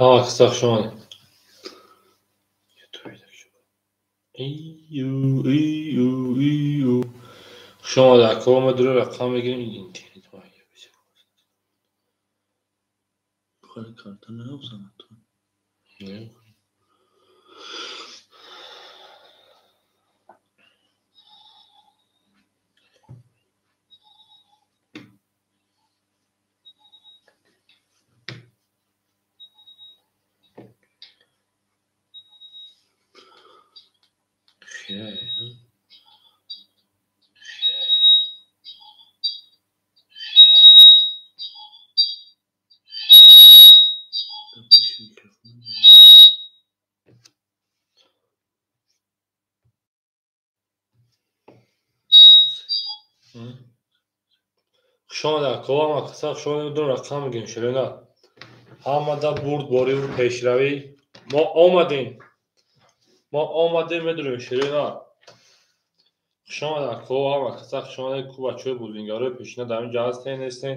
Ҳама каса хуш омадед. Хуш омадед ако, мо дуро рақам мегирем интернет. Хуш омадед ако, ҳама каса хуш омадед, дуро рақам мегирем ширина. Ҳамада бурдбориву пешравӣ. Мо омадем. Мо омадем, медурем ширина. Хуш омадед ако, ҳама каса хуш омадед, ку бачаҳои бузингарои пешина дар инҷа ҳастен, нестен?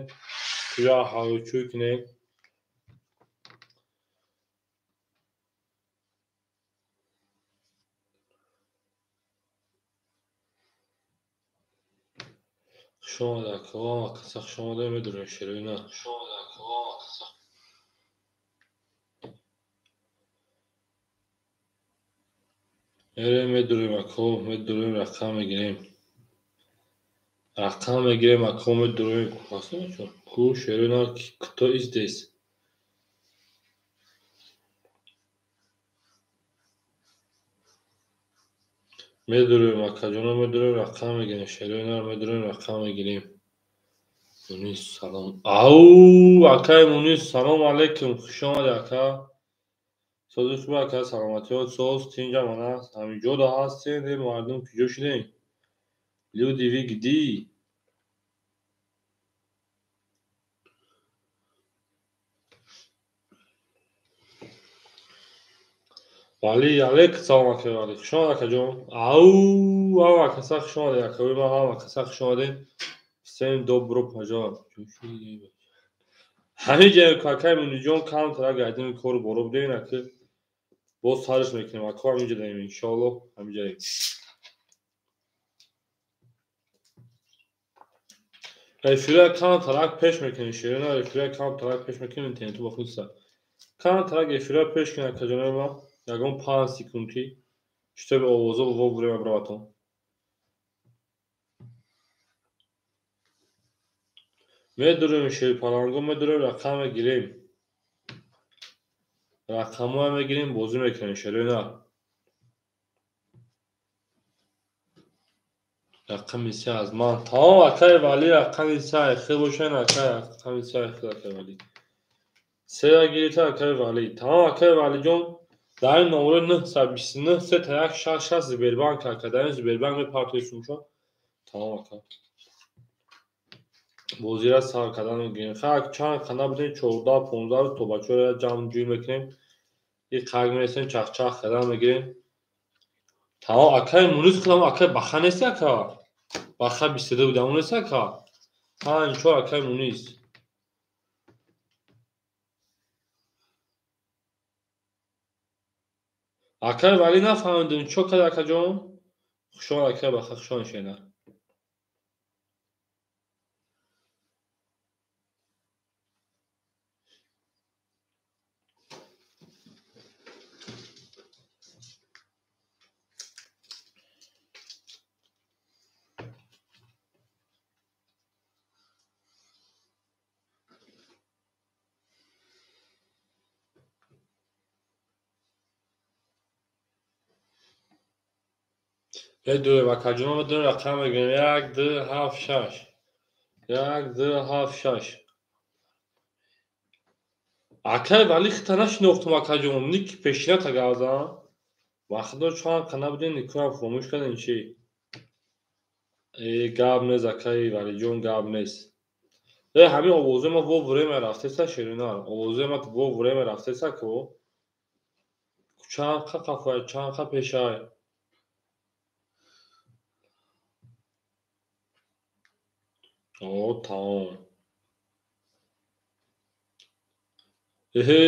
Куҷо ҳавчӯй кунем? Хуш омадед ако, ҳама каса хуш омадед, медурем ширина. Мерем, медурем ако, медурем, рақам мегирем. Рақам мегирем ако, медурем. Ку ширина, кто здесь? Медурем акаҷоно, медурем, рақам мегирем. Ширина, медурем, рақам мегирем. Мунис, салом. Ау, акай Мунис, салом алейкум. Хуш омадед ака. Сози хуб ака, саломатиёт соз, тинҷа мана ҳаминҷода ҳастем, э мардум куҷо шудем? Люди вы где? Вали, алейкум салом ака Вали. Хуш омадед акаҷон. Ау, ҳама каса хуш омадед акаи ман, ҳама каса хуш омадед. Всем добро пожаловать. Ҳамин ҷо акаи Муниҷон камтара гардини кору боро будем, аки боз сарш мекунем. Ако ҳаминҷо даем, иншоаллоҳ, ҳаминҷо даем. Эфира камтарак пеш мекунем, ширина, эфира камтарак пеш мекунем, интернету ба худ са. Камтарак эфира пеш кунем, акаҷонои ман, ягон 5 секунди, чтобы овозо вовремя браватон. Медурем шерпаланго, медурем, рақам мегирем. Рақамҳоя мегирем, бозӣ мекунем, ширина. Рақами се аз ман. Тамом, акаи Вали, рақами се айхел бошен, акаи рақами се айхел, акаи Вали. Сея гирифта, акаи Вали. Тамом, акаи Валиҷон, дар ин номерои 929 3 1 6 6 Сбербанк, ака, дар ин Сбербанк мепартои сумшо. Тамом, ака. Бозира сар кардан мегирем. Хак чанд қана будем, 14, 15 то бачаҳоро ҷамъ ҷӯй мекунем. И қаг мерасем, чахчах кардан мегирем. Тамом, акаи Мунис худам, акаи Баха нест, ака? Баха 22 буд, ҳамон нест, ака? 5 4 акаи Мунис. Акаи Вали нафаҳмидем, чо кард акаҷон? Хуш омад акаи Баха, хуш омад шена. Медурем, акаҷоно, медурем, рақам мегирем. 1, 2, 7, 6. 1, 2, 7, 6. Акай Вали хита нашинохтум, акаҷон. Ник пешината гавзам. Ба худо чанд қа набудем, никоям хомӯш кардем чи? Э, гап нест, акаи Валиҷон, гап нест. Э, ҳамин овозе ма во время рафтеса, ширинар. Овозе ма во время рафтеса ку? Чанд қа қафай, чанд қа пешай. О, тамом. Эҳе,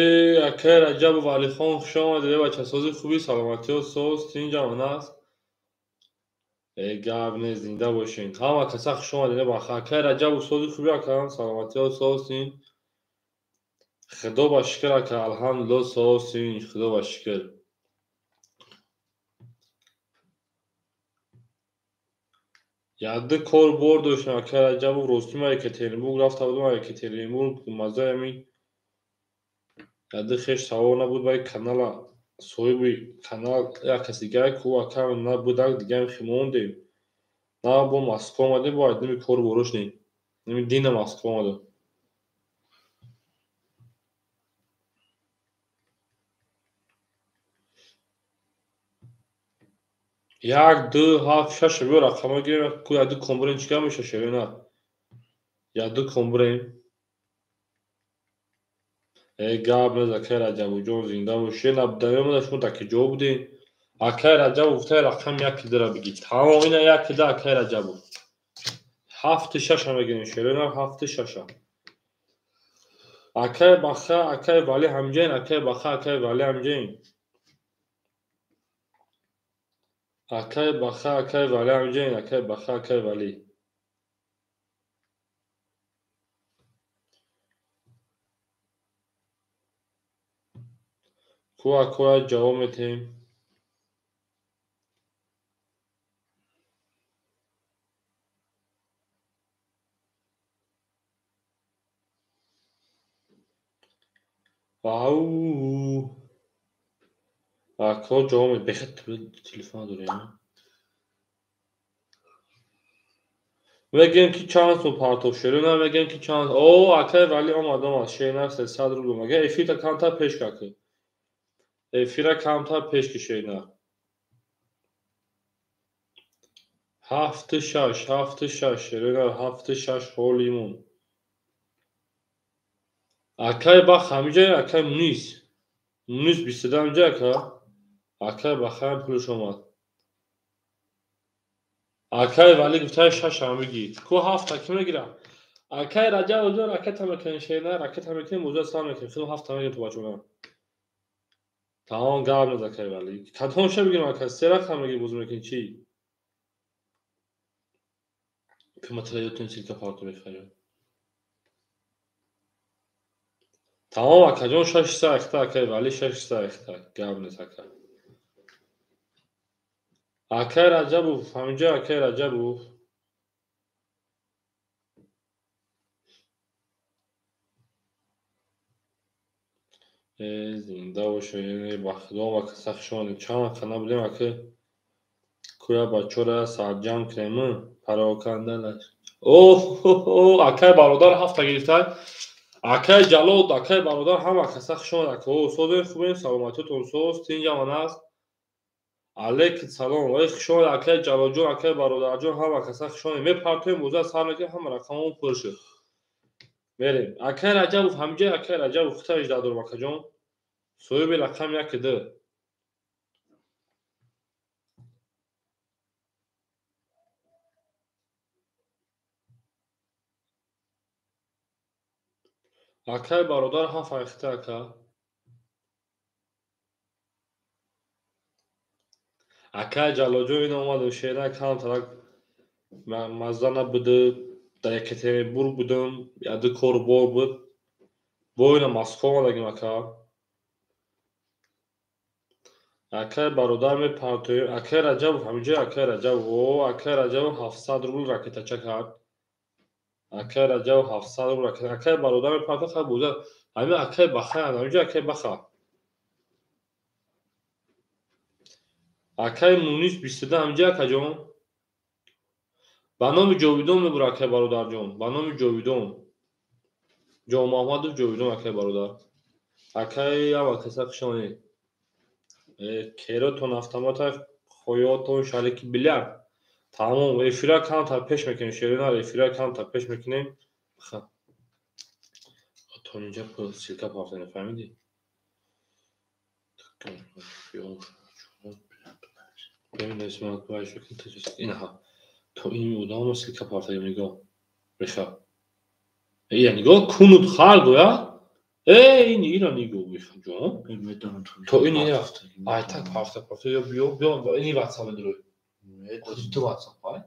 акай Раҷабу Валихон, хуш омадед, э бачасози хуби, саломатиҳо соз, тинҷамон аст. Э, гап нест, зинда бошед. Ҳама каса хуш омадед, э баха. Акай Раҷабу сози хуби, акам, саломатиҳо соз, тинҷ. Худо ба шукр, ака, алҳамдулилло, соз, тинҷ, худо ба шукр. Якду кор бор доштем, акай Раҷабу, ростӣ ма Екатеринбург рафта будам, Екатеринбург маззаи ҳамин якду хеш савор набуд, баи канала соҳиби канал як каси дигар ку акам набудак, дигаем хи мондем. На бо Москва омадем, бо айдими кору боро шудем. Ҳамин дина Москва омадем. 1, 2, 7, 6 биё рақамҳо гирем, ку якду ком бурем, чӣ гап меша, шерина? Якду ком бурем. Э, гап нест, акай Раҷабуҷон, зинда бошед. Набудамеомада, шумо дар ки ҷо будем? Акай Раҷабу гуфтаи рақам яки дура бигӣ. Тамом, ина яки ду, акай Раҷабу. Ҳафту шаша мегирем, шерина, ҳафту шаша. Акай Баха, акай Вали ҳамҷаин, акай Баха, акай Вали ҳамҷаин. Акай Баха, акай Вали ҳамҷаин, акай Баха, акай Вали. Ку акоя ҷавоб метиҳем. Ау. Ако ҷавоб мед, бехат телефон дорем. Мегӯем ки чанд сум партов шерина, мегӯем ки чанд. О, акай Вали омад, омад, шерина 300 рубл. Мега эфирта камтар пеш каки. Эфира камтар пеш ки, шерина. Ҳафту шаш, ҳафту шаш, шерина, ҳафту шаш ҳолимон. Акай Бах ҳамиҷа, акай Мунис. Мунис 22 ҳамиҷа, ака. Акай Бахаям пулш омад. Акай Вали гуфтаи шаш ҳам бигӣ. Ку ҳафта ки мегирам? Акай Раҷаб ҷон, ракета мекунем, шерина, ракета мекунем, боза сар мекунем. Худо ҳафта мегирем то бачона. Тамом, гап нест, акай Вали. Кадом ша бигирем, ака? Се рақам мегирем, бозӣ мекунем чӣ? Ки ма тела ёдтон силка парто мехарем. Тамом, акаҷон, шаш са эхта, акай Вали, шаш са эхта. Гап нест, ака. Акай Раҷабов, ҳаминҷо акай Раҷабов. Э, зинда бошед, ба худо ва каса хуш омадед. Чанд вақт набудем, ака. Кӯя бачора сарҷамъ кунем, пароканда наш. Оҳ, акай бародар ҳафта гирифта. Акай Ҷалол, акай бародар, ҳама каса хуш омад, ака. О, созем, хубем, саломатиётон соз, тинҷамон аст. Алейкум салом. Ой, хуш омад, акай Ҷалолҷон, акай бародарҷон, ҳама каса хуш омад. Мепартоем, боза сар мекунем, ҳама рақамон пур шуд. Мерем. Акай Раҷабов ҳамиҷа, акай Раҷабов, хута ижда дорам, акаҷон. Соҳиби рақам яки ду. Акай бародар ҳафт айхта, ака. Акай Ҷалолҷон, ин омаду шерина камтарак мазза набуду, дар Екатеринбург будам, якду кору бор буд. Бо ина Москва омадагим, ака. Акай бародар мепартоем. Акай Раҷабов ҳаминҷо, акай Раҷабов. О, акай Раҷабов 700 рубл ракетача кард. Акай Раҷабов 700 рубл ракета. Акай бародар мепартоем, хай боза. Ҳамин акай Баха, ҳаминҷо акай Баха. Акаи Мунис 22 ҳамҷа акаҷон. Ба номи Ҷовидон мебура акаи бародарҷон. Ба номи Ҷовидон. Ҷонмуҳаммадов Ҷовидон акаи бародар. Акаи ҳама каса хуш омадед. Керотон автомата хоётон шарики бильярд. Тамом, эфира камтар пеш мекунем, шерина эфира камтар пеш мекунем. То инҷа ссылка пафтани, фаҳмидӣ? То ин одамро ссылка пафтагим, нигоҳ. Беха. Ия нигоҳ кунуд хар гӯя. Э, ин ира нигоҳ беха ҷон. То ин ира. Ай так пафта пафта ё биё биё ини WhatsApp медурӯй. Ту WhatsApp ай?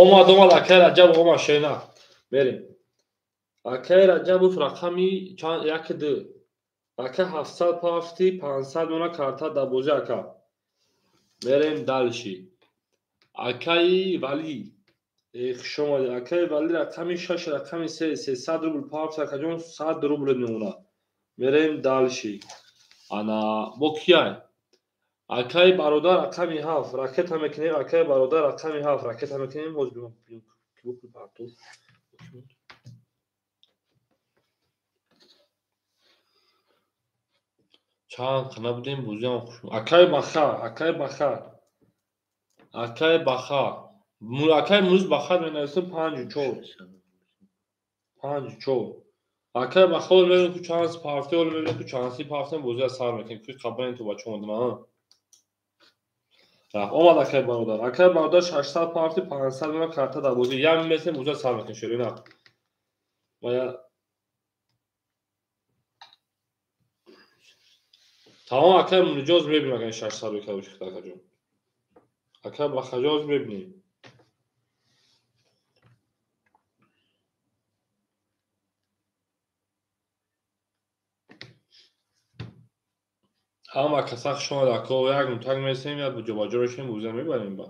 Омад омад акай Раҷаб омад шена. Мерем. Акай Раҷабов рақами чанд 1 2. Ака 700 пафти 500 мона карта дар бозӣ ака. Мерем дальше. Акаи Вали. Хуш омадед. Акаи Вали рақами 6 рақами 3 300 рубл пафт акаҷон 100 рубл мемонад. Мерем дальше. Ана бо кияй? Акаи бародар рақами 7 ракета мекунем. Акаи бародар рақами 7 ракета мекунем. Боз бинам ки бо пул партов. Чанд қана будем бозиам хуш. Акаи Баха, акаи Баха. Акаи Баха. Акаи Мунис Баха менависем 5 4. 5 4. Акаи Баха ҳол мебинем ку чанд пафте, ҳол мебинем ку чанд си пафте бозия сар мекунем. Ки қабла ин то бача омадам, а? Рафт. Омад акаи бародар. Акаи бародар 600 пафте 500 мона карта дар бозӣ. Як месем бозия сар мекунем шерина. Ва тамом акаи Муниҷоз мебинем агар 600 рӯй карда бошед акаҷон. Акаи Бахаҷоз мебинем. Ҳама каса хуш омад ако як нутак месем, як ҷобаҷо мешавем, бозия мебарем ба.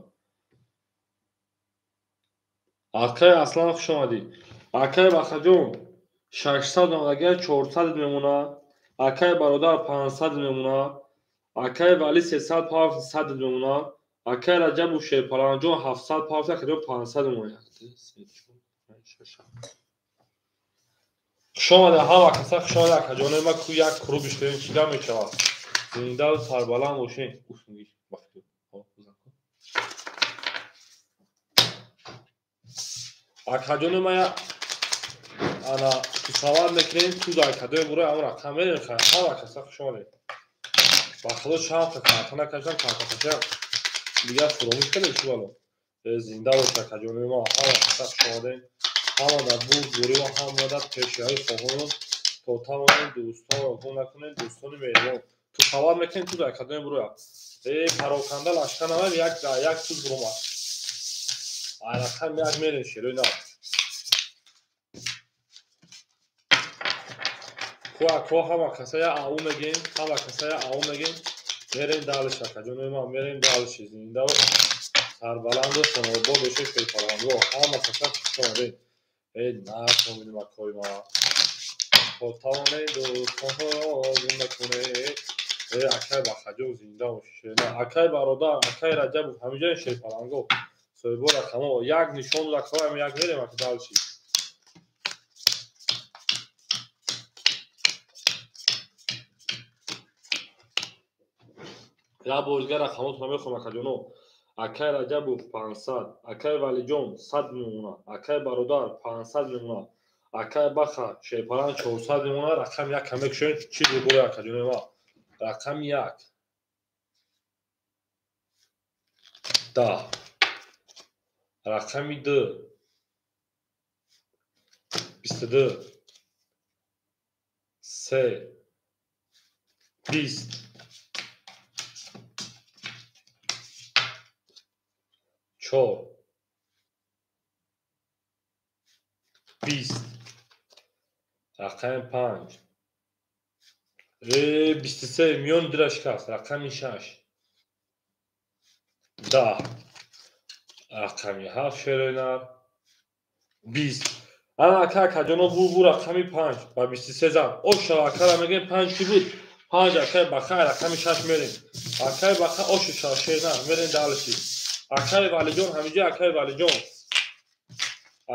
Акаи Аслан хуш омадӣ. Акаи Бахаҷон 600 омадагия 400 мемонад. Акаи бародар 500 мемонад. Акаи Вали 300 пафт 100 мемонад. Акаи Раҷабу Шерпаланҷон 700 пафт акаҷон 500 мемонад. Хуш омадед ҳама каса хуш омадед акаҷонои ма ку як куру бишкунем чӣ гап мешавад. Зиндаву сарбаланд бошед. Акаҷонои ма ана тасаввур мекунем ту дар кадои бурои ҳамон рақам мерем. Ҳама каса хуш омадед. Ба худо чанд та карта накашам, карта кашам дигар фуромӯш кардем чӣ бало. Зинда бошед акаҷонои ма, ҳама каса хуш омадед. Ҳама дар бурд бурӣ ва ҳама дар пешравӣ хоҳонам то тавонем дӯстонро гум накунем, дӯстони меҳрибон. Тасаввур мекунем ту дар кадои буроя. Пароканда лашкар намоем, як дар як туз буромад. Ай рақам як мерем шерои нав. Ку ҳама каса я ау мегем, ҳама каса я ау мегем. Мерем дальше акаҷонои ман, мерем дальше. Зинда сарбаланду хонобод бошед шерпаланго. Ҳама каса хуш омадед. Накунем акои ма. То тавонем дӯстонро гум накунед. Акай Бахаҷон зинда бошед. Акай бародар, акай Раҷабов ҳамиҷои шерпаланго. Соҳибо рақамо як нишон рақамо як мерем ака дальше. Як бор дигар рақамотро мехонам акаҷоно. Акай Раҷабов 500, акай Валиҷон 100 мемонад, акай бародар 500 мемонад, акай Баха Шерпалан 400 мемонад. Рақами як кам мекушем чӣ бибурӣ акаҷонои ма. Рақами 1 10, рақами 2 22, 3 20, 4 20, рақами 5 23 миён дира шикаст, рақами 6 10, рақами 7 шероинар 20. Ана ака акаҷоно бу рақами 5 ба 23 зан. О шава акара мегӯем 5 ки буд? Панҷ акай Бахай рақами 6 мерем. Акай Баха оши шашена мерем дальше. Акай Валиҷон ҳамиҷа акай Валиҷон.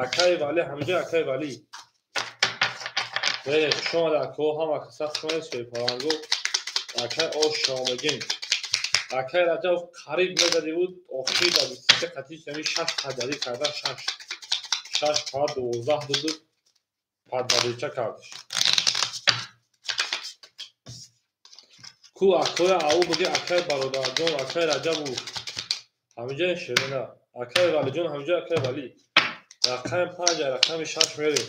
Акай Вали ҳамиҷа акай Вали. Мерем хуш омада ако ҳама каса хуш омадед шерпаланго. Акай ош шомегин. Акай Раҷаб қариб мезади буд охири дар 23 қатиш яъни 6 қадари карда 6. 6 па 12 дуду падварича кардиш. Ку акоя ау буги акай бародарҷон акай Раҷабу ҳамиҷа ширина акай Валиҷон ҳамиҷа акай Вали. Рақами 5 рақами 6 мерем.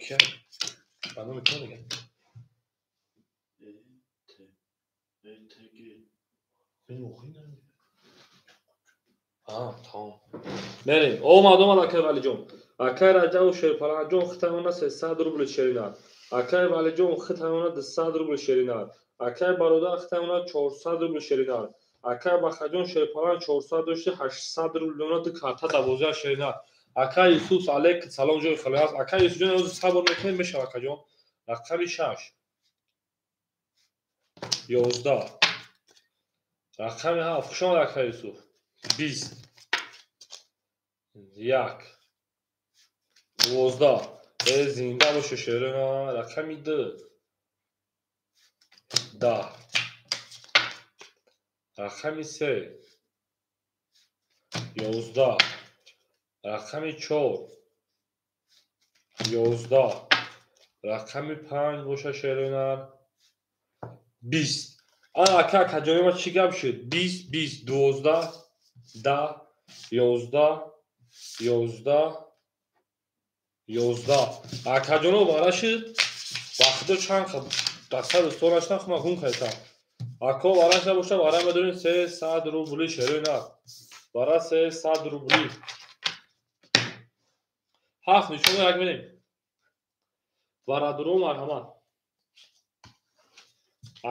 Ки ба номи ту мегӯям? Тамом. Мерем. Омад омад акай Валиҷон. Акай Раҷабу Шерпаланҷон хитамона 300 рубл ширина. Акай Валиҷон хитамона 200 рубл ширина. Акай бародар хитамона 400 рубл ширина. Акай Бахаҷон Шерпалан 400 дошти 800 рубл дона ду карта 12 ширина. Акай Юсуф алейк салом ҷои хеле аст. Акай Юсуфҷон ҳозир сабр мекунем мешава акаҷон. Рақами 6 11 рақами 7 хуш омад акай Юсуф. 20 1 12 зинда боше шерина. Рақами 2 10 рақами 3 11 рақами 4 11 рақами 5 боша шерина. 20 ана ака акаҷони ма чӣ гап шуд? 20 20 12 10 11 11 11 акаҷоно бара шуд. Ба худо чанд дастаду сол наштам хума гум кардам. Ако бараш набоша бара медонем 300 рубли шерина. Бара 300 рубли. Ҳафт нишон як мерем. Барадуро марҳамат.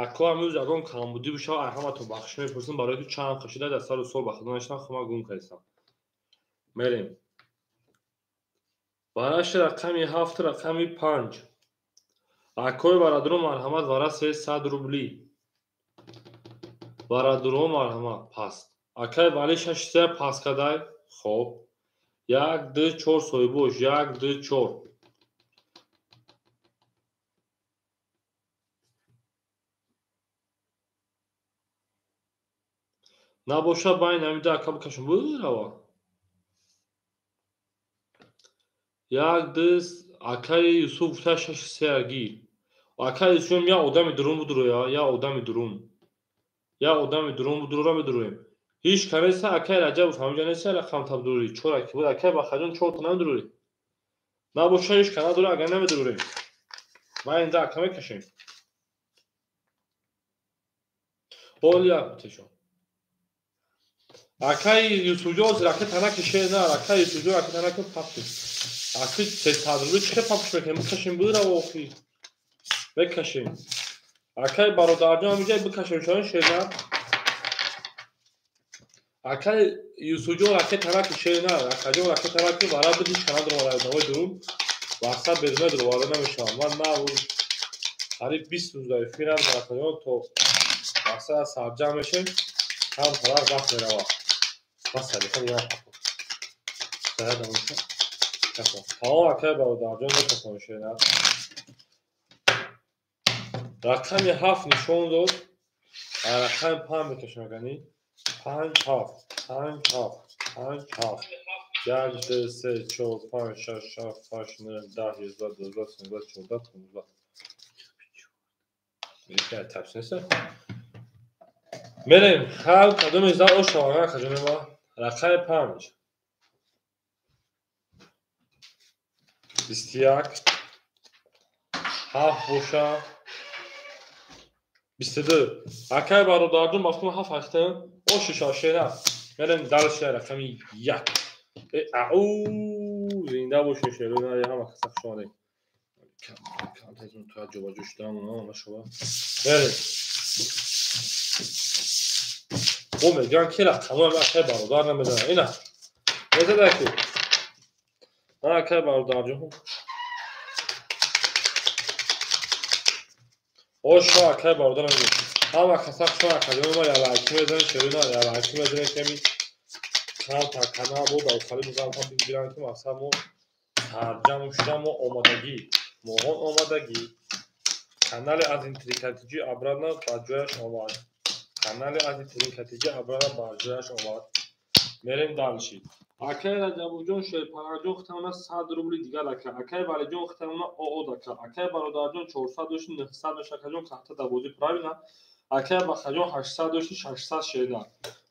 Ако ҳамӯз ягон камбудӣ бошава ай ҳаматон бахшиш мепурсам барои ки чанд қашида дастаду сол ба худо наштам хума гум кардам. Мерем. Бараши рақами 7 рақами 5. Акои барадуро марҳамат вара 300 рубли. Барадуро марҳамат паст. Акай Вали 6 паст кадай. Хоб. 1 2 4 соҳибош 1 2 4. Набоша байн ҳамида ака бикашам бирава. 1 2 акаи Юсуф гуфта 6 3 гир. Акаи Юсуф я одами дурун будуроя, я одами дурун. Я одами дурун будуро медуроем. Ҳеҷ канеса акаи Раҷабов ҳамиҷа неса рақам табдурӣ. 4 аки буд акаи Бахаҷон 4 та намедурӣ. Набоша ҳеҷ ка надура агар намедурем. Ман инда ака мекашем. Ҳол як бутешон. Акаи Юсуфҷон ракета накише на, акаи Юсуфҷон ракета накун папки. Аки 300 рубли чӣ хел папш мекунем? Бикашем бирава охи. Бикашем. Акаи бародарҷон ҳамиҷа бикашем шояд шена. Акаи Юсуфҷон ракета накише на, акаҷон ракета накун бара буд ҳеҷ ка надурам одамои дурун. Вақта беруна дурварда намешавам. Ман на қариб 20 рӯз дар эфирам акаҷон то вақта сарҷамъ мешем кам тараф вақт меравад. Бас садиқа дигар папо. Сарада муша. Тамом акаи бародарҷон мекашам шена. Рақами 7 нишон дод. Рақами 5 мекашам агани. 5 7 5 7 5 7 1 2 3 4 5 6 7 8 9 10 11 12 13 14 15. Мекай тапс нест. Мерем ҳар кадоме за ошава акаҷони ма. Рақами 5 21 7 боша 22 акай бародарҷон мафҳум 7 ҳаштам оши шашена. Мерем дальше рақами 1. Ау зинда боше шерона ҳама каса хуш омадед. Кам то ҷобаҷо шудам нашава. Мерем. О мегӯянд ки рақамҳои акай бародар намезанад. Ина мезада ки акай бародарҷон. Оша акай бародарам ҳама каса хушон акаҷон ма ялайки мезанем шерина ялайки мезанем ками канал та канал бо давхали музамфа бигирам ки мақсад мо сарҷам шуда мо омадагӣ моҳон омадагӣ канали аз интрикатиҷи обратно ба ҷояш омад. Канали аз интрикатиҷи обратно ба ҷояш омад. Мерем дальше. Акай Раҷабовҷон Шерпараҷон хитамона 100 рубли дигар ака. Акай Валиҷон хитамона ООД ака. Акай Бародарҷон 400 дошти 900 меша акаҷон кахта да бозӣ правильно. Акай Бахаҷон 800 дошти 600 шерина.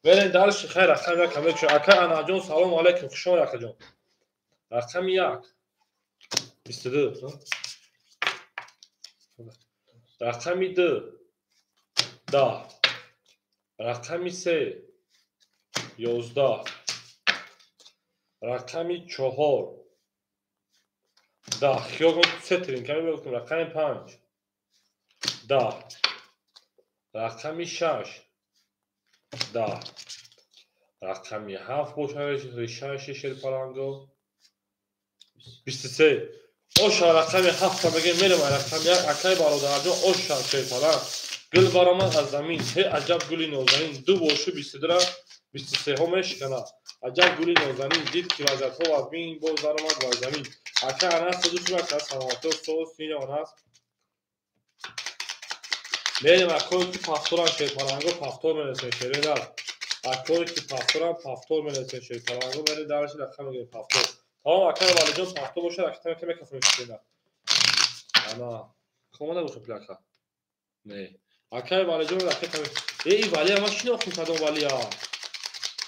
Мерем дальше хайр рақами як мекушем. Акай Анаҷон салом алейкум хуш омадед акаҷон. Рақами 1 22. Рақами 2 10. Рақами 3 11. Рақами 4 10. Хиёл кун се тринка мебарем. Рақами 5 10. Рақами 6 10. Рақами 7 бошад решаи шерпаланго 23. Оша рақами 7 мегем мерем рақами 1 акай бародарҷон оша шерпаланг гул баромад аз замин ҳе аҷаб гули нозанин ду бошу 22 23ҳо мешиканад. Аҷаб гули нозанин дид ки вазиятҳо вазмин боз даромад бар замин. Акай Анас садусум ака саломатӣ соз синя Анас. Мерем акое ки пафторам шерпаланго пафтор мересем шерина. Акое ки пафторам пафтор мересем шерпаланго мерем дальше рақам мегирем пафтор. Тамом акай Валиҷон пафтор бошад акитам ки мекафонем шерина. Ана комада боша плака. Не. Акай Валиҷон ракета. Э и Валия ма шинохтем кадом Валия.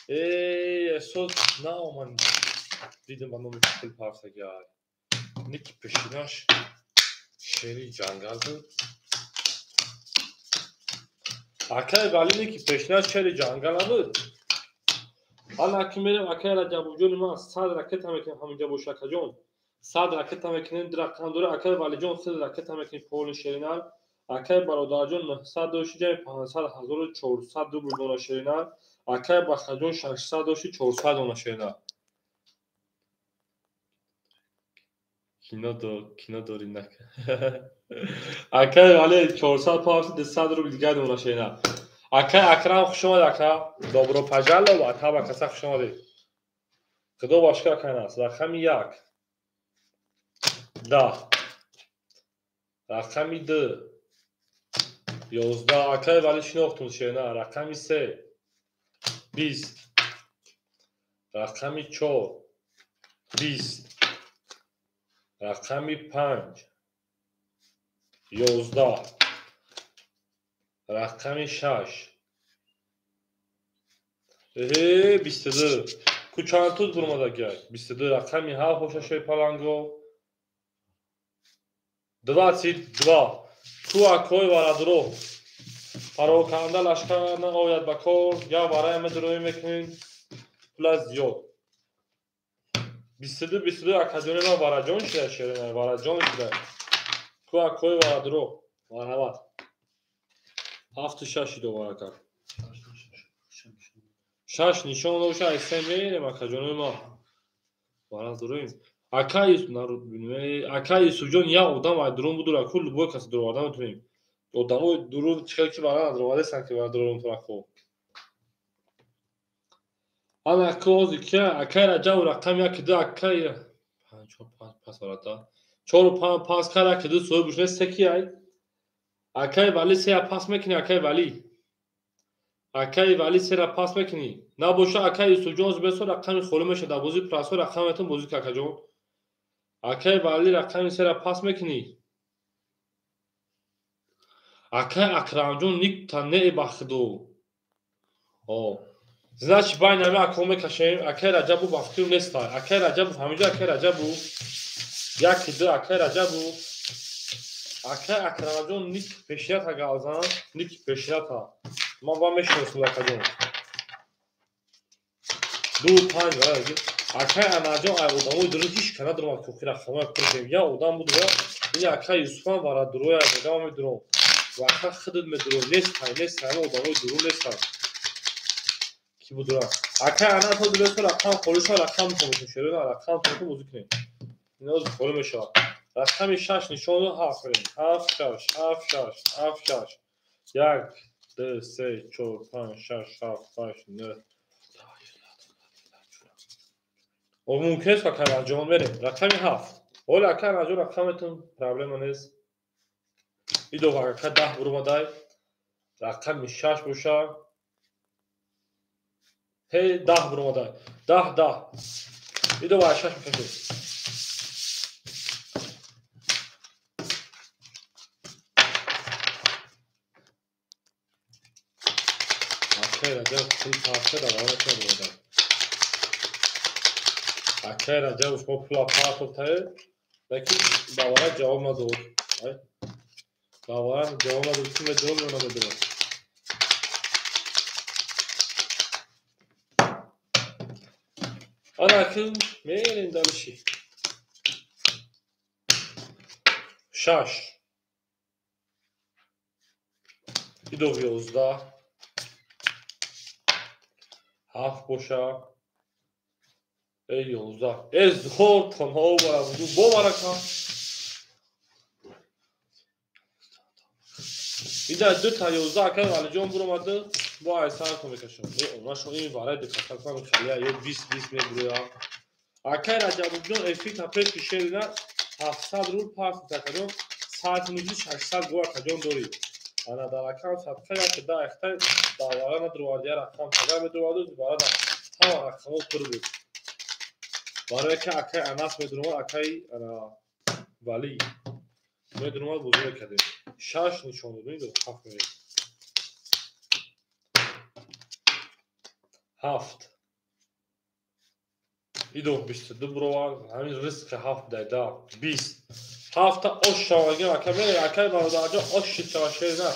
Э эҳсос наомад. Дидам ба номи пул парсагиай. Ники пешинаш шери ҷангал буд. Акай Вали ники пешинаш шери ҷангал набуд. Ҳала ки мерем акай Раҷабовҷони ман 100 ракета мекунем ҳаминҷа боша акаҷон. 100 ракета мекунем ду рақам дора акай Валиҷон 3 ракета мекунем поли шеринар. Акай бародарҷон 900 дошти ҷами 500 1400 рубл дона шеринар. Акай Бахаҷон 600 дошти 400 дона шеринар. Кино дори нака. Акай Вали 400 павси 200 рубл дигар дона шеринар. Акай Акрам хуш омадед ака. Добро пожаловать ҳама каса хуш омадед. Худо бошкар акай нас. Рақами 1 10. Рақами 2 11. Акай Вали шинохтум шерина. Рақами 3 20. Рақами 4 20. Рақами 5 11. Рақами 6 22. Ку чанд тут бурмадагиай? 22. Рақами 7 боша шерпаланго 22. Ку акои варадро пароканда лашкар наояд ба кор, я варая медроӣ мекунем пула зиёд. 22 22 акаҷони ман вараҷон шуда шерина вараҷон шуда. Ку акои варадро марҳамат. 7 6 шидо варака. 6 нишон доша ай се мерем акаҷони ман. Варадроим. Акай Юсуфҷон як одам ай дурун буду раку любой каси дуроварда метавонем. Одамои дурун чӣ хел ки вара надуровардастанд ки вара дурун раку. Ана ку ҳозир кия акай Раҷаб рақами 1 2 акай 5 4 5 пас варата. 4 5 пас кар 1 2 соҳиб буш нест се ки ай. Акай Вали 3 пас мекунӣ акай Вали. Акай Вали 3 пас мекунӣ. Набоша акай Юсуфҷон ҳозир бесо рақами холӣ мешавад дар бозии прасо рақам метавон бозӣ кунӣ акаҷон. Акай Вали рақами 3 пас мекунӣ. Акай Акрамҷон никта не ба худо. Значит байни ҳами ако мекашем. Акай Раҷабу ба фикру нестай. Акай Раҷабу ҳаминҷо акай Раҷабу 1 2 акай Раҷабу акай Акрамҷон ник пешината галзан, ник пешината. Ман ба мешиносам акаҷон. 2 5 вара. Акай Анаҷон ай одамои дурун ҳеч ка надурмад ки охир рақамҳоя пурсем. Як одам буд ва ин акай Юсуфам вара дуроя мегам медурам. Ва ака худат медурам. Нестай, нестай, ҳама одамои дурун нестанд. Ки будура. Акай Анас ҳозир бесо рақам холӣ шавад, рақам метавонем шерина, рақам метавонем бозӣ кунем. Ин ҳозир холӣ мешавад. Рақами 6 нишон дод, 7 мерем. 7 6 7 6 7 6 1 2 3 4 5 6 7 8 9. О мумкин аст акай Раҷон мерем. Рақами 7. Ҳоло акай Раҷон рақаметон проблема нест. Идо ака 10 бурумадай. Рақами 6 боша. Ҳей 10 бурумадай. 10 10. Идо ва 6 мекашем. Акай Раҷаб пул партофта давора карда. Акай Раҷаб шумо пула партофтае, лекин давора ҷавоб надод. Давора ҷавоб надод, ки медонам ё намедонам. Ана акн мерем дальше. 6 идо 11 7 боша. Эй 11. Эй зор танҳо барам. Бо барака. Ида ду та 11 акай Валиҷон буромада, бо ай сар мекашам. Э онашо ин варай дикатакан халия ё 20 20 мебуроя. Акай Раҷабҷон эфир та пеш кишерина 700 рубл пас такаҷон 100 600 гу акаҷон дорӣ. Ана дар рақам садқа як да эхта давара надровард, я рақам тага медроварду вара ҳама рақамҳо пур буд. Барое ки акай Анас медромад, акай Валӣ медромад, бозӣ мекардем. 6 нишон додем, 7 мерем. 7 идо 22 буровард, ҳамин ризқи 7 дайда 20. 7 ош шавагим ака мерем, акай бародарҷон ош шид шава шер на.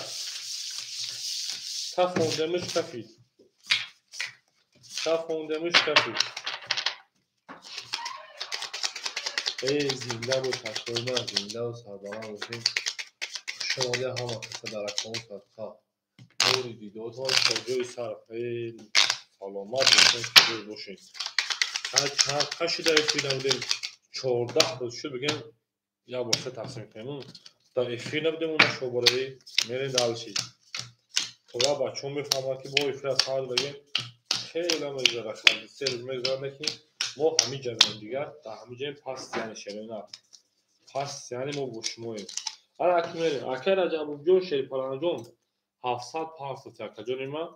Тафондемиш кафид. Тафондемиш кафид. Эй зинда бош акои ман, зинда ва сарбаланд бошед. Хуш омадед ҳама каса дар рақаму садқа. Нури дидотон то ҷои сар. Эй саломат бошед, хуб бошед. Чанд шида эфир набудем? 14 рӯз шуд бигем як бор се тақсим кунем. Дар эфир набудем она шобораи мерем дальше. То ва бачаҳо мефаҳманд ки бо эфир аз сар бигем хеле мегузарад, се рӯз мегузарад, лекин мо ҳамин ҷаем дигар, дар ҳамин ҷаем пас яъне шерона. Пас яъне мо бо шумоем. Ана аки мерем. Акай Раҷабҷон Шерипаланҷон 700 партофт акаҷони ман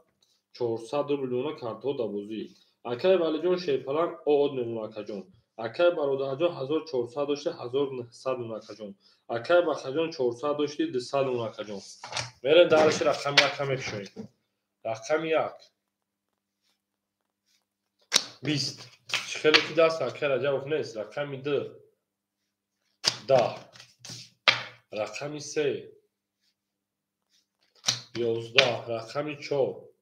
400 рубл мемона картҳо дар бозӣ. Акай Валиҷон Шерипаланг оод мемона акаҷон. Акай бародарҷон 1400 дошти 1900 мемона акаҷон. Акай Бахаҷон 400 дошти 200 мемона акаҷон. Мерем дарши рақами 1 мекушоем. Рақами 1 20. Хеле ки даст акай Раҷабов нест. Рақами 2 10. Рақами 3 11. Рақами 4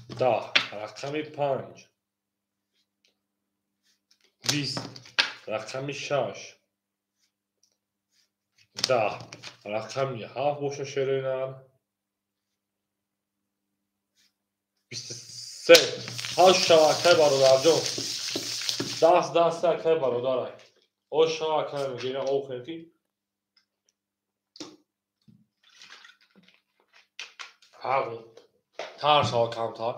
10. Рақами 5 20. Рақами 6 10. Рақами 7 боша шеринар 23. 8 шава акай бародарҷон. Даст даст акай бародарай. Ош шава акай мегирем, об хӯрем ки ҳақ тар шава камтар.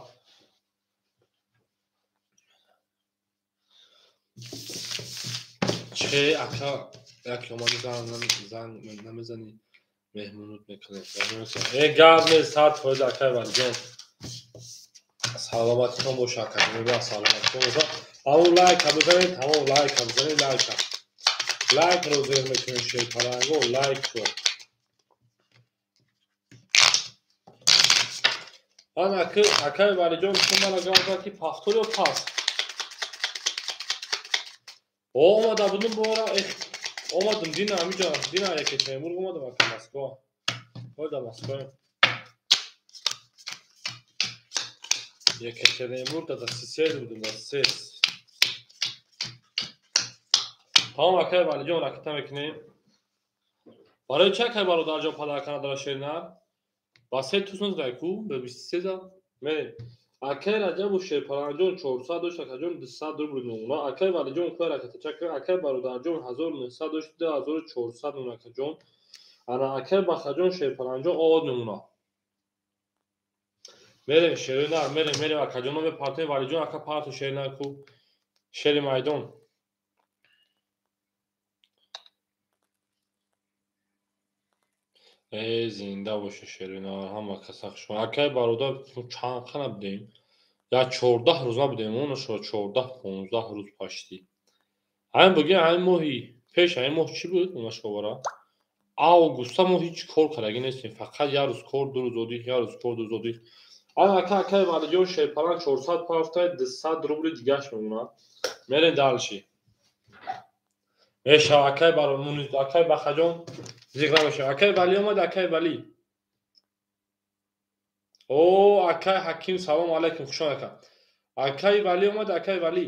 Че ака як омади зан намезанӣ меҳмонут мекунем. Э гап нест, 100% акай Валиҷон. Саломатитон боша акаҷон, саломатитон боша. Ҳамон лайка бизанед, ҳамон лайка бизанед, лайка. Лайкро зер мекунем шерпаланго, лайкро. Ана акай Валиҷон чун мана гап зад ки пахтор ё пас. Омада будум бора, омадум дина ҳамиҷо, дина Екатеринбург омадам ака Москва. Ой да Москва. Екатеринбург да сисез будум, да сисез. Тамом акай Валиҷон ракета мекунем. Барои чи акай бародарҷон падарка надора шеринар? Ба се тусон зай ку, ба 23 за. Мерем. Акай Раҷабу Шерпаланҷон 400 дошт, акаҷон 200 рубл мемонад. Акай Валиҷон кӯя ракатача кунед. Акай Бародарҷон 1900 дошт, 2400 мемонад, акаҷон. Ана акай Бахаҷон Шерпаланҷон овод мемонад. Мерем шери нар, мерем, мерем, акаҷоно мепартем. Валиҷон ака парту шери нар ку. Шери майдон. Э, зинда боша шери нар, ҳама каса хуш. Акай бародар, чанд қана будем? Я 14 рӯз набудем, онашо 14-15 рӯз пашти. Ҳамин бугин, ҳамин моҳи пеш, ҳамин моҳ чӣ буд? Онашо бара. Августа мо ҳеҷ кор кардагӣ нестем, фақат як рӯз кор, 2 рӯз одих, як рӯз кор, 2 рӯз одих. Ана ака, акай Валиҷон Шерпалан 400 пафтай, 200 рубли дигаш мемонад. Мерем дальше. Мешава акай баромун, акай Бахаҷон зиқ намешава. Акай Вали омад, акай Вали. О, акай Ҳаким, салом алайкум, хуш омад ака. Акай Вали омад, акай Вали.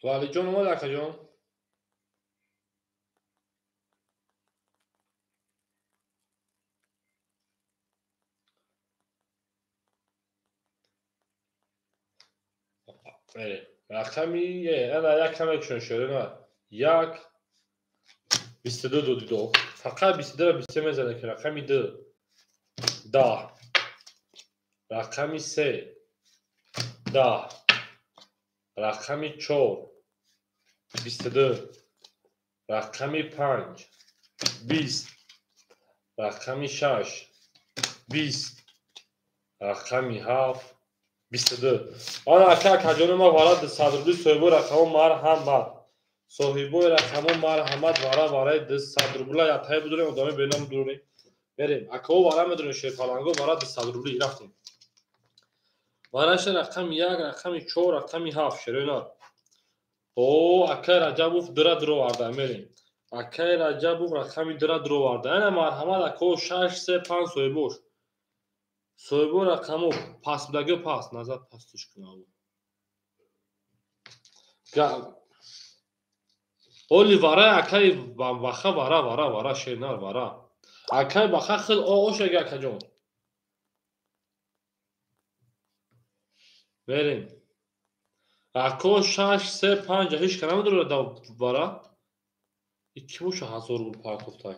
Валиҷон омад, акаҷон. Рақами ана як каме кушон шуд, на. 1 22 доди до. Фақат 22-ро 23 мезанем, ки рақами 2 10, рақами 3 10, рақами 4 22, рақами 5 20, рақами 6 20, рақами 7 22. Ана ака, акаҷони ма вара 200 рубли соҳибои рақамо марҳамат. Соҳибои рақамо марҳамат, вара вараи 200 рубла ятае будурем, одами беном дурем. Мерем. Акао вара медурем, шерпаланго вара 200 рубли рафтем. Вараша рақами 1, рақами 4, рақами 7 шерои нар. О, акай Раҷабов дира дуроварда, мерем. Акай Раҷабов рақами дира дуроварда. Ана марҳамат акао 6 3 5 соҳибош. Соҳибо рақамо пас будагиё пас, назар пастиш кунав. Оли вара акай баха вара вара вара шернар вара. Акай баха хил оошага акаҷон. Мерем. Ако 6 3 5 ҳеч ка намедорад да вара. Ики боша 1000 рубл партофтай.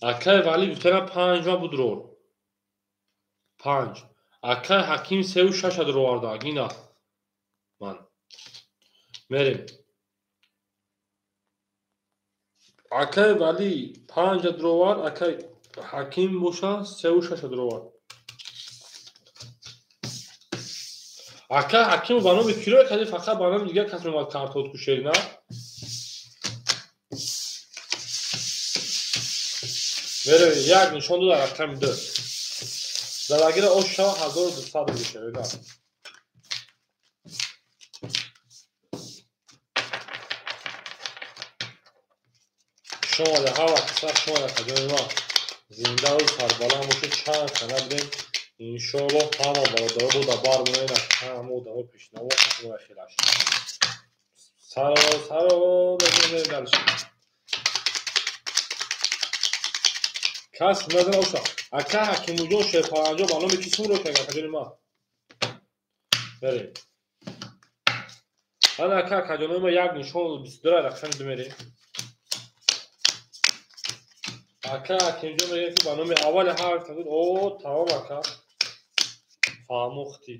Акай Вали гуфтана 5 ма будрор. 5. Акай Ҳаким 3 6 дуроварда. Гина. Ман. Мерем. Акай Вали 5 дуровар, акай Ҳаким боша 3 6 дуровар. Акай Ҳаким ба номи киро кади, фақат ба номи дигар кас меомад картот кушери, на? Мерем, як нишон дода рақами 2. Залагира ош шава 1200 мешава, на? Шумо ҳава каса, шумо акаҷони ма зиндаву сарбаланд бошед. Чанд хана будем, иншоаллоҳ ҳама бародаро буда бармонем, ҳама одамо пешнаво ҳама хелаш. Саро саро мерем дальше. Кас назар оша. Ака Ҳакимуҷон Шерпаланҷон ба номи ки сумро кард, акаҷони ма? Мерем. Ана ака, акаҷони ма як нишон 22 рақами 2 мерем. Ака Ҳакимҷон мегӯяд, ки ба номи аввали ҳарф тагуд. О, тамом ака. Фаҳмохтӣ.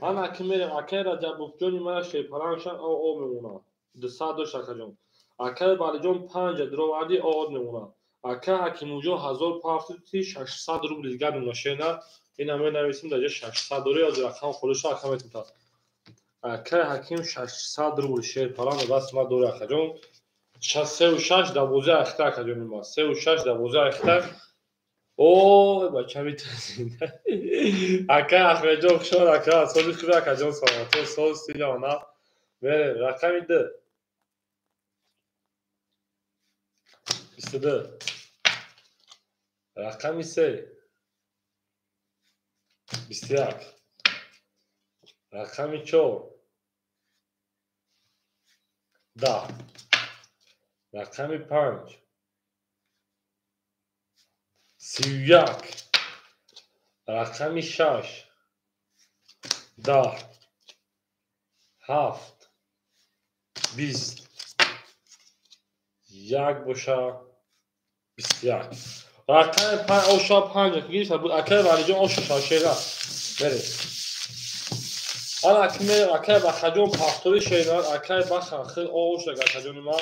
Ана аки мерем. Акай Раҷабовҷони мана Шерпаланшан о о мемонад. 200 дошт акаҷон. Акай Валиҷон 5 дуровардӣ о о мемонад. Ака Ҳакимуҷон 1000 пафти 600 рубл дигар мемонад. Шена ина менависем дар ҷо 600 дори, аз рақам холиша ака метавонад. Акай Ҳаким 600 рубл Шерпалан даст ма дори акаҷон. 3 6 12 ахта акаҷони ма. 3 6 12 ахта. О, бача метазинда. Ака Аҳмедҷон хуш омад ака. Сози хуби акаҷон, саломатӣ, соз силона. Мерем рақами 2. 22. Рақами 3. 21. Рақами 4. 10. Рақами 5. 31, рақами 6, 10, 7, 20, 1 боша, 21. Рақами 5 оша 5 гирифта буд. Акай Валиҷон оша шашера. Мерем. Ана акай акай Бахаҷон пафтори шернар, акай Баха хел оша акаҷони ман.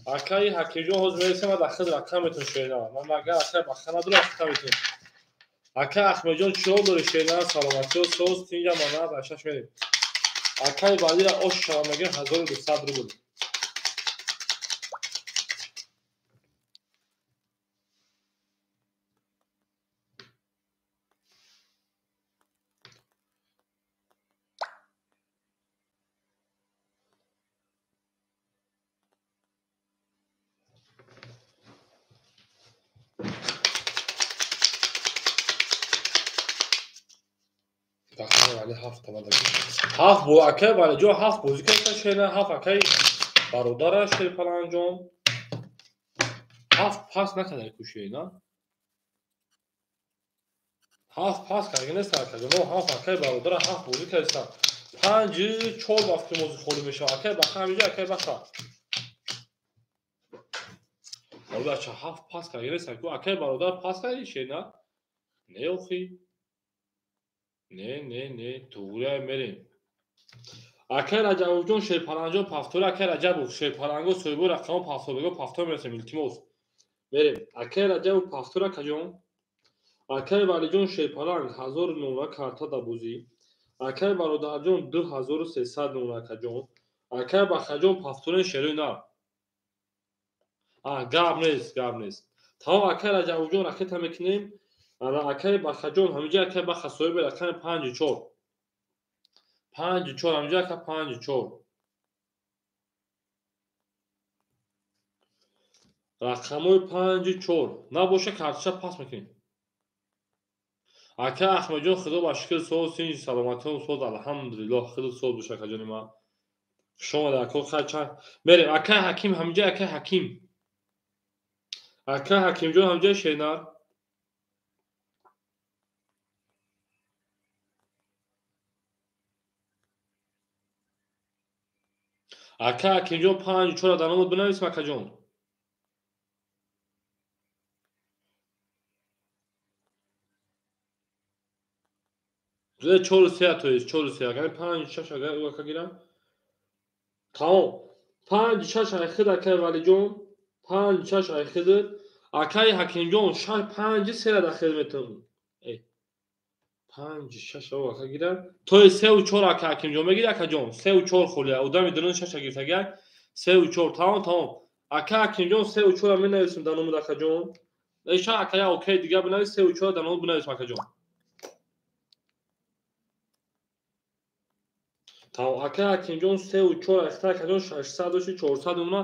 Акай Ҳакимҷон ҳозир мересем ва дар хел рақам метон шернар. Ман магар акай Баха надорам рақам метон. Акай Ахмедҷон чиҳо дори шернар, саломатиё соз тинҷа манат ашаш мерем. Акай Валира ош шава мегирем 1200 рубл. Ҳафт бо акай Валиҷон ҳафт бозӣ карда шена, ҳафт акай бародара Шерпаланҷон. Ҳафт пас накарда ку шена. Ҳафт пас карда нест акаҷон. Ҳафт акай бародара ҳафт бозӣ карда. 5 4 вақти бозӣ холӣ мешавад. Акай Баха ҳаминҷо акай Баха. Бача ҳафт пас карда нест ку акай бародар пас карди шена? Не охи. Не, не, не, туғрия мерем. Акай Раҷабовҷон Шерпаланҷон пафтори акай Раҷабов Шерпаланго соҳибо рақамо пафторбего пафтор мерасем илтимос. Мерем. Акай Раҷабов пафтор акаҷон. Акай Валиҷон Шерпаланг 1000 номра карта да бозӣ. Акай Бародарҷон 2300 номра акаҷон. Акай Бахаҷон пафторен шерои нар. Гап нест, гап нест. Тамом акай Раҷабовҷон ракета мекунем. Ана акай Бахаҷон ҳаминҷа акай Баха соҳиби рақами 5 4. 5 4 ҳаминҷа ака 5 4. Рақамҳои 5 4. Набоша картача пас мекунем. Ака Ахмедҷон худо ба шукр соз синҷ саломатиён соз алҳамдулиллоҳ худо соз боша акаҷони ман. Хуш омадед ако хай чанд. Мерем акай Ҳаким ҳаминҷа акай Ҳаким. Акай Ҳакимҷон ҳаминҷа шернар. Ака Ҳакимҷон 5 4 дар номот бинависем акаҷон. 4 3 то есть 4 3 агар 5 6 агар ӯ ака гирам. Тамом. 5 6 айхид акай Валиҷон, 5 6 айхид акай Ҳакимҷон 6 5 3 дар хел метавон. 5 6 ӯ ака гирам. То есть 3 4 ака Ҳакимҷон мегири акаҷон. 3 4 холия. Одами дурун 6 гирифтага. 3 4 тамом тамом. Ака Ҳакимҷон 3 4 менависем дар номи акаҷон. Эша ака я окей дига бинавис 3 4 дар номи бинависем акаҷон. Тамом акай Ҳакимҷон 3 4 ахта акаҷон 600 дошти 400 номна.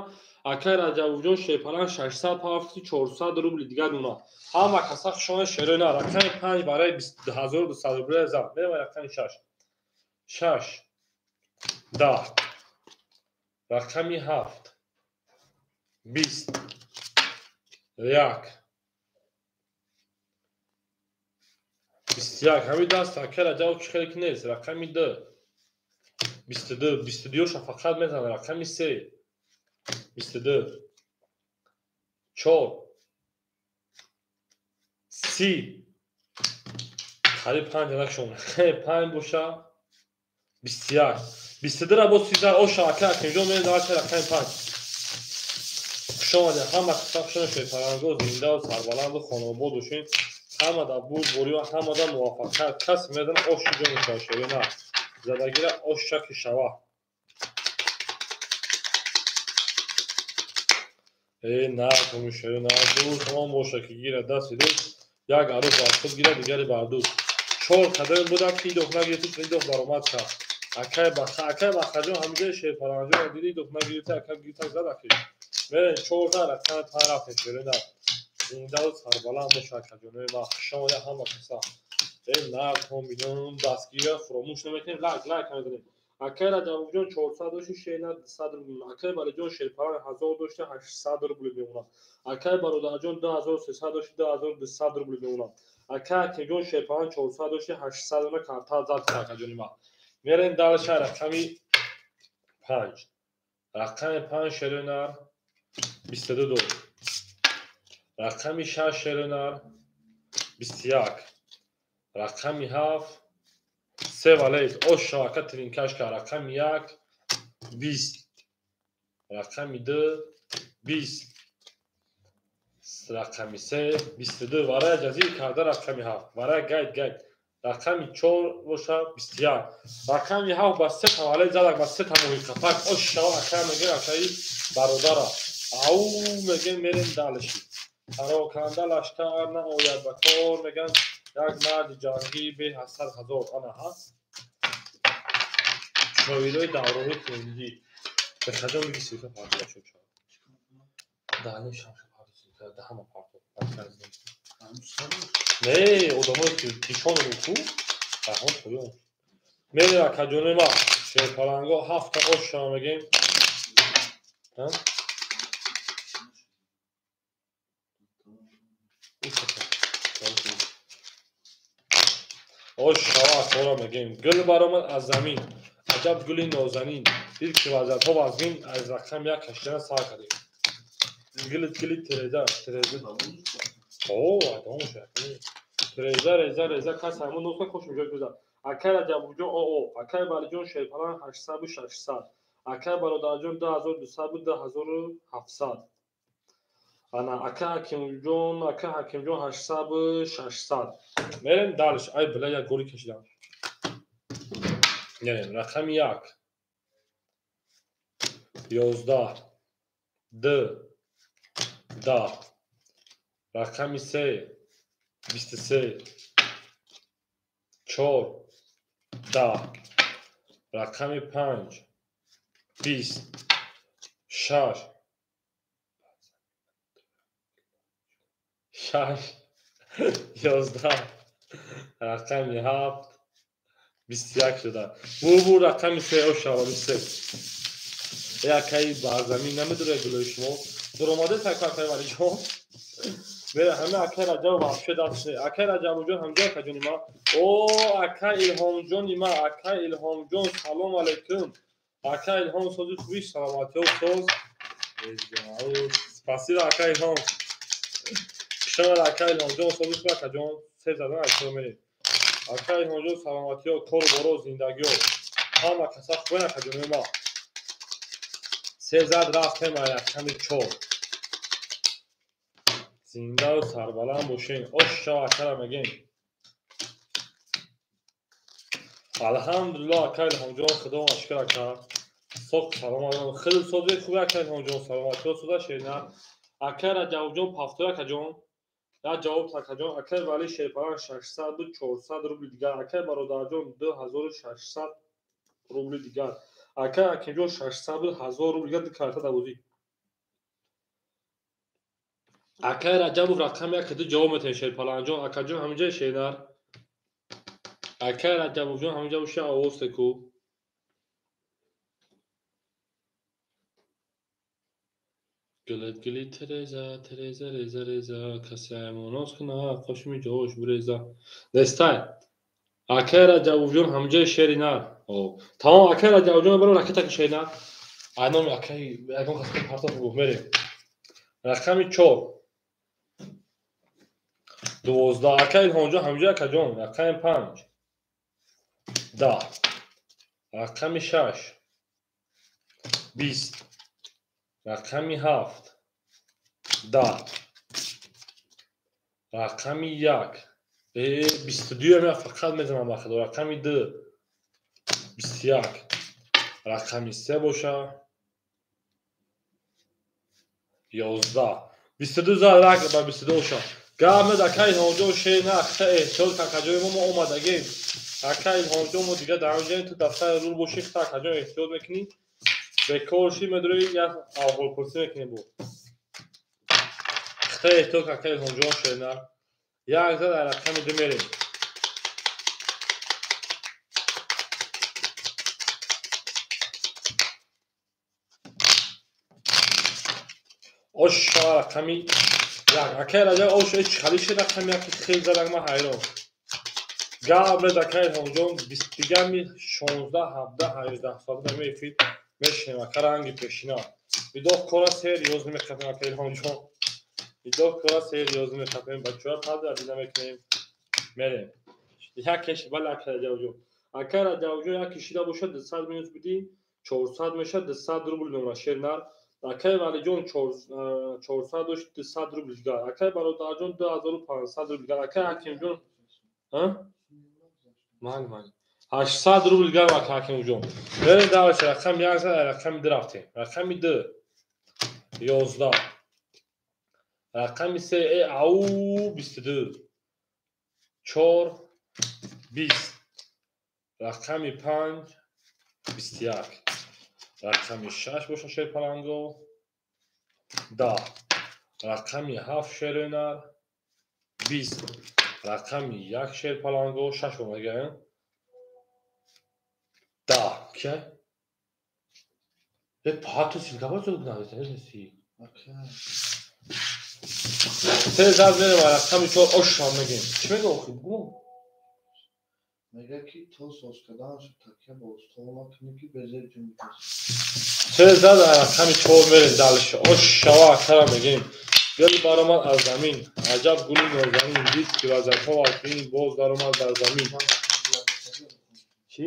Акай Раҷабовҷон Шерпаланг 600 пафти 400 рубли дигар номна. Ҳама каса хушона шерои на. Рақами 5 барои 20200 рубли зам. Мерем рақами 6. 6 10 рақами 7 20 1 21. Ҳамин даст акай Раҷабов чӣ хеле ки нест. Рақами 2 22 22 ша фақат мезанад. Рақами 3 22 4 30 қариб 5 накшон. 5 боша 21 22 ра боз 30 оша ака Ҳакимҷон мерем давай рақами 5. Хуш омадед ҳама қисса хуш омадед шерпаланго зиндаву сарбаланду хонобод бошед. Ҳама дар бурдборӣ ва ҳама дар муваффақият. Касе мезанад оши ҷо мешавад шерои нар. Задагира ош шаки шава. На томишеро на ду тамом боша ки гира дасти ду як арӯс бар худ гира дигари бар ду. 4 қадам буда ки идоф нагирифт, идоф баромад кард. Акай Баха, акай Бахаҷон ҳаминҷа Шерпаланҷон диди идоф нагирифта, акай гирифта зад акай. Мерем 4 рақами 5 рафтем шерои нар. Зиндаву сарбаланд боша акаҷонои ман. Хуш омадед ҳама каса. На томинон дастгирия фуромӯш намекунем. Лайк лайк мезанем. Акай Раҷабовҷон 400 дошти, шернар 200 рубл мемонад. Акай Валиҷон шерпаланг 1000 дошти, 800 рубл мемонад. Акай Бародарҷон 2300 дошти, 2200 рубл мемонад. Акай Ҳакимҷон шерпаланг 400 дошти, 800 рубл карта зад акаҷони ман. Мерем дальше рақами 5. Рақами 5 шернар 22 дод. Рақами 6 шернар 21. Рақами 7 се валет ош шавака тринкашка. Рақами 1 20. Рақами 2 20. Рақами 3 22. Варая ҷазир карда рақами 7. Варая гайд гайд. Рақами 4 боша 21. Рақами 7 ба се валет задак, ба се моҳи қапак. Ош шава ака мегӯ акаи бародара. Ау мегӯем мерем дальше. Пароканда лашкар наояд ба кор, мегӯянд як марди ҷангӣ бе ҳасад ҳазор. Ана ҳаст шоирои давроҳои тингӣ. Бехаҷон биги силка партоба шуд. Даҳни шамша партоба, даҳама партоб. Не, одамое ки тишон руку, даҳон поён. Мерем акаҷони ма, шерпаланго ҳафта ош шава мегем. Ош шава акора мегем. Гул баромад аз замин, аҷаб гули нозанин. Дид ки вазиятҳо вазмин, аз рақам як кашидана сар кардем. Гили гили тереза, тереза. О, адом шуд. Тереза, реза, реза, кас ҳамон нуқта хош меҷой гузар. Акай Раҷабовҷон оо, акай Валиҷон шерпаланг 800 600. Акай Бародарҷон 2200 буд, 2700. Ана ака Ҳакимҷон, ака Ҳакимҷон 800 600. Мерем дальше. Ай била як голи кашидам. Мерем рақами 1 11 2 10. Рақами 3 23 4 10. Рақами 5 20 6 6 11. Рақами 7 21 шуда. Бу рақами 3 ошава 23. Якаи барзамин намедурад гулои шумо. Дуромаде такар акай Валиҷон. Мере ҳама акай Раҷаб вообще даст. Акай Раҷабовҷон ҳамҷо акаҷони ма. О, акай Илҳомҷони ма, акай Илҳомҷон салом алейкум. Акай Илҳом сози хуби саломатиё соз. Спасибо акай Илҳом. Шамал акай Илҳомҷон сози хуб акаҷон. Се задан акаҷон мерем. Акай Илҳомҷон саломатиё, кору боро, зиндагиё. Ҳама каса хубен акаҷони ма. Се зад рафтем рақами 4. Зиндаву сарбаланд бошен. Ош шава акара мегем. Алҳамдулиллоҳ акай Илҳомҷон, худо шукр ака. Соқ саломат. Хеле сози хуби акай Илҳомҷон, саломатиё соза шерина. Акай Раҷабовҷон пафтор акаҷон. Як ҷавоб акаҷон. Акай Вали шерпаланг 600 буд, 400 рубли дигар. Акай Бародарҷон 2600 рубли дигар. Акай Ҳакимҷон 600 буд, 1000 рубли дигар, ду карта дар бозӣ. Акай Раҷабов рақами 1 ду ҷавоб метавонед шерпалангҷон. Акаҷон ҳаминҷо шернар. Акай Раҷабовҷон ҳаминҷо боша овоз теку. Гулит гули тереза, тереза, реза, реза, касе аймоноз куна, қошми ҷош буреза. Нестай. Акай Раҷабовҷон ҳаминҷо шери нар. Тамом акай Раҷабовҷон баро ракета ки шери нар. Ай номи акай ягон кас партоф гуфт мерем. Рақами 4 12. Акай Илҳомҷон ҳаминҷо акаҷон. Рақами 5 10. Рақами 6 20. Рақами 7 10. Рақами 1 22 ман фақат мезанам ба худо. Рақами 2 21. Рақами 3 боша 11. 22 зад рак ба 22 боша. Гап нед акай Илҳомҷон шер на, ахта эҳтиёт акаҷони мо омадагем. Акай Илҳомҷон мо дигар дар ҳамҷои ту дафтари рул бошӣ, хта акаҷон эҳтиёт мекунӣ. Бекор ши медурӣ як аҳволпурсӣ мекунӣ бо. Хта эҳтиёт акай Илҳомҷон шер на. Як зад рақами 2 мерем. Ош шава рақами як. Акай Раҷаб ош ҳеч хали шид рақами яки хел задак ман ҳайрон. Гап ред акай Илҳомҷон, бистдигами 16, 17, 18 соата дар мефид мешинем ака ранги пешина. Видох кора серьёз мехапем акай Илҳомҷон. Видох кора серьёз мехапем, бачаҳо қадр дида мекунем. Мерем. Як кеш бале акай Раҷабҷон. Акай Раҷабҷон як кишида бошад 200 минус бидӣ, 400 мешад 200 рубл мемонад шер нар. Акай Валиҷон 400 дошт 200 рубл дигар. Акай Бародарҷон 2500 рубл дигар. Акай Ҳакимҷон, ҳа? Ман ман. 800 рубл дигар акай Ҳакимҷон. Мерем дальше рақами 1 зад, рақами 2 рафтем. Рақами 2 11. Рақами 3 ау 22. 4 20. Рақами 5 21. Рақами 6 боша шерпаланго 10. Рақами 7 шеренар 20. Рақами 1 шерпаланго 6 омадага 10. Кия? Э пату силка бозуг надеси. Се зад мерем рақами 4 ош мегем. Чӣ мега охи бугу? Мега ки то соз карданаш такя ба устол накунӣ ки безеб ҷунбидаст. Се зад рақами 4 мерем дальше. Ош шава акара мегем. Гул баромад аз замин. Аҷаб гули нозанин дид ки вазатҳо вазмин боз даромад дар замин. Чӣ?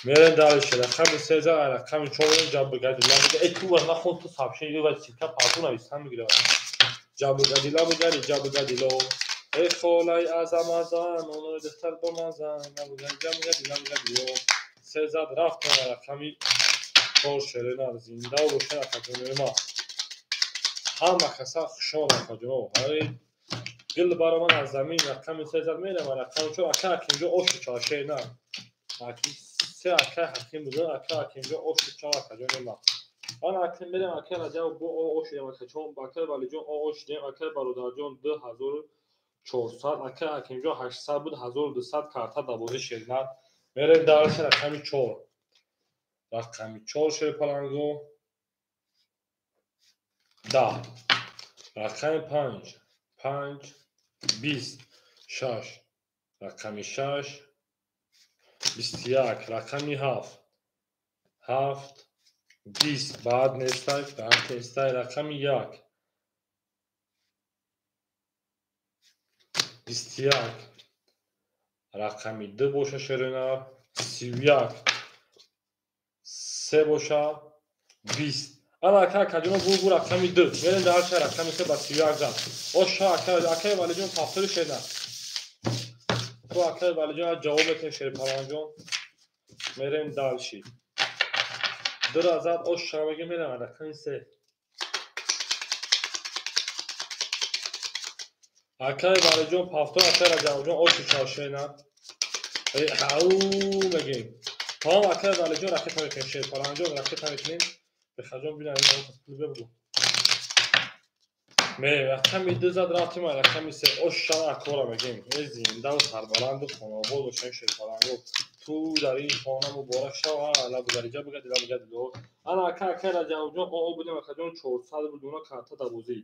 Мерем дальше. Рақами 3 зад рақами 4 мерем ҷабргадила мега. Э ту ваз нахон ту сообщение ва силка парту нависан мегира. Ҷабргадила бугари ҷабргадило. Эй холаи азамазан, онои духтар бомазан, ҷабргадила бугадило. Се зад рафтем рақами 4 шеренар зинда бошад акаҷонои ма. Ҳама каса хушон акаҷоно. Ҳай гул баромад аз замин рақами 3 зад мерем рақами 4 ака Ҳакимҷон ошу чава шеренар. Аки се ака Ҳаким буда, ака Ҳакимҷон ошу чава акаҷонои ма. Ана ака мерем ака Раҷаб бо ош дем акаҷон, акаи Валиҷон ош дем, акаи Бародарҷон 2400, ака Ҳакимҷон 800 буд, 1200 карта дарвозаи шеринар. Мерем дальше рақами 4. Рақами 4 шерпаланго 10. Рақами 5 5 20 6. Рақами 6 21. Рақами 7 7 20. Баъд нестай, баъд нестай. Рақами 1 21. Рақами 2 боша шеринар 31. 3 боша 20. Ана ака акаҷоно бу рақами 2. Мерем дальше рақами 3 ба 31 зад. Оша ака акаи Валиҷон повтори шеринар. Ту акаи Валиҷон ҷавоб метавонӣ шерпаланҷон. Мерем дальше. 2 зад оша мега мерем рақами 3. Акаи Валиҷон повтор, акаи Раҷабҷон ошу чашена. Ау мегем. Тамом акаи Валиҷон ракета мекунем шерпаланҷон ракета мекунем. Бехаҷон бинам ин пул бибу. Мерем рақами 2 зад рафтем рақами 3 ош шава акора мегем. Э зиндаву сарбаланду хонаобод бошем шерпаланго. Ту дар ин хона муборак шава, лабугари ҷабугади лабугади ло. Ана ака акаи Раҷабҷон о будем акаҷон 400 буд уна карта дарвозӣ.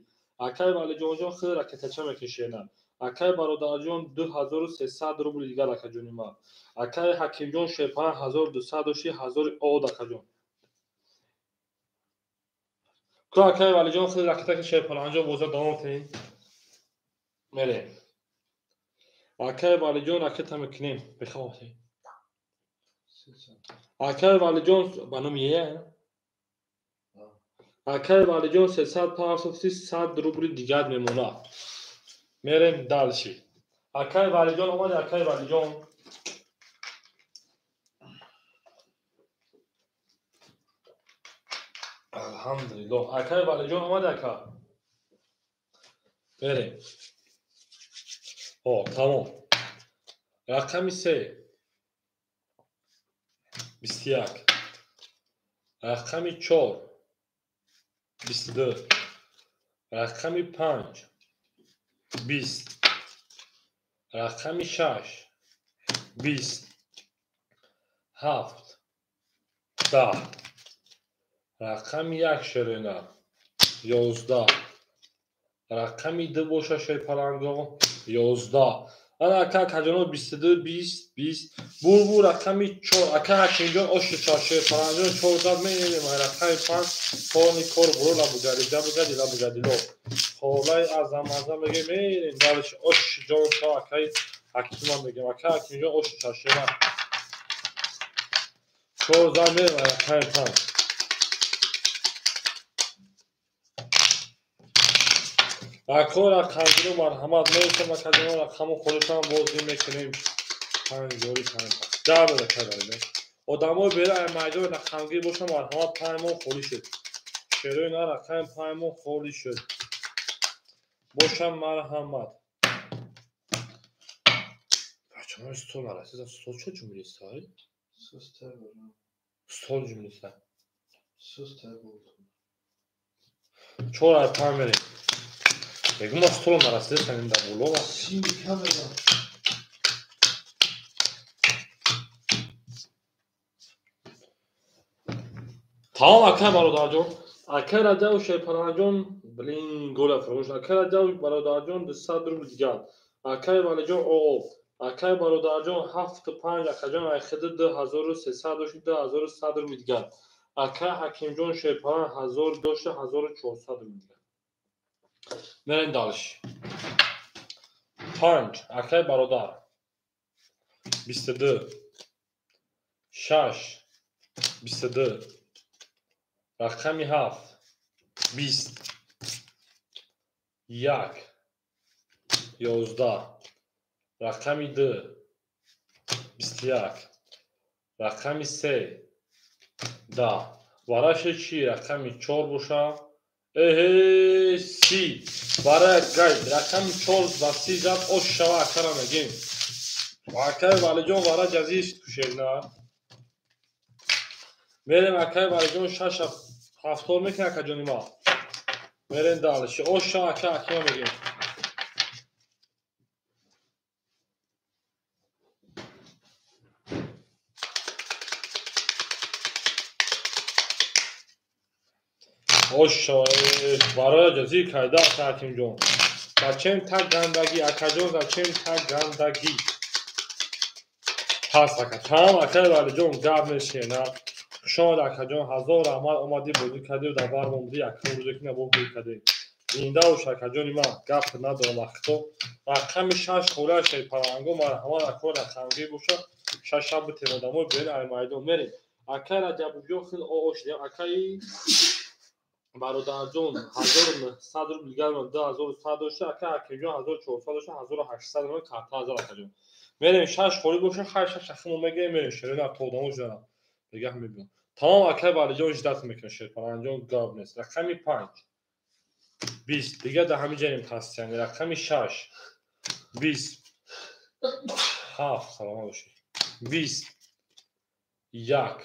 Акаи Валиҷонҷон хеле ракетача мекашена. Акаи Бародарҷон 2300 рубл дигар акаҷони ман. Акаи Ҳакимҷон шерпалан 1200 дошти 1000 од акаҷон. Ку акаи Валиҷон хеле ракета ки шерпаланҷон боза давом кунем. Мерем. Акаи Валиҷон ракета мекунем. Бихоҳем. Акаи Валиҷон ба номи е? Акаи Валиҷон 300 партофти 100 рубли дигар мемонад. Мерем дальше. Акаи Валиҷон омад, акаи Валиҷон. Алҳамдулиллоҳ. Акаи Валиҷон омад, ака. Мерем. О, тамом. Рақами 3 21. Рақами 4 22. Рақами 5 20. Рақами 6 20. 7 10. Рақами 1 шерина 11. Рақами 2 боша шерпаланго 11. Ана ака акаҷоно 22 20 20. Бурбу рақами 4. Ака ҳакимҷон оши 4 шерпаланҷон 4 мерем. Рақами 5 корни кор буро лабугарида бугади лабугадило. Холаи азам мегем мерем. Дарш оши ҷон ша акаи ҳакима мегем. Ака ҳакимҷон оши 4 шера. 4 мерем рақами 5. Ако рақамгиро марҳамат мересем, акаҷоно рақаму худашам бозӣ мекунем. 5 5 ҷамъ кардем. Одамои бера ай майдон рақамгир боша марҳамат 5 мон холӣ шуд. Шерои на рақами 5 мон холӣ шуд. Боша марҳамат. Бачаҳо стол нарасида, стол чо ҷумлисай? Стол ҷумлисай. 4 ай 5 мерем. Мегум ма столо нарасида саним дар боло. Тамом акай бародарҷон. Акай Раҷаб Шерпаланҷон блин гола фаромӯш. Акай Раҷаб бародарҷон 200 рубл дигар. Акай Валиҷон оо. Акай бародарҷон 7 5 акаҷон айхиди 2300 дошти 2100 рубл дигар. Акай Ҳакимҷон Шерпалан 1000 дошти 1400 рубл дигар. Мерем дальше. 5 акай бародар 22 6 22 рақами 7 20 1 11 рақами 2 21 рақами 3 10 вараше чи рақами 4 боша. Эҳе си барои гайд рақами 4 ва 30 зад ош шава акара мегем. Акай Валиҷон вара ҷазист кушедна. Мерем акай Валиҷон 6 7 мекунад акаҷони ма. Мерем дальше. Ош шава ака акима мегем. Ош барои ҷазӣ кайда ака Ҳакимҷон. Зачем так гандагӣ акаҷон, зачем так гандагӣ? Пас ака тамом акай Валиҷон гап нешена. Хуш омад акаҷон, ҳазор раҳмат омадӣ бозӣ кардӣ дар бар монди якум рӯзе ки набо бозӣ кардӣ. Зинда бош акаҷони ман, гап надорам ахто. Рақами 6 холия шерпаланго марҳамат ако рақамгир боша 6 шаб битем одамои берин ай майдон мерем. Акай Раҷабҷон хел оо шидем. Акаи бародарҷон 1900 рубл дигар 2100 дошта, ака Ҳакимҷон 1400 дошта, 1800 рубл карта 1000 акаҷон. Мерем 6 холӣ боша, 6 шахимо мегирем, мерем шерина то одамо ҷана. Дигаҳ мебинам. Тамом акай Валиҷон ждат мекунад шерпаланҷон гап нест. Рақами 5 20 дигар дар ҳамин ҷаем ҳастяни. Рақами 6 20 7 саломат бошед. 20 1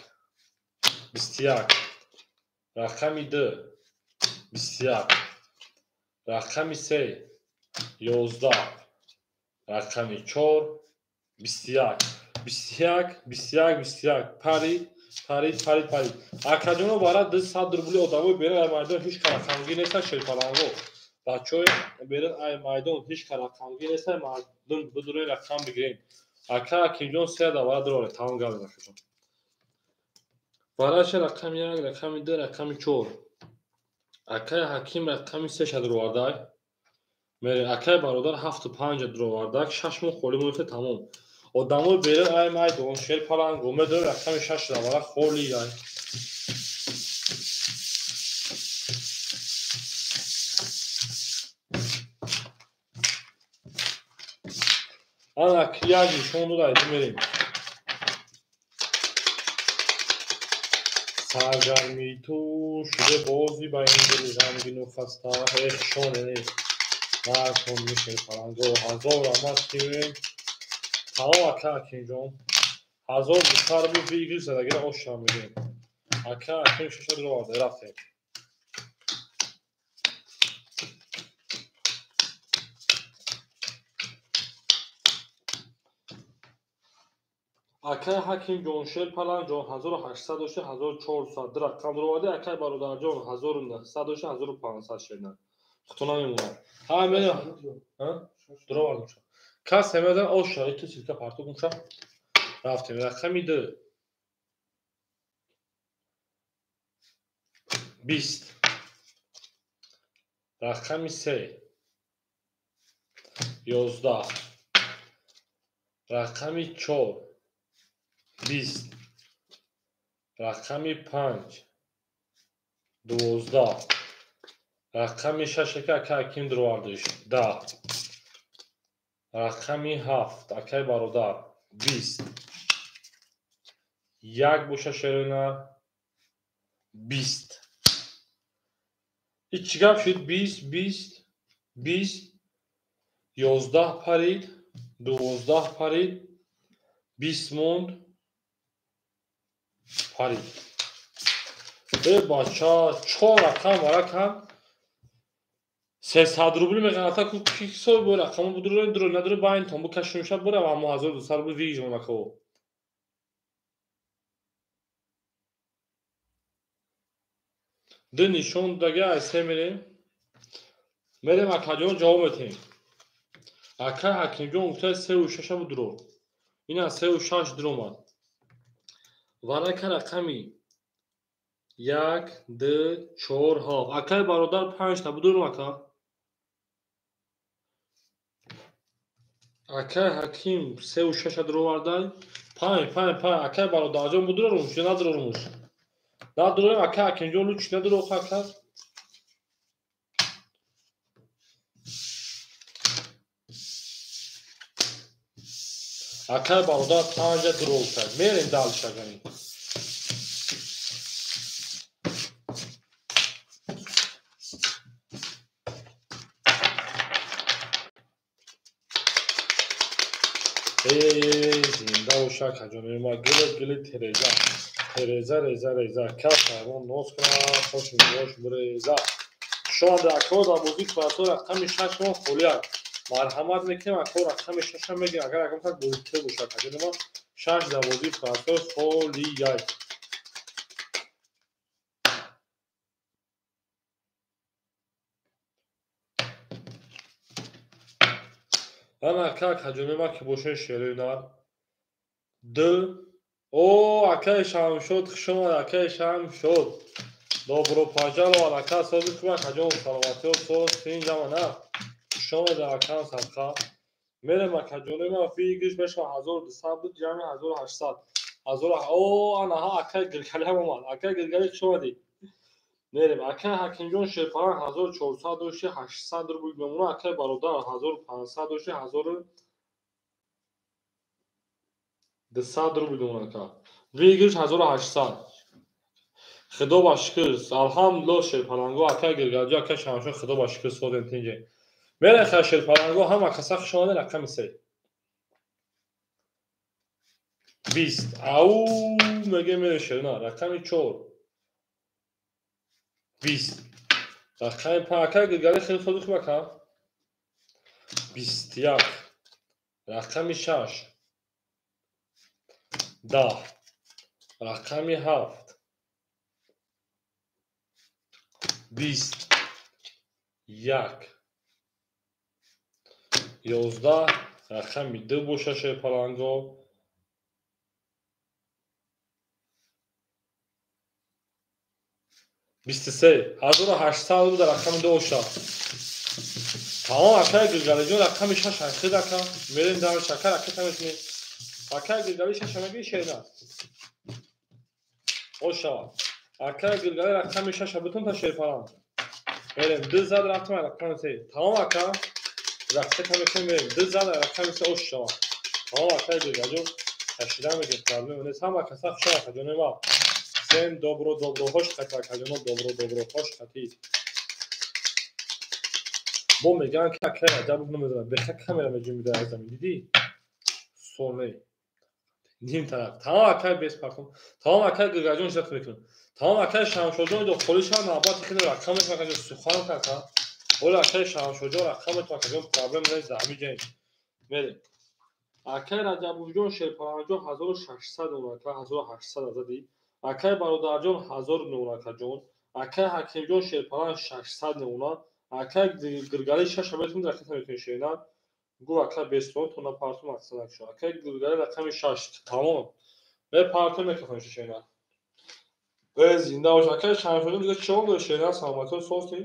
21 рақами 2 21 рақами 3 11 рақами 4 21 21 21 21 парид парид парид парид. Акаҷоно бара 200 рубли одамои берин ай майдон ҳеҷ ка рақамгир нестанд шерпаланго. Бачаҳои берин ай майдон ҳеҷ ка рақамгир нестанд, мардум бидурен рақам бигирен. Ака Ҳакимҷон 3 давара дуроре тамом гап акаҷон. Вараша рақами 1 рақами 2 рақами 4. Акай Ҳаким рақами 3 ша дуровардай. Мерем акай бародар 7 5 дуровардай. 6 моҳ холӣ монда тамом. Одамои берин ай майдон шерпаланго медорем рақами 6 давара холӣ ай. Ана як нишон дода айди мерем. Саргармии ту шуда бозӣ ба ин дили ғамгину хаста. Эхшоне нест. Накун шерпаланго ҳазор раҳмат кимем. Тамом ака Ҳакимҷон. 1200 рубл бигир задагира ошам мегирем. Ака Ҳаким 6 дуроварда рафтем. Акай Ҳаким ҷоншер Паланҷон 1800 дошта 1400 ду рақам дуроварда. Акай бародарҷон 1900 дошта 1500 шерна. Хато намемонад. Ҳа мерем. Дуровардем. Кас ҳамедан оша, иту силка парту гумша. Рафтем. Рақами 2. 20. Рақами 3. 11. Рақами 4. 20. Рақами 5. 12. Рақами 6 ки акай Ҳаким дуровардиш 10. Рақами 7 акай бародар 20. 1 боша шерина 20. И чӣ гап шуд? 20, 20, 20, 11 парид, 12 парид, 20 монд, парид. Э бача, 4 рақам варакам 300 рубли меғалата ку ки ҳисоб бо рақамро будуро дуро надуро байнтон букашем шаб бора ва мо 1200 рубли вижон акао. Ду нишон дага айсе мерем. Мерем акаҷон ҷавоб метем. Акай Ҳакимҷон гуфта 3 6 будуро. Ина 3 6 дуромад. Варака рақами 1 2 4 7. Акай бародар 5 та будуром ака. Акай Ҳаким 3 6 дуровардай. 5 5 5 акай бародарҷон будуром, чӣ надурорумуш. Надурем акай Ҳакимҷон луч надуро ака. Акай бародар 5 дуров кард. Мерем дальше агани. Зинда боша акаҷони ма гили гили тереза. Тереза реза реза. Кас ҳайвон ноз кунад, хош бош буреза. Шояд акао дар бозии квартал рақами 6 мо холиад. Марҳамат мекунем акао рақами 6 мегирем. Агар акам так бозитер бошад акаҷони ма 6 дар бозии квартал холияй. Ана ака акаҷони ма ки бошед шерои нар. 2 О, акай Шамшод, хуш омад, акай Шамшод. Добро пожаловать, ака сози хуб, акаҷон, саломатиё, соз, тинҷ ама на. Хуш омад, акам садқа. Мерем акаҷони ма фигиш мешава 1200 буд, ҷамъи 1800. О, ана ҳа, акай Гилгали ҳам омад. Акай Гилгали хуш омадӣ. Мерем, акай Ҳакимҷон Шерпалан 1400 дошти, 800 рубл мемона, акай бародар 1500 дошти, 1200 рубл мемона ака. Выигрыш 1800. Худо ба шукр, алҳамдулиллоҳ Шерпаланго, акай Гилгалҷо, акай Шамшод, худо ба шукр созем тинҷе. Мерем хай Шерпаланго, ҳама каса хуш омадед, рақами 3. 20. Ау, меге мере шерна, рақами 4. 20. Рақами 5, акай Гилгали хеле сози хуб ака. 21. Рақами 6. 10. Рақами 7. 20. 1. 11. Рақами 2 боша Шерпаланго. 23. 1800 рубл дар рақами 2 оша. Тамом акай Гилгалиҷон рақами 6 айхид ака. Мерем дар шакар ака метунем. Акай Гилгали 6 мегири шерна. Оша. Акай Гилгали рақами 6 бутун та Шерпалан. Мерем 2 зад рафтем рақами 3. Тамом ака. Рақами 3 мерем 2 зад рақами 3 оша. Тамом акай Гилгалиҷон кашида мегирем проблема нест. Ҳама каса хуш акаҷони ма. Всем добро, добро, хош хати акаҷоно, добро, добро, хош хати. Бо мегӯянд ки акай Раҷабов намедонад, беха камера меҷунбида аз замин, дидӣ? Соне. Ним тараф. Тамом акай без партом. Тамом акай Гилгалиҷон иштирок мекунад. Тамом акай Шамшодҷон идо холӣ шавад, навбати хеле рақам метавонад акаҷон сухан кард. Ола акай Шамшодҷон рақам метавонад акаҷон проблем нест дар ҳамин ҷоем. Мерем. Акай Раҷабовҷон Шерпаланҷон 1600 нон ака, 1800 зади. Акай Бародарҷон 1000 нон акаҷон. Акай Ҳакимҷон Шерпалан 600 нона. Акай Гиргали 6 метавонед ракета метавонед шерина. Гу ака бестон тона парту мақсад накшо. Акай Гиргали рақами 6 тамом. Мепарту мекафон шерина. Зинда бош акай Шамшоҷон, дига чӣ дори шерина, саломатиёт созтӣ?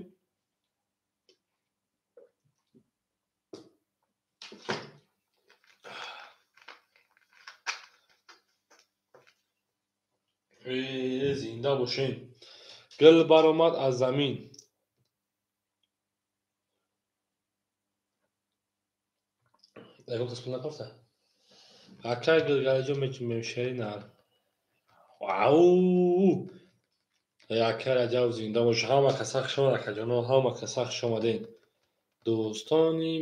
Зинда бошен. Гил баромад аз замин. Ягон кас пул напарта? Акай Гиргалиҷон мечунбем шерина. Ау! Акай Раҷаб зинда бош. Ҳама каса хуш омад акаҷоно, ҳама каса хуш омадед. Дӯстони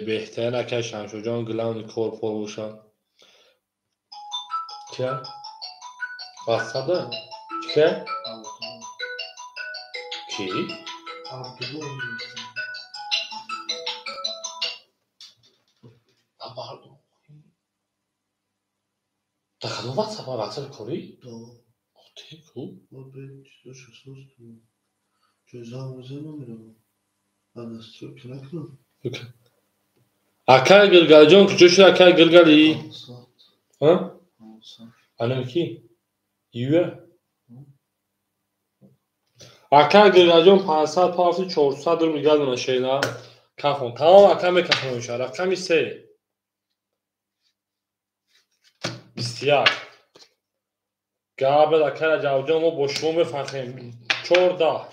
беҳтарин акай Шамшоҷон, главни кор пор бошад. Кия? WhatsApp да? Кия? Ки? Да кадом WhatsApp? WhatsApp корӣ? Оте, ку? Акай Гиргалиҷон куҷо шуд акай Гиргали? Анам ки? Юя? Акай Гиргалиҷон 500 пафти 400 рубл гадона шена. Кафон. Тамом ака мекафон ша. Рақами 3. 21. Габел акай Раҷабҷон, мо бо шумо мефахрем. 14.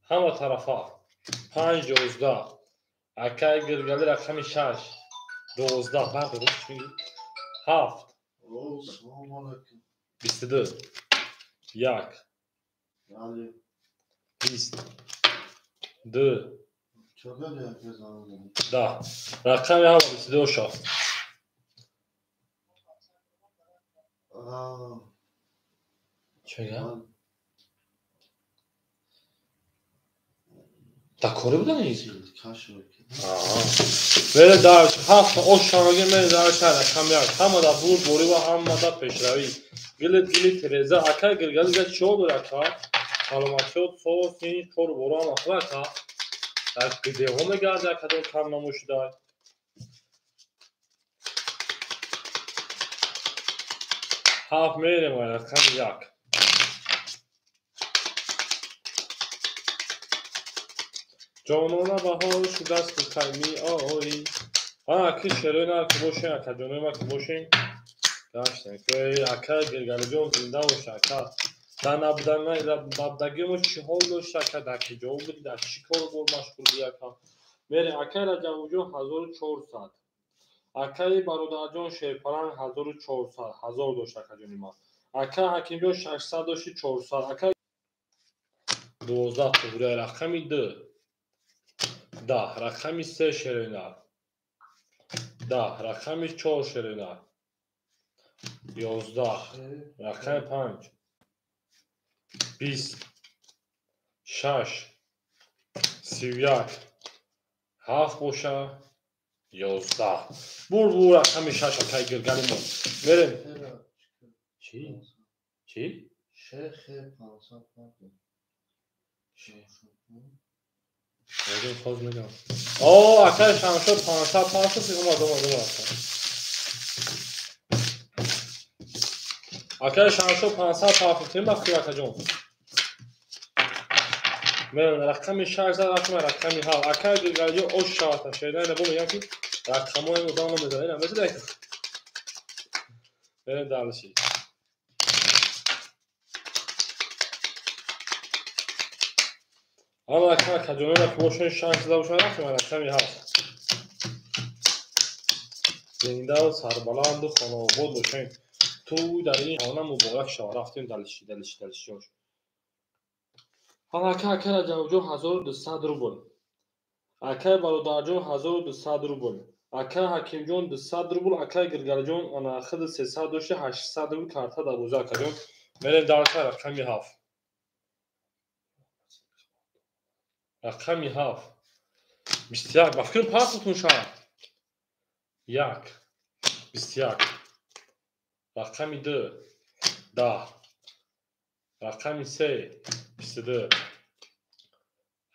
Ҳама тарафа. 5 11. Акай Гиргали рақами 6. 12. Бардор, чӣ мегӣ? 7. 22. 1. 20. 2. 10. Рақами ҳама 22 шав. Чӣ мегӯям? Дар корӣ буда низ? Мере дар ҳафт ош шаваги, мере дар шаҳр рақами 1. Ҳама дар бурд борӣ ва ҳама дар пешравӣ. Гили гили Тереза, акай Гиргали га чиҳо дори ака? Саломатиёт соз, тинҷ, кору боро ҳама хуб ака? Дар видеоҳо мегарди акадон кам намошидай. 7 мерем рақами 1. Ҷонона баҳор шудааст кай меоӣ. Аки шерои нар ки бошем, акаҷонои ма ки бошем. Гаштем. Акай Гиргалиҷон зинда бош ака. Дар набудагии мо чӣ ҳол дошт ака, дар куҷо будӣ, дар чӣ кору бор машғул будӣ ака? Мерем акай Раҷабовҷон 1400. Акаи Бародарҷон Шерпаланг 1400, 1000 дошт акаҷони ман. Акай Ҳакимҷон 600 дошти 400. Акай 12 туғрия рақами 2. 10 рақами 3 шерина. 10 рақами 4 шерина. 11 рақами 5. 20 6 31 7 боша 11. Бур бур рақами 6 акай Гиргалимон. Мерем. Чӣ? Чӣ? Шех 500 Мегӯям, хоз мегӯям. О, акай Шамшод 500 500 омад, омад, омад. Акай Шамшод 500 500 тем бахти акаҷон. Мерем рақами 6 зад, рақами 7. Акай Гиргалиҷон ош шавата шеда, ина бо мегӯям ки рақамҳои одам намезанад. Ина мезанад. Мерем дальше. Ама ака акаҷонона ки бошен 6 зада бошанд, рақами 7. Зиндаву сарбаланду хонаобод бошем. Ту дар ин хона муборак шава. Рафтем дальше, дальше, дальше. Ҳама ака ака Раҷабҷон 1200 рубл. Акай Бародарҷон 1200 рубл. Акай Ҳакимҷон 200 рубл. Акай Гиргалиҷон ана худ 300 дошти 800 рубл карта дар бозӣ акаҷон. Мерем дальше рақами 7. Рақами 7. 21. Ба фикрам паспортун шад. 1. 21. Рақами 2. 10. Рақами 3. 22.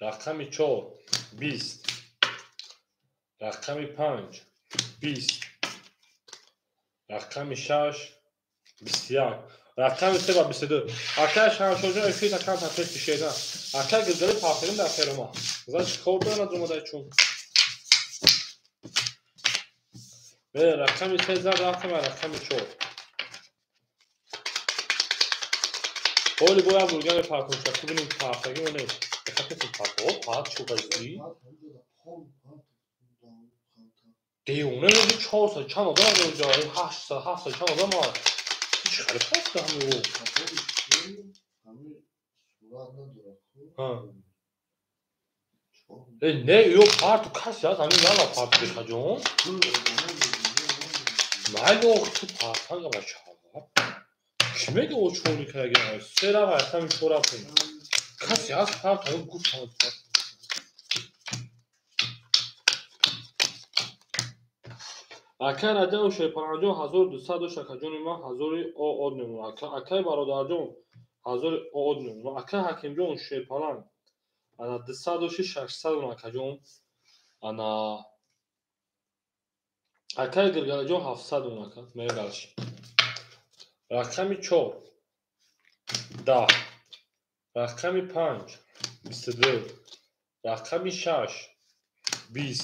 Рақами 4. 20. Рақами 5. 20. Рақами 6. 21. Рақами 3 ва 22. Акай Шамшоҷон эфир такам тафрид пишеда. Акай Гилгали пафирим дар ферума. Зан чӣ кор дорад омадай чун? Рақами 3 зад рафтем ва рақами 4. Ҳоли бояд бурга мепартом шад. Ту бинем партаги ё не. Бехатр парто. Парт чӣ қайси? Девона меги 400 чанд одам аст онҷо? 800 700 чанд одам аст? Чӣ хеле паст ҳами ӯ. Не, ё парту касе аст, ҳамин нала парту бехаҷон. Майли ох ту партанга бача. Чӣ меги о чори кардаги? Се рафт, ҳами чор рафтем. Касе аст парт ҳамин гуфт ҳамин парт. Акай Раҷабов Шерпаланҷон 1200 дошт, акаҷони ман 1000 оод мемонад. Акай бародарҷон 1000 оод мемонад. Акай Ҳакимҷон Шерпаланг ана 200 дошти 600 мемонад акаҷон. Ана акай Гиргалиҷон 700 мемонад ака. Мерем дальше. Рақами 4 10. Рақами 5 22. Рақами 6 20.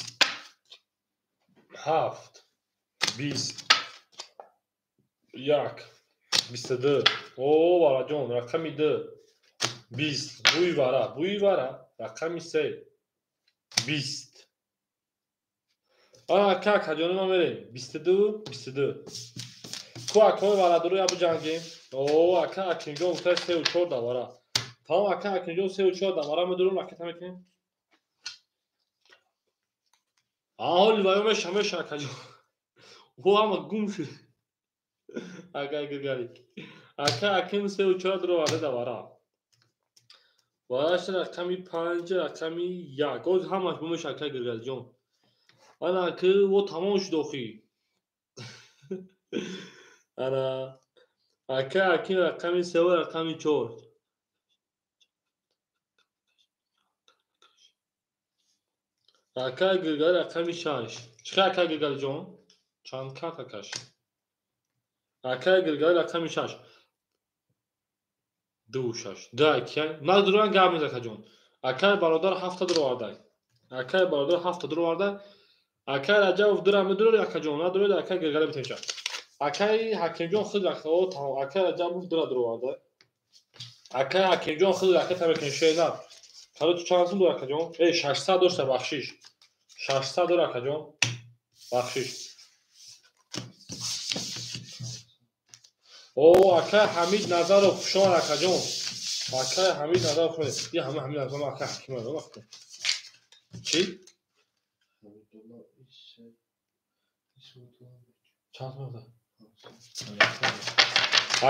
7 20. 1 22. О, вараҷон, рақами 2 20. Бӯи вара, бӯи вара. Рақами 3 20. Ана ака акаҷони ман мерем. 22 22. Ку акаҳои варадоро я биҷангем. О, ака Акимҷон гуфта 3 4 давара. Тамом ака Акимҷон 3 4 давара медурем, ракета мекунем. Ҳоли ваё меша, меша акаҷон. Ӯ ҳама гум шуд. Акай Гиргали. Ака Аким 3 4 дуроварда давара. Варашта рақами 5, рақами 1. Оз ҳамаш бумеша акай Гиргалиҷон. Ана ки во тамом шуд охи. Ана ака Аким рақами 3 ва рақами 4. Акай Гиргали рақами 6. Чӣ акай Гиргалиҷон? Чанд карта каш? Акай Гиргали рақами 6. 2 6. 2 акай. На дуран гап мезад акаҷон. Акай бародар 7 дуроварда. Акай бародар 7 дуроварда. Акай Раҷабов 2 медурад акаҷон. На дурад акай Гиргали битемша. Акай Ҳакимҷон худ рақао тамом. Акай Раҷабов 2 дуроварда. Акай Ҳакимҷон худ ракета мекунад шена. Кадо ту чанд сум дор акаҷон? 600 дошта бахшиш. 600 дор акаҷон. Бахшиш. О, акай Ҳамид Назаров хушомад акаҷон. Акай Ҳамид Назаров хушомад. Я ҳама Ҳамид Назаров акай Ҳаким вақт. Чӣ? Чанд сум дор?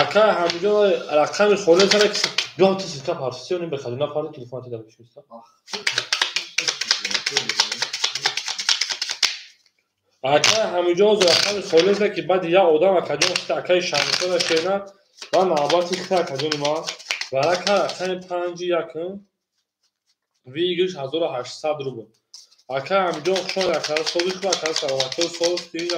Акай Ҳамидҷон рақами холӣ зана ки биём ту ситка парту сиёнем бехаҷон на парту телефон та дабиш миста. Акай Ҳамидҷон рақами холӣ зана ки баъди як одам акаҷон хита акай Шамсона шена ва навбати хита акаҷони ман. Варака рақами 5 1 выигрыш 1800 рубл. Акай Ҳамидҷон хушомад ака сози хуб ака саломатӣ соз тинҷ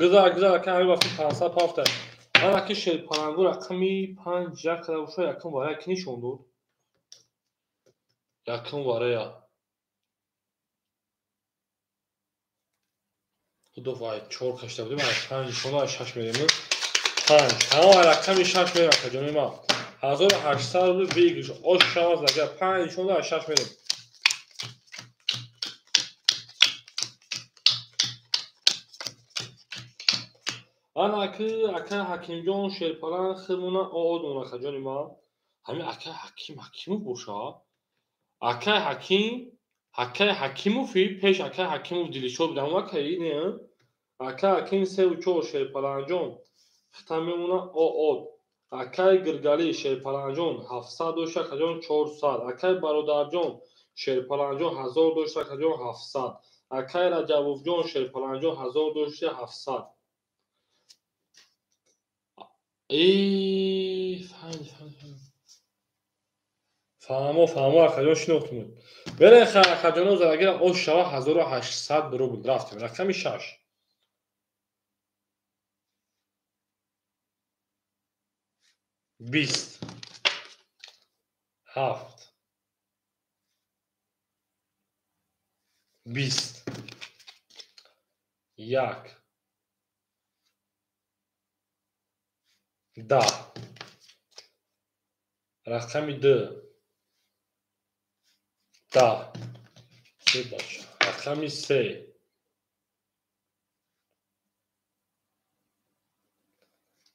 Гузар, гузар, ака ҳамин вақти 500 пафта. Ман аки Шерпалангу рақами 5 1 када боша якум варая ки нишон дод? Якум варая. Худо вай 4 кашта будем, ай 5 нишон дод, ай 6 мерем. 5. Тамом ай рақами 6 мерем акаҷони ман. 1800 рубл выигрыш. Ош шаваз агар 5 нишон дод, ай 6 мерем. Ана аки акай Ҳакимҷон Шерпаланг химона оод мона акаҷони ман. Ҳамин акай Ҳаким Ҳакимов боша. Акай Ҳаким, акай Ҳакимови пеш акай Ҳакимов Дилишод будам акай не? Акай Ҳаким 3 4 Шерпалангҷон хита мемона оод. Акай Гиргалӣ Шерпаланҷон 700 дошт, акаҷон 400. Акай Бародарҷон Шерпаланҷон 1000 дошт, акаҷон 700. Акай Раҷабовҷон Шерпаланҷон 1000 дошт, 700. Фаҳмо, фаҳмо, акаҷон шинохтум. Берен хай акаҷоно зарагира ош шава 1800 рубл. Рафтем. Рақами 6. 20 7 20 1 10. Рақами 2 10. Рақами 3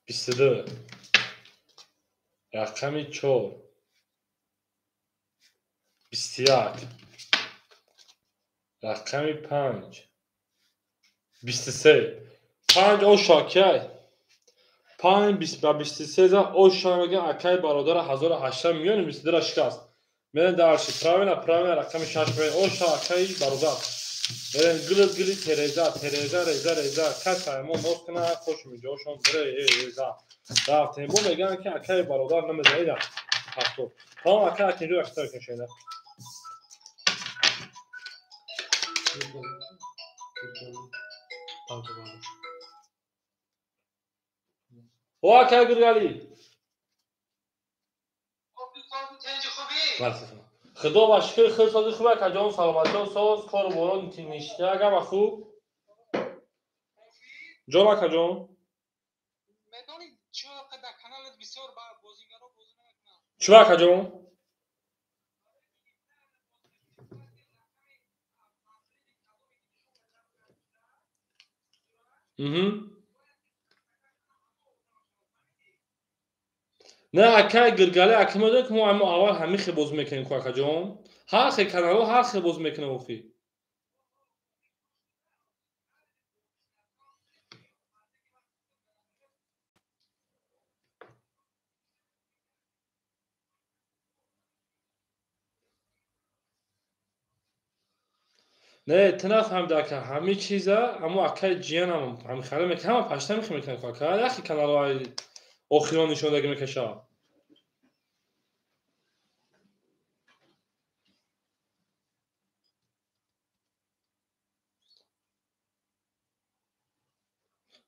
22. Рақами 4 21. Рақами 5 23. 5 оша кай? 5 ба 23 за оша мегӯям акай бародара 1800 миёни 22-ра шикаст. Мерем дарши. Правильно, правильно, рақами 6 мерем. Оша акай бародар. Мерем гили гили тереза, тереза, реза, реза. Кас мо нос кана хош миҷошон реза. Рафтем. Бо мегӯям ки акай бародар намезанид. Ҳафто. Тамом акай акинҷо якта кашена. О акай Гиргалӣ. Худо ба шукр хел сози хуб акаҷон, саломатиён соз, кору борон ништяк ҳама хуб. Ҷон акаҷон. Чӣ акаҷон? Не акай Гиргалӣ ака медонед ки мо ама аввал ҳамин хел бозӣ мекунем ку акаҷон. Ҳар хел каналҳо ҳар хел бозӣ мекунем охи. Не, ту нафаҳмиди ака, ҳамин чиза амо акаи ҷиянам ҳамин хеле мекунад, ҳама пашта мехел мекунад ку ака, яхе каналҳои охирон нишондагӣ мекашад.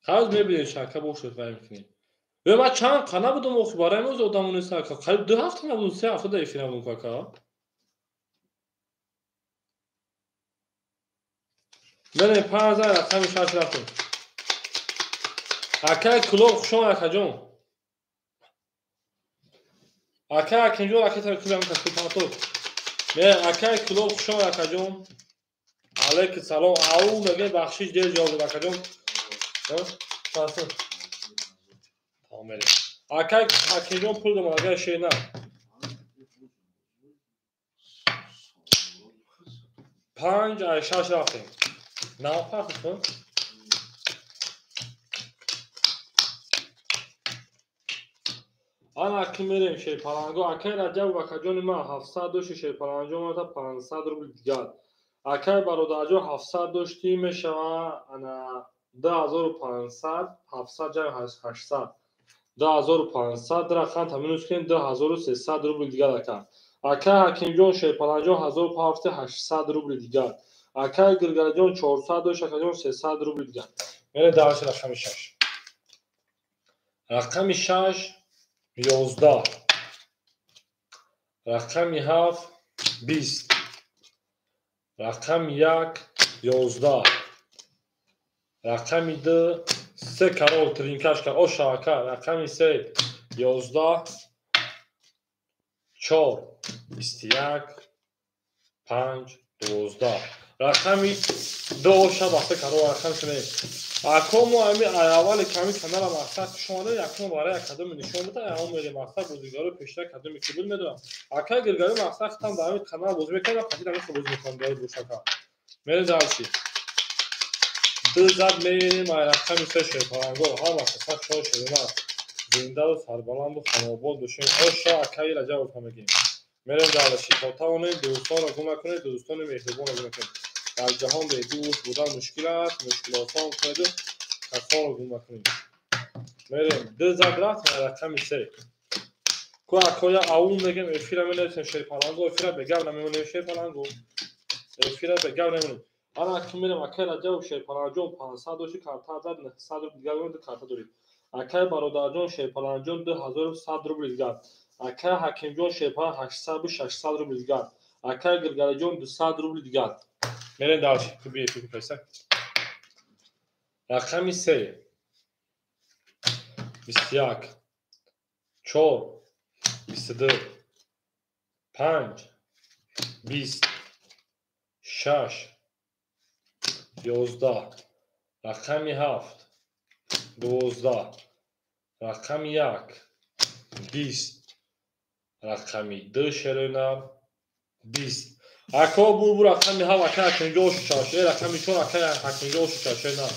Ҳаз мебинем шака бошад вай мекунем. Ё ман чанд қа набудам охи, барои имрӯз одамо нест ака. Қариб 2 ҳафта набудам, 3 ҳафта дар эфир набудам ку ака. Мерем 5000 рақами 6 рафтем. Акай Кулоб хуш омад акаҷон. Акай Акинҷон акай Кулоб касб. Акай Кулоб хуш омад акаҷон. Алейкум салом. Ау мегӯем бахшиш дер ҷавоб дод акаҷон. Акай Акинҷон пул додам агар шер на. 5 ай 6 рафтем. Нафарт. Ана ки мерем Шерпаланго. Акай Раҷабов акаҷони ман 700 дошти, Шерпаланҷон мата 500 рубл дигар. Акай бародарҷон 700 дошти мешава ана 2500, 700 ҷамъ 800. 2500 рақам таминус кунем 2300 рубл дигар ака. Акай Ҳакимҷон Шерпаланҷон 1700 рубл дигар. Акай Гиргалиҷон 400 дошт, акаҷон 300 рубл дигар. Мерем дарси рақами 6. Рақами 6 11. Рақами 7 20. Рақами 1 11. Рақами 2 3 карол тринкашка оша ака. Рақами 3 11 4 21 5 12. Рақами 2 оша баста карол рақами 3. Ако мо ами аввали ками канала мақсад кушода якум барои академи нишон буда, амо мерем мақсад бозигаро пештар кадоми ки буд медонам. Акай Гиргалӣ мақсад хитам дар ҳамин канал бозӣ мекард, қати ҳамин хел бозӣ мекардам дар бошака. Мерем дарси. 2 зад мерем ай рақами 3 Шерпаланго, ҳама мақсад 4 шерона. Зиндаву сарбаланду хонобод бошем. Оша акаи Раҷабов мегем. Мерем дальше. То тавонед дӯстонро гум накунед, дӯстони меҳрубонро гум накунед. Дар ҷаҳон бе дӯст будан мушкил аст, мушкил осон кунеду касонро гум накунед. Мерем. Ду зад рафт рақами се. Ку акоя аун мегем, эфира менависем шерпаланго, эфира бегав намемонем шерпаланго. Эфира бегав намемонем. Ана ки мерем акай Раҷабов шерпаланҷон 500 дошти, карта зад 900 рубл дигар дорем, ду карта дорем. Акай бародарҷон шерпаланҷон 2100 рубл дигар. Акай Ҳакимҷон шерпалан 800 600 рубл дигар. Акай Гиргалиҷон 200 рубл дигар. Мерем дальше. Ту би эфир кайса. Рақами се. 21 4 22 5 20 6 11 рақами 7 12 рақами 1 20 рақами 2 шерӯнар 20. Ако бур рақами 7 ака Ҳакимҷон ошу чашэ, рақами 4 ака Ҳакимҷон ошу чашэ на.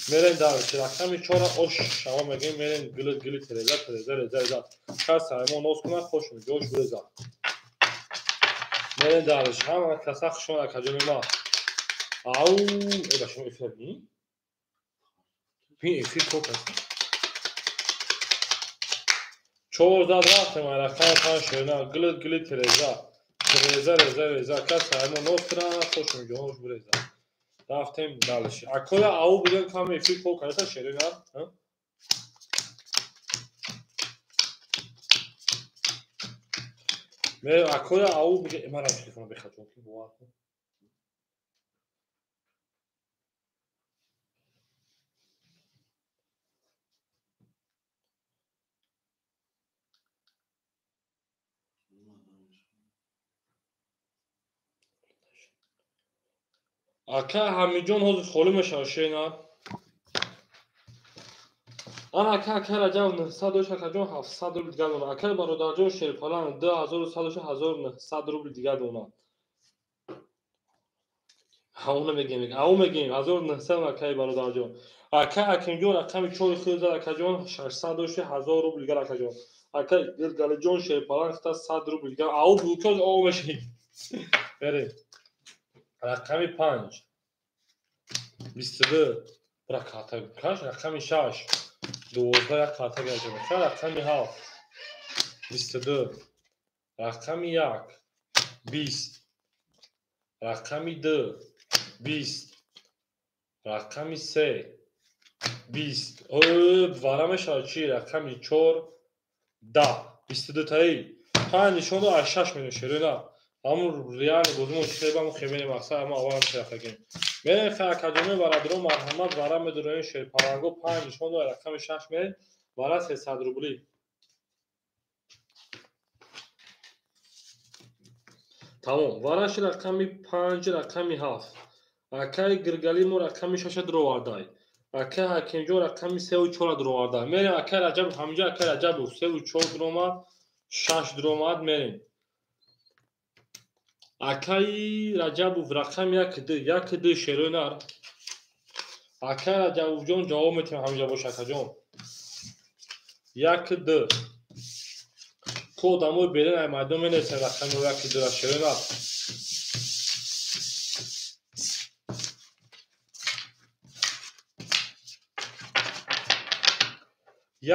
Мерем дальше. Рақами 4 ош шава мегем, мерем гили гили тереза тереза реза реза. Кас саймон нос кунад, хош меҷош буреза. Мерем дальше. Ҳама каса хушон акаҷони ма. Ау, эба шумо эфир бин? Бин эфир кор каст. 4 зад рафтем, рақами 5 шерна, гили гили тереза. Реза реза реза. Кас саймон нос кунад, хош меҷош буреза. Рафтем дальше. Акоя ау бигем кам эфир кор каста шерина, Мерем акоя ау бигем, ман телефонро бехаҷон ки бовар кун. Ака Ҳамиҷон ҳозир холӣ мешавад шена. Ана ака ака Раҷаб 900 дошт, акаҷон 700 рубл дигар дона. Акаи бародарҷон шерпалан 2100 дошт, 1900 рубл дигар дона. Ҳамона мегем, ау мегем 1900 акаи бародарҷон. Ака Ҳакимҷон рақами 4 худ зад акаҷон 600 дошт, 1000 рубл дигар акаҷон. Ака Гиргалиҷон шерпалан 100 рубл дигар. Ау букоз ау мешем. Берем. Рақами 5 22 бира карта каш, рақами 6 12 як карта гаҷа меша, рақами 7 22 рақами 1 20 рақами 2 20 рақами 3 20. Ой, вара мешавад чи? Рақами 4 10 22 таи 5 нишон аз 6 мешавад шерина. Ҳамун реали бозимо чи хеле хемени мақсад ама аввал мешавад. Мерем акаҷони бародаро марҳамат вара медуроем шерпаланго 5 нишон дорад рақами 6 мерем вара 300 рубли. Тамом. Вараши рақами 5 рақами 7. Акаи Гиргали мо рақами 6 дуровардай. Акаи Ҳакимҷон рақами 3 ва 4 дуровардай. Мерем акаи Раҷаб ҳаминҷо акаи Раҷабов 3 ва 4 дуромад, 6 дуромад мерем. Акаи Раҷабов рақами 1 2 1 2 шерои нар. Акаи Раҷабовҷон ҷавоб метиҳем ҳаминҷо бош акаҷон. 1 2. Ку одамои берин ай майдон менависем рақами 1 2 ра шерои нар.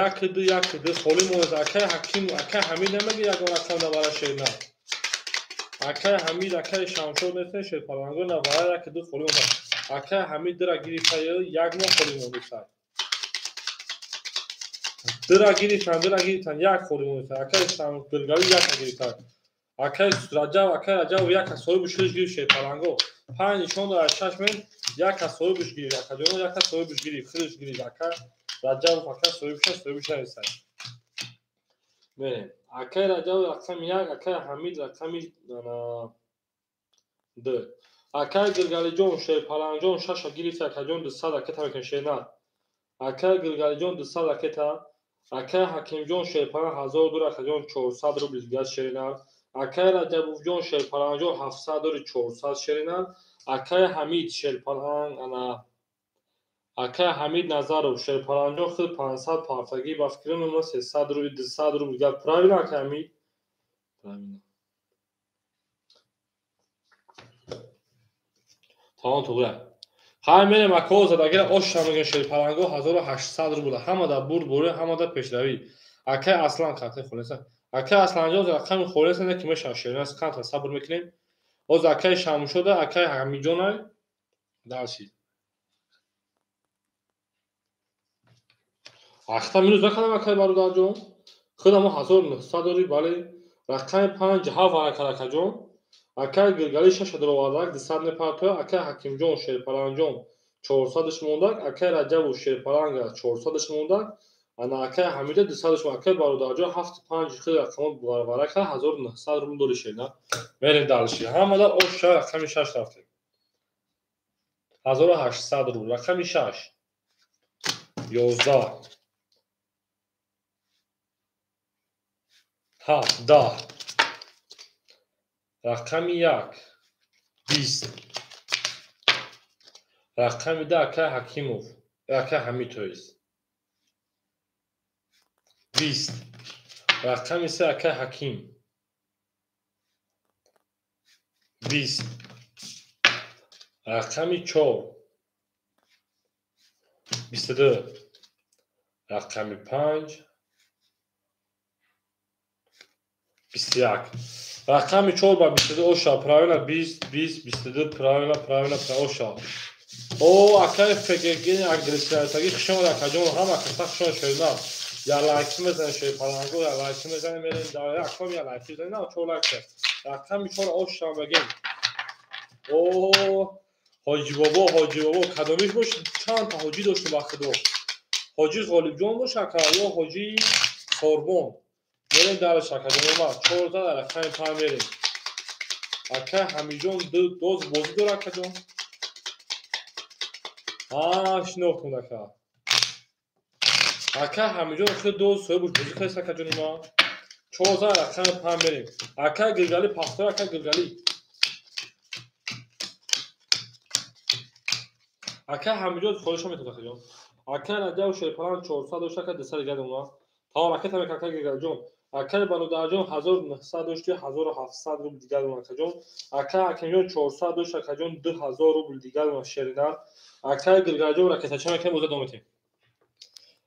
Як ду як ду холӣ монад. Акаи Ҳаким, акаи Ҳамид намеги ягон рақам набара шерои нар. Акаи Ҳамид, акаи Шамшод нестен шерпаланго набара як ду холӣ монад. Акаи Ҳамид дира гирифта як моҳ холӣ мондиса. Дира гирифтан, дира гирифтан, як холӣ мондиса. Акаи Гиргали як гирифтан. Акаи Раҷаб, акаи Раҷаб як соҳибаш худаш гирифт шерпаланго. 5 нишон дорад 6 мен як соҳибаш гирифт. Акаҷон як соҳибаш гирифт, худаш гирифт. Ака Раҷаб ака соҳибаш, соҳибаш нависад. Мерем. Акаи Раҷаб рақами 1, акаи Ҳамид рақами 2. Акаи Гиргалиҷон шерпаланҷон 6 гирифт, акаҷон 200 ракета мекунем шернар. Акаи Гиргалиҷон 200 ракета, акаи Ҳакимҷон шерпалан 1000 дор, акаҷон 400 рубл дигар шернар. Акаи Раҷабовҷон шерпаланҷон 700 дори 400 шернар. Акаи Ҳамид шерпалан ана Акай Ҳамид Назаров, Шерпаланҷон худ 500 партагӣ, ба фикрам мо 300 рубл, 200 рубл гап. Правильно, акай Ҳамид? Правильно. Тамом туғра. Ҳай мерем акаҳо задагира ош мегӯян Шерпаланго 1800 рубл. Ҳамада бурд бурӣ, ҳамада пешравӣ. Акай Аслан қати холеса. Акай Асланҷон рақами холеса не ки мешава шернас қанта сабр мекунем. Оз акай Шамшода, акай Ҳамиҷонай дарси. Ахта минус накардам акай бародарҷон. Худамо 1900 дорӣ, бале. Рақами 5 7 варака акаҷон. Акай Гиргали 6 даровардак, 200 мепартоя. Акай Ҳакимҷон Шерпаланҷон 400-ш мондак. Акай Раҷабов Шерпаланга 400-ш мондак. Ана акай Ҳамида 200-ш мондак. Акай бародарҷон 7-5 худ рақамо варака 1900 рубл дорӣ шерна. Мерем дальше. Ҳамада оша рақами 6 рафтем. 1800 рубл. Рақами 6. 11. 7 10. Рақами 1 20. Рақами 2 акай Ҳакимов, акай Ҳамид тоист 20. Рақами 3 акай Ҳаким 20. Рақами 4 22. Рақами 5 21. Рақами 4 ба 22 оша, правильно 20 20 22 правильно, правильно, оша. О, акай ФГГ агрессиятаги хушомад акаҷон, ҳама каса хушомад шерна. Я лайк мезанем Шерпаланго, я лайк мезанем, мерем дар аком я лайк мезанем, на 4 лайк. Рақами 4 оша мегем. О, ҳоҷи бобо, ҳоҷи бобо, кадомиш бош, чанд та ҳоҷи доштем ба худо. Ҳоҷи Ғолибҷон бош ака ё ҳоҷи Сорбон. Мерем дарш акаҷон, ма 4 та дар рақами 5 мерем. Акай Ҳамиҷон доз бозӣ дора акаҷон. Шинохтум ака. Акай Ҳамиҷон худ доз соҳибуш бозӣ кардааст акаҷони ма. 4 та рақами 5 мерем. Акай Гиргали пахтор, акай Гиргали. Акай Ҳамиҷон хоҳиша метавонад акаҷон. Акай Раҷаб Шерпалан 400 дошт, ака 200 дигар дона. Тамом ракета мекунад акай Гиргалиҷон. Акай бародарҷон 1900 дошти, 1700 рубл дигар дона акаҷон. Акай Ҳакимҷон 400 дошт, акаҷон 2000 рубл дигар дона шеринар. Акай Гиргалиҷон ракетача мекунем, боза давом метем.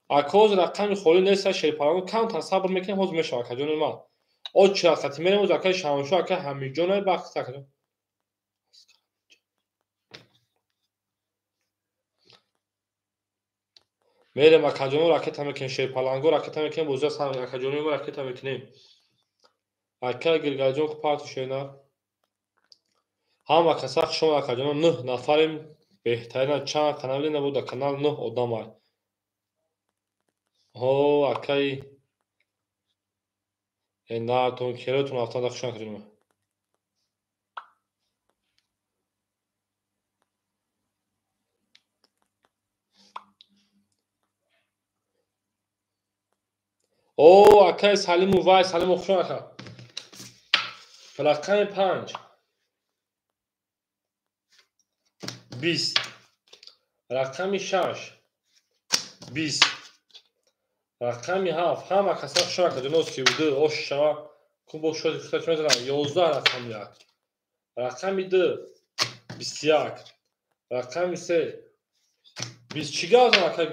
Акоз рақами холӣ нест, Шерпалан камтар сабр мекунем, ҳозир мешавад акаҷони ман. Оз чи рақати мерем, оз акай Шамшо, акай Ҳамиҷон бахт акаҷон. Мерем акаҷоно ракета мекунем, Шерпаланго ракета мекунем, боза сар акаҷони мо ракета мекунем. Акай Гиргалиҷон парту шернар. Ҳама каса хушомад акаҷоно, 9 нафарем, беҳтарина чанд канал набуд, дар канал 9 одам ай. Ҳо, акай натон керотон рафтан хушомад акаҷони мо. О, акай Салиму вай, Салиму хушомад ака. Рақами 5 20. Рақами 6 20. Рақами 7 ҳама каса хушомад акаҷон, 32 ош шава. Кун бо шоди худат мезанам. 11 рақами 1. Рақами 2 21. Рақами 3 20. Чӣ гап зан акай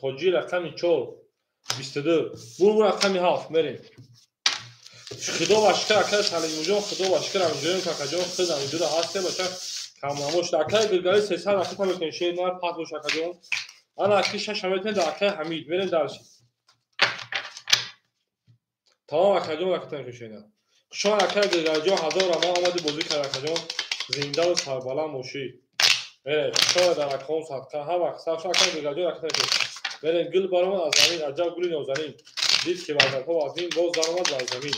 ҳоҷӣ? Рақами 4 22. Бур рақами 7 мерем. Худо ва шукр акай Салимуҷон, худо ва шукр ҳаминҷоем акаҷон, худ ҳаминҷода ҳастем, бача кам набошад. Акай Гиргали 300 ракета мекунем, шер нар пас бош акаҷон. Ана аки 6 метавонем дар акай Ҳамид мерем дарши. Тамом акаҷон ракета мекунем шернар. Хушомад акай Гиргалиҷон, 1000 рамон омади бозӣ кард акаҷон. Зиндаву сарбаланд бошӣ. Хушомад дар акаҳом садқа, ҳама саршо акай Гиргалиҷон ракета мекунем. Мерем гул баромад аз замин, аҷаб гули нозанин. Дид ки вазнҳо вазнин, боз даромад бар замин.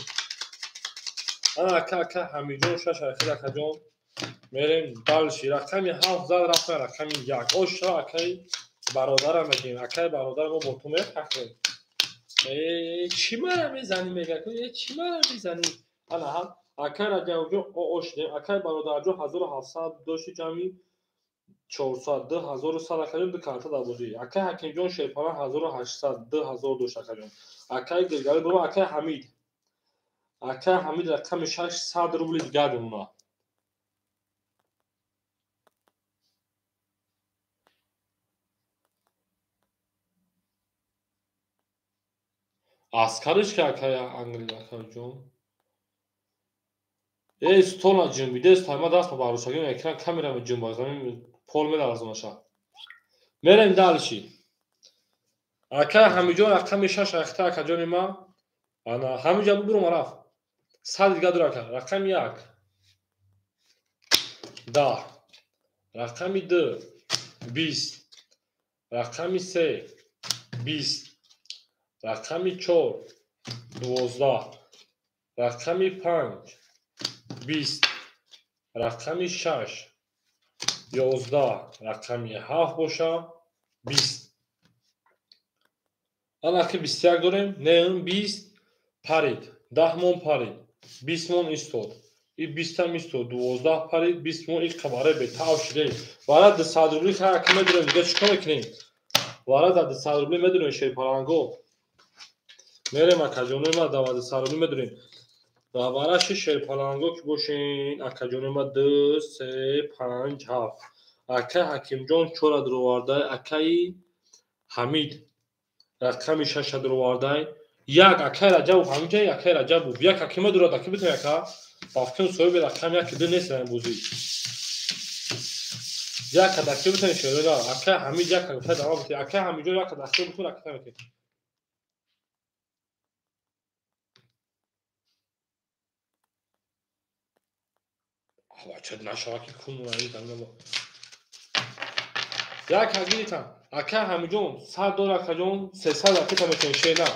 Ана ака ака Ҳамиҷон 6 ахир акаҷон. Мерем дальше. Рақами 7 зад рафтан рақами 1. Ош акай бародарам мегем. Акай бародар мо бо ту мефахрем. Чӣ мара мезанӣ мега? Чӣ мара мезанӣ? Ана ҳам акай Раҷабҷон ош дем. Акай бародарҷон 1700 дошти ҷамъи 400, 2100 акаҷон, ду карта дар бозӣ. Акай Ҳакимҷон Шерпаланг 1800, 2000 дошт акаҷон. Акай Гилгали бобо, акай Ҳамид. Акай Ҳамид рақами 600 рубли дигар мемонад. Аскариш ки акай Англия акаҷон. Эй, стол ҷунбидест, ма даст ба барӯшагим экран камера меҷунба, замин пол меларзонаша. Мерем дальше. Акай Ҳамиҷон рақами 6 ахта акаҷони ма. Ана ҳамиҷа бубурум рафт. 100 дига дур ака. Рақами 1. 10. Рақами 2. 20. Рақами 3. 20. Рақами 4. 12. Рақами 5. 20. Рақами 6. 11. Рақами 7 боша 20. Ана ки 21 дорем, не 20 парид, 10 мон парид, 20 мон истод. И 20 там истод, 12 парид, 20 мон и қабаре бетав шиде. Вара 200 рубли хай ки медонем, дига чикор мекунем? Вара да 200 рубли медонем шерпаланго. Мерем акаҷонои ма да 200 рубли медонем. Да вараши шерпаланго ки бошин акаҷонои ма 2 3 5 7. Акай Ҳакимҷон 4 дуровардай, акаи Ҳамид рақами 6 дуровардай. Як акай Раҷабов ҳаминҷа, акай Раҷабов. Як ҳакима дурад, аки битем яка. Бафкин соҳиби рақами 1 2 нест дар ин бозӣ. Як адаки битем шерода. Акай Ҳамид як гуфта давом битем. Акай Ҳамидҷон як адаки битем, ракета метем. Чад нашава ки кун замина. Як ҳагиритам. Акай Ҳамиҷон 100 доллар акаҷон, 300 ракета метем шена.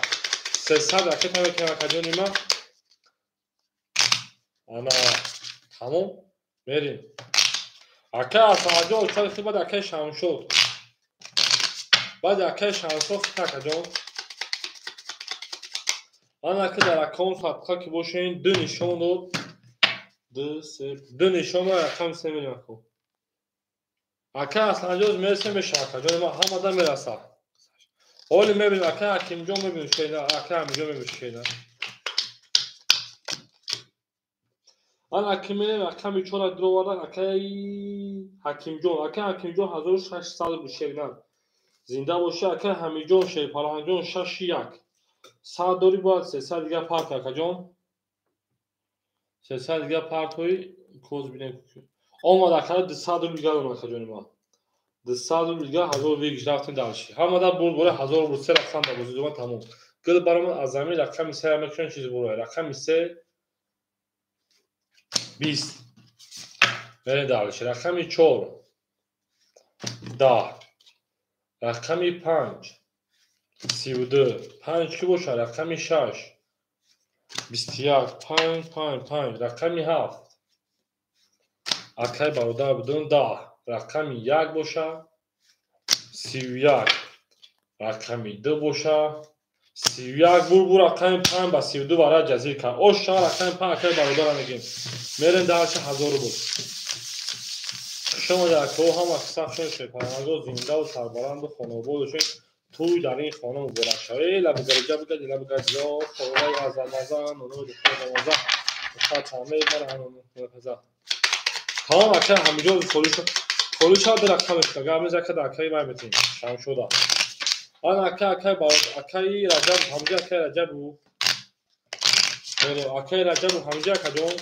300 ракета метем акаҷони ма. Ана тамом мерим. Акай Асаҷон чад хи баъд акай Шамшод. Баъд акай Шамшод хи акаҷон. Ана ки дар аккаунт садқа ки бошен ду нишон дод. 2 3 ду нишон дод рақами 3 мерим аку. Акай Асланҷон мерасем мешава акаҷони ма ҳамада мераса. Ҳоли мебинем акай Ҳакимҷон мебинем шена, акай Ҳамиҷон мебинем шена. Ана ки мерем рақами 4 дуровардан акай Ҳакимҷон. Акай Ҳакимҷон 1600 рубл шена. Зинда боши акай Ҳамиҷон Шерпаланҷон 6 1. 100 дори бояд 300 дига парт акаҷон. 300 дига партҳои коз бинем. Омад акай 200 рубл дига дорам акаҷони ман. 200 рубл дига 1000 вигиш рафтем дальше. Ҳамада бурд бора 1000 рубл се рақам дар бозӣ дума тамом. Гул баромад аз замин рақами 3 мекушем чиз бура. Рақами 3 20. Мерем дальше. Рақами 4 10. Рақами 5 32. 5 ки боша? Рақами 6 21. 5 5 5. Рақами 7 акай бародар будун 10. Рақами 1 боша 31. Рақами 2 боша 31. Бур рақами 5 ба 32 вара ҷазир кард. Ош шава рақами 5 акай бародара мегем. Мерем дальше 1000 рубл. Шумо дар акҳо ҳама сахт шуд шерпаланго зиндаву сарбаланду хонобод бошед. Тӯй дар ин хона муборак шавад. Эй лабигариҷа бигади лабигариҷа холаи аз Рамазан нунои духтари Рамазан хатаме мара. Тамом акай Ҳамиҷон холӣ шавад ду рақам мешуда. Гап меза ка дар акаи вай метем. Шамшода. Ана акай акай акаи Раҷаб ҳамиҷа акаи Раҷабу. Акаи Раҷабу ҳамиҷа акаҷон.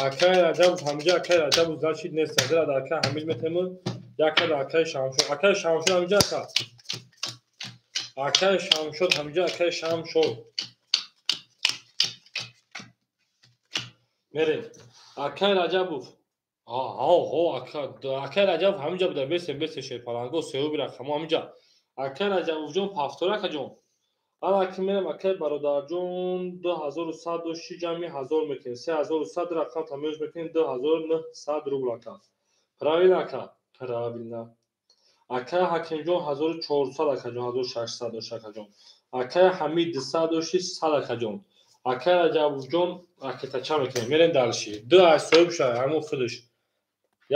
Акаи Раҷабу ҳамиҷа акаи Раҷабу значит нест. Зера дар акаи Ҳамид метему яка дар акаи Шамшод. Акаи Шамшод ҳамиҷа ака. Акаи Шамшод ҳамиҷа акаи Шамшод. Мерем. Акаи Раҷабов. Акаи Раҷабов ҳамиҷа буда. Бесем бесем шерпаланго сеюби рақамо ҳамиҷа. Акаи Раҷабовҷон пафтора акаҷон. Ана ки мерем акаи бародарҷон 2100 дошти ҷамъи 1000 мекунем. 3100 рақам тамёз мекунем 2900 рубл ака. Правильно ака? Правильно. Акаи Ҳакимҷон 1400 акаҷон, 1600 дошт акаҷон. Акаи Ҳамид 200 дошти 100 акаҷон. Акай Раҷабовҷон ракетача мекунем. Мерем дальше. Ду аз соҳиб шуда, ҳамон худаш.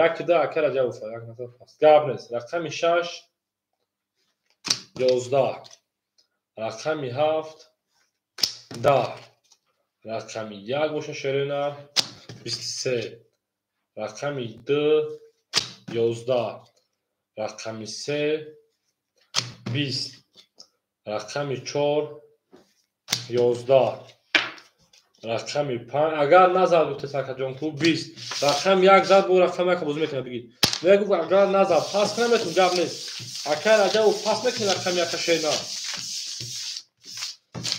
Як ду акай Раҷабов, як нафар пас. Гап нест. Рақами 6 11, рақами 7 10, рақами 1 боша шерина 23, рақами 2 11, рақами 3 20, рақами 4 11, рақами 5 агар назад гуфтес акаҷон ку 20, рақами 1 зад бо рақами 1 бозӣ мекунад бигид. Мегуфт агар назад пас наметун гап нест. Акай Раҷабов пас мекунад рақами 1 шерина.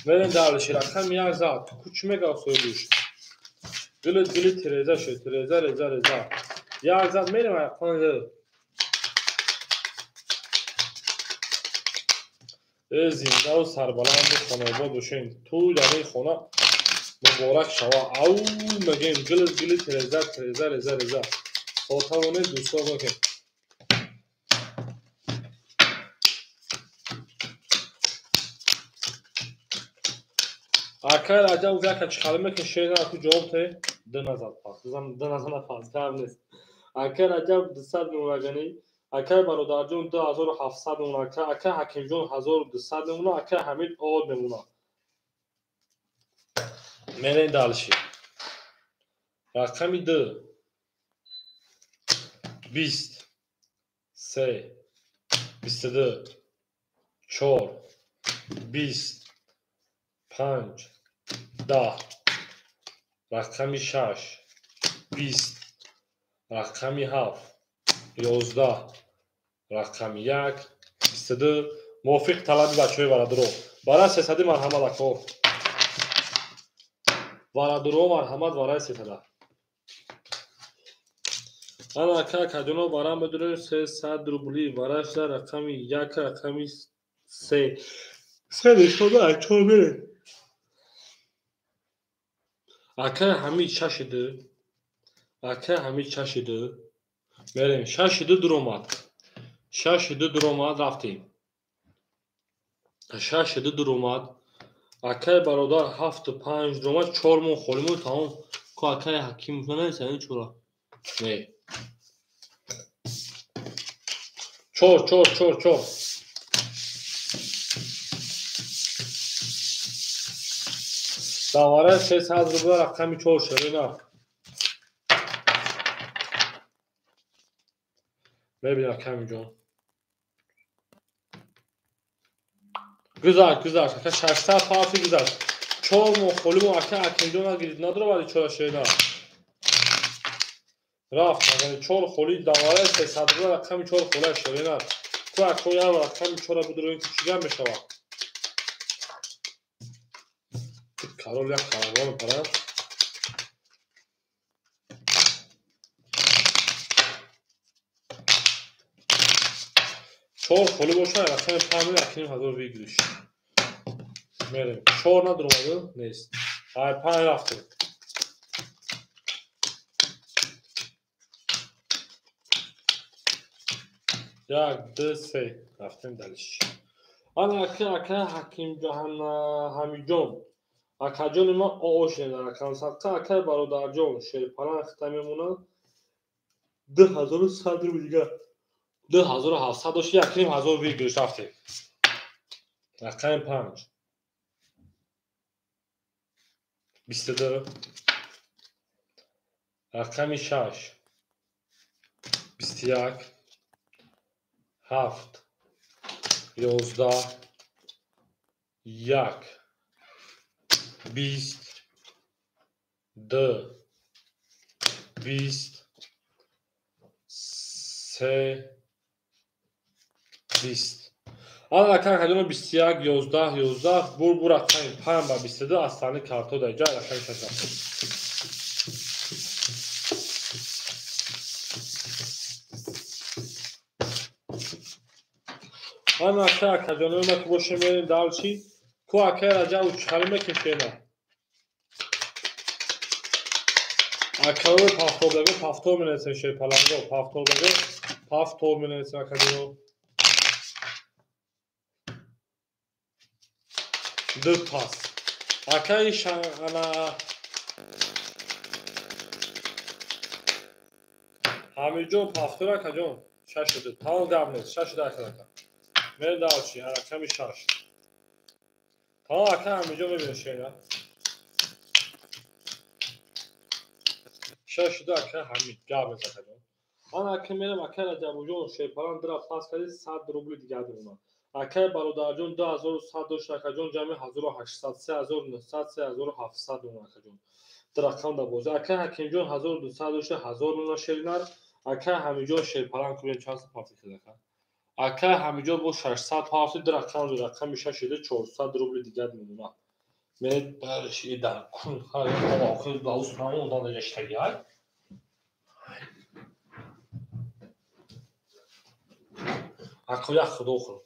Мерем дальше. Рақами 1 зад. Ку чӣ мегӯяд соҳибуш? Гили гили тереза шуд. Тереза реза реза. 1 зад мерем рақами 2. Зиндаву сарбаланду хонобод бошем. Тӯй дар ин хона муборак шава. Ау мегӯем гили гили тереза тереза реза реза. То тавонед дӯстон бокем. Акай Раҷабов яка чӣ хали мекунед шерина ку ҷавоб те? Ду назад пас. Ду назад пас. Гап нест. Акай Раҷаб 200 мемона гани. Акай бародарҷон 2700 мемона. Акай Ҳакимҷон 1200 мемона. Акай Ҳамид од мемона. Мерем дальше. Рақами 2 20 3 22 4 20 5 10, рақами 6 20, рақами 7 11, рақами 1 22. Мувофиқ талаби бачаҳои варадуро. Барои 300 марҳамат ако. Варадуро марҳамат барои 300. Ана ака акаҷоно барам бидурем 300 рубли. Барашда рақами 1 рақами 3. 3 нишона 4 мерем. Акай Ҳамид 6 2. Акай Ҳамид 6 2. Мерем 6 2 дуромад. 6 2 дуромад рафтем. 6 2 дуромад. Акай бародар 7 5 дуромад. 4 мон холӣ мон тамом. Ку акай Ҳаким нест ин чора. Не. 4 4 4 4. Давара 600 рубла рақами 4 шерина. Мебинам акамҷон. Гузашт, гузашт. Ака 600 пафи гузашт. 4 моҳ холӣ мо ака Акимҷон нагирид. Надоровади 4 шерина. Рафт, яъне 4 холӣ давара 300 рубла рақами 4 хола шерина. Ку ако як рақами 4 бидурем ки чӣ гап мешавад? Король як каравон мепарад. Чор холӣ бошад, рақами 5 1500 выигрыш. Мерем. 4 надуромаду? Нест. Ай 5 рафтем. Як, ду, се. Рафтем дальше. Ана ака ака Ҳаким Ҳамиҷон. Акаҷони ман оошне дар рақам садқа. Акай бародарҷон шерпалан хита мемонад 2100 рубл дигар. 2700 дошт, 1500 выигрыш рафтем. Рақами 5 22, рақами 6 21, 7 11, 1 20, 2 20, 3 20. Ана ака акаҷоно 21 11 11 бур бур рақами 5 ба 22 аз сани карто дар ҷай рақами 6 рафтем. Ана ака акаҷонои ма ки бошем мерем дальше. Ку акай Раҷабов чӣ хали мекунед? Акаҳои пафтобдаго пафтор менависем шерпаланго, пафтордаго пафтор менависем акаҷоно. Ду пас. Акаи ана Ҳамидҷон пафтур акаҷон 6 ду. Тамом гап нест. 6 ду ака. Мерем дальше рақами 6. Тамом ака Ҳамидҷон мебинем шена. 6 ду ака Ҳамид гап нест акаҷон. Ман ака мерам ака Раҷабуҷон шерпалан дира пас карди 100 рубли дигар мемонад. Акаи бародарҷон 2100 дошт акаҷон ҷамъи 1800 3900 3700 мемонад акаҷон. Ду рақам дар бозӣ. Акаи Ҳакимҷон 1200 дошта 1000 мемонад шеринар. Акаи Ҳамидҷон шерпалан кунем чанд сум партӣ кард ака. Акаи Ҳамидҷон бо 600 партӣ ду рақам рақами 6 ду 400 рубли дигар мемонад. Меред дар кун гаштагиай. Ако як худо хӯрд.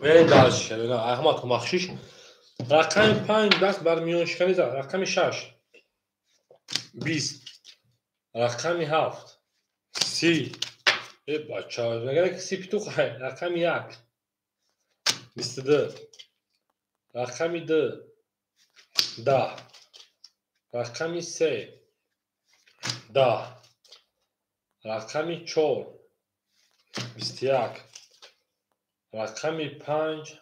Мерем дальше. Аҳмад бахшиш. Рақами 5 даст бар миёншиканӣ зад. Рақами 6 20. Рақами 7 30. Э бача, мегӯяд ки 30 петух. Рақами 1 22. Рақами 2 10. Рақами 3 10. Рақами 4 21. Рақами 5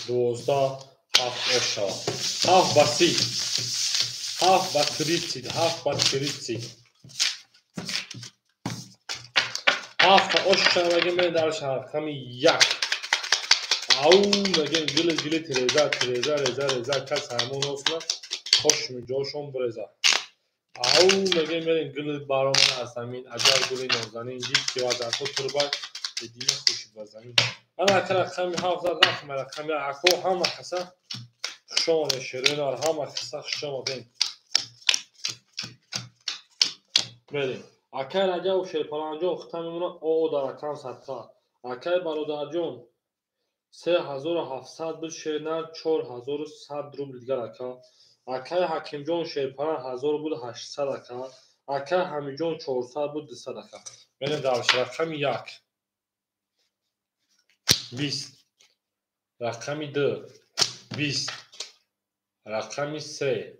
12. 7 ош шавад. 7 ба 30. 7 ба 30. 7 ба 30. 7 ош шавад мегем мерем дальше рақами 1. Ау мегем гили гили тиреза тиреза реза реза кас ҳамон осна хошми ҷошон биреза. Ау мегем мерем гили баромад аз замин аҷаб гули нозанин дид ки вазатҳо турбад бедина хушид ба замин. Ана ака рақами 7 зад рафт рақами ако ҳама каса хуш омадед шерои ҳама каса хуш омадед. Мерем. Акаи Раҷабов шерпаланҷон хита мемонад о дар рақам садқа. Акаи бародарҷон 3700 буд шернар 4100 рубл дигар ака. Акаи Ҳакимҷон шерпалан 1000 буд 800 ака. Акаи Ҳамидҷон 400 буд 200 ака. Мерем дальше рақами 1 20. Рақами 2 20. Рақами 3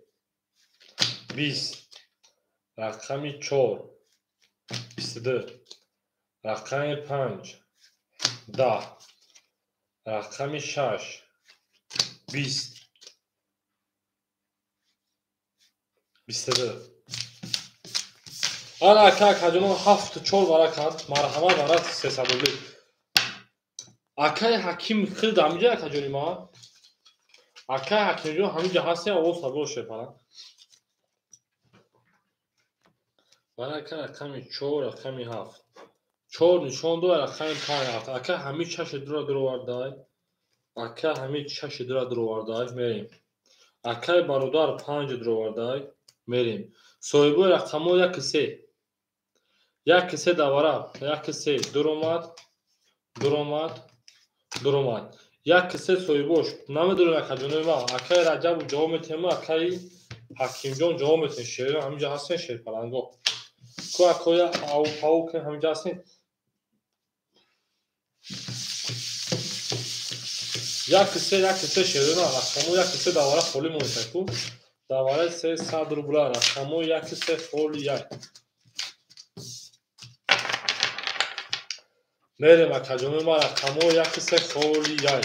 20. Рақами 4 22. Рақами 5 10. Рақами 6 20. 22. Ана ака акаҷонон 7 4 вара кард. Марҳамат вара 300 рубли. Акаи Ҳаким хирд ҳамиҷа акаҷони ман. Акаи Ҳакимҷон ҳамиҷа ҳастем овоз садо шепара. Вара ака рақами 4 рақами 7. 4 нишон дод рақами 5 7. Ака Ҳамид 6 дура дуровардай. Ака Ҳамид 6 дура дуровардай. Мерем. Акаи бародар 5 дуровардай. Мерем. Соҳибои рақамҳо 1 3. 1 3 давара. 1 3 дуромад. Дуромад. Дуромад. 1 3 соҳибош. Намедонем акаҷонои ман. Акаи Раҷабов ҷавоб метиҳем, акаи Ҳакимҷон ҷавоб метиҳем. Шерон ҳаминҷа ҳастен шерпаланго. Ку акоя ау пау ки ҳаминҷа ҳастен. 1 3 1 3 шерона рақамҳо 1 3 давара холӣ монда ку. Давараи 300 рубла рақамҳо 1 3 холи 1. Мерем акаҷонои ман рақамҳо 1 3 холи 1.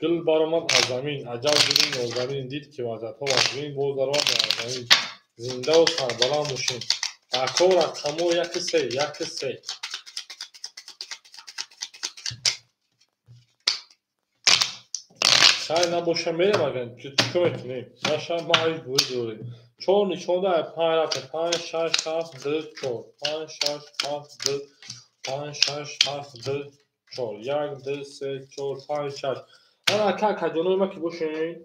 Гул баромад аз замин аҷаб гули нозанин дид ки вазиятҳо вазнин боз даромад аз замин зиндаву сарбаланд бошем. Ако рақамҳо 1 3 1 3. Хайр набоша мерем агар чикор мекунем? Наша ма ҳеҷ бурӣ дорем. 4 нишон дод 5 рафт 5 6 7 2 4 5 6 7 2 5 6 7 2 4 1 2 3 4 5 6. Ана ака акаҷонои ма ки бошем.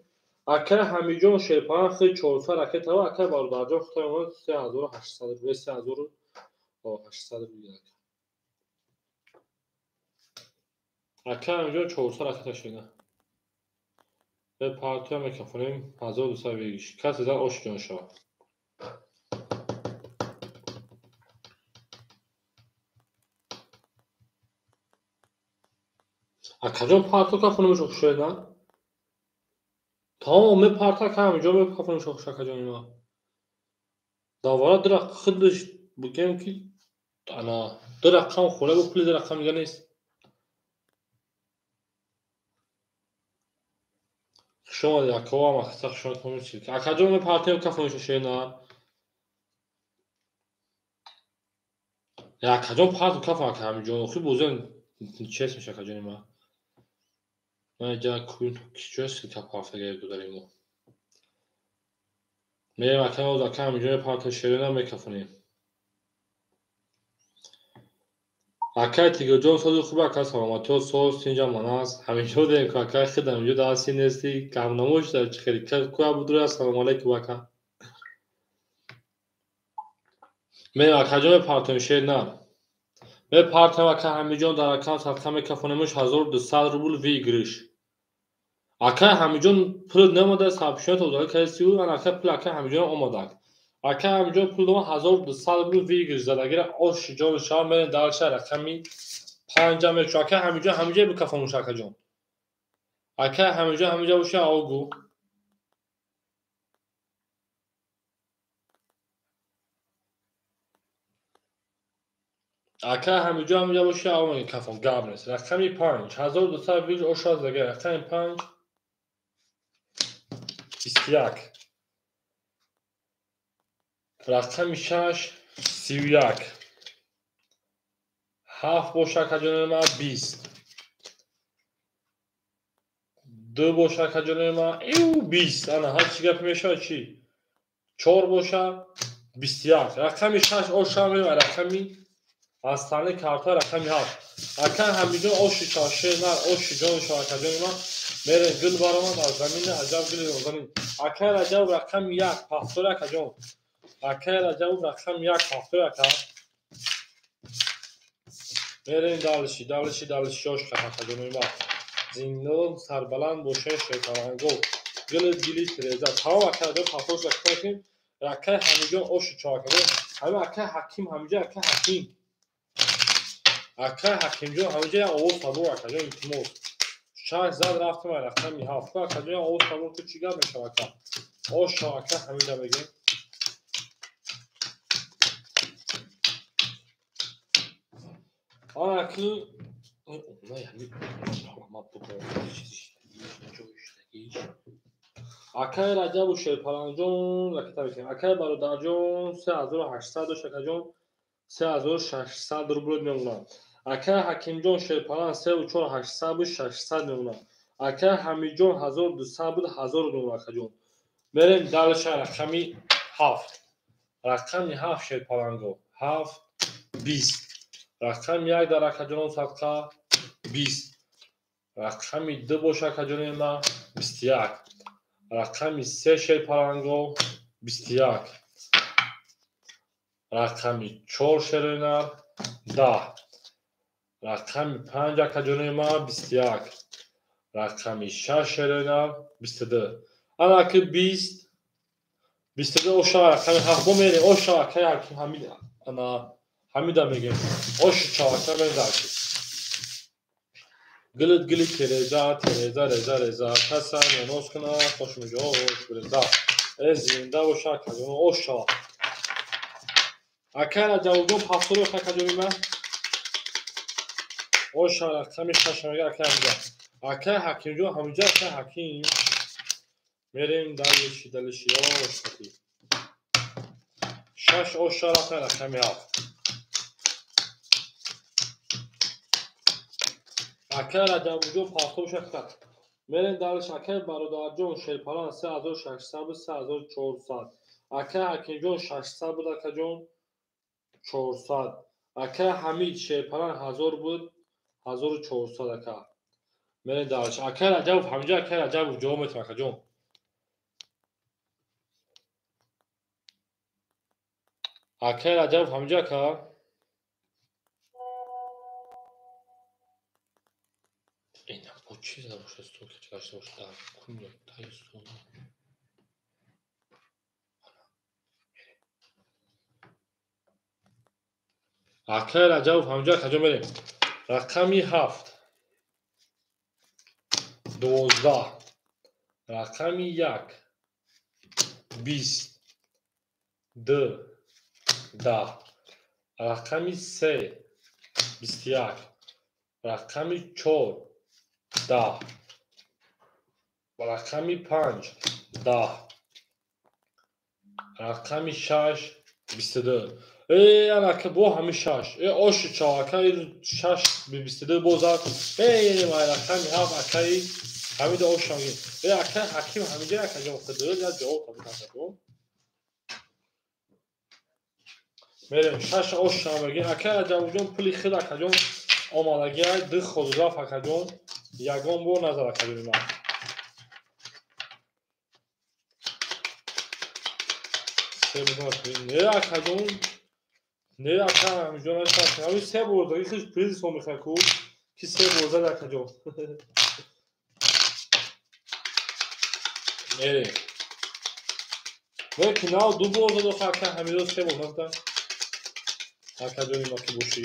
Акаи Ҳамидҷон шерпалан хи 400 ракета ва акаи бародарҷон хита мемонад 3800 рубл 3800 рубл ака. Акаи Ҳамидҷон 400 ракета шуда. Бе партия мекафонем 1200 вегиш. Касе зад ош ҷон шавад. Акаҷон парто кафонамш хушоед на? Тамом мепарта ка ҳаминҷо мекафонамш хуш акаҷони ман. Давара ду худаш бигем ки ана ду рақам хӯра бу пули ду рақам дига нест. Хуш омадед акаам ахта хуш омадед. Акаҷон мепартем кафонамш хушоед на? Акаҷон парту кафон ака ҳаминҷон. Охи бозиам чест меша акаҷони ман. Ман инҷа киҷоя ссылка партага гузарем мо. Мерем ака оз ака ҳаминҷо мепартем шерина мекафонем. Акай Тигирҷон сози хуб ака саломатиҳо соз тинҷа ман аст. Ҳаминҷо дем ку акай хид ҳаминҷо даҳасти нести камнамо шуда чӣ хели куя будура ассалому алайкум ака. Мерем акаҷон мепартем шер на. Мепартем ака ҳамиҷон дар акам садқа мекафонемш 1200 рубл выигрыш. Акай ҳамиҷон пул намода сабшиёт озода кардисию ан ака пул ака ҳамиҷон омадак. Ака ҳамиҷон пул дома 1200 рубл выигрыш задагира оши ҷони шава мерем дарша рақами 5 мекушо. Ака ҳамиҷон ҳамиҷо бикафонуш акаҷон. Ака ҳамиҷон ҳамиҷо боша огу. Ака ҳамиҷо ҳамиҷо боша ау мекафон гап нест. Рақами 5 1200 выигрыш оша задагира рақами 5 21. Рақами 6 31. 7 боша акаҷони ман 20. 2 боша акаҷони ман 20. Ана ҳар чӣ гап мешавад чӣ? 4 боша 21. Рақами 6 оша мева рақами аз тани карта рақами 7. Ака ҳамиҷон оши чаше нар оши ҷони шава акаҷони ман мерем гул баромад аз замини аҷаб гули нозанин. Акай Раҷабов рақами 1 пафтор акаҷон. Акай Раҷабов рақами 1 пафтор ака. Мерем далиши далиши далиши ош акаҷони ман. Зиндон сарбаланд бошен шерпаланго. Гули гили тиреза. Тамом акай Раҷабов пафтор шаккунем. Акай ҳамиҷон оши чо акаҷон. Ҳамин акай Ҳаким ҳамиҷо акай Ҳаким. Акай Ҳакимҷон ҳамиҷо як овоз сабур акаҷон илтимос. 6 зад рафтем рақами 7. Акаҷон як овоз сабур ку чӣ гап мешавад ака? Ош ака ҳамиҷа мегем. Ана ки акай Раҷабу Шерпаланҷон ракета мекунем. Акай Бародарҷон 3800 дошт акаҷон 3600 рубл мемонад. Акай Ҳакимҷон Шерпалан 3800 буд 600 мемонад. Акай Ҳамиҷон 1200 буд 1000 мемонад акаҷон. Мерем далша рақами 7. Рақами 7 Шерпаланго 7 20. Рақами 1 дар акаҷонон садқа 20. Рақами 2 боша акаҷони ман 21. Рақами 3 Шерпаланго 21. Рақами 4 Шеринар 10. Рақами 5 акаҷони ман 21. Рақами 6 Шеринар 22. Ана ки 20 22 оша рақами 7 бо мерем оша акай Ҳаким Ҳамид ана Ҳамида мегем. Оши чавака мезарки. Гилит гили тереза тереза реза реза каса нонос куна хош меҷош реза. Э зинда боша акаҷон оша. Акай Раҷабовҷон пафтор акаҷони ман. Оша рақами 6 мега акай ҳамиҷа. Акай Ҳакимҷон ҳамиҷа акай Ҳаким. Мерем далиши далиши ош қати. 6 оша рафта рақами 7. Акай Раҷабовҷон пафтор шакат. Мерем далиш акай Бародарҷон Шерпалан 3600 буд 3400. Акай Ҳакимҷон 600 буд акаҷон 400. Акай Ҳамид Шерпалан 1000 буд 1400 ака. Мерем далиш акай Раҷабов ҳамиҷо акай Раҷабов ҷавоб метавон акаҷон. Акай Раҷабов ҳамиҷо ака. Ина бо чӣ зада бошад стол ки гашта бошад дар кунё таи стол. Акай Раҷабов ҳамиҷо акаҷон мерем. Рақами 7. 12, рақами 1, 20, 2, 10, рақами 3, 21, рақами 4, 10, рақами 5, 10, рақами 6, 22. Анака бо ҳами 6. Оши чав ака 6 22 бозад. Май рақами 7 акаи ҳамида ошам. Ака ҳаким ҳамида ака ҷавоб дод, я ҷавоб дод. Мерем 6 ошам мегем. Ака Раҷабҷон пули худ акаҷон омадагӣ ду ход рафт акаҷон. Ягон бор назар акаҷони ман. Не акаҷон, не ака ҳамиҷон ҳами се бор даги хиш приз омехра ку ки се бор зад акаҷон. Мерем. Не ки нав ду бор зад оха ака ҳамидо се бор назда. Акаҷони ма ки бошӣ.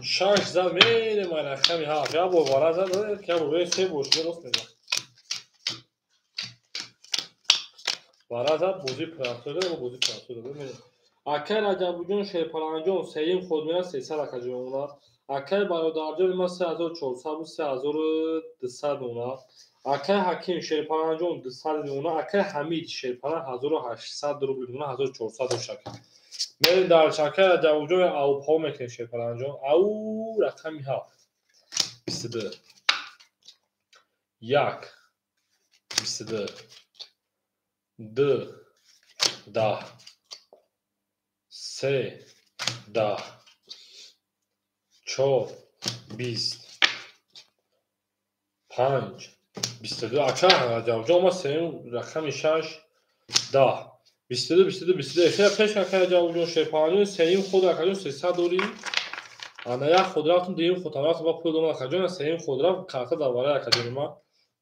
6 зад мерем ай рақами 7. Я бор вара зад, я бор се бор шуда рост мезад. Вара зад бозӣ пурасода ва бозӣ пурасода мерем. Акай Раҷабҷон Шерпаланҷон сеюм ход мера 300 акаҷон мемонад. Акай бародарҷони ман 3400 буд, 3200 мемонад. Акай Ҳаким Шерпаланҷон 200 мемонад. Акай Ҳамид Шерпалан 1800 рубл мемонад, 1400 дошт. Мерем дар акай Раҷабҷон авпо мекунем Шерпаланҷон. Ау рақами 7, 22, 1, 22, 2, 10, 3, 10, 4, 20, 5, 22. Ака Раҷабҷон ма сеюм рақами 6, 10, 22, 22, 22. Хеле пеш ака Раҷабҷон Шерпаланҷон сеюм ход акаҷон 300 дорӣ. Ана як ход рафтум, дуюм ход рафтум ва пул додам акаҷон, сеюм ход рафт, карта дар вараи акаҷони ма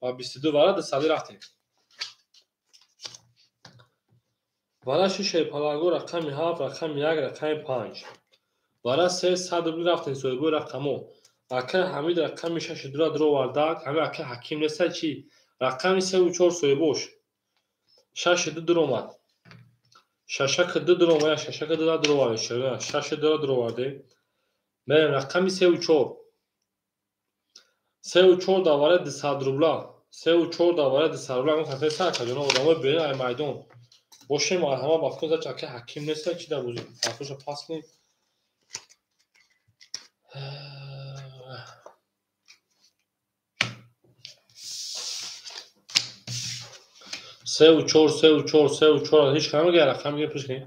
ва 22 вара 200 рафтем. Вараши Шерпаланго рақами 7, рақами 1, рақами 5. Вара 300 рубл рафтем соҳибои рақамо. Акай Ҳамид рақами 6 дура дуровардак, ҳами акай Ҳаким неста чи? Рақами 3 4 соҳибош. 6 2 дуромад. 6 2 дуромад, 6 2 дуровард, 6 2 дуровардем. Мерем рақами 3 4. 3 4 дар вараи 200 рубла. 3 4 дар вараи 200 рубла. Мо хатаи сар акаҷон одамои берин ай майдон. Бошем марҳама ба фикр зач ака Ҳаким неста чи дар бозӣ. Ҳарфоша пас кунем. Се 4, 3 4, 3 4 ҳеч кам мегӯяд рақам мегӯяд пеш кунем.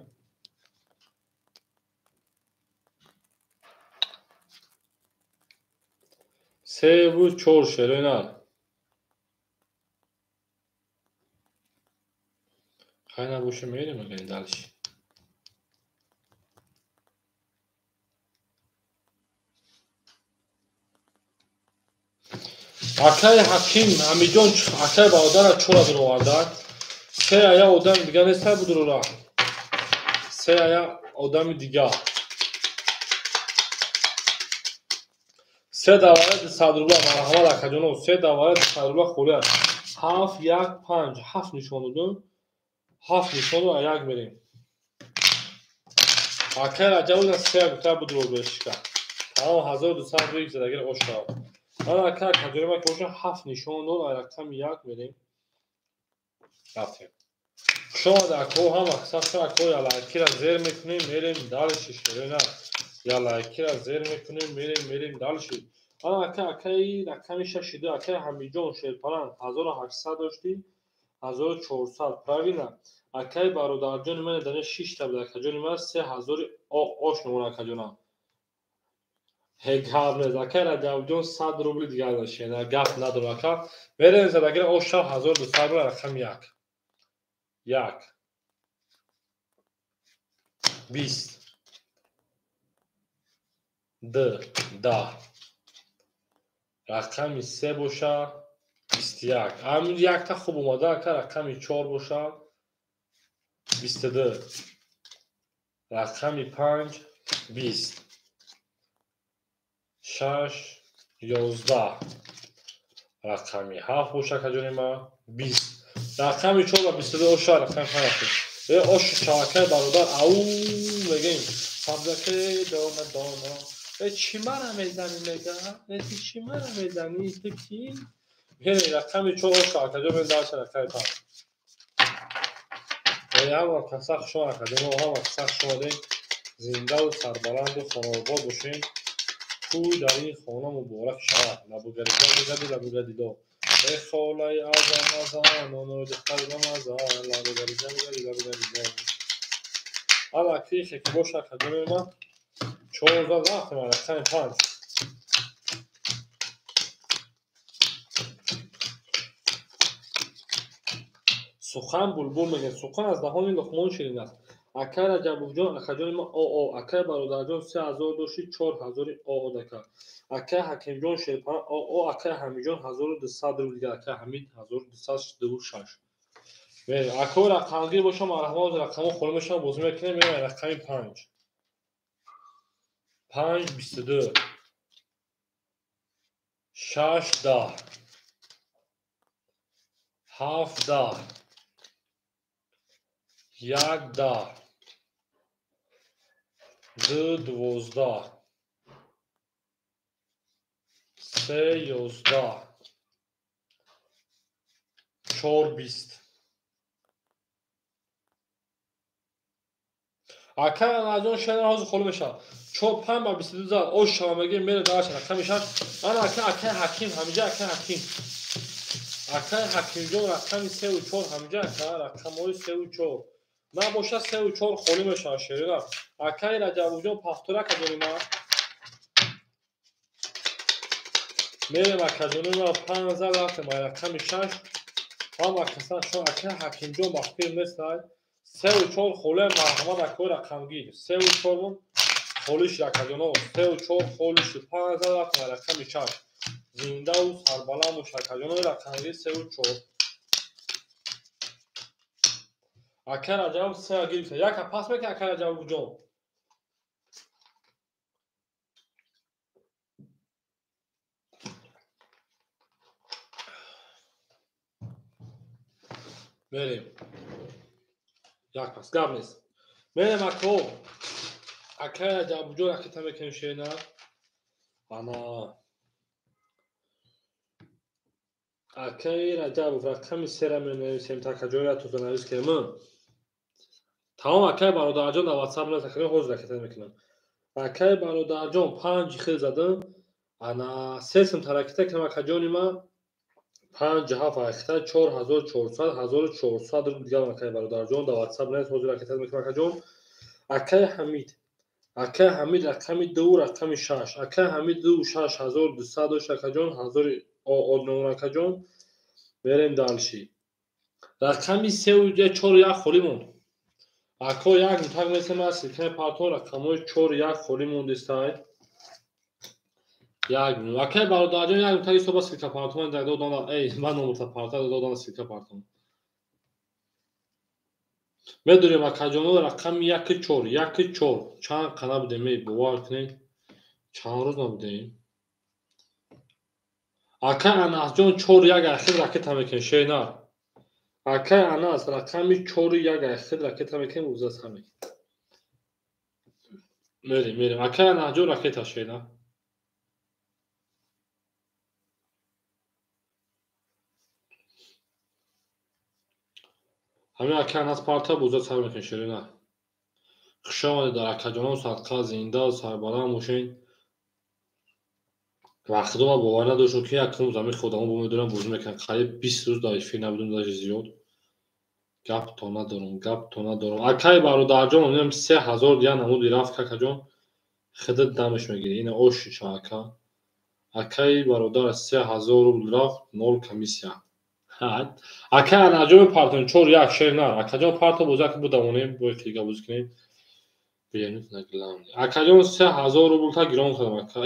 3 4 шерои нар. Хай набоша мерем агар дальше. Акай Ҳаким Ҳамиҷон акай бародара чора дуровардак. Се ая одами дига неста будурора. Се ая одами дига. Се давара 200 рубла марҳамат акаҷонов. Се давара 200 рубла холӣ аст. 7 1 5 7 нишон додум. 7 нишон додум, як мерем. Акай Раҷаб се гуфта будурор бешика. Тамом 1200 рубл задагир ош шав. Ман ака акаҷони ма ки боша 7 нишон дод, рақами 1 мерем. Рафтем. Хуш омад ако ҳама саф ако ялайкира зер мекунем, мерем дальше шерена. Ялайкира зер мекунем, мерем дальше. Ана ака акаи рақами 6 2 акаи Ҳамиҷон Шерпалан 1800 доштӣ, 1400 правильно. Акаи бародарҷони ман дана 6 та буд акаҷони ман 3000 ош мемонад акаҷонам. Гап нест акаи Раҷабҷон 100 рубли дигар дошт. Гап надорам ака. Мерем задагира ош шав 1200 рубл рақами 1. 1, 20, 2, 10, рақами 3 боша 21. Ҳамин якта хуб омада ака рақами 4 боша 22, рақами 5 20, 6 11, Рақами 7 боша акаҷони ман 20. Рақами 4 ва 22 оша рақами 5 рафтем. Ош чавакай бародар ау мегем. Сабзаке дона дона. Чӣ мара мезанӣ мега? Ти чӣ мара мезанӣ? Ту кӣ? Мерем рақами 4 оша акаҷон мен дарша рақами 5. Ҳама каса хуш омад акаҷоно, ҳама каса хуш омадем. Зиндаву сарбаланду хонаобод бошем. Тӯй дар ин хона муборак шавад. Лабугаридо мегади лабугадидо. Э холаи азам азан, оно духтари мамазан, лабугаридо мегади лабугадидо. Ана кихе ки боша акаҷонои ман 4 зад рафтем рақами 5. Сухан булбул мегӯяд. Сухан аз даҳони Луқмон ширин аст. Акай Раҷабовҷон, акаҷони ман ОО. Акай бародарҷон 3000 дошти 4000 ОО дака. Акай Ҳакимҷон Шерпана ОО. Акай Ҳамидҷон 1200 рубл дига. Акай Ҳамид 1226. Мерем. Акои рақамгир бошам, марҳамат, рақамҳо холӣ мешаванд, бозӣ мекунем. Мерем рақами 5. 5 22 6 10 7 10 1 10 2 12 3 11 4 20. Акай Анаҷон шена ҳозир холӣ мешавад. 4 5 ба 22 зад. Ош шава мегӯем, мере дарша рақами 6. Ана акай Ҳаким ҳамиҷа, акай Ҳаким. Акай Ҳакимҷон рақами 3 ва 4 ҳамиҷа, ака рақамҳои 3 ва 4. Набошад 3 ва 4 холӣ мешавад шерина. Акай Раҷабовҷон пафтора акаҷони ман. Мерем акаҷони ман 5 зад рафтем рақами 6. Ҳама касан шо акай Ҳакимҷон ба фикр нестай. 3 ва 4 холӣ марҳамат акои рақамгир. 3 ва 4 холӣ шуд акаҷоно. 3 ва 4 холӣ шуд. 5 зад рафтем рақами 6. Зиндаву сарбаланд бош акаҷоно, рақамгир 3 ва 4. Акай Раҷабов 3 гирифта. Яка пас мекунад акай Раҷабовҷон. Мерем. Як пас гап нест. Мерем ако. Акай Раҷабовҷон ракета мекунем шена. Ана акай Раҷабов рақами 3-ра менависем, такаҷои ратуза навис кунем. Тамом акай бародарҷон дар WhatsApp навис акаҷон ҳозир ракета мекунам. Акай бародарҷон 5 хел задам. Ана 3 сум ракета кунам акаҷони ман 5 7 ракета 4400 1400 рубл дигар акай бародарҷон дар WhatsApp навис ҳозир ракета мекунам акаҷон. Акай Ҳамид. Акай Ҳамид рақами 2 рақами 6. Акай Ҳамид 2 6 1200 дошт акаҷон 1000 ОО номер акаҷон. Мерем дальше. Рақами 3 ва 4 1 холӣ монд. Ако як мутак месем аз силкаи парто рақамҳои 4 1 холӣ мондистай. Як минут. Акай бародарҷон як мутак ҳисоба силка парто ман додам. Эй, ман номерта парто додам силка парто. Медорем акаҷоно рақами 1 4 1 4. Чанд қана будем, эй, бовар кунед. Чанд рӯз набудем. Акай Анасҷон 4 1 ахир ракета мекунем шернар. Акай Анас рақами 4 1 ахир ракета мекунем уза сар мекунем. Мерем, мерем. Акай Анасҷон ракета шернар. Ҳамин акай Анас парта буза сар мекунем шернар. Хуш омадед дар акаҷонон садқа зинда сарбаланд бошед. Вақто ман бовар надоштам ки якум замин ходамо бо медорам бозӣ мекунам. Қариб 20 рӯз дар эфир набудам, даже зиёд. Гап то надорам, гап то надорам. Акай бародарҷон, инам 3000 дигар намуди рафт какаҷон. Худат дамаш мегирӣ. Ина оши ша ака. Акай бародар 3000 рубл рафт, 0 комиссия. Акай Анаҷон мепартонем 4 1 шер нар. Акаҷон парто бозӣ ака будамонем, бо яке дига бозӣ кунем. Биёнед на главный. Акаҷон 3000 рубл та гирон кардам ака.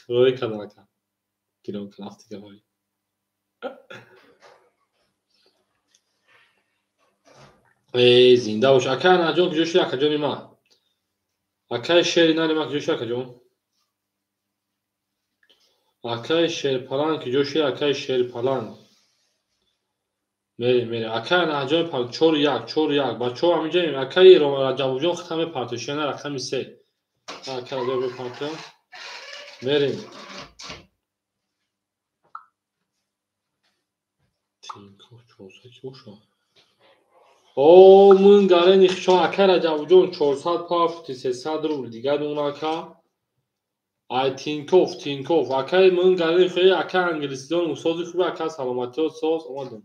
Рой кардам ака. Гирон кардам афтига ҳой. Эй, зинда бош. Акай Анаҷон куҷо шуд акаҷони ман? Акай шери нари ман куҷо шуд акаҷон? Акаи Шерпаланг ки ҷо шид, акаи Шерпаланг. Мерем, мерем. Акаи Анаҷон 4-1, 4-1. Бачаҳо ҳаминҷоем. Акаи Раҷабуҷон хата мепартоед. Шена рақами 3. Ака Раҷаб мепартоям. Мерем. Тинкоф 400 ки бошад? О, мун гарени хишон акаи Раҷабуҷон 400 партофти 300 рубл. Дигар дун ака. Ай Тинкоф, Тинкоф. Акаи мун гарени хишон, акаи англисидон усози хуби, ака саломатиё соз. Омадам.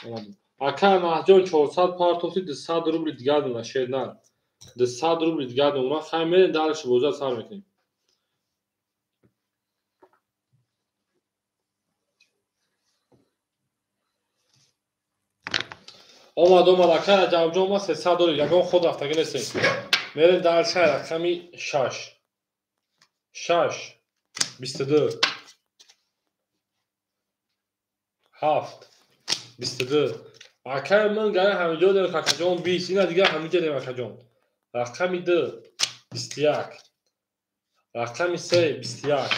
Омадам. Ака Маҳҷон 400 партофти 200 рубли дигар дуна шернар. 200 рубли дигар дуна. Хай мерем дальше бозиро сар мекунем. Омад, омад, ака Раҷабҷон омад 300 доллар. Ягон ход рафтагӣ нестем. Мерем дальше рақами 6. 6 22 7 22. Акаи ман гара ҳаминҷо дорем, какаҷон 20. Ина дигар ҳаминҷо дорем, акаҷон. Рақами 2 21. Рақами 3 21.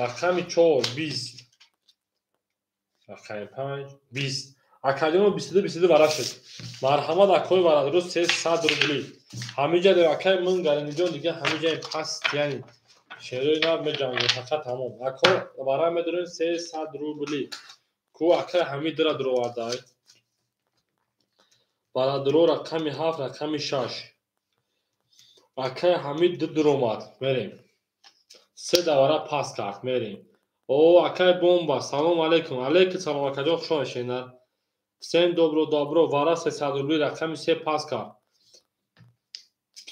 Рақами 4 20. Рақами 5 20. Акаҷон 22 22 вара шуд. Марҳамат акои варадро 300 рубли. Ҳаминҷо дорем акаи ман гариниҷон, дигар ҳаминҷоем паст, яъне шерои нав меҷангем, фақат тамом. Ако вара медорем 300 рубли. Ку акаи Ҳамидра дуровардай. Барадро рақами 7, рақами 6. Акаи Ҳамид ду дуромад. Мерем. Се давара пас кард. Мерем. О, акаи Бомба, салом алейкум. Алейкум салом, акаҷон, хуш омадед. Всем добро, добро. Вара 300 рубли рақами 3 пас кард.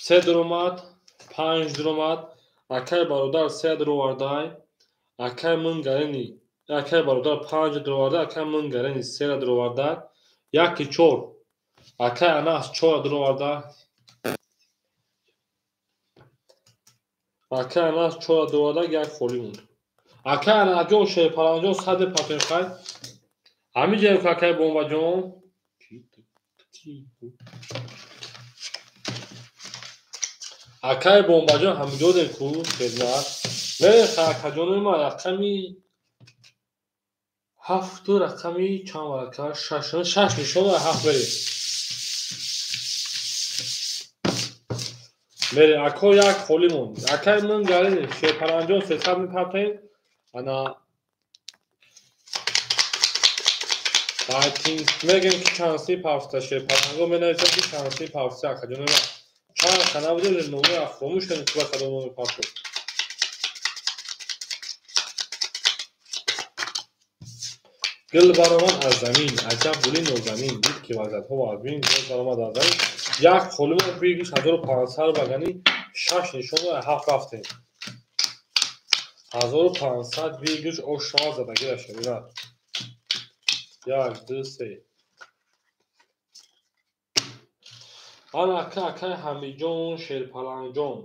3 дуромад, 5 дуромад. Акаи бародар 3 дуровардай. Акаи ман гарени акаи бародар 5 дуроварда, акаи ман гарени 3 дуроварда, 1 4. Акаи Анас 4 дуроварда. Акаи Анас 4 дуроварда, як холӣ монд. Акаи Анаҷон, Шерпаланҷон 100 патон хай. Ҳаминҷоем акаи Бомбаҷон. Акаи Бомбаҷон ҳаминҷо дем ку хидмат. Мерем акаҷонои ман рақами 7 рақами чанд варака? 6, 6 нишон ва 7 мерем. Мерем ако як холӣ монд. Акаи ман гарени Шерпаланҷон 300 мепартоем. Ана мегем ки чанси пафта Шерпаланго менависад ки чанси пафта акаҷонои ман. Чанд хана будем номи фаромӯш кардем ки ба кадом номи пафтод. Гул баромад аз замин, аҷаб гули нозанин, дид ки вазиятҳо вазмин, гул баромад аз замин. Як холӣ монд, бигӯш 1500 багани 6 нишон ва 7 рафтем. 1500 бигӯш ошава задагӣ шавад. 1 2 3. Ана ака акаи Ҳамиҷон Шерпаланҷон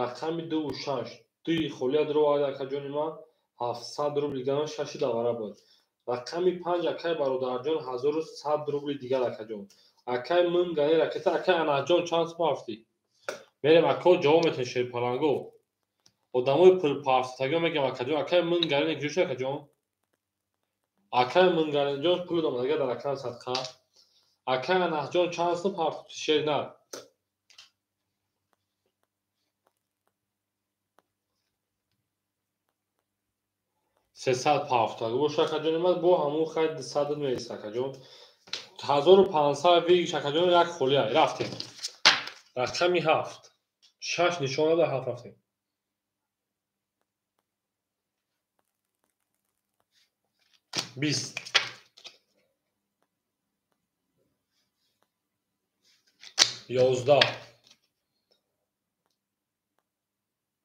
рақами 2 ва 6. Дуи холия дуровард акаҷони ман 700 рубли дигар 6 давара буд. Рақами 5 акаи бародарҷон 1100 рубли дигар акаҷон. Акаи ман гани ракета акаи Анаҷон чанд сум ҳафтӣ? Мерем ако ҷавоб метавонед Шерпаланго. Одамои пулпарфтагиро мегӯям акаҷон. Акаи ман гани куҷо шуд акаҷон? Акаи ман ганиҷон пул домадага дар акран садқа. Акаи Анаҷон чанд сум ҳафтӣ шернар? 300 пафтагӣ боша акаҷони ман бо ҳамун хай 200 меист акаҷон. 1500 вигиш акаҷон як холия. Рафтем. Рақами 7. 6 нишона да 7 рафтем. 20. 11.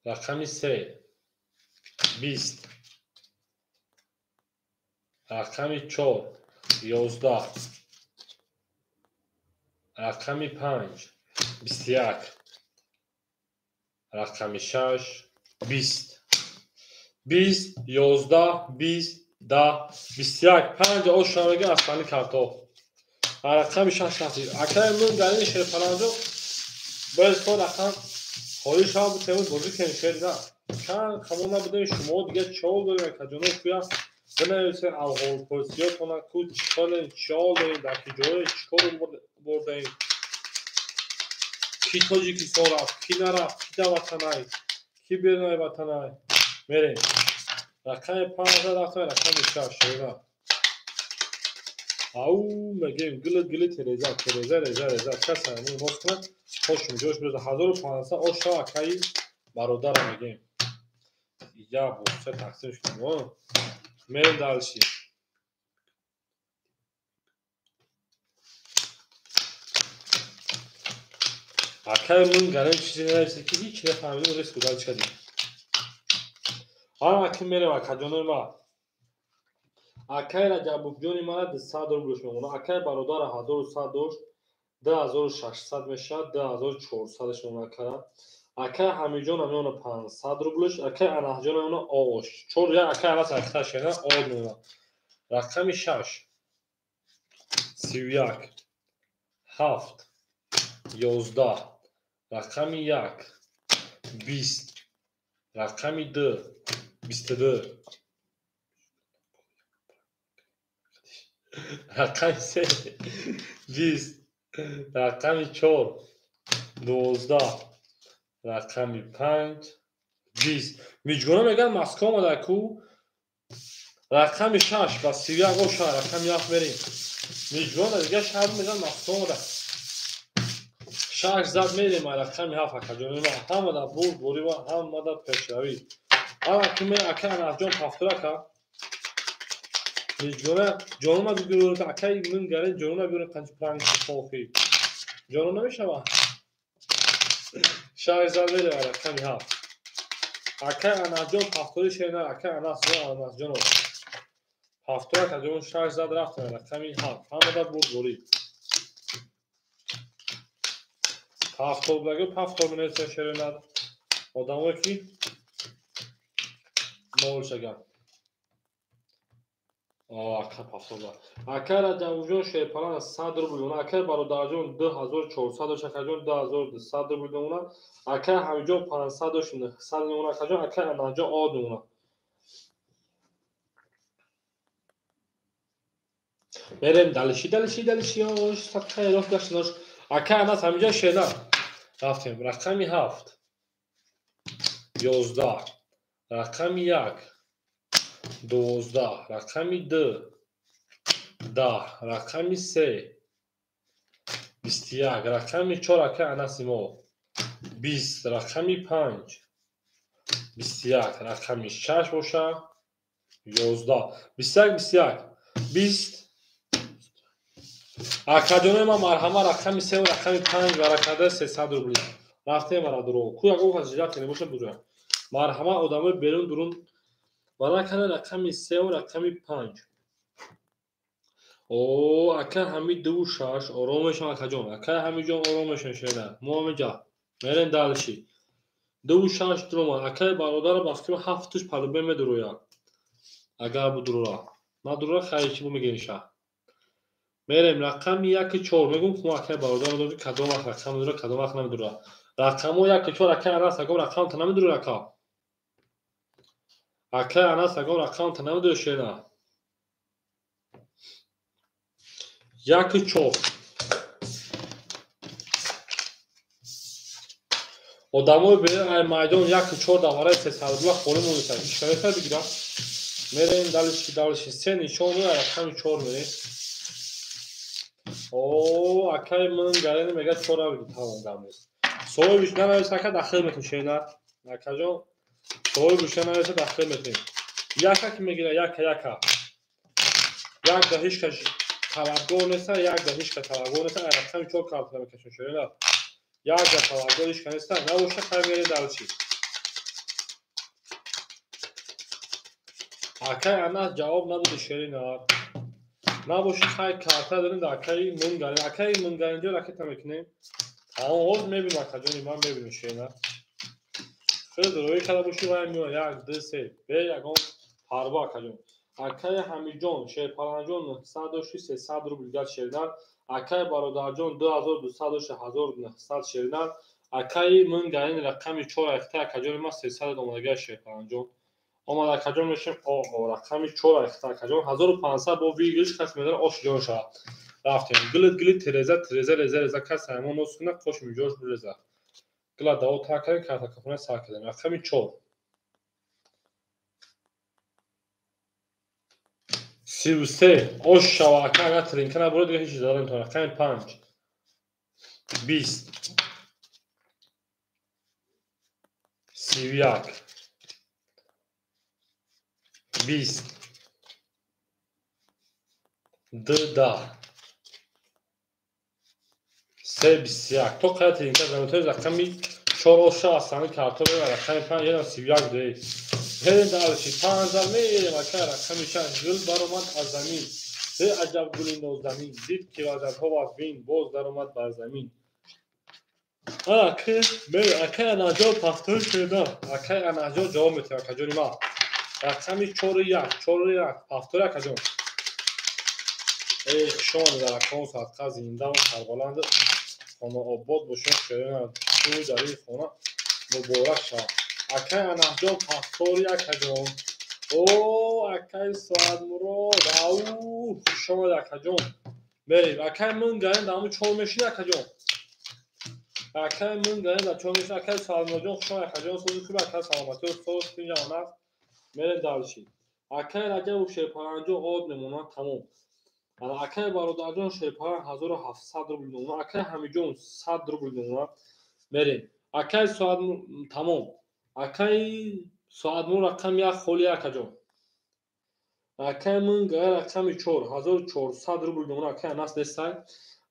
Рақами 3. 20. Рақами 4. 11. Рақами 5. 21. Рақами 6. 20. 20, 11, 20, 10, 21. 5 ошамега аслани картоф. Рақами 6 рафтем. Акаи ман гарини Шерпаланҷо бояд то рақам холӣ шава бутемуз бозӣ кунем шер на. Чанд қабул набудем, шумо дига чол дорем, акаҷоно куя бинависен алҳолпурсиётона ку чиколем, чол дорем, дар ки ҷое чикор бурдаем, ки Тоҷикистон рафт, ки нарафт, ки дар ватанай, ки берунай ватанай. Мерем. Рақами 5 рафтем, рақами 6 шера. Ау мегем гили гили тереза, тереза реза реза. Каса ҳамин боз кунад, хошум ҷош биреза. 1500 оша акаи бародара мегем. Я бухча тақсим шудем. Мерем дальше. Акаи мун гарем чизе нависе ки ҳеч нафаҳмидем, риск удал чикадем. Ҳама ки мерем акаҷонои ма. Акаи Раҷабовҷони мана 200 рублш мемонад. Акаи бародара 1100 дошт, 2600 мешавад, 2400-ш мемонад акара. Акаи Ҳамиҷон мемонад 500 рублш, акаи Анаҳҷон мемонад ош. Чор як акаи Анас акта шена од мемонад. Рақами 6 31 7 11 рақами 1 20 рақами 2 22 рақами 3 20 рақами 4 12 рақами 5 20. Миҷгона мегӯяд Москва омада ку. Рақами 6 ба 31 оша рақами 7 мерем. Миҷгона дига шаҳр мегӯяд Москва омада. 6 зад мерем рақами 7 акаҷони ма. Ҳамада бурд борива, ҳамада пешравӣ. Ана ки ме ака Анаҳҷон ҳафтора ака. Миҷгона ҷонона бигӯрад акаи мин гарен ҷонона бигӯрад қанчи пранг хохи. Ҷонон намешава. 6 зад мерем рақами 7. Акаи Анаҳҷон ҳафтори шена, акаи Анас Анасҷонов. Ҳафтора акаҷон 6 зад рафтем рақами 7. Ҳамада бурд борӣ. Ҳафтор будаги ҳафтор менависем шеринар. Одамое ки молшаган. Ака ҳафтор. Акаи Раҷабовҷон Шерпалан 100 рубл мемонад. Акаи Бародарҷон 2400 дошт, акаҷон 2200 рубл мемонад. Акаи Ҳамиҷон 500 дошт, 900 мемонад. Акаҷон, акаи Анаҳҷон од мемонад. Мерем далиши далиши далиши ош садқаи рост гаштанош. Акаи Анас ҳамиҷон шена. Рафтем. Рақами 7 11 рақами 1 12 рақами 2 10 рақами 3 21 рақами 4 акаи Анаси мо 20 рақами 5 21 рақами 6 боша 11 21 21 20. Акаҷонои ман марҳама рақами 3 ва рақами 5 баракада 300 рубли. Рафтем бародаро. Ку ягон кас ҷиҷат набошад бузург. Марҳама одамои берун дурун баракада рақами 3 ва рақами 5. О, ака ҳами 2 6 ором мешавам акаҷон. Ака ҳамиҷон ором мешавам шена. Мо ҳамиҷа. Мерем далши. 2 6 дурума. Акаи бародара ба фикр 7 туш палубе медурояд. Агар будурура. Надурура хайр чӣ бу мегирем ша. Мерем рақами 1 4 мегӯм ку акаи бародар дорӣ кадом вақт рақам медура, кадом вақт намедура. Рақамо 1 4 акаи Анас агом рақам та намедура ака. Акаи Анас агом рақам та намедура шена. 1 4. Одамои берун ай майдон 1 4 давараи 300 рубла холӣ монисанд. Чикор бигирам? Мерем далиши далиши 3 нишон рақами 4 мерем. О, акаи ман гарени мегӯяд чора бигир, тамом гап нест. Соҳибиш нанависа ака дахил метем шена. Акаҷон соҳибиш нанависа дахил метем. Яка ки мегира, яка яка. Як да ҳеч кас талабгор неста, як да ҳеч кас талабгор неста, ай рақами 4 картра мекашем шена. Як да талабгор ҳеч кас неста, набоша хай мерем далчи. Акаи Анас ҷавоб надоди шерина. Набоши хай карта дорем дар акаи Мунгарин. Акаи Мунгаринҷо ракета мекунем. Тамом ҳоз мебинем акаҷони ман мебинем шена. Хеле роӣ карда боши вай меояд. 1 2 3 бе ягон парво акаҷон. Акаи Ҳамиҷон Шерпаланҷон 900 дошти 300 рубл гар шеринар. Акаи Бародарҷон 2200 дошти 1900 шеринар. Акаи Мунгарин рақами 4 айхта акаҷони ма 300 омадагиа Шерпаланҷон. Омад акаҷон мешем рақами 4 айхта акаҷон 1500 бо вигилш кас медара ош ҷон шавад. Рафтем. Гилит гилит тереза тереза реза реза кас ҳамон нос кунад қош миҷош биреза. Гила даво тар кардем карта-кафона сар кардем. Рақами 4. 33 ош шава ака агар тринка набурад дига ҳеҷ чиз зада наметавонад. Рақами 5. 20. 31. 20. 2 10. 3 21. То қадар тринка зада наметавонед. Рақами 4 ош шава аз ҳамин карто мебарад. Рақами 5 ядам 31 де. Мерем дальше. 5 мерем ака рақами 6 гул баромад аз замин. Се аҷаб гули нозанин. Дид ки вазадҳо вазбин боз даромад бар замин. Акай Анаҷон пафтор шуда. Акай Анаҷон ҷавоб метиҳад акаҷони ман. Рақами 4 1 4 1 пафтор акаҷон. Эй хушомадед дар акон садқа зинда ва сарбаланд хонаобод бошед. Шерина тӯй дар ин хона муборак шавад. Акай Анаҷон пафтори акаҷон. О акай Соатмурод ау хушомадед акаҷон. Мерем. Акай Мунгарин дар ҳамун 4 мешини акаҷон. Акай Мунгарин дар 4 мешини. Акай Соатмуродҷон хушомадед акаҷон. Сози хуб акай саломатӣ соз тинҷ аст. Мерем дальше. Акай Раҷабов Шерпаланҷон од мемонад тамом. Акай бародарҷон Шерпалан 1700 рубл мемонад. Акай Ҳамиҷон 100 рубл мемонад. Мерем. Акай Соат тамом. Акай Соатмур рақами 1 холи акаҷон. Акай Мунгарин рақами 4 1400 рубл мемонад. Акай Анас нестай.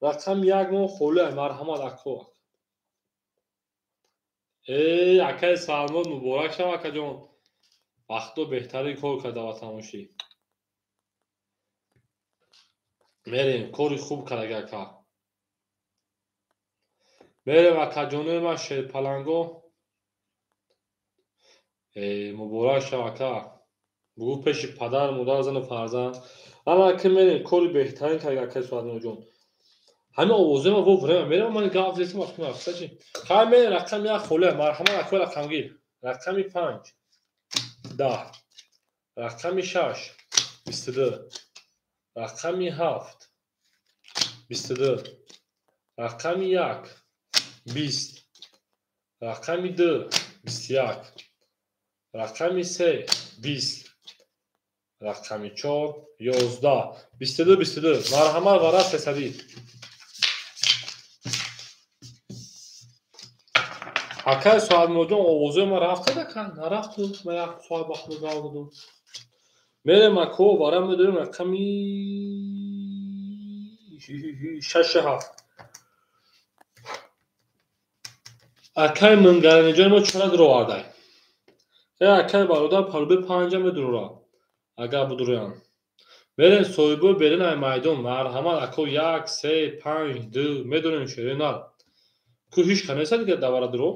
Рақами 1 мо холи марҳамат ако. Эй акай Соатмур муборак шав акаҷон. Вақто беҳтарин кор карда ватаношӣ. Мерем кори хуб кардаги ака. Мерем акаҷонои ман Шерпаланго. Муборак шав ака. Бугӯ пеши падар, модар, зану фарзанд. Ана ака мерем кори беҳтарин кардаги акаи Соатмуродҷон. Ҳамин овозҳои ман во время мерем ман гап зестам аз кунам афсачи. Хай мерем рақами 1 холия марҳамат акои рақамгир. Рақами 5 10. Рақами 6 22. Рақами 7 22. Рақами 1 20. Рақами 2 21. Рақами 3 20. Рақами 4 11. 22 22. Марҳамат вара 300. Акай Соатмуродҷон овозҳои ман рафтад ака? Нарафту. Ман як соат вақт гап додам. Мерем ако вара медорем рақами 6 7. Акай Мунгариниҷони мо чора дуровардай. Акай бародар палуби 5 медурора. Агар будуроянд. Мерем соҳибои берин ай майдон. Марҳамат ако 1 3 5 2 медорем шеринар. Ку ҳеҷ ка неста дигар давара дуро.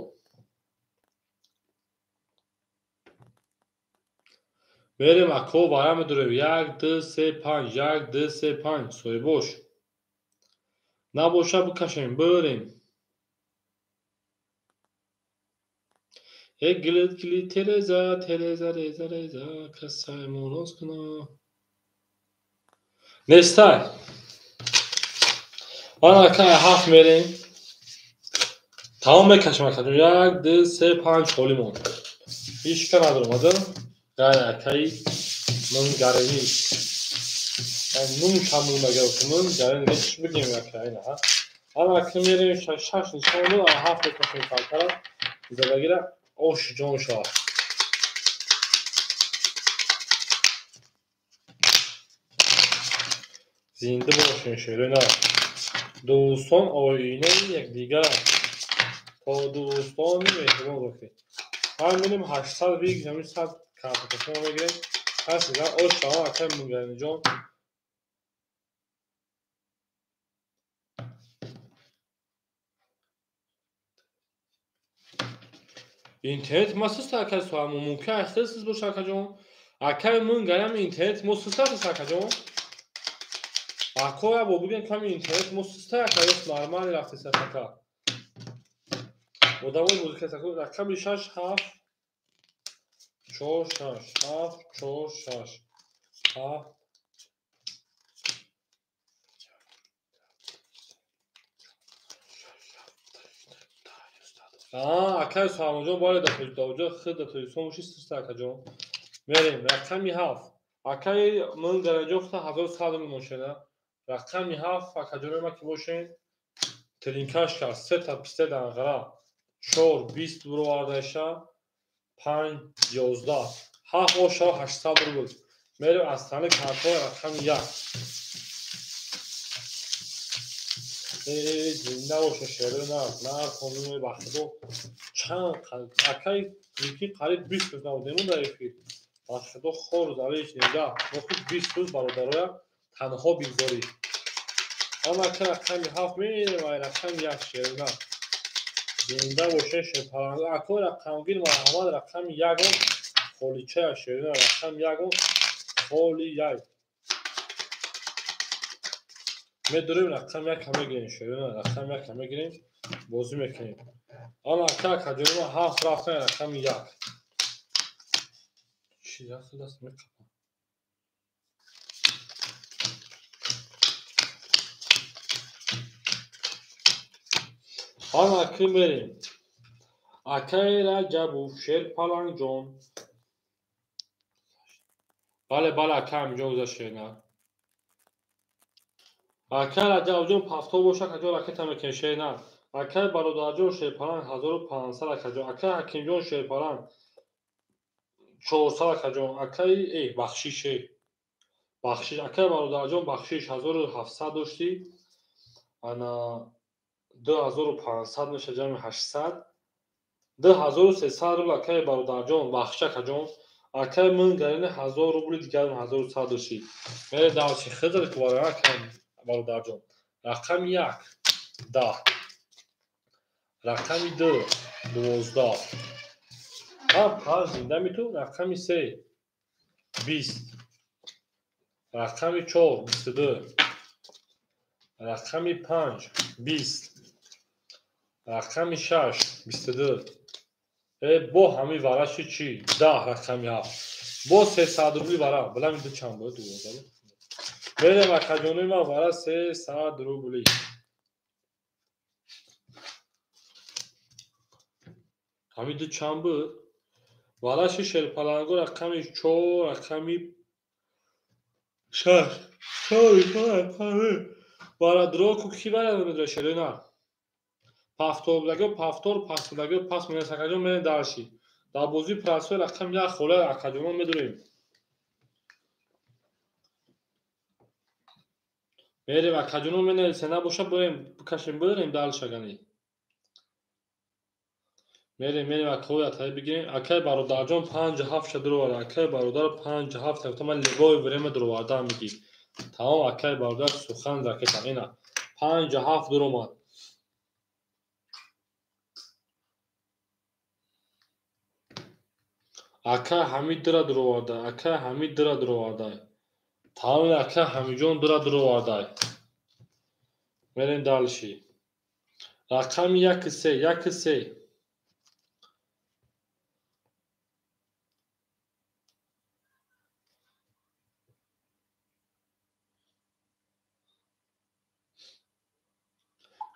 Мерем ако вара медорем 1 2 3 5 1 2 3 5 соҳибош. Набоша бикашем бирем. Э гилит гилит тереза тереза реза реза касай мороз куна. Нестай. Ана ака 7 мерем. Тамом мекашем акаҷон. 1 2 3 5 холӣ монд. Ҳеҷ ка надорам ада. Ғайр акаи Мунгаринӣ. Нум шамонага Мунгарин чӣ бигем ака ина ҳа. Ана ака мерем 6 нишон дод, 7 мекашем калтара. Задагира ош ҷон шавад. Зинда бошем шерина. Дӯстон оинаи якдигаранд. То дӯстони меҳрибон бошед. Ҳар мерем 800 виг ҳамин 100 картакашон мегирем. Пас ош шавад акаи Мунгариниҷон. Интернет ма суст акаи Соатмур. Мумкин ахтар суст бошад акаҷон. Акаи Мунгарин интернет мо суст аст акаҷон. Ако я бо бигем ками интернет мо суст ака ё нормали рафтест ака. Одамои бозӣ рақами 6 7 4 6 7 4 6 7 акай Саломҷон, бале, дар Тоҷикистон худ дар Тоҷикистон бошӣ, сирса акаҷон. Мерем рақами 7. Акаи ман гаранҷон худ 1100 рубл мошина. Рақами 7 акаҷонои ма ки бошен, тринкаш кард, сета пистолет анғара, 4 20 буровардаиша, 5 11 7 оша 800 рубл. Мерем аз тани картҳои рақами 1. Зинда боша шерои нарх, нарх хонуми ба худо чанд акай прикин қариб 20 рӯз набудем дар эфир. Ба худо хор залиш нинда. Мо худ 20 рӯз бародароя танҳо бигзорӣ. Ама ака рақами 7 мерем ай рақами 1 шерои нарх. Зинда боша шерпаланг. Акои рақамгир марҳамат рақами 1 холичая шерои нарх рақами 1 холи яй. Медорем рақами 1 мегирем, шерои рақами 1 мегирем, бозӣ мекунем. Ана ака акаҷони ма 7 рафтан рақами 1. Чӣ рафт даст меқапам. Ана ака мерем. Акаи Раҷабов Шерпалангҷон. Бале, бале, ака ҳаминҷо гузашт шерина. Акай Раҷабҷон пафтор боша, акаҷон ракета мекунем шерина. Акай бародарҷон Шерпаланг 1500 акаҷон. Акай Ҳакимҷон Шерпаланг 400 акаҷон. Акай бахшиш, бахшиш. Акай бародарҷон бахшиш 1700 доштӣ. Ана 2500 меша ҷамъи 800. 2300 рубл акай бародарҷон бахшиш акаҷон. Акай ман гарини 1000 рубли дигар 1100 доштӣ. Мере давчи хизр кувара акай бародарҷон. Рақами 1 10. Рақами 2 12. Ҳам зинда мету. Рақами 3 20. Рақами 4 22. Рақами 5 20. Рақами 6 22. Бо ҳами вараши чӣ? 10 рақами 7. Бо 300 рубли вара. Билам ду чанд буд? 12. Мерем акаҷонои ман вара 300 рубли. Ҳамин ду чанд буд? Вараши шерпаланго рақами 4, рақами 6. 4 вара дроку ки вара медора шерои нар? Пафторбудагиҳо пафтор, пастбудагиҳо паст менависанд. Акаҷон мерем дарши. Дар бозии прасои рақами 1 хола акаҷонон медорем. Мерем акаҷонон менависем, набоша бурем бикашем бирем дарша гани. Мерем, мерем акаҳои атаи бигирем. Акаи бародарҷон 5 7 дуровард. Акаи бародар 5 7 гуфта ман любое время дуровардаам мегӣ. Тамом акаи бародар сухан ракета. Ина 5 7 дуромад. Ака Ҳамид дура дуроварда. Ака Ҳамид дура дуроварда. Тамом ака Ҳамидҷон дура дуроварда. Мерем далши. Рақами 1 3 1 3.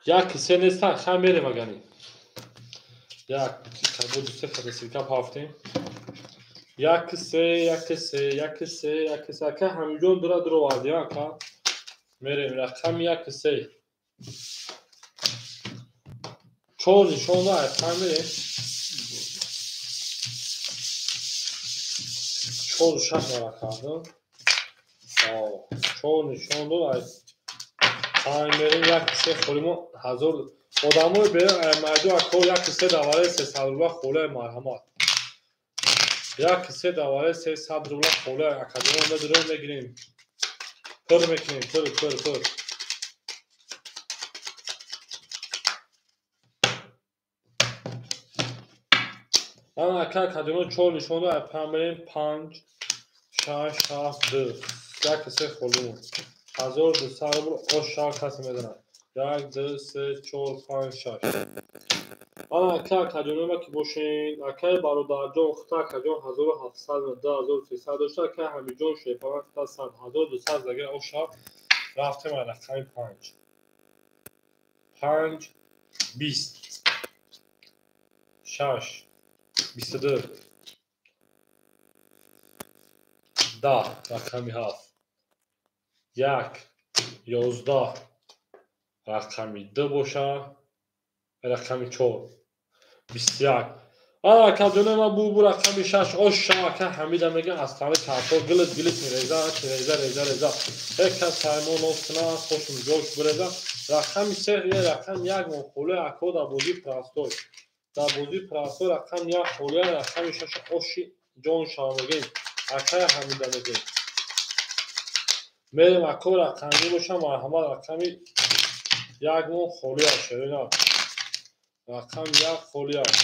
Як се нестан, ха мерем агани. Як кабуд се хадасилка пафтем. 1 3 1 3 1 3 1 3. Ака Ҳамидҷон дура дуровардем ака. Мерем рақами 1 3. 4 нишон да ака мерем. 4 6 мара кардам. 4 нишон дод ай 5 мерем 1 3 холимо 1000 одамои берун ай майдон ако 1 3 давараи 300 рубла холаи марҳамат. 1 3 давараи 300 рубла холаи акаҷонон медорем мегирем. Пур мекунем, пур, пур, пур. Ана ака акаҷонон 4 нишон дод, ай 5 мерем 5 6 7 2. 1 3 холимо. 1200 рубл ош шаҳр касе медонад. 1 2 3 4 5 6. Ана ака акаҷонома ки бошен, акаи бародарҷон хута акаҷон 1700 2300 дошта, акаи Ҳамидҷон Шерпаланг хута 100 1200 загира оша рафтем ай рақами 5. 5 20 6 22 10 рақами 7 1 11 рақами 2 боша, рақами 4 21. Ана акаҷонои ман бу рақами 6 оша ака Ҳамида мегӯям аз тари картҳо гилит гилит реза реза реза реза. Ҳеҷ кас саймон нос кунад, хошум ҷош биреза. Рақами 3 е рақам 1 мон холе ако дар бозии простой. Дар бозии простой рақам 1 холе, рақами 6 оши ҷон шава мегӯем. Акаи Ҳамида мегӯем. Мерем ако рақамӣ боша, марҳамат рақами 1 мон холӣ аст шерина. Рақам 1 холӣ аст.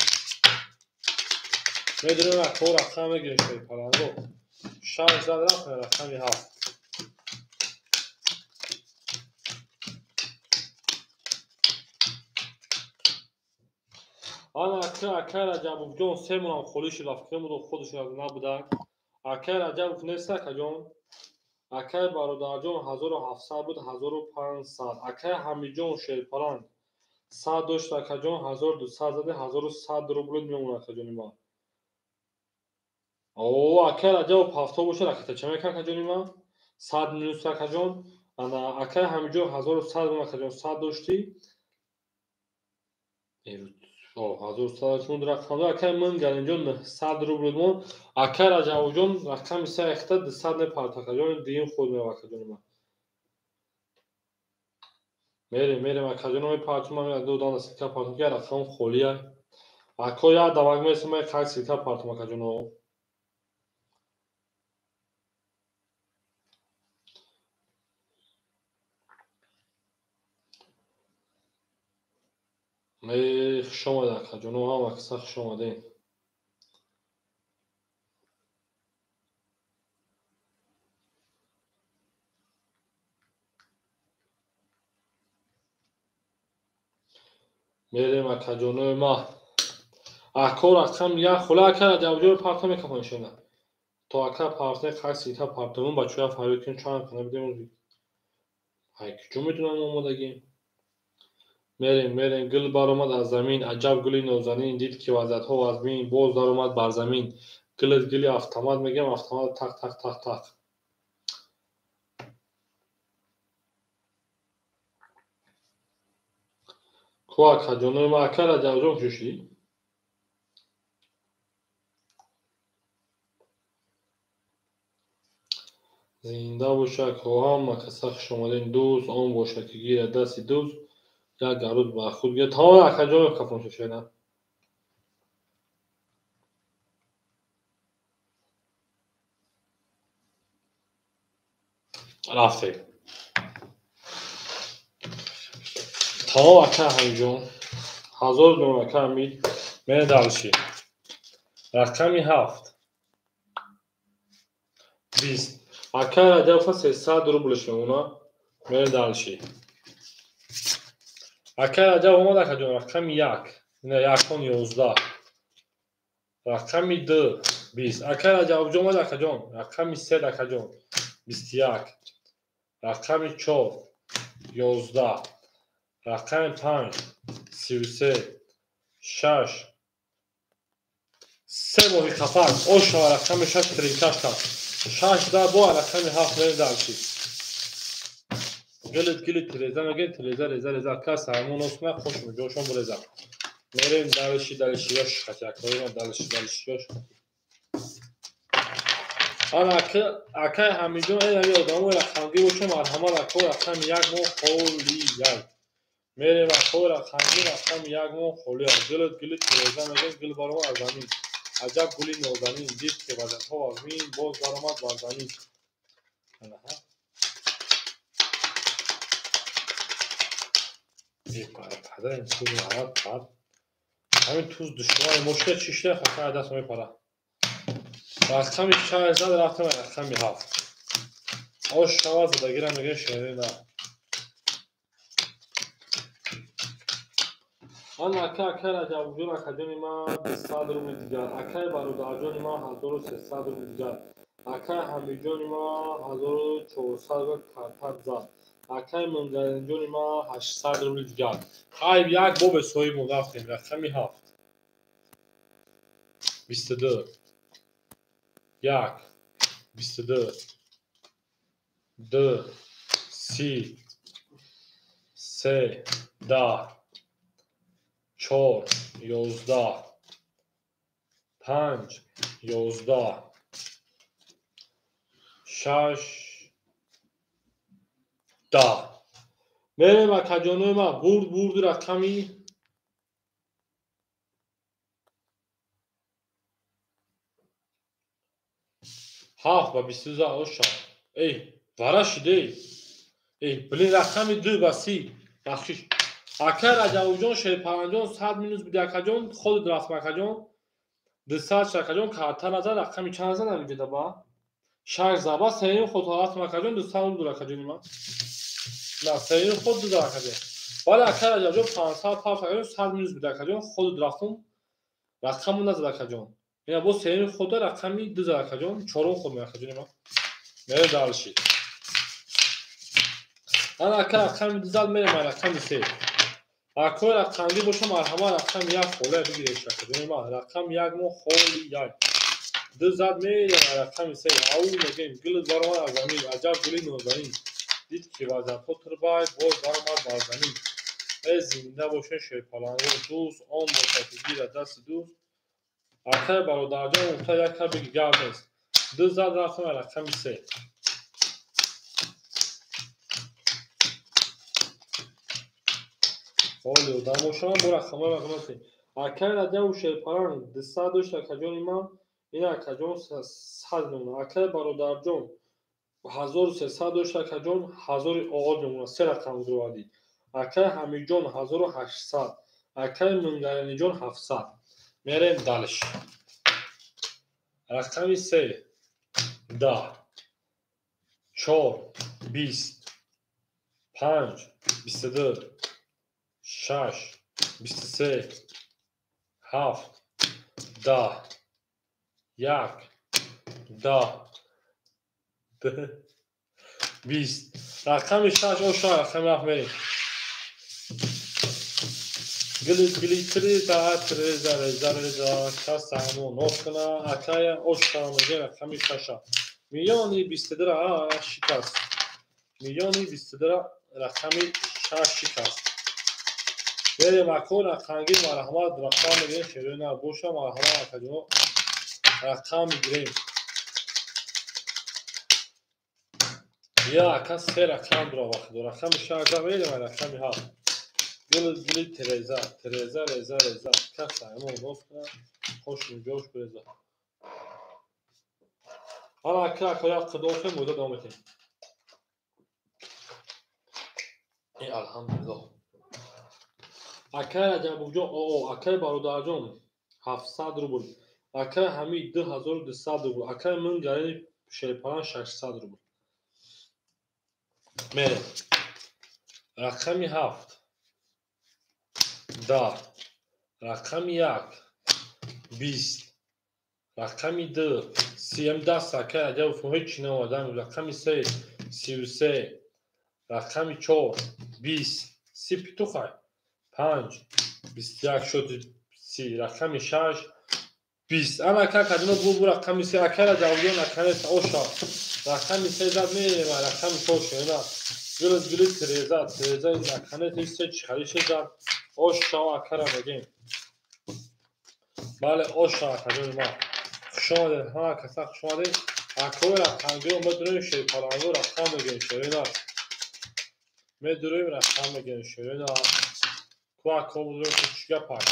Медонем ако рақам мегирем шерпаланго. 6 зад рафт рақами 7. Ана ака акаи Раҷабовҷон се монам холӣ шуд, фикр будам худаш набудак. Акаи Раҷабов нест акаҷон. Акаи бародарҷон 1700 буд 1500. Акаи Ҳамидҷон Шерпаланг 100 дошт акаҷон 1200 заде 1100 рубл мемонад акаҷони ман. О, акаи Раҷабов 70 бошад ракета ча мекард акаҷони ман? 100 минус акаҷон. Ана акаи Ҳамидҷон 1100 буда акаҷон 100 доштӣ. О, 1100 чун рақам дор. Акаи ман Галимҷон 900 рубл мон. Акаи Раҷабовҷон рақами 3 эхта 200 мепарт акаҷон, дуюм худ мева акаҷони ман. Мерем, мерем акаҷоно мепартум, ман ду дана силка партум, ки рақам холия. Ако як давак месам, ман қак силка партум акаҷоно. Хуш омадед акаҷоно, ҳама каса хуш омадед. Мерем акаҷонои ма. Ако рақам 1 хола ака Раҷабҷон парта мекафонед шена. То ака партне қак силка партумон бачаҳо фарёд кунем чанд кана бидем. Ай куҷо медонам омодагӣ? Мерем, мерем, гул баромад аз замин, аҷаб гули нозанин, дид ки вазъиятҳо вазмин, боз даромад бар замин. Гулат гули автомат мегӯям, автомат тақ тақ тақ тақ. Ку акаҷонои ма, ака Раҷабҷон куҷо шудӣ? Зинда бошад, ҳама каса хуш омадед. Дӯст он бошад ки гирад дасти дӯст, як гаруз ба худ гирад. Тамом акаҷон кафон шуд. Рафтем. Тамом ака Ҳамидҷон. 1000 дон ака Ҳамид. Мерем дальше. Рақами 7. 20. Ака Раҷабов 300 рублш мемонад. Мерем дальше. Акаи Раҷаб омад акаҷон рақами 1. Ина 1 11. Рақами 2 20. Акаи Раҷабовҷон омад акаҷон рақами 3 акаҷон 21. Рақами 4 11. Рақами 5 33 6 3 моҳи қафак ошава рақами 6 тринкаш кард. 6 да бо рақами 7 мерем дальше. Гилит гилит реза мегӯем, реза реза реза. Кас саймон нос кунад, хошум ҷошон буреза. Мерем дальше, дальше ёш хати акаи ман дальше, дальше ёш хати. Ана акаи Ҳамидҷон эй ҳами одамои рақамгир бошем, марҳамат ако рақами 1 мо холӣ як. Мерем ако рақамгир рақами 1 мо холӣ як. Гилит гилит реза мегӯем, гул баромад аз замин. Аҷаб гули нозанин, дид ки вазъиятҳо вазмин, боз баромад бар замин. Анаҳа. Падар ин туз нарад пар. Ҳамин туз душмани мошина чӣ шуда хафа даст мепара. Рақами 6 зад рафтем рақами 7. Ош шава задагира мегӯем шерина. Ана ака, акай Раҷабҷон, акаҷони ман 200 рубли дигар. Акай бародарҷони ман 1300 рубли дигар. Акай Ҳамидҷони ман 1400 рубл картак зад. Акай Мунгаринҷони ман 800 рубли дигар. Хайр, як бобе соҳиб мо рафтем. Рақами 7. 22. 1. 22. 2. 30. 3. 10. 4. 11. 5. 11. 6. 10. Мерем акаҷонои ман, бурд бурди рақами 7 ба 22 оша. Эй, вара шидей. Эй, блин, рақами 2 ба 30. Бахшиш. Акай Раҷабҷон, Шерпаланҷон 100 минус буди акаҷон, худ рафтам акаҷон. 200 акаҷон, карта назад, рақами чанд зад ҳаминҷода ба? 6 заба, сеюм худ рафтам акаҷон, 200 рубл акаҷони ман. На, сеюм худ 2 акаҷон. Вале акай Раҷабҷон 500 пафт акаҷон, 100 минус буди акаҷон, худ рафтам. Рақаму назад акаҷон. Ина бо сеюм худ рақами 2 зад акаҷон, чорум худ акаҷони ман. Мерем дальше. Ана ака рақами 2 зад, мерем рақами 3. Акои рақамгӣ боша, марҳама, рақами 1 холия бигиред акаҷони ман. Рақами 1 мо холи 1. 2 зад, мерем рақами 3. Ау мегем, гул баромад аз замин, аҷаб гули нозанин. Дид ки вазатҳо турбай, боз баромад бар замин. Э зинда бошед шерпаланго, дӯст он бошад ки гирад дасти дӯст. Акай бародарҷон гуфта як каби гап нест. 2 зад, рафтам рақами 3. Ҳоли одам бошам, бо рақамҳои рақамҳо. Акай Раҷабу Шерпаланг 200 дошт акаҷони ман, ин акаҷон 100 мемонад. Акай бародарҷон 1300 дошт акаҷон, 1000 оғоз мемонад. Се рақам гузаровардӣ. Акай Ҳамидҷон 1800, акай Мунгариниҷон 700. Мерем дальше. Рақами 3. 10. 4. 20. 5. 22. 6. 23. 7. 10. 1. 10. 2. 20. Рақами 6 оша, рақами 7 мерем. Гили гили триза триза реза реза касамо нос кна акая оша меге рақами 6. Миёни 22 шикаст. Миёни 22 рақами 6 шикаст. Мерем ако рақамгир, марҳамат, рақам мегирем, шерои на боша, марҳамат акаҷоно рақам мегирем. Я ака се рақам дура вақт. Рақами 6 мерем, рақами 7. Гул гули тереза, тереза реза реза каса мо нос кна хош ҷош буреза. Ҳала ака ака як қидофе муддат давом метем. Э алҳамдулиллоҳ. Акай Раҷабовҷон, оо, акай бародарҷон 700 рубл. Акай Ҳамид 2200 рубл. Акай Мунгарини Шерпалан 600 рубл. Мерем. Рақами 7. 10. Рақами 1. 20. Рақами 2. 30 даст акай Раҷабов ҳеҷ чӣ наомадам. Рақами 3. 33. Рақами 4. 20. 30 петухай. 5. 21 шуд 30. Рақами 6. 20. Ана ака кадино бу бу рақами 3. Акай Раҷабовҷон акай оша. Рақами 3 зад, мерем рақами 4 шена. Гул гули тереза, тереза акане се чӣ хариши зад. Оша акара мегем. Бале, оша акаҷони ман. Хуш омадед, ҳама каса хуш омадед. Акои рақамгиро медурем, шерпаланго рақам мегем, шерина. Медурем, рақам мегем, шерина. Ку ако будурем, чӣ гапак.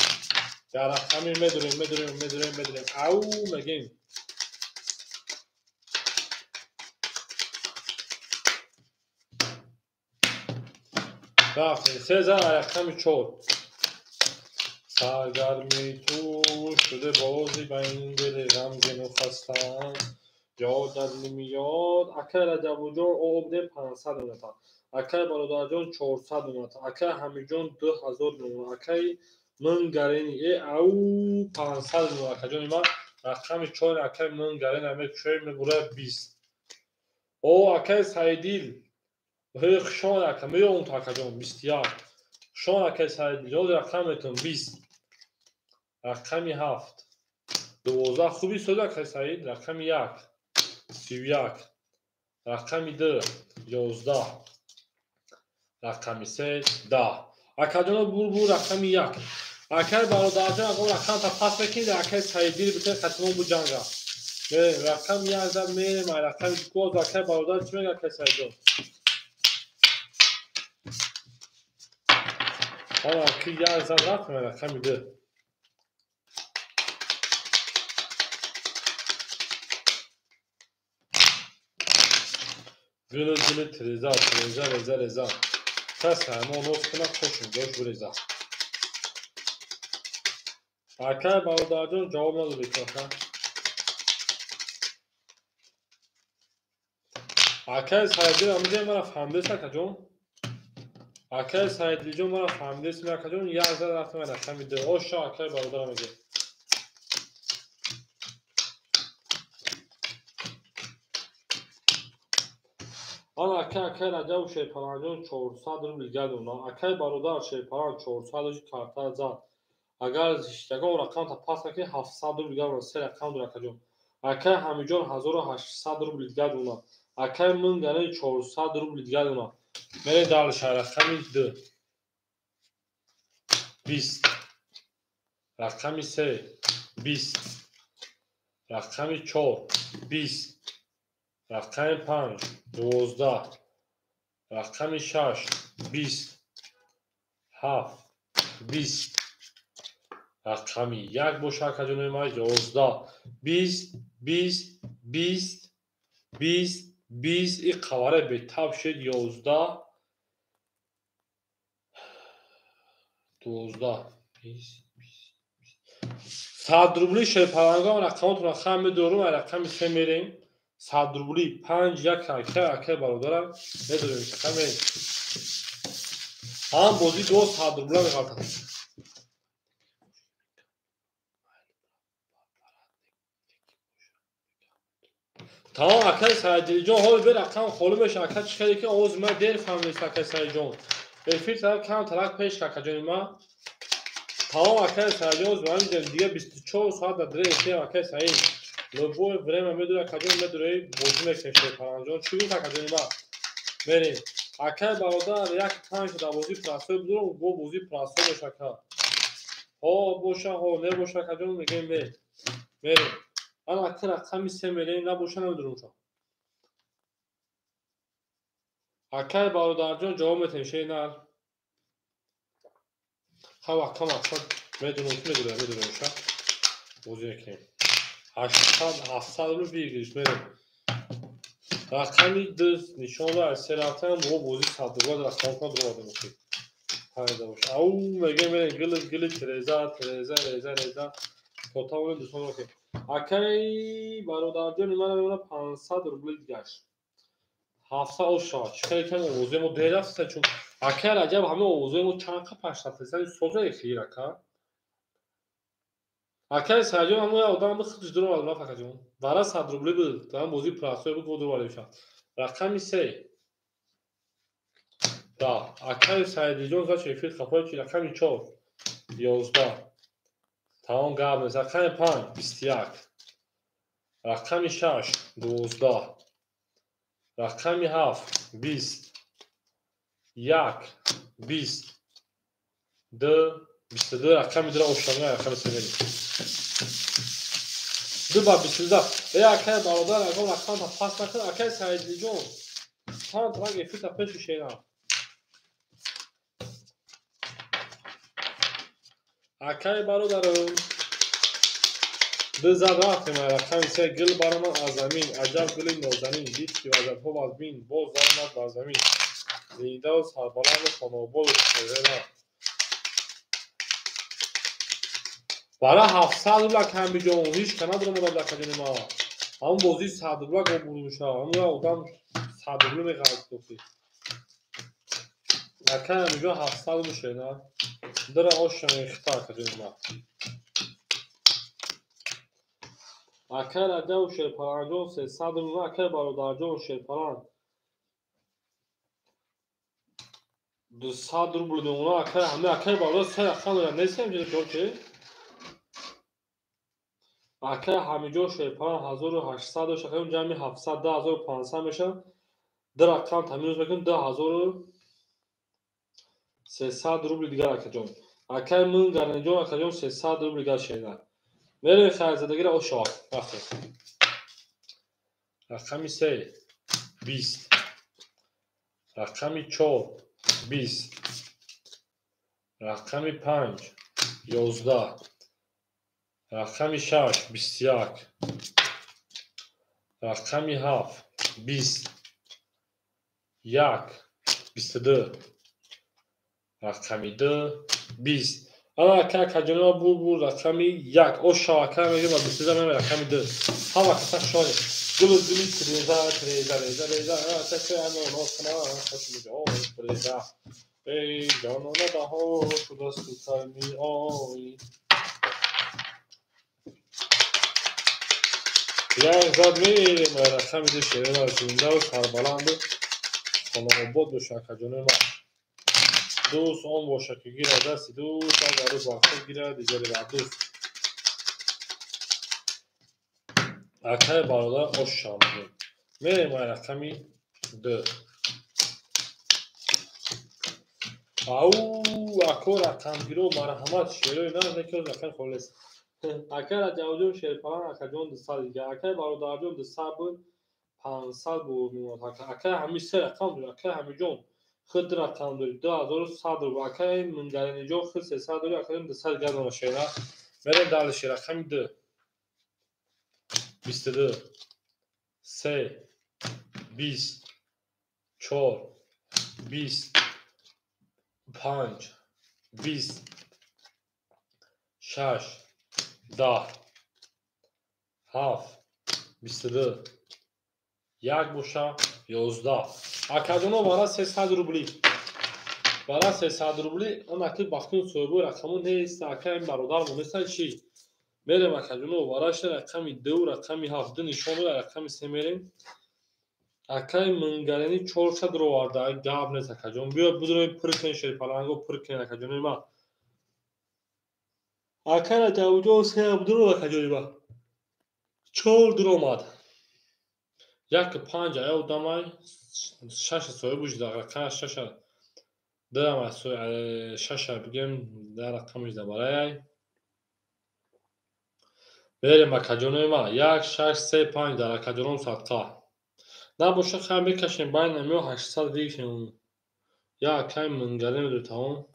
Дар рақами медурем, медурем, медурем, медурем. Ау мегем. Рафтем. Се зад рақами 4. Саргарми ту шуда бозӣ ба ин дили ғамгину хастаам. Ёдат намеёд. Акай Раҷабовҷон об де 500 монета. Акай бародарҷон 400 монета. Акай Ҳамидҷон 2000 монета. Акай Мынгарени э ау 500 рубл акаҷони ман. Рақами 4 акай Мынгарена мекушоем, мебурад 20. О, акай Саидил. Хуш омад ака, меёвум то акаҷон 21. Хуш омад акай Саидил. Ҳозир рақам метавон 20. Рақами 7. 12 хуби соз акай Саид. Рақами 1. 31. Рақами 2. 11. Рақами 3. 10. Акаҷоно бур рақами 1. Акай бародарҷон агар рақамта пас мекунед, акай Саидил битен хатимон бу ҷанга. Мерем рақами 1 зад мерем, ай рақами 2 акай бародар чӣ мегӯяд акай Саидҷон? Ана ки 1 зад рафтем рақами 2. Гулу гулу тиреза, тиреза, реза, реза. Кас ҳама нос кунад, хошум ҷош буреза. Акай бародарҷон ҷавоб надодед ака. Акай Саидил амиҷа мара фаҳмидест акаҷон? Акай Саидилҷон мара фаҳмидест акаҷон, як зад рафтем рақами 2. Оша акай бародарам мегӯяд. Ана акай акай Раҷаб Шерпаланҷон 400 рубл гадона. Акай бародар Шерпалан 400 рубл карта зад. Агар ягон рақамта пас накунӣ 700 рубл гадона. Се рақам дор акаҷон. Акай Ҳамиҷон 1800 рубл гадона. Акай Мынгарени 400 рубл гадона. Мерем дальше рақами 2. 20. Рақами 3. 20. Рақами 4. 20. Рақами 5. 12. Рақами 6. 20. 7. 20. Рақами 1 боша акаҷонои ман 11. 20, 20, 20, 20, 20. И қаваре бетаб шуд 11. 12. 20, 20, 20. 100 рубли шерпалангам рақамотро хам медорум, рақами 3 мерем. 100 рубли 5 1 акай акай бародарам медорем рақам мерем. Ҳам бозӣ 2 100 рубла меғалтад. Тамом акай Саидилҷон, ҳол бе рақам холӣ мешавад. Ака чӣ хеле ки овози ман дер фаҳмидест акай Саидҷон. Эфир тарак кам тарак пеш акаҷони ман. Тамом акай Саидҷон, оз ман дидем дига 24 соат дар дре эфир акай Саид. Любое время медури акаҷон, медури бозӣ мекунем Шерпаланҷон. Чӣ гуфт акаҷони ман? Мерем. Акай бародар як 5 дар бозӣ прасой будурам, бо бозӣ прасой боша ака. Ҳо боша, ҳо небоша акаҷон, мегӯем ме. Мерем. Ана ака рақами 3 мерем, набоша намедурам шо. Акай бародарҷон ҷавоб метаҳем шейнар. Ха ака мақсад медонам ки медурам, медурам ша. Бозӣ мекунем. 800, 700 рубл выигрыш мерем. Рақами 2 нишон аз се рафтан бо бозӣ 100 рубл рақам кон дуровардем охир. Пайда бош. Ау мегӯем мерем гил гил тиреза, тиреза, реза, реза. То тавонем дӯстон рокем. Акай бародарҷони ман мемонад 500 рубл дигаш. 700 оша. Чӣ хеле кам овозои мо дер рафта, чун акай Раҷаб ҳама овозои мо чанд қа паш рафта, соза эфир ака. Акай Саидҷон ҳамон як одам буд, худаш дуровард рафт акаҷон. Вара 100 рубли буд, ҳам бозии прасой буд, бо дуровард шуд. Рақами 3. Да, акай Саидҷон зач эфир хафои чи рақами 4. 11. Тамом гап нест. Рақами 5. 21. Рақами 6. 12. Рақами 7. 20. 1. 20. 2. 22. Рақами 2 ошамя, рақами 3 мерем. 2 ба 22. Э акай бародар, ягон рақамта пас накун. Акай Саидҷон, чанд ранг эфирта пеши шерам. Акай бародарам, 2 зад рафтем рақами 3. Гул баромад аз замин, аҷаб гули нозанин, дид ки вазадҳо аз бин, боз заромад бар замин. Зиндаву сарбаланду хонободу шерера. Бара 700 рубла камбиҷон, ҳеҷ ка надоромад акаҷони ман. Ҳамон бозии 100 рубла гом бурд мешавад. Ҳамон як одам 100 рубла меғалт гуфти. Акай ҳамиҷон 700 рубл шуд, на? Дара оша мехта акаҷони ма. Акай Раҷабу Шерпаланҷон 300 рубл, акай Бародарҷон Шерпаланг 200 рубл мемонад. Акай ҳами акай бародар се рақам дорад, нестем ҷо чи? Акай Ҳамиҷон Шерпаланг 1800 дошт, акай ҷамъи 700 2500 мешавад. Ду рақам тамиз мекунем 2300 рубли дигар акаҷон. Акай Мунгариниҷон акаҷон 300 рубли дигар шеринар. Мерем хайрзадагиро ошо рафтем. Рақами 3 20, рақами 4 20, рақами 5 11, рақами 6 21, рақами 7 20, 1 22, рақами 2 20. Ана ака акаҷонима бур рақами 1 оша ака мегӯем ва 22 мегӯем рақами 2. Ҳама каса хушҳолем. Гулу гули треза треза реза реза реза эй ҷонона баҳор шудасту сар меоӣ. Як зад мерем рақами 2 шерина зиндаву сарбаланду хонаобод боша акаҷони ма. Дӯст он боша ки гирад дасти дӯст, агар ӯ бар худ гирад дигаре бар дӯст. Акай бародар оша мегӯем. Мерем ай рақами 2. Ау ако рақамгиро марҳамат шерои на неки рақами холест. Акай Раҷабҷон Шерпаланг акаҷон 200 дигар. Акай Бародарҷон 200 буд, 500 буд мемонад. Акай ҳами се рақам дорад. Акай Ҳамиҷон худ ду рақам дорӣ 2100 рубл. Акай Мунгариниҷон худ 300 дорӣ, акаҷон 200 дигар дорад шера. Мерем дальше рақами 2 22 3 20 4 20 5 20 6 10 7 22 1 боша 11. Акаҷоно бара 300 рубли. Бара 300 рубли. Он аки бахтун соҳибои рақаму нест, акай бародармо неста чӣ? Мерем акаҷоно бараш рақами 2 рақами 7 ду нишон дорад, рақами 3 мерем. Акай Мунгарини 400 роварда, гап нест акаҷон. Биё бидрои пур кунед шерпаланго пур кунед акаҷони ма. Акай Раҷабҷон 3 дуро акаҷони ма. 4 дуро омад. 1 5 ая одамай 6 соҳиб буд, рақам 6 дирам 6 бигем дар рақамиш барай. Берем акаҷонои ма 1 6 3 5 дар акаҷоном садқа. Набоша хай мекашем байна миё 800 вигшем. Я акай Мунгарин медори тамом.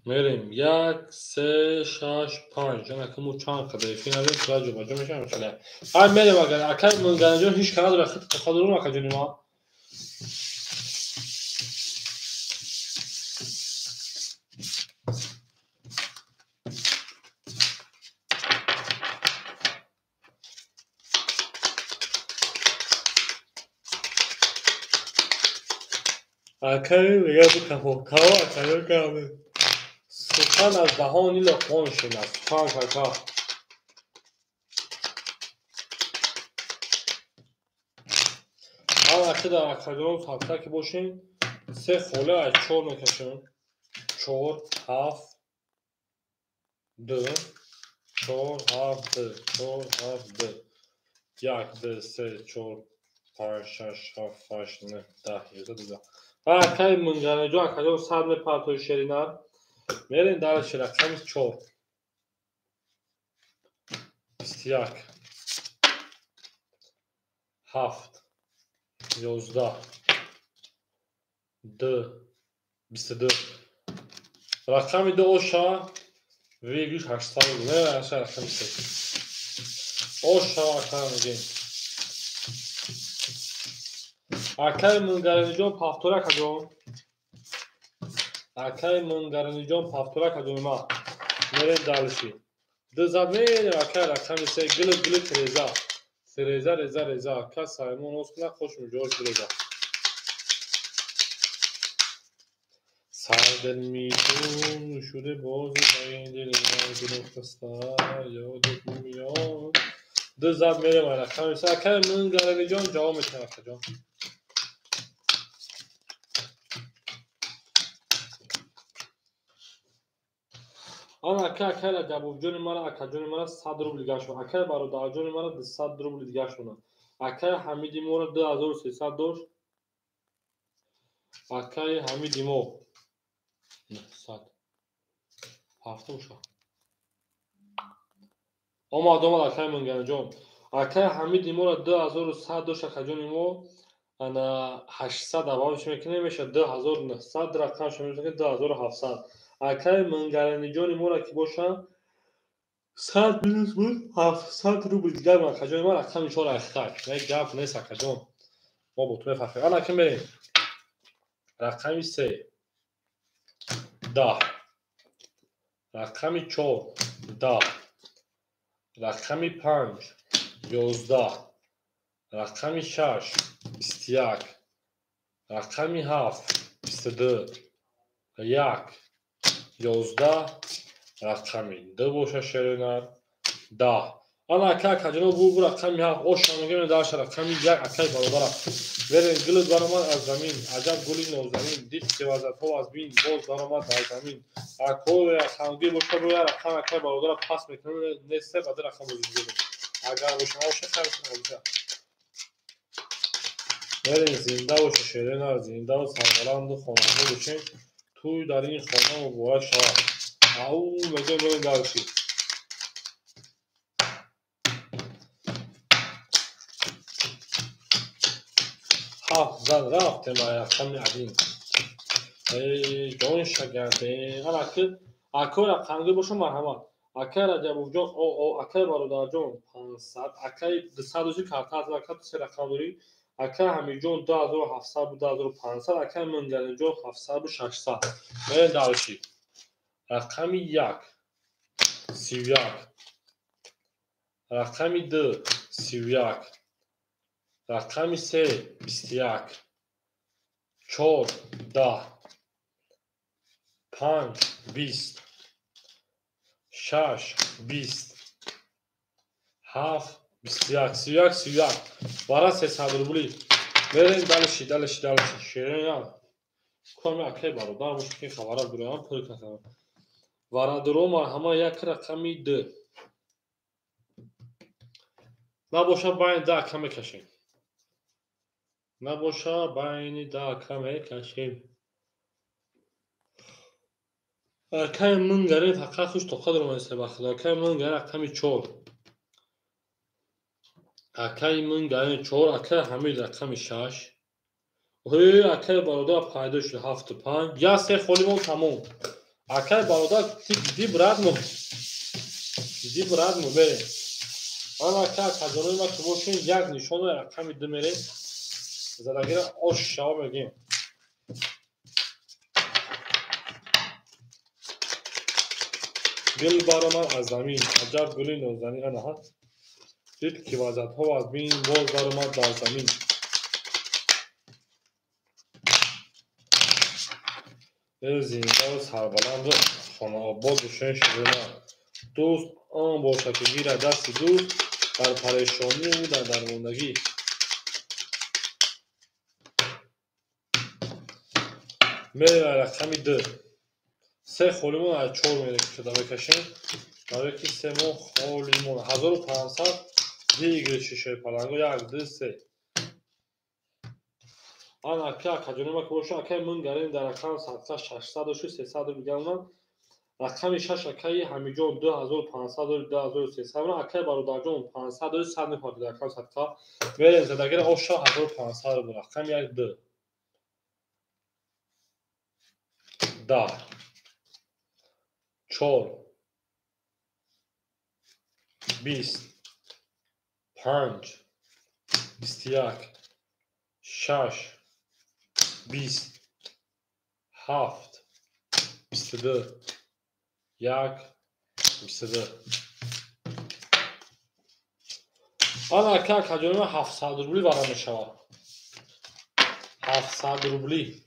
Мерем 1 3 6 5. Ана ки мо чанд қадар эфир надорем, сура ҷобаҷо мешавем хеле. Ай мерем агар акай Мунгаринҷон ҳеҷ кара надорад, хит қафа дорум акаҷони ма. Акай мегӯяд бикафо, каво акаё каме. Сухан аз даҳони Луқмон шинад. Сухан кака. Ҳар вақте дар акаҷонон садқа ки бошем, се холе аз 4 мекашем. 4 7 2 4 7 2 4 7 2 1 2 3 4 5 6 7 8 9 10 11 12. Акай Мунгариниҷон акаҷон 100 мепартои шеринар. Мерем дальше рақами 4 21 7 11 2 22. Рақами 2 оша вигиш 800 не аша рақами 3 оша ака мегем. Акай Мунгариниҷон пафтора акаҷон. Акай Мунгариниҷон пафтора акаҷони ма. Мерем дальше. Ду зад мерем акай рақами 3 гулу гулу треза. Треза реза реза. Ака Саймон оз кунад хош муҷоҳид реза. Сардил митун шуде боз ба ин дили ман гирифтаста ёдат меояд. Ду зад мерем рақами се. Акай Мунгаралиҷон ҷавоб метиҳам, акаҷон. Ана ака, акай Раҷабовҷони мара, акаҷони мара 100 рубл дигар шуд. Акай бародарҷони мара 200 рубл дигар шуд. Акай Ҳамиди моро 2300 дошт. Акай Ҳамиди мо 900. Ҳафта боша. Омад, омад акай Мунгариҷон. Акай Ҳамиди моро 2100 дошт, акаҷони мо. Ана 800 аввалш мекунем, мешавад 2900, рақамш мешавад 2700. Акай Мунгариҷони моро ки боша 100 минус буд, 700 рубл дигар, акаҷони мо рақами 4 ҳақиқат. Не гап нест, акаҷон. Мо бо ту мефахрем. Ана ки мерем. Рақами 3 10, рақами 4 10, рақами 5 11, рақами 6 21, рақами 7 22, 1 11, рақами 2 боша шеринар 10. Ана ака, акаҷоно бу рақами 7 оша мегӯем, даша рақами 1 акай бародарам. Верен гул баромад аз замин, аҷаб гули нозанин, дид ки вазатҳо аз бин боз баромад дар замин. Акои рақамгир боша рӯя рақам акай бародара пас мекунем, нест ба ду рақам бозӣ мекунем. Агар боша боша хайр боша. Верен зинда боша шеринар, зинда ва сарбаланду хонадор бошем. Тӯй дар ин хона муборак шавад. Ау мегӯем, мерем дарши. Ҳафт зад рафтем рақами один. Эй ҷон шагарде. Ана ки акои рақамгир боша марҳамат. Акай Раҷабовҷон, акай бародарҷон 500, акай 200 дошти карта аз ака се рақам дорӣ. Акай Ҳамидҷон 2700 буд, 2500, акай Мунгалиҷон 700 буд, 600. Мерем дарши. Рақами 1 31, рақами 2 31, рақами 3 21, 4 10, 5 20, 6 20, 7 21, 31 31. Вара 300 рубли. Мерем далши, далши, далши. Шерина. Коми акай бародар мушки хабара бураам пур кардам. Варадро марҳама як рақами 2. Набоша байни 10 ака мекашем. Набоша байни 10 ака мекашем. Акай Мунгари фақат хуш тоқат романиста ба худо. Акай Мунгари рақами 4. Акай Мунгари 4, акай Ҳамид рақами 6. Ҳей, акай бародар пайдо шуд 7 5. Я се холимон тамом. Акай бародар ти диди брат мо. Диди брат мо берем. Ана ака, акаҷонои ма ки бошем, як нишону рақами 2 мерем. Задагира ош шава мегӯем. Гул баромад аз замин, аҷаб гули нозанин. Ана ҳа. Дид ки вазатҳо аз бин боз баромад дар замин. Зиндаву сарбаланду хонаобод бошем ширина. Дӯст он бошад ки гирад дасти дӯст дар парешониву дар дармондагӣ. Мерем рақами 2. Се холимон аз 4 мерем мекашем. Барои ки се мо холимон 1500 дигри шишаи паланго 1 2 3. Ана ака, акаҷони ма ки боша, акай Мунгарин дар рақам 700 600 дошт, 300 рубл рақами 6 акаи Ҳамиҷон 2500 дошт, 2300, акаи бародарҷон 500 дошт, 100 мепартид рақам садқа. Мерем задагира оша 1500 рубл рақами 1 2 10 4 20 5 21 6 20 7 22 1 22. Ана ака, акаҷони ман 700 рубли вара мешавад. 700 рубли.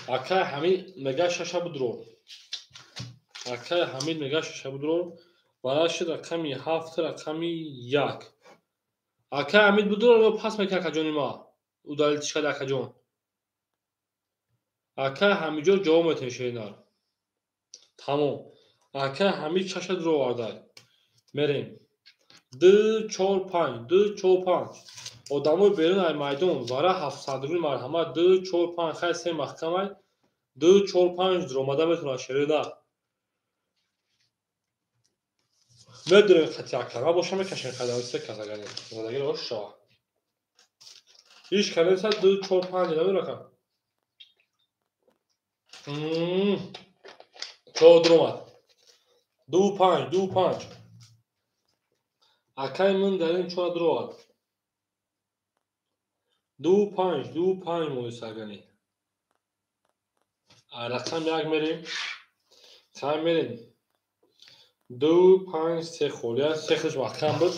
Акай Ҳамид мега шаша будро. Акай Ҳамид мега шаша будро. Бараши рақами 7, рақами 1. Акай Ҳамид будро, пас мека акаҷони ма. Удалить шад акаҷон. Акай Ҳамидҷон ҷавоб метавонед шеринар. Тамом. Акай Ҳамид шаша дуро оварда. Мерем. 2 4 5 2 4 5. Одамои берун ай майдон вара 700 рубл марҳамат 2 4 5 хай се маҳкамай 2 4 5 дуромада метавонад шеринар. Медурем хати акара боша мекашем қадами се касагани. Задагир ош шава. Иш канеса 2 4 5 намеракам. 4 дуромад. 2 5 2 5. Акай ман дар ин 4 дуромад. 2 5 2 5 монисагани. Рақам 1 мерем. Хай мерем. 2 5 3 холия, се хиш маҳкам буд.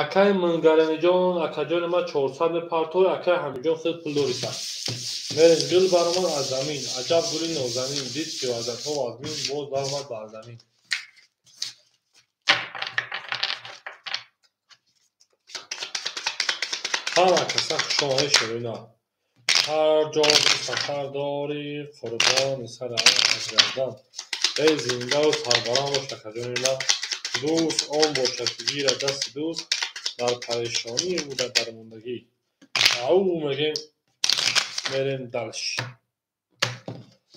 Акай Мангараниҷон, акаҷони ма 400 мепартой, акай Ҳамидҷон хел пул дориса. Мерем гул баромад аз замин, аҷаб гули нозанин, дид ки вазатҳо вазмин, боз баромад бар замин. Ҳама каса хушомадед шерина. Ҳар ҷо ки сафар дорӣ, қурбони сари аз гардан. Эй зиндаву сарбаланд бош акаҷони ма. Дӯст он бошад ки гирад дасти дӯст, дар парешонӣ ӯ дар дармондагӣ. Ау мегем мерем далш.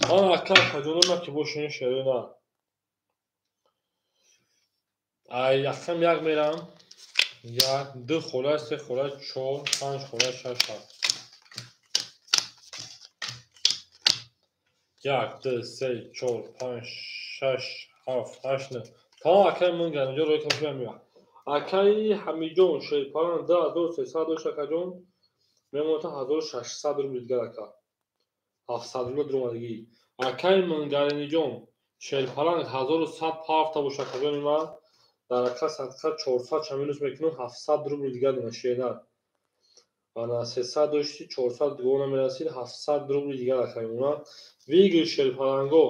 Ман ака акаҷони ма ки бошем шерина. Ай якам як мерам. 1 2 хола 3 хола 4 5 хола 6 7. 1 2 3 4 5 6 7 8 9. Тамом акай Мангараниҷон рӯи тамошо меояд. Акай Ҳамидҷон шерпалан 2300 дошт акаҷон. Мемонад 1600 рубл дигар ака. 700 рубл дуромадагӣ. Акай Мангараниҷон шерпалан 1100 парта бош акаҷони ман. Дар ака садқа 400 ча минус мекунам 700 рубл дигар дона шернар. Ана 300 дошти 400 дугона мерасид 700 рубл дигар ака мемонад. Вигр шерпаланго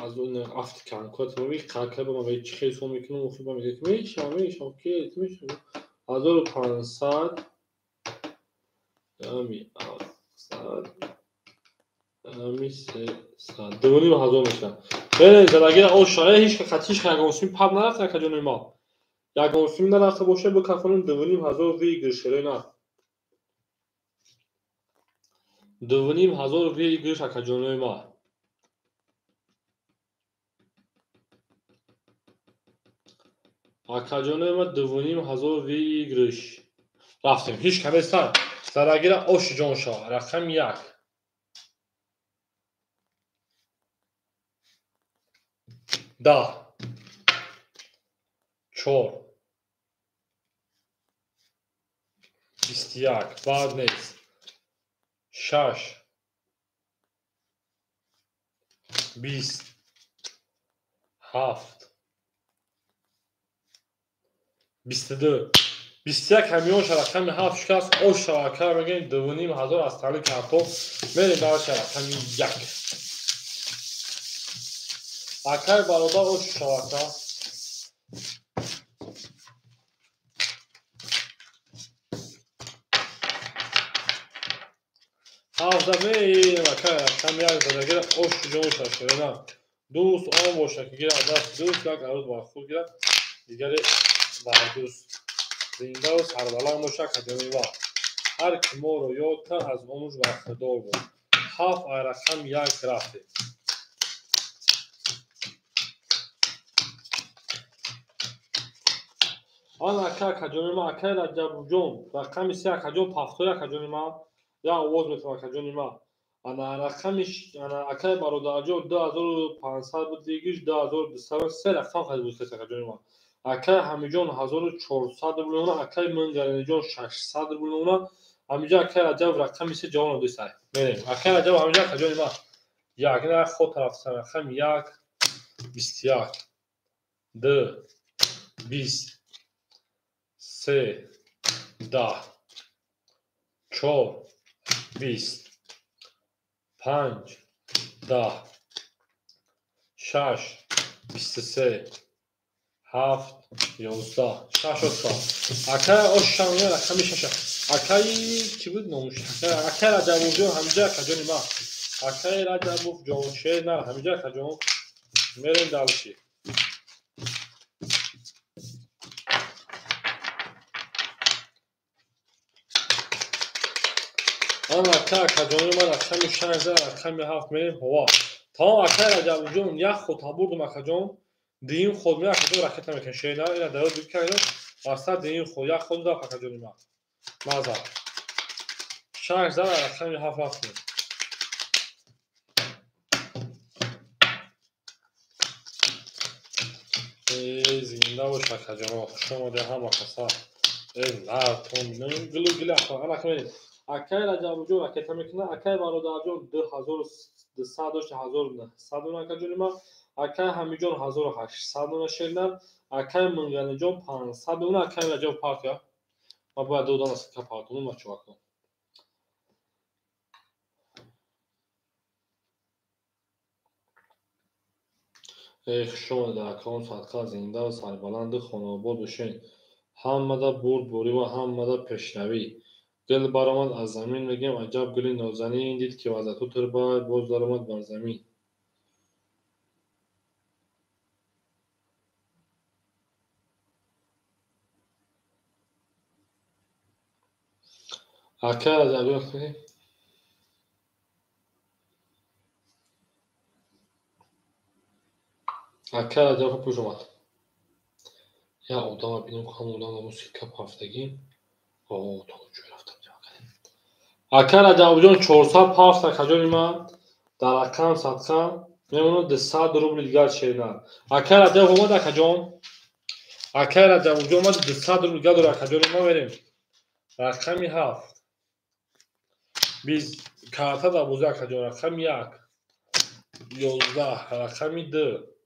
аз он афти канкот мо қака ба ма чи хел сом мекунам охир ба мегӯяд мешавам мешавам ки мешавам 1500 ами 700 ами 300 2500 мешавад. Бере задагира ош шава ҳеч хатиш ягон сум паб нарафта акаҷони ма. Ягон сум нарафта боша бикафонем 2500 выигрыш шерена. 2500 выигрыш акаҷони ма. Акаҷони ма 2500 выигрыш. Рафтем. Ҳеч каместа. Зарагира ош ҷон шава. Рақам 1. 10 4 21 баъд нест. 6 20 7 22 21 ҳамиён ша рақами 7 шикаст. Ош шава ака мегӯем 2500 аз таълим картоф. Мерем дарша рақами 1. Акай бародар ош шава ака. Ҳафта мерем акай рақами 1 задагира ош ҷон ша шерина. Дӯст он бошад ки гирад дасти дӯст, як арӯз бар худ гирад, дигаре бар дӯст. Зиндаву сарбаланд бош акаҷони ма. Ҳар ки моро ёд кард аз омӯз бархӯрдор буд. 7 ай рақам 1 рафтем. Ан ака акаҷони ма, акай Раҷабҷон, рақами 3 акаҷон, пафтои акаҷони ма. Як овоз метавон акаҷони ма. Ана рақами ана акай бародарҷон 2500 буд дигиш 2200 се рақам харид буд акаҷони ма. Акай Ҳамиҷон 1400 рубл мемонад, акай Мангараниҷон 600 рубл мемонад. Ҳамиҷо акай Раҷаб рақами 3 ҷавоб надост. Мерем. Акай Раҷаб ҳамиҷо акаҷони ма. 1 на ход тараф рақами 1 21 2 20 3 10 4 20, 5, 10, 6, 23, 7, 11, 6 оша. Акай оша мегӯяд рақами 6. Акай чӣ буд номуш? Акай Раҷабовҷон ҳамиҷа акаҷони ма. Акай Раҷабовҷон шер нар ҳамиҷа акаҷон. Мерем дальше. Ан ака акаҷони ма рақами 6 за рақами 7 мерем ҳова. Тамом акай Раҷабовҷон як ход бурдум акаҷон. Дуюм ход мея акаҷон ракета мекунем. Шер нар ина даро дук кардем. Васат дуюм ход як ход рафт акаҷони ма. Маза. 6 за рақами 7 рафтем. Зинда бош акаҷоно, хуш омадед ҳама каса. Нартон гулу гули ахлоқ мерем. Акай Раҷабовҷон ракета мекунад. Акай бародарҷон 2200 дошт, 1900 дона акаҷони ма. Акай Ҳамиҷон 1800 дона шернар. Акай Мунгалиҷон 500 дона. Акай Раҷаб партия. Ма бояд ду дона сика партонум бачаҳо. Хуш омадед акаон, садқа, зинда ва сарбаланду хонаобод бошед. Ҳамада бурдборӣ ва ҳамада пешравӣ. Гул баромад аз замин мегӯем, аҷаб гули нозанин, дид ки вазъату турбай, боз даромад бар замин. Акай Раҷабҷон акай Раҷаб пуш омад. Як одама бинем, ҳамон одам мусиқа ҳафтагӣ. Акай Раҷабҷон 407 акаҷони ман дар рақам садқа мемонад 200 рубли дигар шернар. Акай Раҷаб омад акаҷон. Акай Раҷабҷон омад 200 рубли дигар дорад акаҷони ма мерем. Рақами 7. Биз карта дар бозӣ акаҷон. Рақами 1. 11. Рақами 2.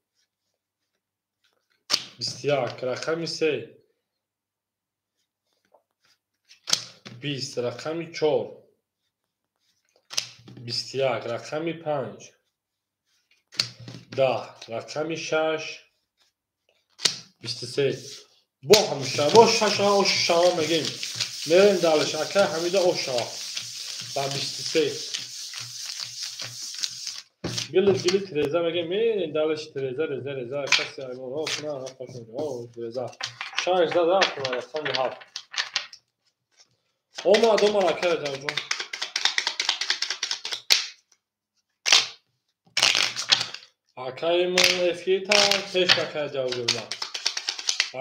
21. Рақами 3. 20. Рақами 4. 21. Рақами 5. 10. Рақами 6. 23. Бо ҳамиша бо 6 ош шава мегем. Мерем дальше. Акай Ҳамида ош шава. Ба 23. Гили гили Тереза мегем. Мерем дальше Тереза, Реза, Реза. Каси аймон. О, на, на, қошун. О, Тереза. 6 да рақами 7. Омад, омад акай Раҷабҷон. Акай ман эфирта пеш акай Раҷабҷон.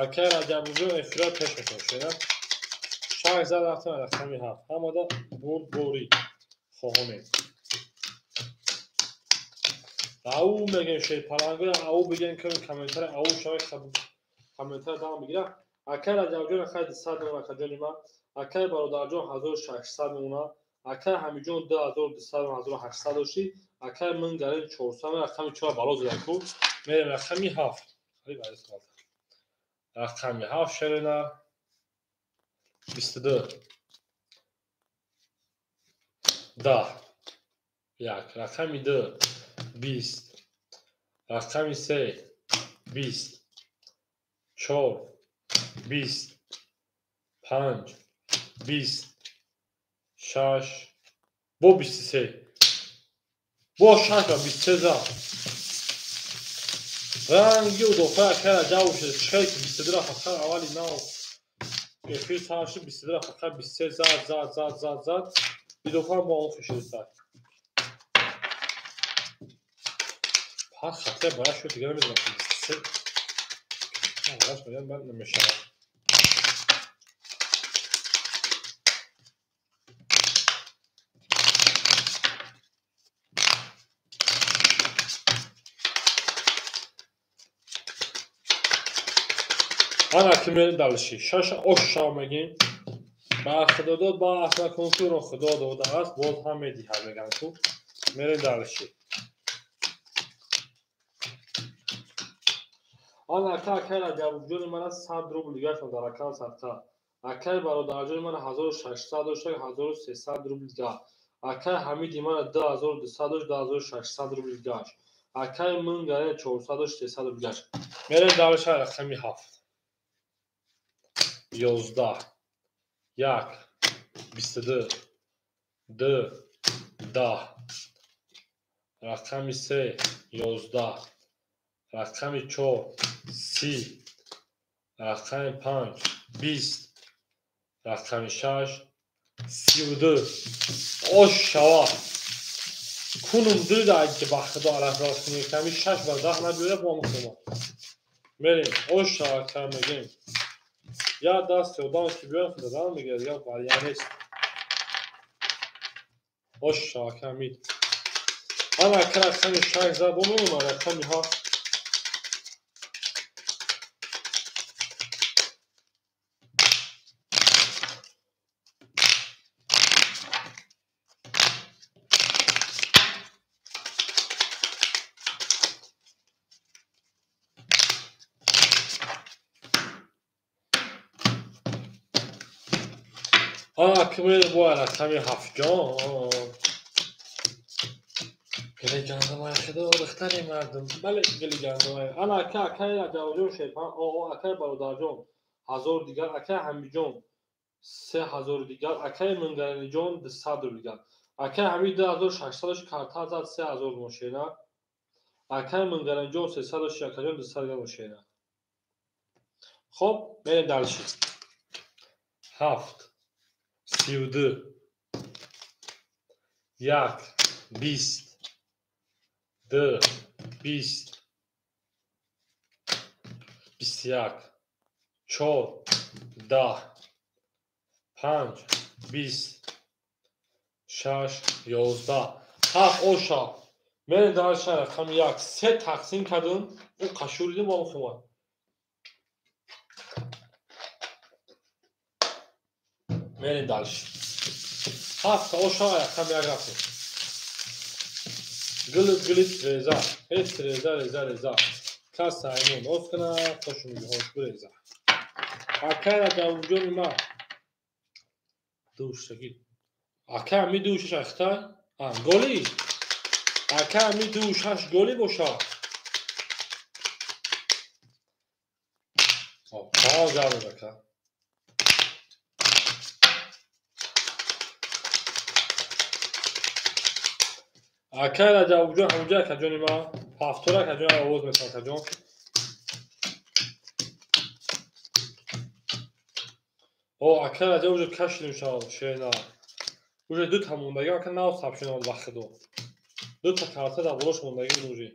Акай Раҷабҷон эфира пеш мекунад. 6 за рафтем рақами 7. Ҳамада бурдборӣ хоҳонем. Ау мегем шерпаланго, ау бигем ки комментари ау шавад, комментари дам бигира. Акай Раҷабҷон акай 200 дона акаҷони ман. Акай бародарҷон 1600 дона. Акай Ҳамиҷон 2200 1800 дошти. Акай Мунгалин 400 рақами 4 бало задаку. Мерем рақами 7. Рақами 7 шерина 22. 10. 1. Рақами 2. 20. Рақами 3. 20. 4. 20. 5. 20. 6. Бо 23. Бо 6 ва 23 за. Ранги удофа акай Раҷабов шуд. Чӣ ки 22 рафт аввали нав. Эфир сар шуд 22 рафт 23 зад зад зад зад зад. Идофа бо он хушид зад. Ҳар хатия бояд шуд дигар намедонам 23. Бараш мегӯям ман намешавад. Ана ки мерем дальше. 6 ош шав мегем. Ба худо дод, ба асла конкурро худо додааст, боз ҳам медиҳад меган ку. Мерем дальше. Ана ака акай Раҷабҷони мана 100 рубл дигар шуд дар рақам садқа. Акай бародарҷони мана 1600 дошта, 1300 рубл дигар. Акай Ҳамиди мана 2200 дошт, 2600 рубл гашт. Акай Мунгарени 400 дошт, 300 рубл гашт. Мерем дальше рақами 7. 11 1 22 2 10 рақами 3 11 рақами 4 30 рақами 5 20 рақами 6 32. Ош шава кунум дилда ки ба худо алафроз кунем ками 6 ба 10 набиёя бо мухома мерем. Ош шава кам мегем я даст одам ки биёяд худо мегирад, я вариант нест. Ош шава камид. Ана ака рақами 6 зад, бо мемонад рақами 7. Ана акмел бо рақами 7 ҷон. Гили гандумай худо духтари мардум. Бале гили гандумай. Ана ака акай Раҷабҷон шерпан, о акай бародарҷон 1000 дигар, акай Ҳамиҷон 3000 дигар, акай Мунгариниҷон 200 рубл дигар. Акай Ҳамид 2600 карта зад 3000 мошина. Акай Мунгариниҷон 300 акаҷон 200 дигар мошина. Хоб, мерем дальше. 7 32 1 20 2 20 21 4 10 5 20 6 11 7 оша. Мерем дальше рақами 1 3 тақсим кардем, ӯ қашуридем бо хумад. Мерем дальше. 7 оша рақами 1 рафтем. Гилит гилит реза, ҳеч реза реза реза. Кас аймон оз кана, қошумиҳош биреза. Акай Раҷабҷони ма душтаги. Акай ами 26 ахтай? А, голи. Акай ами 26 голи боша. О, гап ака. Акай Раҷабҷон ҳамҷа акаҷони ма ҳафтора акаҷон овоз метавад акаҷон. О, акай Раҷаб уже кашидем шав шена. Уже дута мондаги ака нав сабшина ба худо. Дута карта дар болош мондаги уже.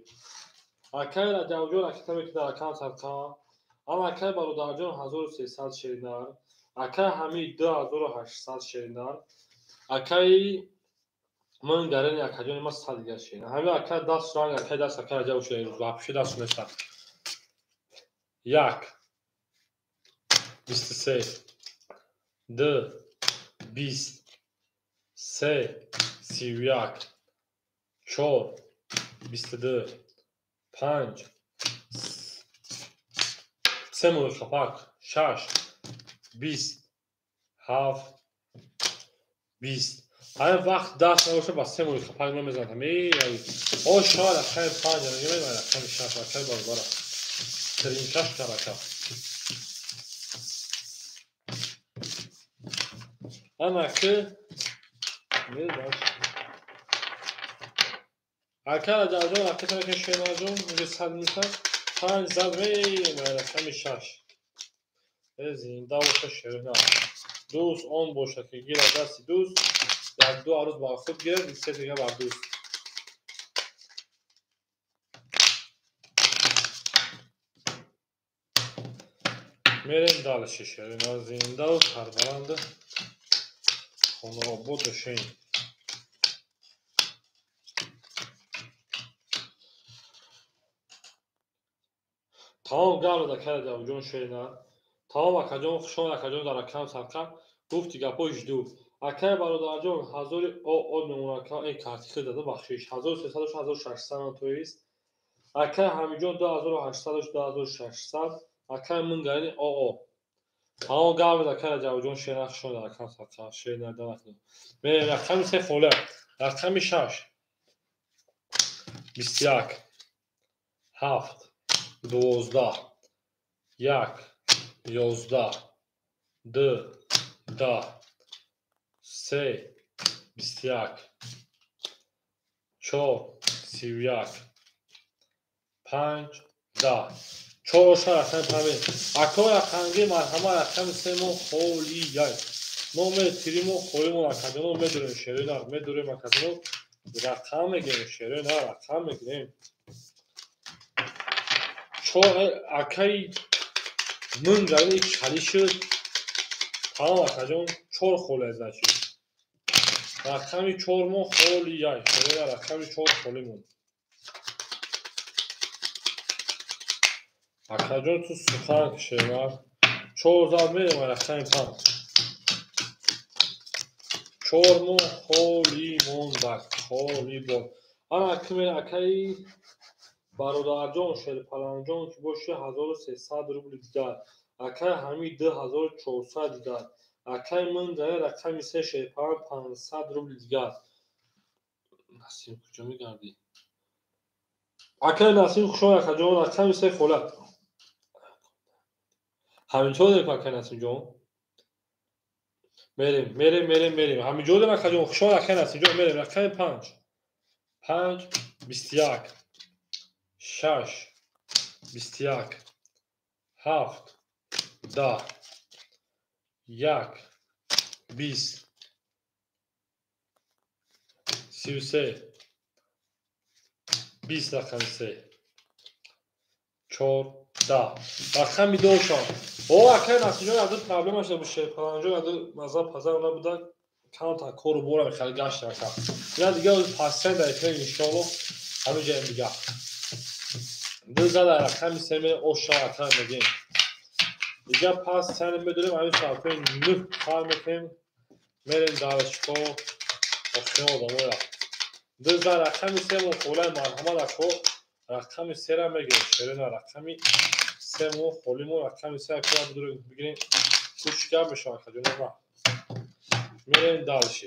Акай Раҷабҷон ракета мекунад акам садқа. Ама акай бародарҷон 1300 шеринар. Акай Ҳамид 2800 шеринар. Акай Мунгарени акаҷони ма 100 дигар шеринар. Ҳамин акай даст ранг, акай даст акай Раҷаб шуда вообще даст неста. 1 23 2 20 3 31 4 22 5 3 моҳи хапак 6 20 7 20. Ҳамин вақт даст набоша ба 3 моҳи хапак намезанад. Ҳамин о шояд рақами 5 намегӯям, рақами 6 акай баробара. Тринкаш карака. Ана ки медаш. Ака Раҷабҷон ракета мекунад Шермаҷон, уже 100 минута 5 зад мемояд рақами 6. Зинда боша Шерина. Дӯст он бошад ки гирад дасти дӯст, як ду арӯз ба худ гирад, се дига бар дӯст. Мерем дальше Шерина зиндаву сарбаланду хонаобод бошем. Тамом гап зад акай Раҷабҷон Шерина. Тамом акаҷон, хушомад акаҷон дар акам садқа. Гуфти гапҳо жду. Акай бародарҷон ҳазори о мемонака карти хел дада бахшиш 1300 1600 тоист. Акай Ҳамиҷон 2800 2600. Акай Мунгарини оо. Тамом гап ака Раҷабҷон, шер нахшон рақам сақа, шер наданахно. Мерем рақами се хола, рақами шаш, 21, 7, 12, 1, 11, 2, 10, 3, 21, 4, 31, 5, 10. 4 ша рақами панҷ. Ако рақамги марҳама рақами се мо холияй. Номери тири мо холӣ мо акаҷоно медурем шерои нар, медурем акаҷоно рақам мегирем шерои нар, рақам мегирем. Чор акаи мынгари хали шуд. Тамом акаҷон, чор холия значит. Рақами чор мо холияй. Шерои нар, рақами чор холӣ монд. Акаҷон ту сухан кишемар. Чор зад мерем рақами панҷ. Чор мо холӣ мондак, холӣ бод. Ана акмер акаи бародарҷон Шерпаланҷон ки боше 1300 рубли дигар. Акаи Ҳамид 2400 дигар. Акаи Мынгари рақами се Шерпаланг 500 рубли дигар. Насим куҷо мегардӣ? Акаи Насим хушомад акаҷон, рақами се хола. Ҳаминҷо дорем акаи Насимҷон. Мерем, мерем, мерем, мерем. Ҳаминҷо дорем акаҷон, хушомад акаи Насимҷон, мерем. Рақами панҷ. 5, 21, 6, 21, 7, 10, 1, 20, 33, 20 рақами се, 4, 10. Рақами ду шон. О, акаи Насимҷон аду проблема шуда бу Шерпаланҷон аду маза пазар набуда, камтар кору борам хеле гашт ака. Ина дига пасен дар эфир иншоалло ҳамин ҷоям дига. Ду зада рақами се ме оша ака мегем. Дига пас сен медорем ҳамин соатҳои 9 сар мекунем. Мерем даршко охири одамоя. Ду зада рақами се мо холаи марҳамат ако рақами сера мегирем. Шерина рақами се мо холӣ мо рақами се ако бидорем бигирем. Гӯш гап мешавад акаҷон ма. Мерем дальше.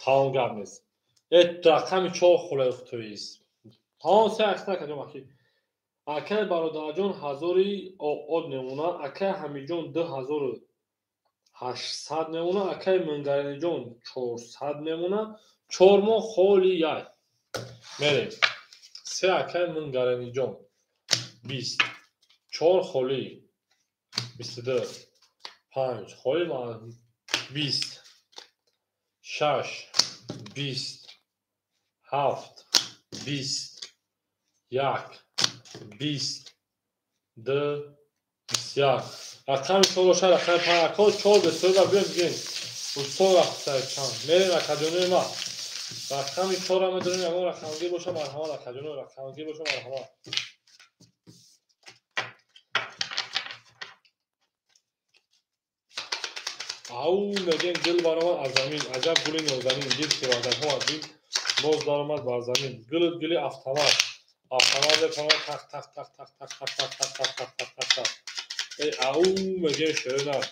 Тамом гап нест. Рақами чор холаи хутоист. Тамом се акса акаҷон аки. Акаи бародарҷон ҳазори од мемона, акаи Ҳамидҷон 2800 мемона, акаи Мынгариниҷон 400 мемона, чор мо холи яй. Мерем. Се акаи Мынгариниҷон 20, 4 холӣ 22, 5 холӣ 20, 6, 20, 7, 20, 1, 20, 2, 21. Рақами чор бошад, рақами панҷ. Ако чор бесоиба биём бигем. Усто рафта чанд. Мерем акаҷонои ма. Рақами чорро медорем, ягон рақамгир боша марҳамат акаҷоно, рақамгир боша марҳамат. Ау мегем гул баромад аз замин, аҷаб гули нозанин, дид ки ваъдаҳо аз дил боз даромад бар замин. Гулут гули автомат, автомат мепаромад тақ тақ тақ тақ тақ тақ тақ тақ тақ тақ тақ тақ тақ. Эй ау мегем шеринар.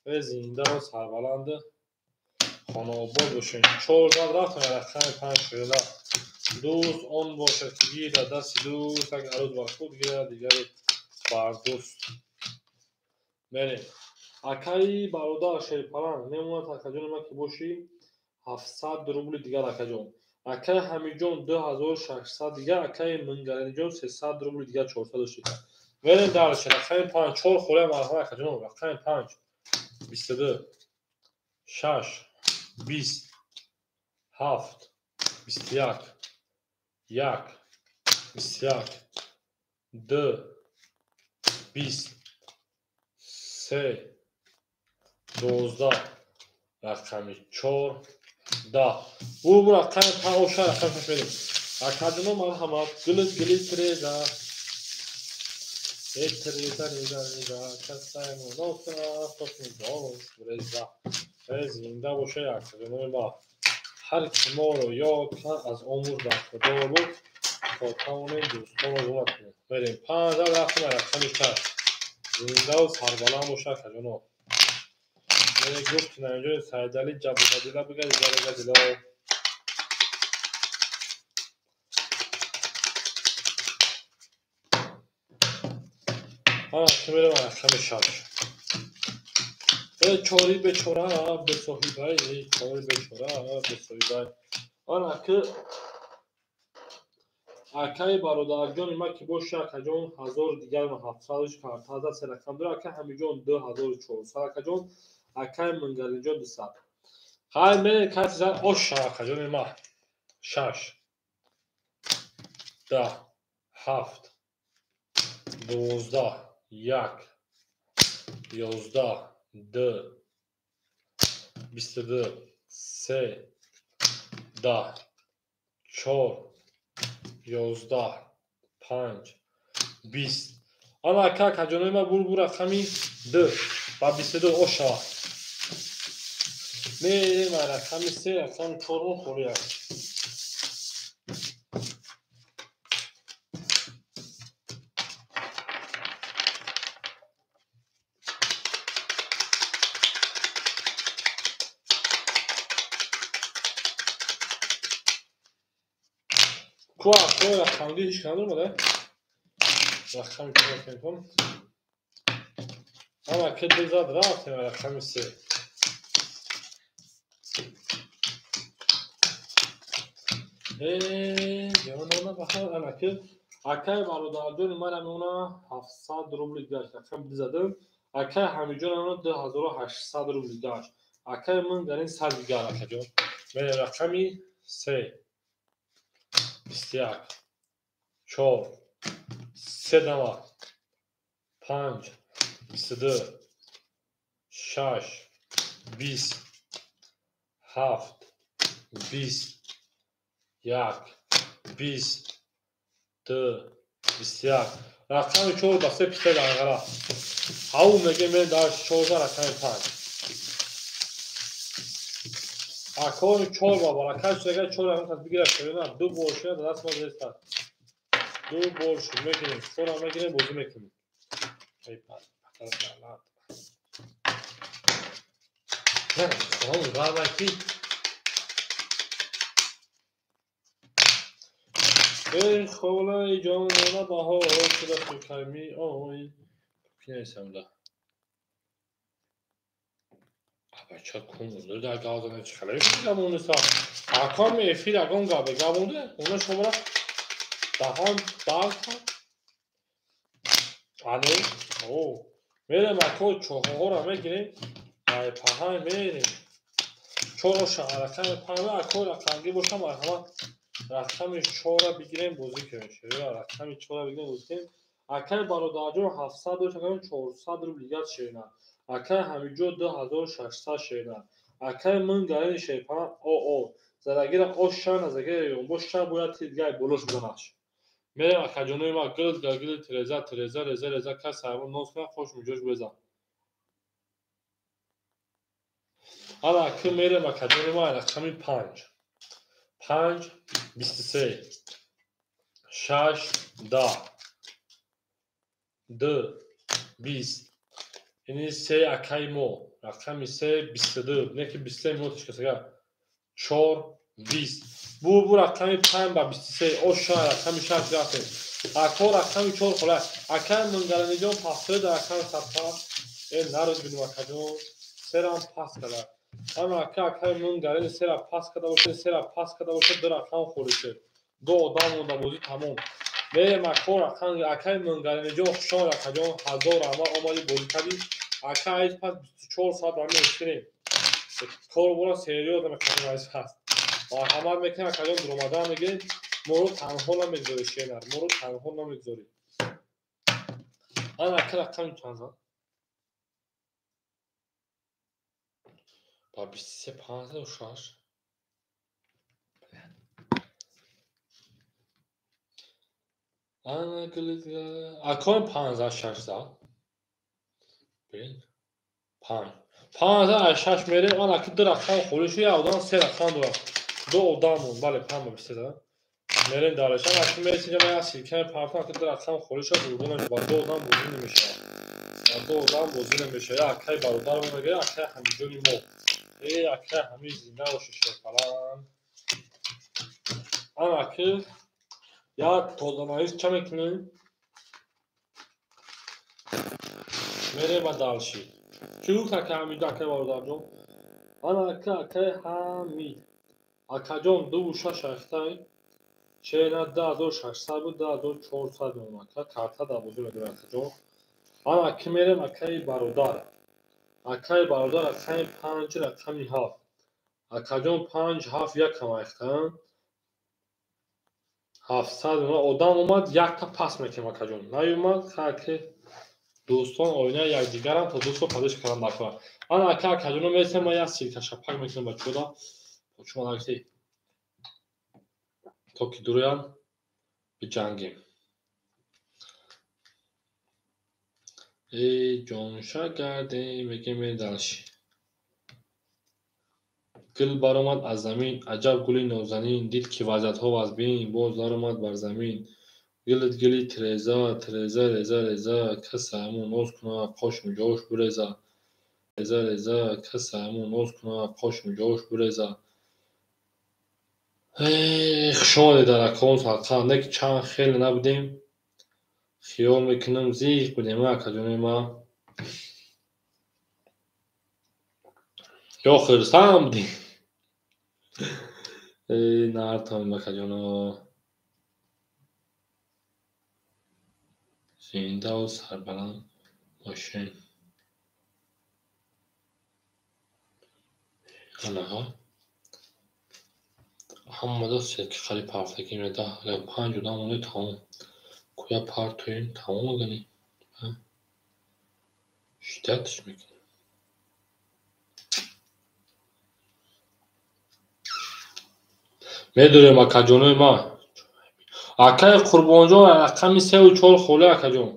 Эй зиндаро сарбаланду хонаобод бошем. Чор зад рафтем рақами панҷ шеринар. Дӯст он бошад ки гирад дасти дӯст, як арӯз бар худ гирад, дигаре бар дӯст. Мерем. Акаи бародар Шерпаланг мемонад акаҷони ман ки бошӣ 700 рубли дигар акаҷон. Акаи Ҳамидҷон 2600 дигар, акаи Мынгариниҷон 300 рубли дигар 400 дошти. Мерем дальше. Рақами панҷ, чор холаи марҳамат акаҷон. Рақами панҷ, 22, 6, 20, 7, 21, 1, 21, 2, 20, 3, 12, рақами 4, 10. Бу рақами панҷ оша рақами шаш мерем. Акаҷоно марҳамат, гулут гули треза. Э треза, реза, реза, касаемо носа, тотни дос, реза. Э зинда боша акаҷонои ма. Ҳар ки моро ёд кард, аз он бархӯрдор буд, то тавонем дӯстонро ҷамъ кунем. Мерем 5 рафтем рақами 6. Зиндаву сарбаланд бошад, акаҷоно. Гуфт наинҷои Сайдалӣ ҷабрдадила бигади ҷабрдадила. Ана мерем рақами 6. Чори бечора бесоҳибай, чори бечора бесоҳибай. Ана ки акаи бародарҷони ма ки боша, акаҷон 1000 дигар 700 картаза се рақам дора, ака Ҳамиҷон 2400, акаҷон, акаи Мунгалиҷон 200. Хайр, мерем каси зад оша, акаҷони ма. 6 10 7 12 1 11 2 22 3 10 4 11 5 20. Ана ака, акаҷонои ма, бур рақами 2 ба 22 оша. Мерем рақами 3, рақами 4 холӣ аст. Ку акои рақамгӣ ҳеҷ кам омада? Рақами чор телефон. Ана ки ду зад, рафтем рақами 3. Ҷонона бахар, ана ки акаи бародарҷони ман меона 700 рубли гашт. Рақами ду задам. Акаи Ҳамиҷон меона 2800 рубли гашт. Акаи ман дар ин 100 дигар, акаҷон. Мерем рақами 3. 21 4 3 9 5 22 6 20 7 20 1 20 2 21. Рақами 4 ба 3 писта данғара. Ҳав меге мен дар 14 рақами 5. Акони 4 ба баракат шудага 4 рақам кас бигирад шояна ду бор шуда дар даст ма зестад. Ду бор шуд мегирем, 4 мегирем, бозӣ мекунем. Ай патар. Эй холаи ҷонона баҳор шуда хуками ой. Кинесам да. Бача кун дар гавзана чӣ халаи гапонеса. Акам эфир ягон гапе гапонде, она шумора даҳан барка. Ане, о, мерем ако чоҳоҳоро мегирем, ай паҳай мерем. Чоро шаҳраками паҳай ако рақамгӣ боша, марҳамат. Рақами 4 бигирем, бозӣ кунем. Рақами 4 бигирем, бозӣ кунем. Акаи бародарҷон 700 дошт, 400 рубл дигар ширина. Акаи Ҳамиҷо 2600 ширина. Акаи ман гарини шерпана оо задагира оша назагира ёнбоша бояд тидгай болош бизанаш. Мерем акаҷонои ма гил гил тереза тереза реза реза кас ҳайвон нос кунад, хош муҷош безан. Ана ки мерем акаҷони ма рақами 5. 5 23 6 10 2 20. Ини 3 акаи мо рақами 3 22, не ки 23 минуташ касага 4 20. Бу рақами 5 ба 23 оша рақами 6 рафтем. Ако рақами 4 хола. Акаи Мунгалиниҷон пасои дар рақами 7. Народ бинем акаҷон. Серам пас када. Ама ака акаи Мунгалини сера пас када боша, сера пас када боша, ду рақам холӣ шуд. Ду одам монда, бозӣ тамом. Мерем ако рақам акаи Мунгалиниҷон хушомад акаҷон, 1000 раҳмат омадӣ бозӣ кардӣ. Ака айз пас 24 соат ба меширем. Кор бора сериёз мекунем айз пас. Марҳамат мекунем акаҷон, дуромадан мегирем. Моро танҳо намегузорӣ шенар, моро танҳо намегузорӣ. Ана ака рақами чанд зад? Ба 23 5 6. Ана акои 5 6 зад. Блин. 5. 5 6 мерем, ана ки ду рақам холӣ шуд, як одам се рақам дорад. Ду одам монд, бале, панҷ ба бисту да. Мерем дараш. Ана ки мересем, ҷа ман силкаи партам, ки ду рақам холӣ шуд, бурда намешавад. Ба ду одам бозӣ намешавад. Ба ду одам бозӣ намешавад. Я акаи бародарам мегӯяд, акаи Ҳамидҷони мо. Э, акаи Ҳамид зинда бошед, шерпаланг. Ана ки як тозанавис ча мекунем? Мерем ба далши. Чӣ гуфт акаи Ҳамид, акаи бародарҷон? Ана ака, акаи Ҳамид. Акаҷон, дуву шаш ахтай. Чена 2600 буд, 2400 мемонад. Ака, карта дар бозӣ медорад, акаҷон. Ана ки мерем акаи бародар. Акаи бародар рақами 5, рақами 7. Акаҷон 5, 7, якам ахтан. 700 мемонад. Одам омад, якта пас мекунем, акаҷон. Наёмад, хаки дӯстон оинаи якдигарам то ду сол падиш кардан накунад. Ана ака, акаҷоно мересем, ман як силка шапак мекунам бачаҳода. Шумо нагуфтед, то ки дуроям биҷангем. Э, ҷонша гардем, мегем мерем далши. Гул баромад аз замин, аҷаб гули нозанин, дид ки вазъиятҳо вазбин, боз даромад бар замин. Гилит гили тиреза, тиреза реза реза, касе ҳамон ноз кунад, қош миҷош буреза. Реза реза, касе ҳамон ноз кунад, қош миҷош буреза. Хуш омадед дар аккаунт Сарқанд. Не ки чанд хеле набудем, хиёл мекунам зиқ будем, акаҷонои ман. Ё хирсанд будем. Э, нартон, акаҷоно. Зиндаву сарбаланд бошем. Анаҳа. Ҳамада ки қариб ҳафтагӣ даҳ, панҷ одам монда, тамом. Куя партоем, тамом агани. Шиддатш мекунем. Медорем, акаҷонои ман. Акаи Қурбонҷон рақами сеу чор холӣ, акаҷон.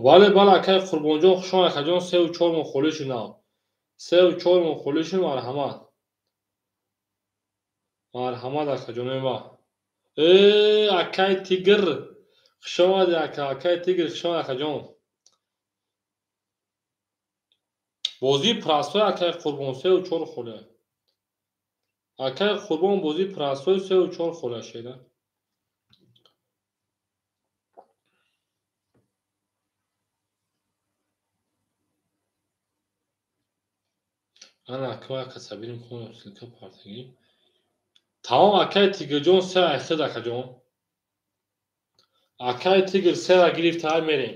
Бале, бале, акаи Қурбонҷон, хуш омад, акаҷон, сеу чор мо холӣ шудам. Сеу чор мо холӣ шуд, марҳамат. Марҳамат, акаҷонои ман. Э, акаи Тигр, хуш омадӣ, ака, акаи Тигр, хуш омад, акаҷон. Бозии простой, акаи Қурбон, сеу чор холӣ. Акаи Қурбон, бозии простой, сеу чор холӣ шеда. Ана ака, ака сабирим кунам, силка партагӣ. Тамом, акаи Тигрҷон, се айхид, акаҷон. Акаи Тигр сера гирифта, ай мерем.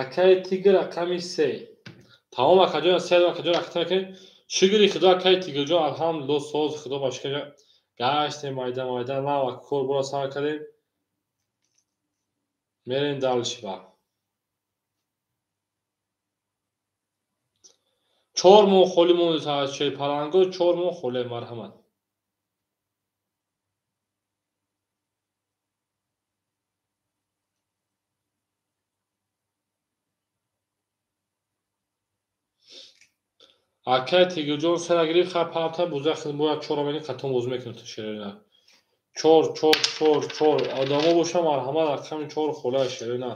Акаи Тигр рақами се. Тамом, акаҷон, се акаҷон рақам мекунем. Шукри Худо, акаи Тигрҷон, алҳамдулилло, соз Худо ба шукр гаштем, майда майда, нав кор бора сар кардем. Мерем далши ба. 4 моҳ холӣ монди шерпаланго, 4 моҳ холӣ, марҳамат. Акаи Тигрҷон сера гирифт, хай парта бозӣ бояд чора мекунем, қатон бозӣ мекунем то шерина. Чор, чор, чор, чор. Одамо боша, марҳамат, рақами чор холӣ шерина.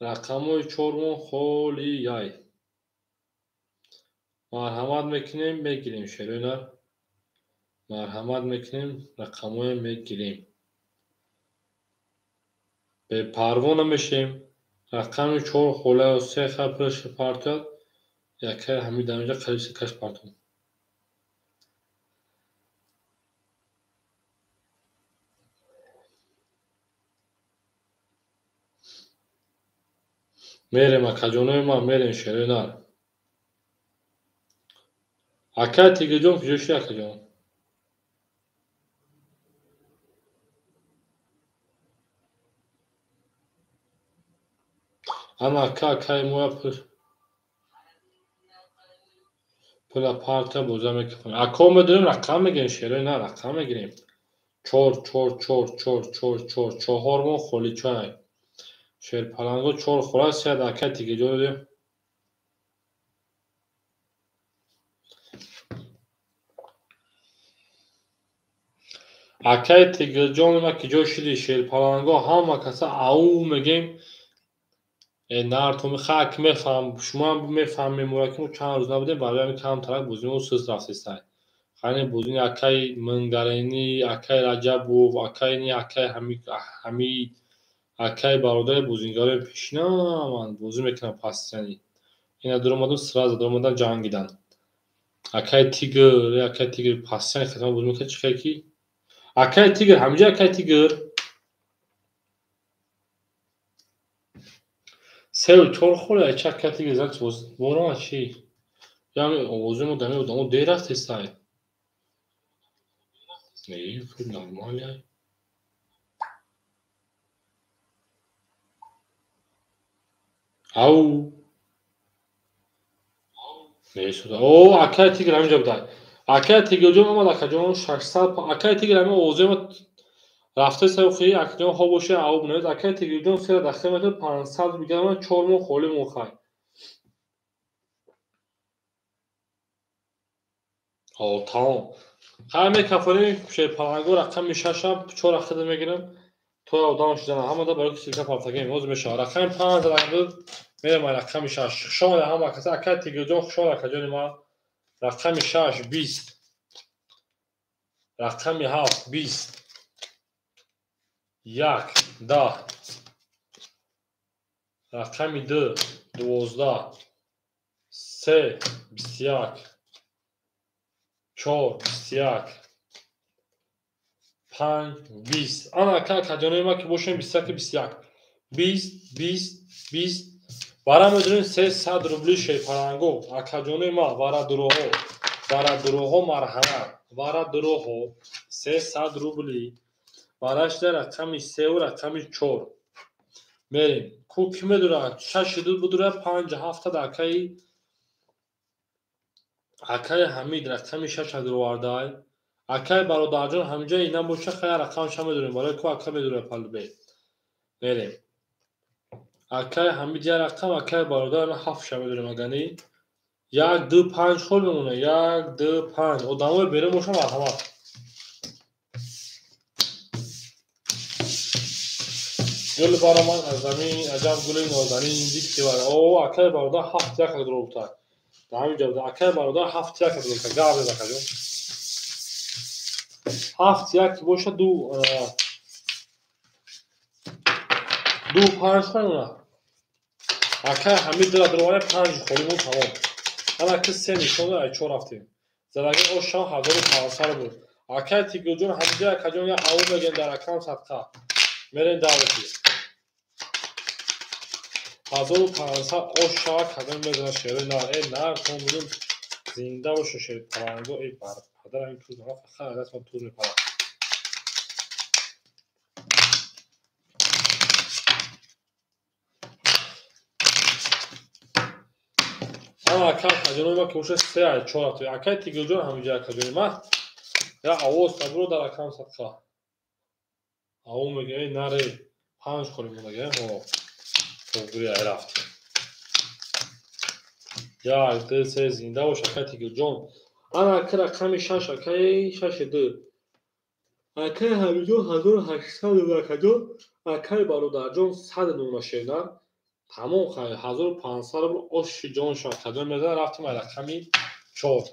Рақамҳои чормон холияй. Марҳамат мекунем, мегирем шерина. Марҳамат мекунем, рақамҳое мегирем. Бепарво намешем. Рақами чор холия се хай пулаш партояд. Якай ҳамин дар инҷа қариб се каш партом. Мерем, акаҷонои ман, мерем шерои нар. Акай Тигрҷон куҷо шуди, акаҷон? Ана ака, акаи моя пула партия бозӣ мекунем. Ако медорем, рақам мегирем, шерои нар, рақам мегирем. Чор, чор, чор, чор, чор, чор, чор моҳ холӣ чай. Шерпаланго чор хола, се акаи Тигрҷон додем. Акай Тигрҷон ма ки ҷой шиди шерпаланго ҳама каса ау мегем. Э нартум хак мефаҳм, шумо мефаҳмем мура ки мо чанд рӯз набудем, барои ҳамин камтарак бозимо суст рафтестай. Хайне бозини акай Мынгарени, акай Раҷабов, акай ни, акай Ҳамид, акай бародари бозингарои пешина ман бозӣ мекунам пастяни. Ина дуромадам сразу дуромадан ҷангидан. Акай Тигр, акай Тигр пастяни хатма бозӣ мекунад, чӣ хел ки акай Тигр ҳаминҷо акай Тигр сеу чор хӯрда ча акай Тигр зан борама чӣ? Яъне овози мо дами одамо дер рафтестай. Не, нормально. Ау. Несуда. О, акай Тигр ҳаминҷо будай. Акай Тигрҷон омад, акаҷон 600. Акай Тигр ҳамин овози мо рафтестай, охи акаҷон хоб боша, ау бинавед. Акай Тигрҷон сера дахил мекунад, 500 мегирад, 4 моҳ холӣ мохай. О, тамом. Хай мекафонем шерпаланго рақами 6 4 рақида мегирам. То одам шудан ҳамада барои ки силка партагем ҳозир мешавад. Рақами 5 рақам мерам рақами 6. Хуш омада ҳама каса. Акай Тигрҷон хуш омада акаҷони ман. Рақами 6 20. Рақами 7 20. 1 10. Рақами 2 12. 3 21. 4 21. 5 20. Ана ака акаҷонои ма ки бошем 21 21. 20 20 20. Вара медонем 300 рубли шерпаланго. Акаҷонои ма вара дуроҳо. Вара дуроҳо марҳамат. Вара дуроҳо 300 рубли. Варашда рақами 3 ва рақами 4. Мерем. Ку ки медурад? 6 2 будура 5 7 да акаи Ҳамид рақами 6 дуровардай. Акаи бародарҷон ҳаминҷо ина боша хая рақамша медурем. Барои ку ака медура палбе. Мерем. Акаи Ҳамид я рақам, акаи бародар 7 ша медурем агани. 1 2 5 хол мемона. 1 2 5. Одамои берун боша марҳамат. Гул баромад аз замин, аҷаб гули нозанин дид ки вара. О, акаи бародар 7 1 дуровта. Дар ҳамин ҷо акаи бародар 7 1 дуровта. Гап зад акаҷон. 7 1 боша 2 2 5 хонуна. Акаи Ҳамид дора дуровара 5 холимон тамом. Ана ки 3 нишон ай 4 рафтем. Задаги ошам 1500 рубл. Акаи Тигрҷон ҳаминҷо акаҷон я ау мегем дар акам садқа. Мерем давати. 1500 ош шава кадом мезана шерои нар. Э нар то мудум зинда боша шерпаланго. Э бар падар ин туз нафа хай дастмон туз мепарад. Ана ака акаҷонои ма ки боша 3 ай 4 рафтем. Акаи Тигрҷон ҳаминҷо акаҷони ма. Я овоз табуро дар акам садқа. Ау мега э наре 5 холӣ мондаги. Ҳо. Тоғри ай рафтем. 1 2 3 зинда бош акаи Тигрҷон. Ана ака рақами 6 акаи 6 2. Акаи Ҳамидҷон 1800 рубл акаҷон. Акаи бародарҷон 100 нуна шернар. Тамом хай 1500 рубл оши ҷон шо акаҷон мезанад. Рафтем ай рақами 4.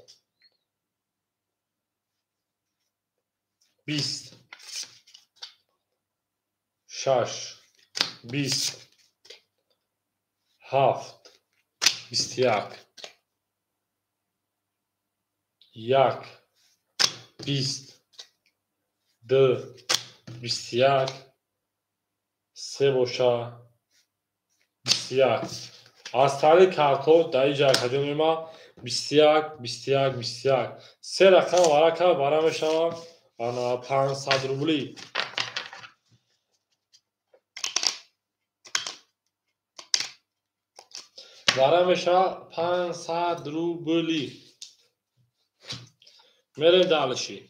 20 6 20 7 21 1 20 2 21 3 боша 21. Аз тари картҳо дар ин ҷо акаҷони ма 21 21 21. Се рақам вара кард, вара мешавад 500 рубли. Вара мешавад 500 рубли. Мерем далши.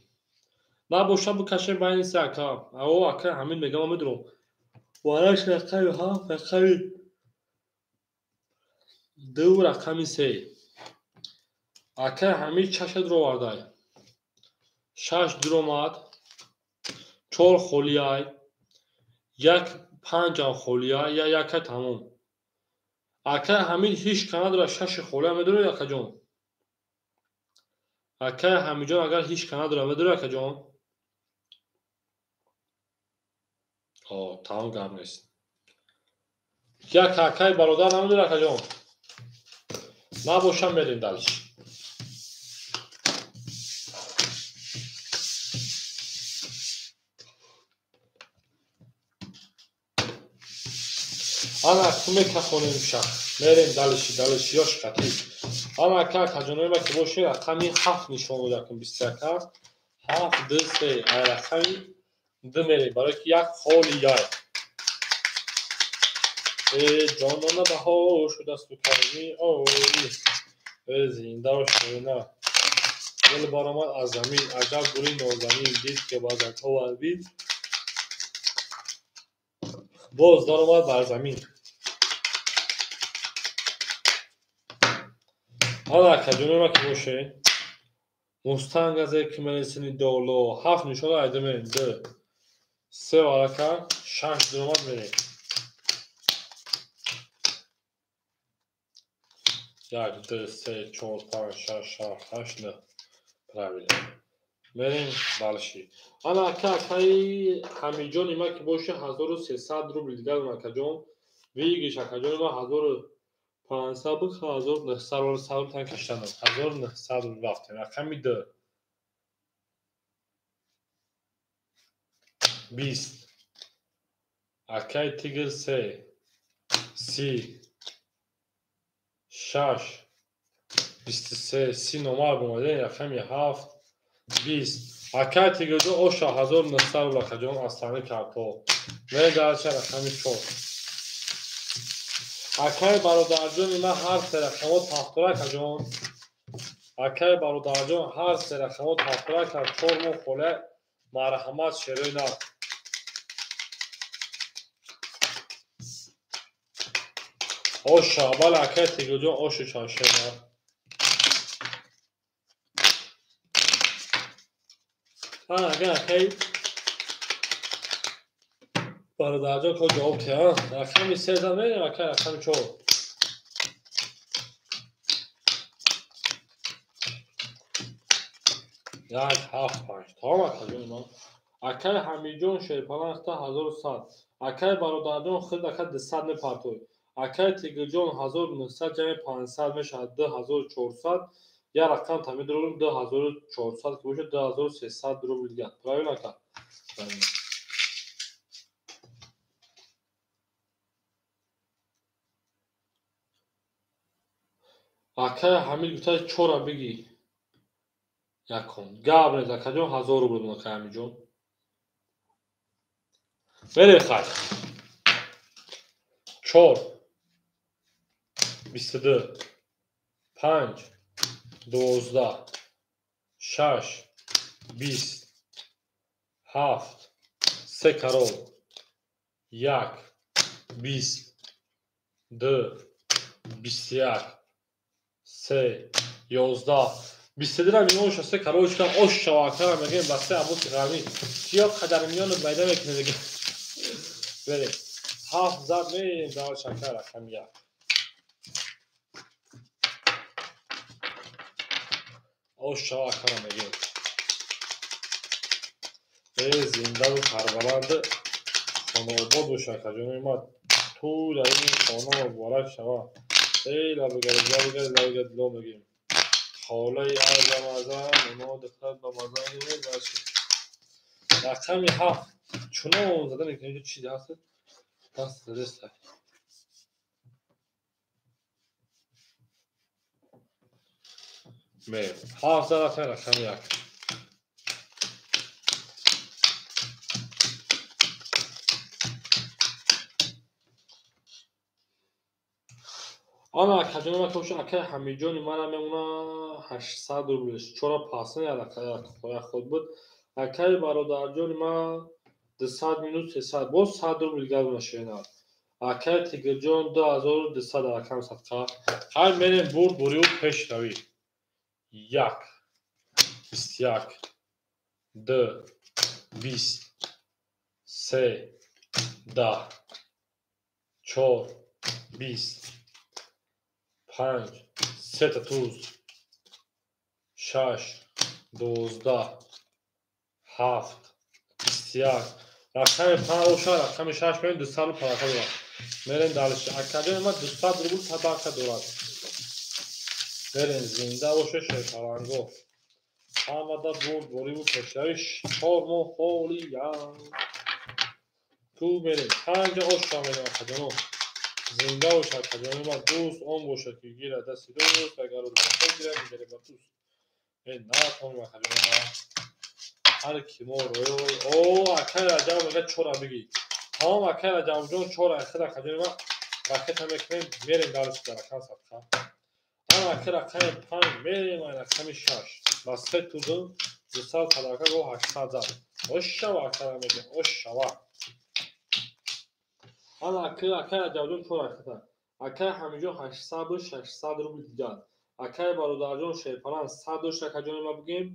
Набоша бикашем байни се ака. О, ака Ҳамид мегам ман медурам. Вараш рақами 7, рақами 2, рақами 3. Ака Ҳамид 6 дуровардай. 6 дуромад. 4 холиай, 1 5 холиай, я 1 тамом. Акай Ҳамид ҳеҷ ка надорад, 6 холия медорад, акаҷон. Акай Ҳамидҷон агар ҳеҷ ка надорад, медорад, акаҷон? Тамом, гап нест. Як акай бародар намедорад, акаҷон? Набошам, мерем дальше. Ана мекахонем шах. Мерем дальше, дальше, ёш қатӣ. Ана ака, акаҷонои ма ки бошед, рақами 7 нишон додакун, 21 7 2 3, ай рақами 2 мерем, барои ки як холи яй. Э ҷонона баҳор шудасту карми оли. Э зинда шона. Дил баромад аз замин, аҷаб гули нозанин, дид ки базакҳо варбид. Боз даромад бар замин. Ана акаҷонои ма ки бошед, мустанг аз ки мересини доло, 7 нишона айда мерем, 2 3 варака, 6 даромад мерем. 1 2 3 4 5 6 7 8 9. Правильно. Мерем дальше. Ана ака, акаи Ҳамидҷони ма ки боше, 1300 рубл дигар, акаҷон. Вигиш акаҷони ма 1500 буд, 1900 рубл сад тан киштан. 1900 рубл рафтем. Рақами 2. 20. Акаи Тигр 3. 30. 6. 23. 30 номар бомадем. Рақами 7. 20. Акаи Тигрҷон оша 1900 рубл, акаҷон, аз саҳни карто. Мерем дальше, рақами 4. Акаи бародарҷони ман ҳар се рақамҳо тафтора, акаҷон. Акаи бародарҷон ҳар се рақамҳо тафтора кард, 4 моҳ холия, марҳамат, шерои нав. Оша, бале, акаи Тигрҷон, ошу чашшаи нав. Ага, акаи бародарҷон ко ҷавоб киҳа. Рақами 3 зан мерем, акаи, рақами 4. 1 7 5. Тамом, акаҷони ман. Акаи Ҳамидҷон шерпаланхта 1100. Акаи бародарҷон худ ака 200 мепартояд. Акаи Тигрҷон 1900 ҷамъи 500 мешавад 2400. Я рақам та медорем 2400 ки бошад 2300 рубл дигар. Правильно, ака? Правильно. Акаи Ҳамид гуфта 4-ра бигӣ. Якон. Гап нест, акаҷон, 1000 рубл дод, акаи Ҳамидҷон. Мерем хай. 4 22 5 12 6 20 7 3 карол 1 20 2 21 3 11 22 миён 63 каролчка ош шава, акара мегӯем ба се абоси ғармӣ киё қадар миёнат майда мекунед дигар. Берем. 7 зад мерем дар шакар рақами 1. Ош шава, акара мегӯем. Э зиндаву сарбаланд, хонаобод боша, акаҷонои ман. Ту дар ин хона муборак шава. Эй лабигари, лабигари, лабигари дило мегӯем. Холаи азам азам, оно духтар ба маза мебаршид. Рақами 7 чунон зада мекунем, чизе ҳаст? Даст задеста. Мерем. 7 зад рафтем, рақами 1. Ана акаҷони ман ки акаи Ҳамидҷони манам мемона 800 рубл. Чора пасна як худ буд. Акаи бародарҷони ман 200 минус 300, боз 100 рубл дигар нашена. Акаи Тигрҷон 2200 рақам садқа. Хай мерем бурд бурию пешравӣ. 1 21 2 20 3 10 4 20 5 3 та туз 6 12 7 21 рақами 5 оша рақами 6 мерем 200 рубл падака дорад. Мерем дальше. Акаҷони ма 200 рубл падака дорад. Мерем зинда боше шерпаланго. Ҳамада бурдбориву пешравӣ 4 моҳ холиян. Ку мерем 5 оша мерем акаҷоно. Зинда боша акаҷони ма дӯст он бошад ки гирад дасти дӯст, агар ӯ гирад мегирад ба дӯст. Натонем акаҷони ма. Ҳар ки мо рӯй о акай Раҷаб мегӯяд чора бигӣ. Тамом акай Раҷабҷон чора ахир акаҷони ма ракета мекунем мерем дальше дар рақам садқа. Ана акай рақами 5 мерем ай рақами 6. Ба се тузу 200 садака го 800 зад. Ошава акара мегӯям ошава. Ана акай Раҷабҷон чора ахирта. Акай Ҳамиҷон 800 600 рубл дигар. Акай бародарҷон Шерпалан 100 дошт акаҷони ма бигӯем.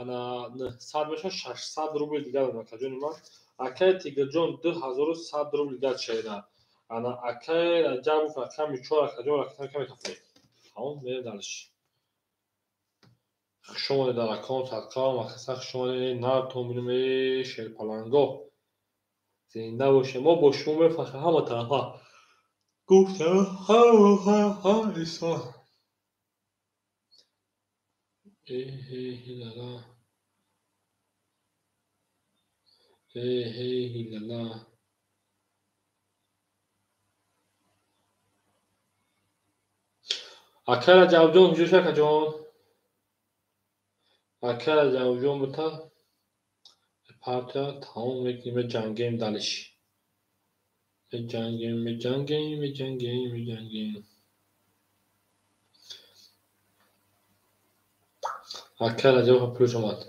Ана 900 мешавад 600 рубл дигар акаҷони ман. Акай Тигрҷон 2100 рубл дигар шеда. Ана акай Раҷабов рақами 4 акаҷон ракета каме кафе. Тамом мерем дальше. Хуш омадед дар аккаунт садқа махсусан хуш омадед нартон бинем шерпаланго. Зинда бошем. Мо бо шумо мефахрем ҳама тарафа. Гуфтам ҳа ҳа ҳа исон. Э-хе-хи-ла-ла. Э-хе-хи-ла-ла. Акай Раҷабҷон куҷо акаҷон? Акай Раҷабҷон бута партия тамом мекунем, меҷангем дальше. Меҷангем, меҷангем, меҷангем, меҷангем. Акай Раҷабов пулш омад.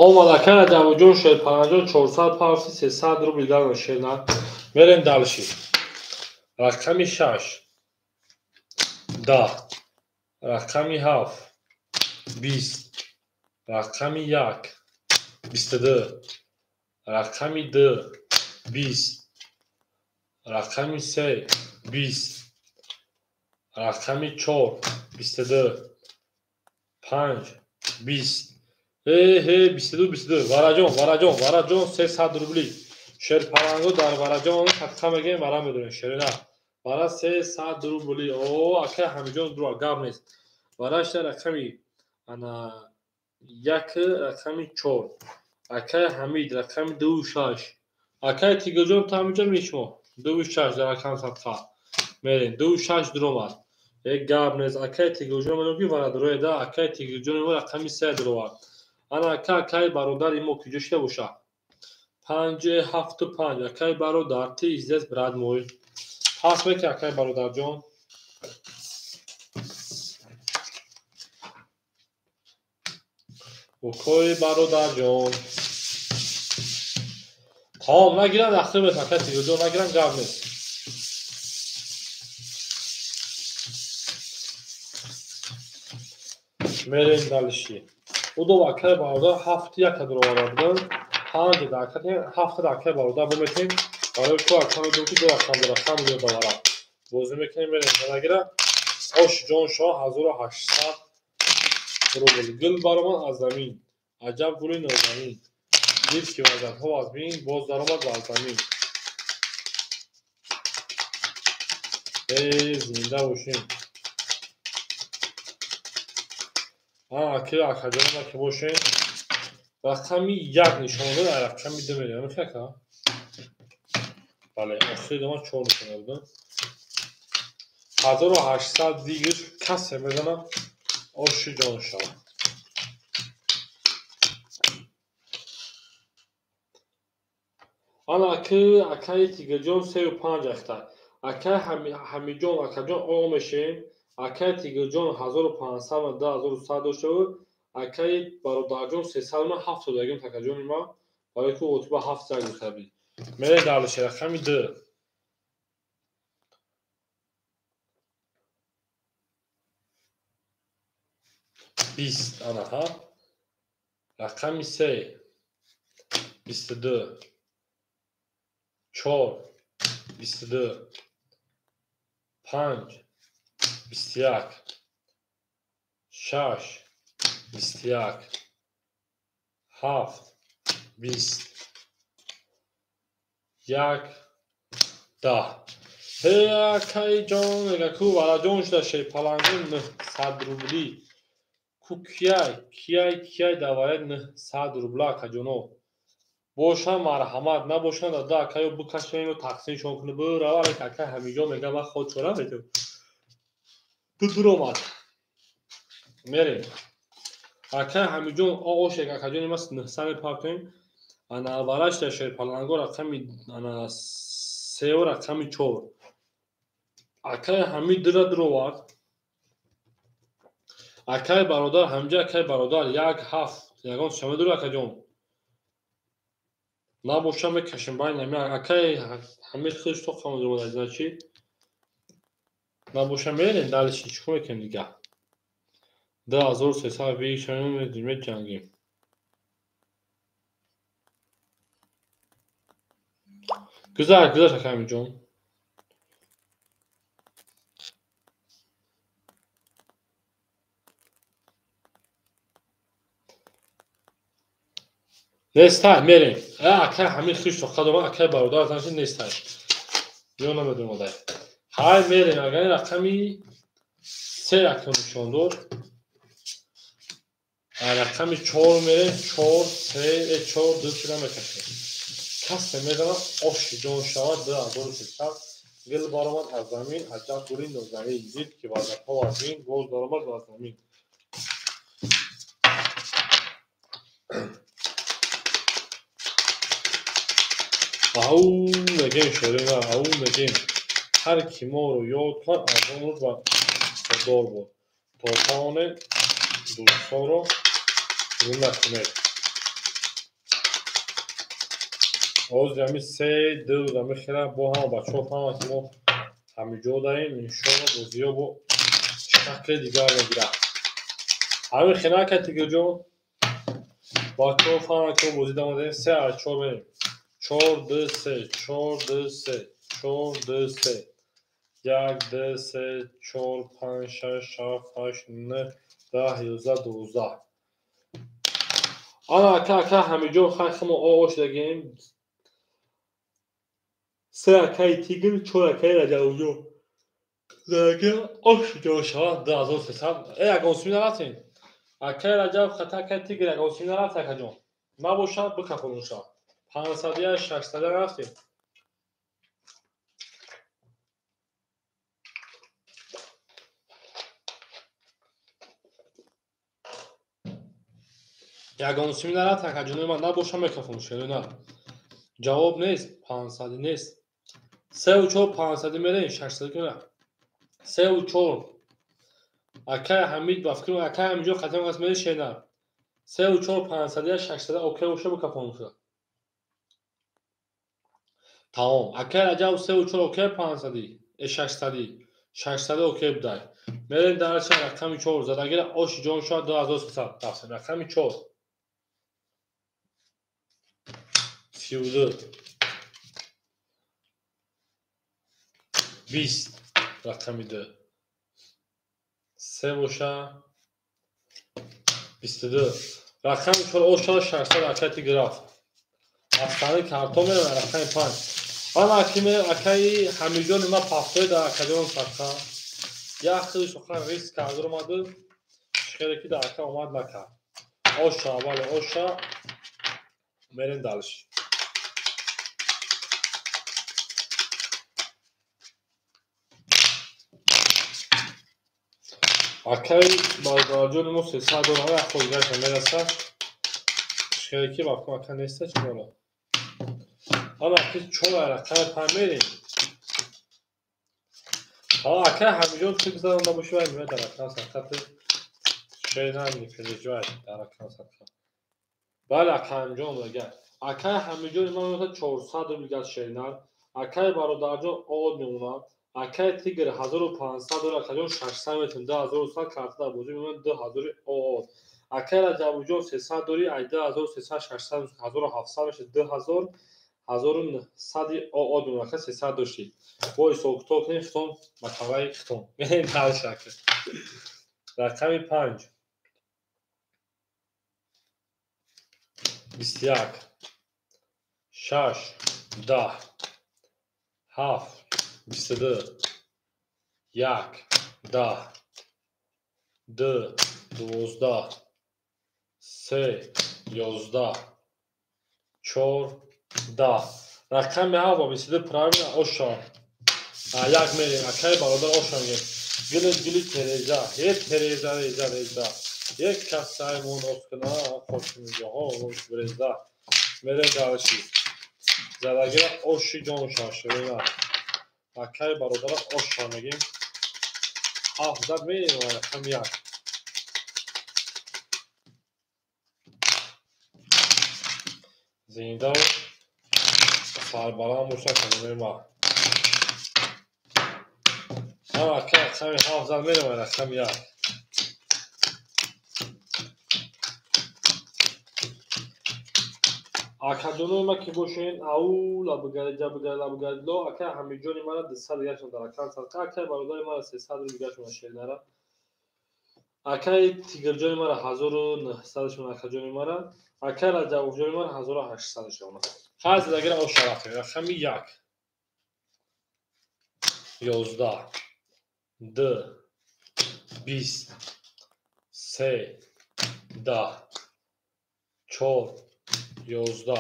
Омад акай Раҷабҷон шерпаланҷон 400 павси 300 рубл дигар шерна. Мерем дальше. Рақами 6 10 рақами 7 20 рақами 1 22 рақами 2 20 рақами 3 20 рақами 4 22 5 20 э 22 22 вараҷон вараҷон вараҷон 300 рубли. Шерпаланго дар вараҷон садқа мегӯем вара медонем шерина. Вара 300 рубли. О акай Ҳамиҷон дура гап нест. Варашта рақами ана 1 рақами 4. Акай Ҳамид рақами 2 6. Акай Тигрҷон та ҳамиҷо мешмо 2 6 дар рақам садқа. Мерем 2 6 дуромад. Э гап нест. Акай Тигрҷон медонам ки вара дуроеда. Акай Тигрҷон мо рақами 3 дуровад. Ана ака акай бародари мо куҷо шуда боша? 5 7 5 акай бародар ти издес брат мой. Пас меки акай бародарҷон. Укои бародарҷон. Тамом нагиранд ахир мес акай Тигрҷон нагиранд гап нест. Мерем дальше. Удо акай бародар 7 1 дуроварда буданд. 5 дака 7 дака бародар бо метем. Барои ку ака медонам ки ду рақам дорад, рақам зиёд давара. Бозӣ мекунем мерем нагира. Ош ҷон шоҳ 1800 рубл. Гул баромад аз замин. Аҷаб гули нозанин. Дид ки вазадҳо аз бин боз даромад бар замин. Э зинда бошем. Аки акаҷонама ки бошем. Рақами 1 нишон дод, рақами 2 мерем. Мехоҳӣ? Бале, охири дома 4 нишон дод. 1800 дигар касе мезанам оши ҷон шавад. Ана аки акаи Тигрҷон 3 5 ахта. Акаи Ҳамиҷон акаҷон о мешем. Акаи Тигрҷон 1500 ва 2100 дошта буд. Акаи бародарҷон 300 ма 7 дагим такаҷони ма барои ку отба 7 заг гуфта буд. Мерем дальше рақами 2. 20 анаҳа. Рақами 3 22 4 22 5 21 6 21 7 20 1 10. Ҳей акаи ҷон, мега ку вараҷон шуда шерпаланги 900 рубли. Ку кияй, кияй, кияй даваряд 900 рубла акаҷоно. Бошам марҳамат, набошам дада акаё бикашем ё тақсимшон кунем. Бирава акай ҳамиҷон мега ман ход чора метавонам. Ту дуромад. Мерем. Акай ҳамиҷон ошек акаҷони ма 900 мепартоем. Ана аввалаш дар шерпаланго рақами ана 3 рақами 4. Акай ҳамид дира дуровард. Акай бародар ҳамҷа акай бародар 1 7 ягон шама дур акаҷон. Набоша мекашем байн ҳами акай ҳамид худаш то қамон дуромад значи. Набоша мерем дальше чӣ кор мекунем дига. 2300 вишам меҷангем. Гузар, гузар акай ҳамидҷон. Нестай, мерем. Акай ҳамин хиш тоқа дорам, акай бародар значи нестай. Ё намедонам одай. Ҳай мерем, агар рақами 3 рақам нишон дод. Рақами 4 мерем, 4 3 4 2 шуда мекашем. Касе медонад оши ҷон шавад 2300 гил баромад аз замин, аҷаб гули нозанин дид ки вазнаҳо вазмин боз баромад аз замин. Ау мегем шерина, ау мегем. Ҳар ки моро ёд кард аз он рӯз вафодор буд. То тавонед дӯстонро гум накунед. Ҳозир ҳами 3 2 ҳами хела бо ҳама бачаҳо фаҳманд ки мо ҳамиҷо даем, иншоалло бозиҳо бо шакли дигар мегирад. Ҳамин хела акай Тигирҷон, бачаҳо фаҳманд ки мо бозӣ дамодаем. 3 аз 4 мерем. 4 2 3 4 2 3 4 2 3 1 2 3 4 5 6 7 8 9 10 11 12. Ана ака ака ҳамиҷо хай химо ош дагем. 3 акаи Тигр, 4 акаи Раҷабҷон. Заги ош ҷо шавад 2300. Ягон сум нарафтем. Акаи Раҷаб хата акаи Тигр ягон сум нарафт акаҷон. Набошад бикафонун шавад. 500 600 рафтем. Ягон сум нарафт акаҷони ман набошад мекафонун шавад на. Ҷавоб нест, 500 нест. 3 4 500 мерем, 600 кунем. 3 4 акай Ҳамид ба фикр акай ҳамиҷо қатъан қас мерем шена. 3 4 500 600 окей боша бикафонун шавад. Тамом. Акай Раҷаб 3 4 окей 500 600 600 окей будай. Мерем дарча рақами 4 задагира оши ҷон шавад 2300 рафтем. Рақами 4 32 20 рақами 2 3 боша 22 рақами 4 ош шавад 600 акай Тигр рафт. Астани картон мерем рақами 5. Ана акаи ҳамиҷони ма пафтои дар акаҷон садқа. Як хели сухан риск кард омаду хеле ки дар ака омад накард. Оша бале оша мерем дальше. Акаи бародарҷони мо 300 доллар як хориҷаша мерасад. Хеле ки вақт ака неста чӣ дорад. Ана ки 4 рақами 5 мерем. Ҳа акаи ҳамиҷон чӣ гузаронда боши вай меояд дар рақам садқати шена не переживай дар рақам садқа. Бале акаи ҳамиҷон дагар. Акаи ҳамиҷони ман меояд 400 рубл газ шеринар. Акаи бародарҷон од мемонад. Акай Тигр 1500 дора, акаҷон 600 метавонем, 2100 карта дар бозӣ мемонад, 2000 ОО. Акай Раҷабуҷон 300 дори, ай 2300 600 1700 мешавад, 2000 1900 ОО мемонад, ака 300 доштӣ. Бо ҳисоб-китоб кунем, хитон ба таваи хитон. Мерем дальше ака. Рақами 5. 21 6 10 7 22 1 10 2 12 3 11 4 10. Рақами 7 ва 22 правильно оша. Як мерем, акай бародар оша мегем. Гили гили тереза, е тереза реза реза. Як кас саймон оскана, қошмиҷоҳо бреза. Мерем дальше. Задагира оши ҷон шашвена. Акай бародара оша мегем. 7 зад мерем рақами 1. Зинда сарбаланд боша калимаи ма. Акай рақами 7 зад мерем рақами 1. Акаҷонои ма ки бошен, ау лабгариҷа бугари лабгарило, акай ҳамиҷони мара 200 дигашон дар акан садқа, акай бародари мара 300 рубл дигашон шернара. Акай Тигрҷони мара 1900 шон акаҷони мара, акай Раҷабовҷони мара 1800 шон. Ҳар задагира оша рафтем. Рақами 1 11 2 20 3 10 4 11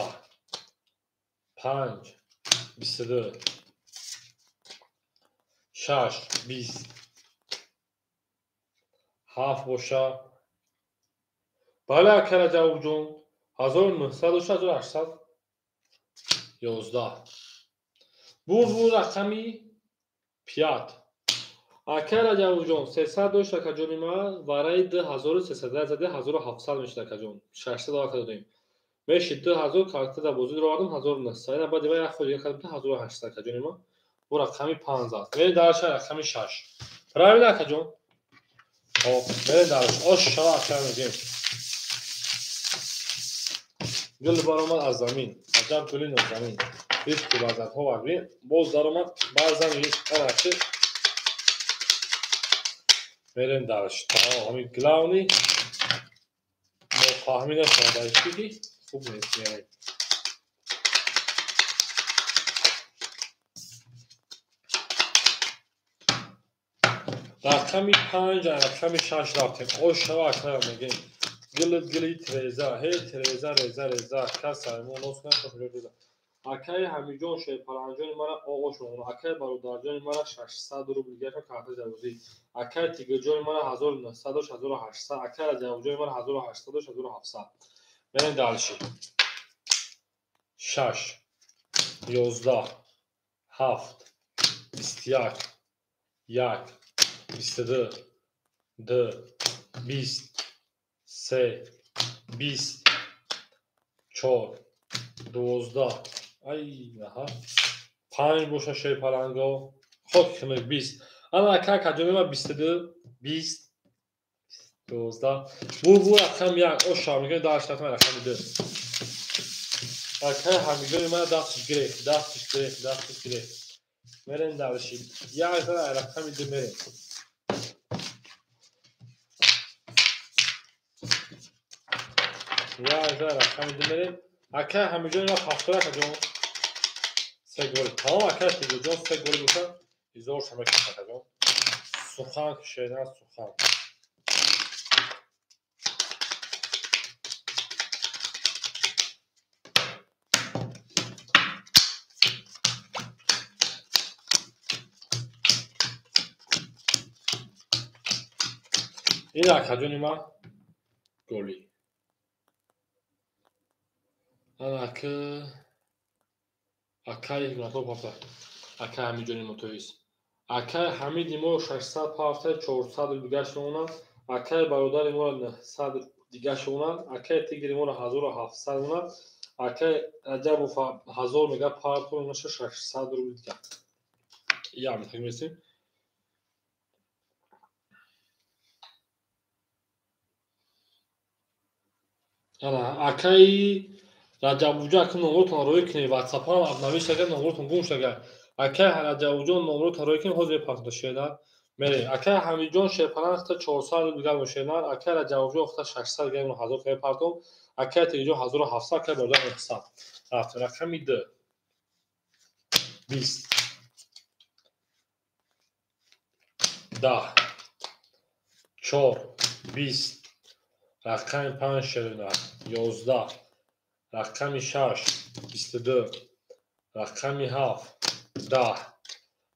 5 22 6 20 7 боша. Бале акай Раҷабовҷон 1900 боша, 1800 11. Бур бур рақами 5. Акай Раҷабовҷон 300 дошт акаҷони ман, вараи 2300 заде 1700 мешуд акаҷон. 600 ака додем. Мешид 2000 карта дар бозӣ даровардам 1900. Ина баъд як худ дигар кардам 1800 акаҷони ман. Бу рақами 5 аст. Мерем дальше рақами 6. Правильно акаҷон? Хоб, мерем дальше. Ош шава ака мегем. Гул баромад аз замин. Аҷаб гули нозанин. Рифти лаззатҳо вагрин. Боз даромад бар замин. Аначи. Мерем дальше. Тамом, ҳамин главный нофаҳмӣ нашавад дар ки хуб нест мерем. Рақами 5, рақами 6 рафтем. Ош шава ака мегем. Гили гили тереза, ҳей тереза реза реза, кас саймон нос накун реза. Акай Ҳамиҷон Шерпаланҷони мара оғошон, акай бародарҷони мара 600 рубл дигаршон карта ҷавозӣ. Акай Тигрҷони мара 1900 дошт 1800, акай Раҷабовҷони мара 1800 дошт 1700. Мерем дальше. 6 11 7 21 1 22 2 20 3 20 4 12 ай наҳа 5 боша шерпаланго хок хинак 20. Ана ака акаҷони ма 22 20 12 бур бур рақам 1 оша мегӯем дашт рафтем рақами 2. Акай ҳамиҷони мана дастиш гирефт, дастиш гирефт, дастиш гирефт. Мерем дальше. Як зара рақами 2 мерем. Як зара рақами 2 мерем. Акай ҳамиҷони ма 70 акаҷон. 3 гол. Тамом акай Тигрҷон 3 гол боша. Изор шамакан акаҷон. Сухан кишена сухан. Ин акаҷони ман голи. Анака акай Ҳикматулло пафта. Акай Ҳамидҷони мо тоист. Акай Ҳамиди мо 600 пафта, 400 дигар шонанд. Акай бародари моро 900 дигар шонанд. Акай Тигри моро 1700 монанд. Акай Раҷабов 1000 мега парту наша 600 рубл дигар. Як метр мерасем. Ана акаи Раҷабуҷон, ака номротон роӣ кунед, ватсапам обновиш шага, номротон гум шага. Акаи Раҷабуҷон номротон роӣ кунед, ҳозир мепартам шернар. Мере. Акаи Ҳамидҷон шерпаланг хта 400 рубл дигар шернар. Акаи Раҷабуҷон хта 600 дигар 1000 мепартам. Акаи Тегиҷон 1700, акаи Бародар 900. Рафтем рақами 2. 20 10 4 20 рақами 5 шернар 11 рақами 6 22 рақами 7 10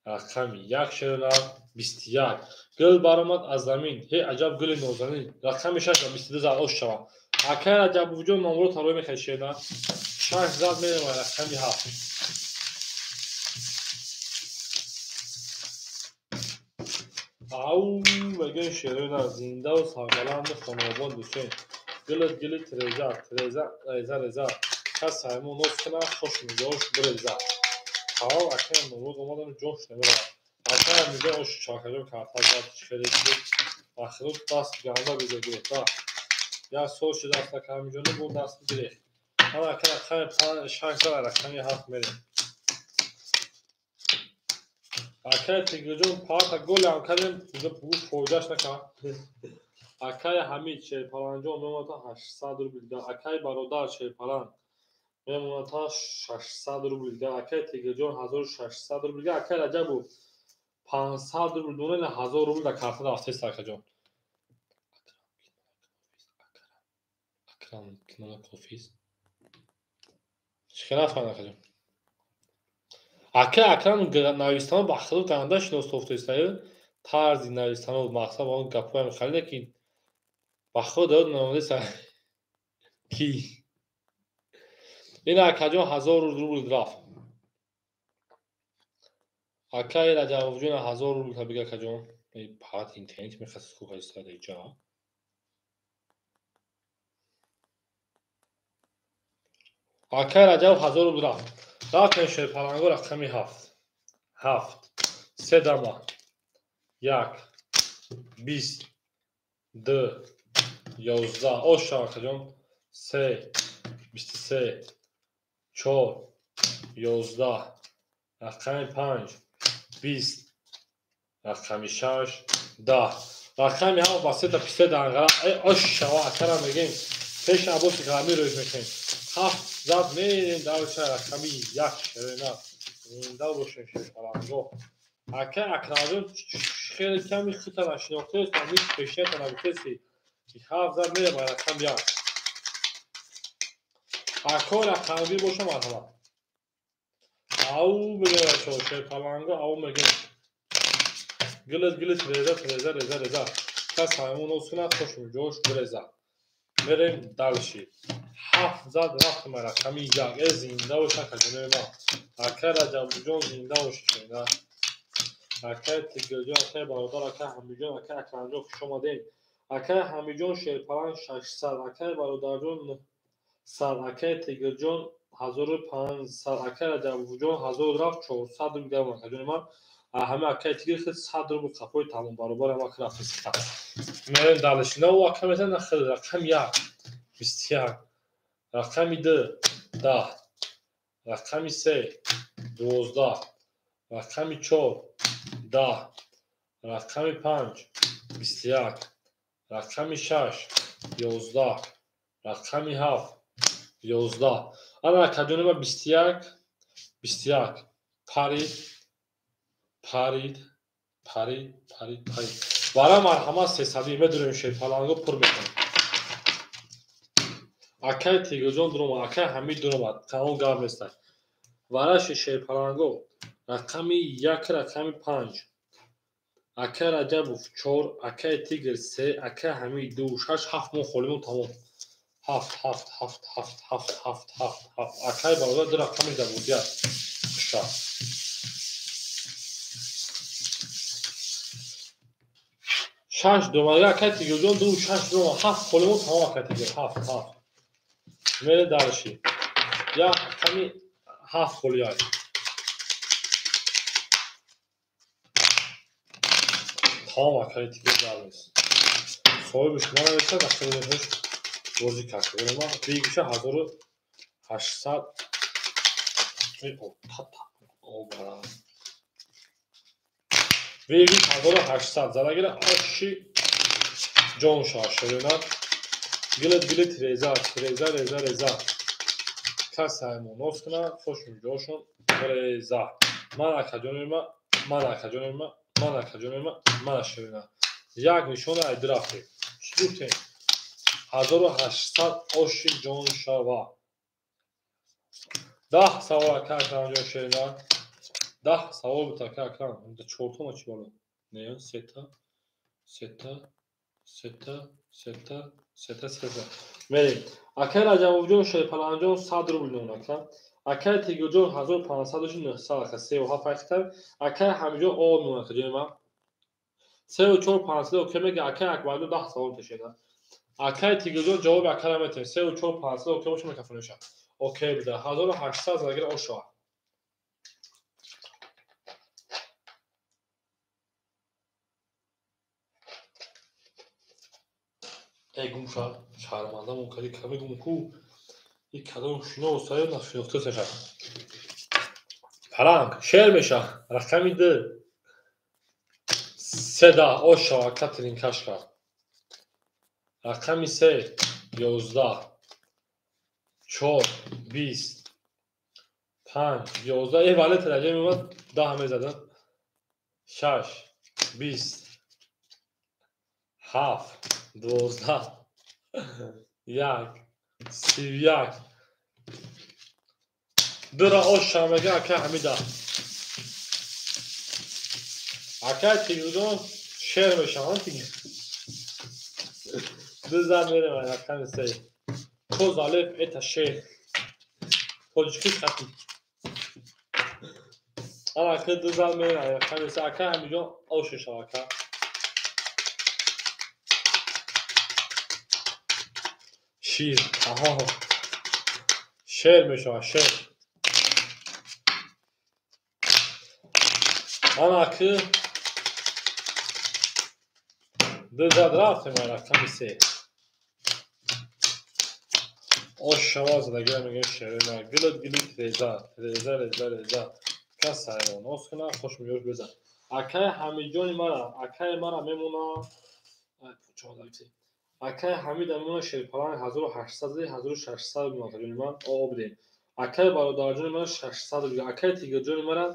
рақами 1 шернар 21. Гул баромад аз замин, ҳе аҷаб гули нозанин. Рақами 6 ва 22 зад ош шавад. Акаи Раҷабуҷон номро тарои мехоҳед шернар. 6 зад мерем рақами 7. Ау мегӯем шерои зиндаву сарбаланду хонаобод бошем. Гулат гули тиреза, тиреза, реза, реза. Кас саймон ноз кунад, хош нигоҳш биреза. Ҳавол акаи Наврӯз омадану ҷош намеравад. Акаи мига ош чархаҷон карта зад хеле буд. Ахирут даст ганда беза гирифта. Як сол шуда аст акаи Ҳамиҷону бо даст гирифт. Ҳама акаи рақами 6 зад рақами 7 мерем. Акаи Тигриҷон парта голям кардем, фоидааш накард. Акаи Ҳамид шерпаланҷон мемонад 800 рубл дигар. Акаи Бародар шерпаланг мемонад 600 рубл дигар. Акаи Тигриҷон 1600 рубл дигар. Акаи Раҷабов 500 рубл дона 1000 рубл дар карта рафтест акаҷон. Акрам кимона кофист? Чӣ хел нафаҳмидам акаҷон? Акаи Акрам навистану ба худо ганда шинос тофтаистаю. Тарзи навистану мақсад он гапҳоям халида ки ба худо даёд намодаиста ки ин акаҷон 1000 рубл рафт. Акаи Раҷабовҷон 1000 рубл та бига акаҷон. Фақат интернет мехост хуб ҳаиста иҷа. Акаи Раҷабов 1000 рубл рафт. Рафтем шерпаланго рақами 7. 7 се дама 1 20 2 11 ош шава акаҷон. 3 23 4 11 рақами 5 20 рақами 6 10 рақами 7 ба сета писта данғара. Ош шава акара мегем. Пеш Аббоси ғармӣ рӯз мекунем. 7 зад мерем дарша рақами 1 шерена. Зинда бошем шерпаланго. Ака Акрамҷон хеле ками хита нашинохтест, ҳамин пешината нагуфтеси. 7 зад мерем рақами 1. Ако рақамгир боша марҳамат. Ау мегем бачаҳо шерпаланго ау мегем. Гилит гилит реза реза реза реза. Кас ҳаймон ноз кунад, хош ҷош биреза. Мерем дальше. 7 зад рафтем рақами 1. Э зинда бош акаҷонои ман. Акаи Раҷабуҷон зинда бошед. Акаи Тигирҷон, акаи Бародар, акаи Ҳамиҷон, акаи Акрамҷон хуш омадед. Акаи Ҳамиҷон шерпаланг 600, акаи Бародарҷон 900, акаи Тигирҷон 1500, акаи Раҷабуҷон 1000 рафт 400 рубл дигар акаҷони ман. Ҳама акаи Тигир хел 100 рубл қафои тамом баробар ҳама рафт сиқа. Мерем дальше. На ака метан на хел рақами 1 21 рақами 2 10 рақами 3 12 рақами 4 10 рақами 5 21 рақами 6 11 рақами 7 11. Ана акаҷони ман 21 21 парид парид парид парид парид. Бара марҳамат сесадӣ медурем шерпаланго пур мекунем. Акаи Тигирҷон дуромад, акаи Ҳамид дуромад, тамом гап нестад. Вараши шерпаланго рақами 1 рақами 5. Акаи Раҷабов 4, акаи Тигр 3, акаи Ҳамид 2, 6, 7 мо холимон тамом. 7 7 7 7 7 7 7 7. Акаи Бародар ду рақами дабудия. Хуша. 6 дуромад, акаи Тигирҷон 2 6 дуромад, 7 холимон тамом акаи Тигир 7 7. Мере дальше. Як рақами 7 холӣ аст. Тамом акаи тигр дар нест. Соҳибаш нанависта, рақами бозӣ кард. Бигиша 1800 Бигиш 1800 задагира оши ҷон шава шерина. Гилит гилит реза, реза реза реза. Кас ҳаймонос куна, хошум ҷошон реза. Ман акаҷони ма, ман акаҷони ма, ман акаҷони ма, ман шерина. Як нишона ай рафтем. Чӣ гуфтем? 1800 оши ҷон шава. 10 савол ака Акрамҷон шерина. 10 савол буд ака Акрам. Чортома чӣ бало? Не, сета, сета, сета, сета, сета, сета. Мерем. Акай Раҷабовҷон Шерпаланҷон 100 рубл мемон ака. Акай Тигирҷон 1500 900 ака. 3,7 айхтар. Акай Ҳамиҷон об мемон ака ҷони ман. 3,4 500 окей мега. Акай Акбарҷон 10 савол тешеда. Акай Тигирҷон ҷавоби акара метем. 3,4 500 окей боша микрофон меша. Окей буда. 1800 задагира ошава. Эй гумша, шармандамон кади каме гум ку. И кадом шино саё нашинохта саша. Паранг, шер меша. Рақами 2. Седа ошава Катрин Кашка. Рақами 3 11 4 20 5 11. Э вале тараҷа меомад 10 мезадам. 6 20 7 12 1 31. Дура оша мега ака Ҳамида. Акай Тигрҷон шер мешаванд тигр. Ду зан мерем рақами 3. Коз алеф это шер. Тоҷикӣ хати. Ана ака ду зан мерем рақами 3. Акай Ҳамиҷон ош мешава ака. Шир. Аҳо. Шер мешава, шер. Ана ака ду зад рафтем рақами 3. Ош шава задагира мегӯем шерина. Гилит гилит реза, реза реза реза. Кас ҳайвонос куна, хуш меёш безан. Акай Ҳамиҷони мара, акай мара мемона. Акай Ҳамида мемона шерпаланг 1800 1600 мемона ҷони ман об бидем. Акай бародарҷони мара 600 рубл. Акай Тигирҷони мара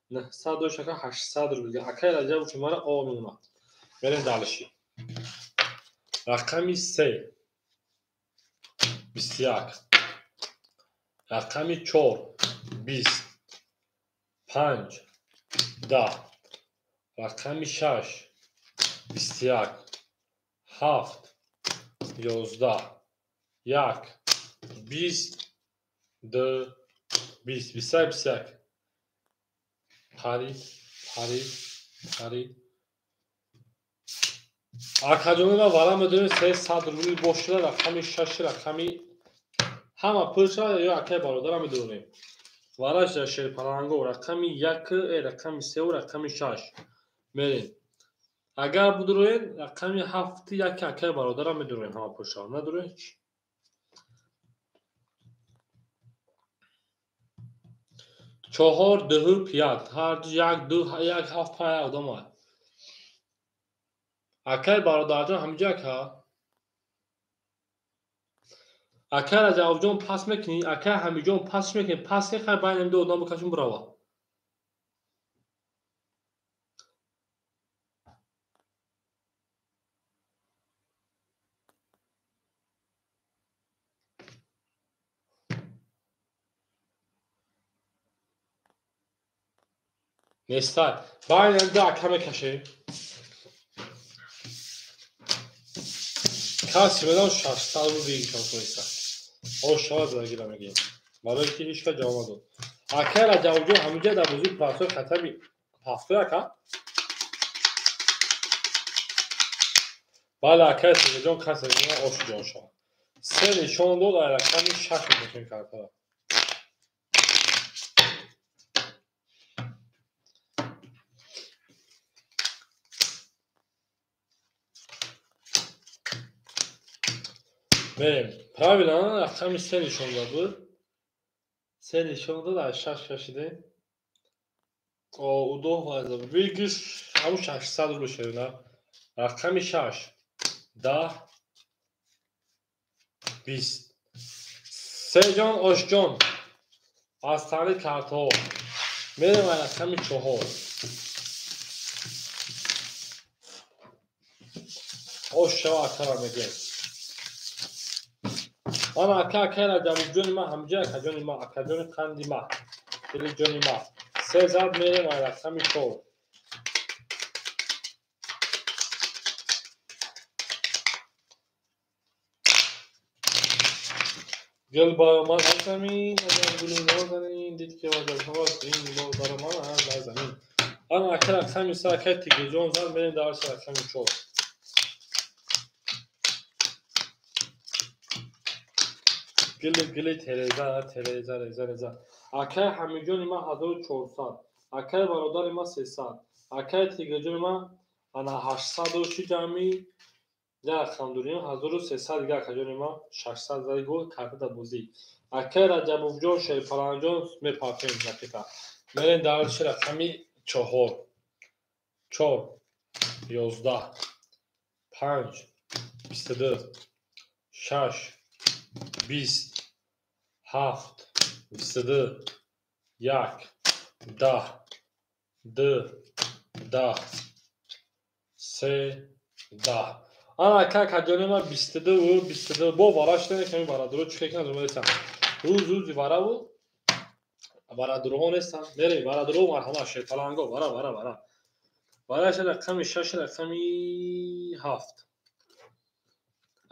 900 дошт, ака 800 рубл. Акай Раҷабовчи мара об мемона. Мерем дальше. Рақами 3 21. Рақами 4 20 5 10. Рақами 6 21 7 11 1 20 2 20 21 21. Парид, парид, парид. Акаҷонина вара медонем 300 рубл бошуда рақами 6 рақами ҳама пул шава ё акай бародара медонем. Вараш шерпаланго рақами 1, рақами 3 рақами 6 мерем. Агар будуроен рақами 7 1 акай бародара медонем ҳама пул шава. Надуроен чӣ? 4 2 5 ҳар 1 2 1 7 5 одам омад. Акай бародарҷон ҳамиҷа ака. Акай Раҷабовҷон пас мекунӣ, акай Ҳамиҷон пас мекунӣ, пас хай байни ду одам бикашум бирава. Нестай. Байни ду ака мекашем. Каси медам 600 рубл бигишам тоиста. Ош шава задагира мегӯем. Барои ки ҳеч кас ҷавоб надод. Акай Раҷабовҷон ҳамиҷа дар бозии платсои хатаби ҳафтои ака? Бале акай Тигирҷон касе мегӯяд оши ҷон шава. 3 нишон дод, ай рақами 6 мекашем картара. Мерем. Правильно, рақами се нишон дод буд. Се нишон дод, аз шаш кашидем. Удо выигрыш ҳамун 600 рубл шуд. Рақами шаш, 10, 20. Сеҷон Ошҷон аз таҳлил картҳо. Мерем рақами 4. Ош шава акара мегӯем. Ман ака акай Раҷабовҷони ма ҳамҷа акаҷони ма, акаҷони қанди ма, дили ҷони ма. Се зад мерем рақами 4. Гул баромад аз замин, аз гули нозанин, дид ки ваҷабҳо ин боз баромад аз замин. Ана ака рақами се акай Тигирҷон зад, мерем дарси рақами 4. Гили гили тереза, тереза, реза, реза. Акай Ҳамиҷони ма 1400, акай бародари ма 300, акай Тигирҷони ма ана 800 чӣ ҷамъи як рақам дорем 1300 дига акаҷони ма 600 зади гол карта дар бозӣ. Акай Раҷабовҷон, Шерпаланҷон мепартоем ракета. Мерем дарси рақами 4. 4, 11, 5, 22, 6, 20, 7, 22, 1, 10, 2, 10, 3, 10. Ана ака акаҷони ма 22 22 бо вара шудем, ками бародаро чӣ кунанд омадесам. Рӯз рӯзи вараву бародароҳо нестанд. Мерем бародаро марҳамат Шерпаланго вара вара вара. Вараш рақами 6 рақами 7.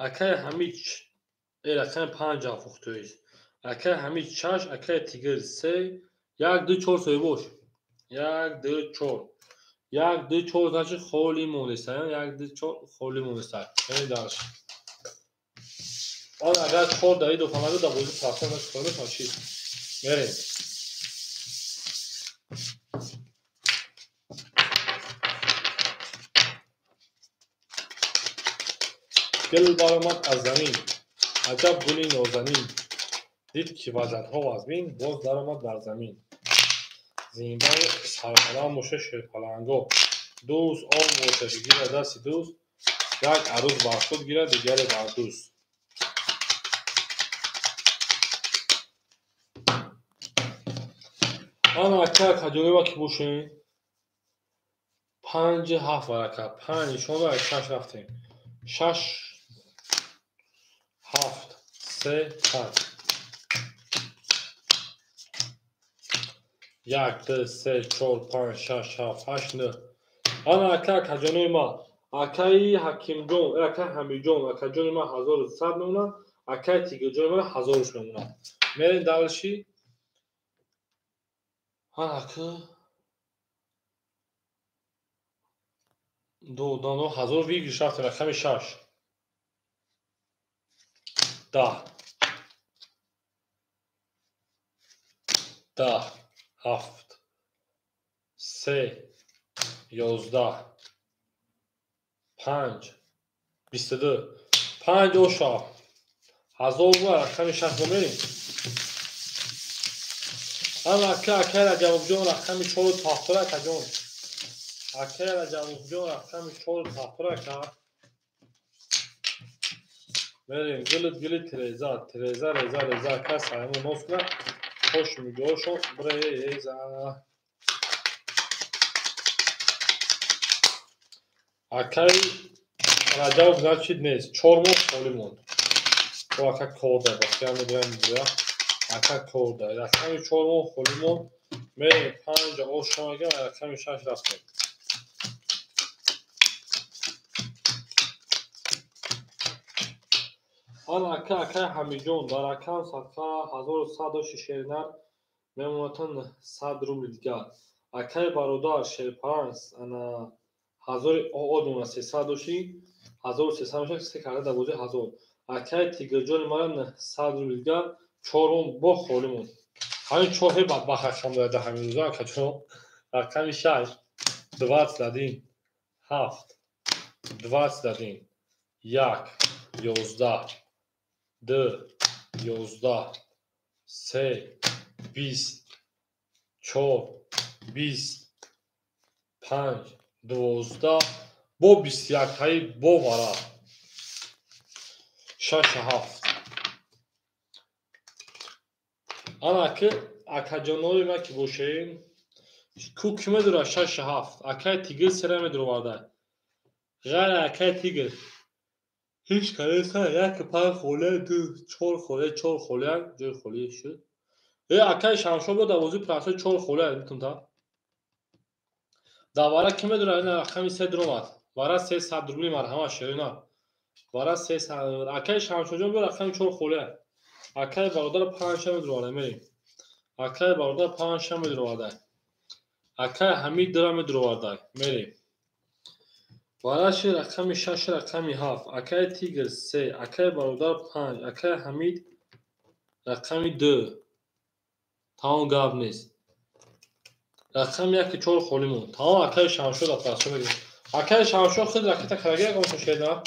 Акай Ҳамид рақами 5 афухтоист. Акай Ҳамид 6, акай Тигр 3, 1 2 4 соҳибош. 1 2 4. 1 2 4 значит холӣ мондеста. 1 2 4 холӣ мондеста. Яъне дарш. Он агар 4 даи дофанаду дар бозӣ процент значит холӣ мешавад чӣ? Мерем. Гул баромад аз замин, аҷаб гули нозанин, дид ки вазадҳо вазмин, боз даромад дар замин. Зиндаву сарбаланд боша Шерпаланго, дӯст он бошад гирад дасти дӯст, як арӯз бар худ гирад, дигаре бар дӯст. Ана ака акаҷонива ки бошем, 5 7 варака, 5 нишон дод, 6 рафтем. 6 7 3 5. 1 2 3 4 5 6 7 8 9. Ана ака акаҷонои ма, акаи Ҳакимҷон, акаи Ҳамиҷон, акаҷони ма 1100 мемонад, акаи Тигирҷони ма 1000 мемонад. Мерем далши. Ана ака 2 2 1000 выигрыш рафтем рақами 6. 10 10 7 3 11 5 22 5 оша 1000 ва рақами 6 мо мерем. Ана ака акай Раҷабовҷон рақами 4 тафтора акаҷон. Акай Раҷабовҷон рақами 4 тафтора ака. Мерем гилит гилит тереза, тереза реза реза ака саймон нос кунад. Хош мигоҳошон бреза. Акай Раҷабов значит нест. 4 моҳ холӣ монд. О ака кор дар бахтиям медоям буя. Ака кор дар. Рақами 4 моҳ холӣ монд. Мерем 5 оша мегам, рақами 6 рафтем. Ана ака акай Ҳамиҷон дар рақам садқа 1100 дошти шеринар мемонатан 100 рубли дигар. Акай бародар Шерпаранс ана 1000 од монад 300 дошти 1300 мешавад, се карда дар бозӣ 1000. Акай Тигирҷони мара 100 рубли дигар, 4 бо холӣ монд. Ҳамин 4 ҳе бадбахт рақам дорад дар ҳамин рӯза акаҷон. Рақами 6 21 7 21 1 11 2 11 3 20 4 20 5 12 бо 21 таи бо вара 6 7. Ана ки акаҷонои ма ки бошем, ку ки медура 6 7. Акай тигр сера медуроварда. Ғайр акай тигр ҳеҷ кареса 1 5 холия 2 4 холия 4 холия ҷои холӣ шуд. Акай Шамшо бо дарвозаи прасо 4 холия битунта. Давара ки медура ина рақами 3 дуромад. Вара 300 рубли марҳамат шерина. Вара 300. Акай Шамшоҷон бо рақами 4 холия. Акай бародар 5 медуроварда мерем. Акай бародар 5 медуроварда. Акай Ҳамид 2 медуроварда мерем. Вараши рақами 6 рақами 7. Акай Тигр 3, акай бародар 5, акай Ҳамид рақами 2. Тамом гап нест. Рақами 1 4 холӣ монд. Тамом акай Шамшо дар прасо мегирем. Акай Шамшо худ ракета кардаги ягон шерина.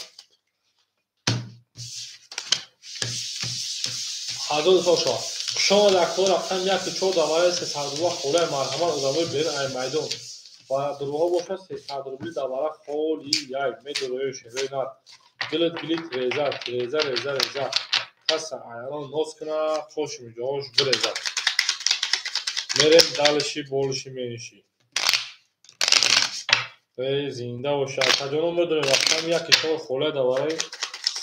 1200 шава. Хушомад акҳо рақами 1 4 дар вараи 300 рубла холия марҳамат одамои берун ай майдон. Ва дурбаҳо бошад 300 рубли дар вара холи як медурои шерои нар. Гилит гилит реза реза реза реза. Каса аярон ноз куна қоши миҷоҳош биреза. Мерем далиши болиши мениши. Эй зинда бошад. Акаҷонон медонем рақами 1 4 холия дар вараи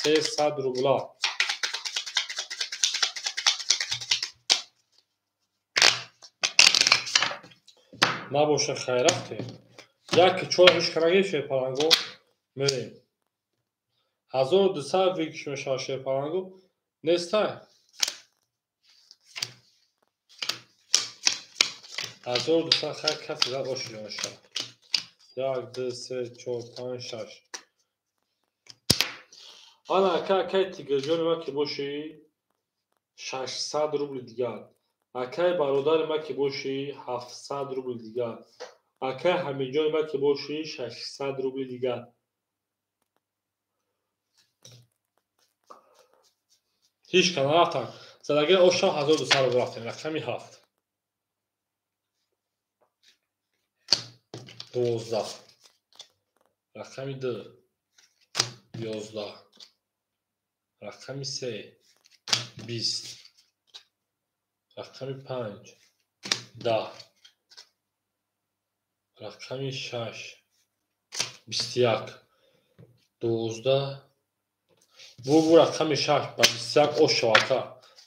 300 рубла. Набоша хайр рафтем. 1 4 ҳеҷ караги шерпаланго мерем. 1200 викш мешавад шерпаланго. Нестай. 1200 хайр каси зад оши ҷон шавад. 1 2 3 4 5 6. Ана ака акай тигрҷони ма ки бошӣ 600 рубли дигар. Акай бародари ма ки бошӣ 700 рубли дигар. Акай Ҳамидҷони ма ки бошӣ 600 рубли дигар. Ҳеҷ ка нарафтам. Задаги ошам 1200 рубл рафтем. Рақами 7. 12. Рақами 2. 11. Рақами 3. 20. Рақами 5. 10. Рақами 6. 21. 12. Бу рақами 6 ба 21 ош шавад.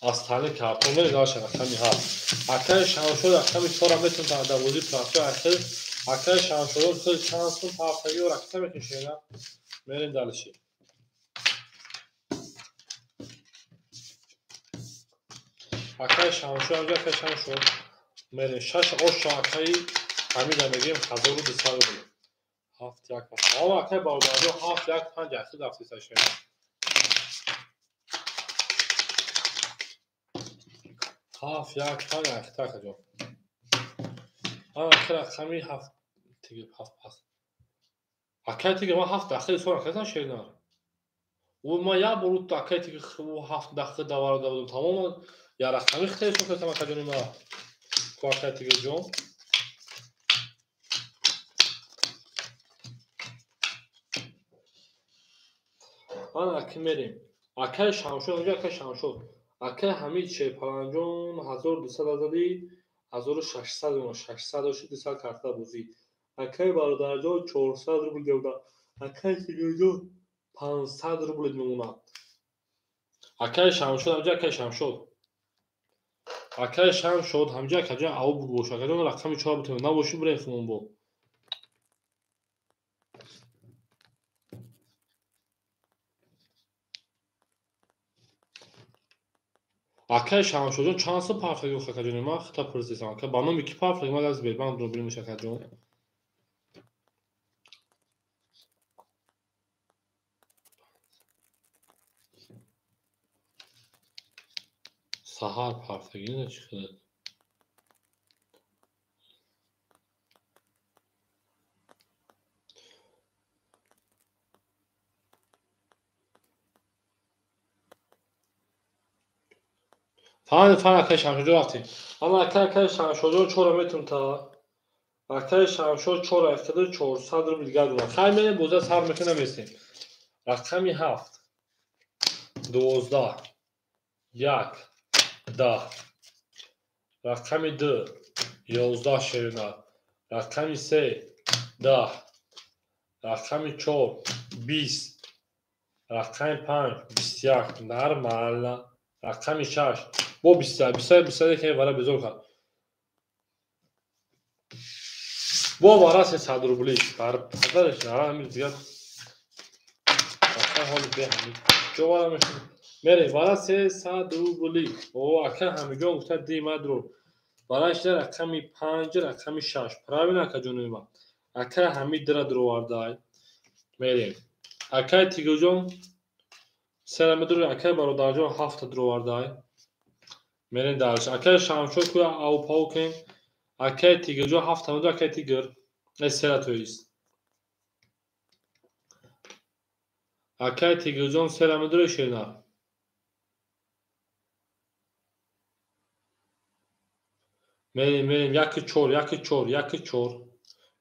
Аз тани картон меред аша рақами 7. Акай Шамшо рақами 4 метавонад дар бозии прасо ахир. Акай Шамшо худ чанд сум ҳафтагӣ ракета мекушед. Мерем далиши. Акай Шамшо, акай Шамшо. Мерем 6 ош акай Ҳамида мегирем 1200 рубл. 7 1 5. Ама акай бародарҷон 7 1 5 ахир рафтиса шед. 7 1 5 ахир акаҷон. Ана акай рақами 7 тигр 7 пас. Акай тигр ман 7 дахил сон акай шерина. Ӯ ман як бор акай тигр 7 дахил даварда будам. Тамоман я рақами хеле сон кардам акаҷони ман. Ку акай тигрҷон. Ана аки мерем. Акай Шамшо, онҷо акай Шамшо. Акай Ҳамид Шерпаланҷон 1200 зади 1600 600 дошт 200 карта бозӣ. Акай бародарҷон 400 рубл девда. Акай Тигрҷон 500 рубл мемонад. Акай Шамшод ҳамҷа акай Шамшод. Акай Шамшод ҳамҷа акаҷон ав бугош. Акаҷон рақами 4 бутем. Набоши бирем хумон бо. Акай Шамшоджон чанд сум парфаги акаҷони ман хита пурсидам. Ака ба номи ки парфаги ман аз Бербанк рубли акаҷон. Саҳар парфаги не чӣ хеле. Фан фан акай Шамшоҷон рафтем. Ана акай Шамшоҷон чора метум та. Акай Шамшод чора ифтида 400 рубл дигар дорад. Хай мерем боза сар мекунем намесем. Рақами 7 12 1 10 рақами 2 11 шерина рақами 3 10 рақами 4 20 рақами 5 21 нормально рақами 6 бо 21 21 21 ки вара безор кард бо вара 300 рубли бар падараш ҳамин дигар ҳоли бе ҳамин ҷо вара мешуд мере вара 300 рубли о ака ҳамиҷон гуфта ди мадро вараш рақами 5 рақами 6 правильно ака ҷонои ман ака ҳамид дра дуровардай мерем акай тигирҷон сера медур акай бародарҷон ҳафта дуровардай мерем дарш акай Шамшод ку авпау кем акай тигирҷон ҳафта медур акай тигир сера тоист акай тигирҷон сера медур шерна мерем мерем 1 4 1 4 1 4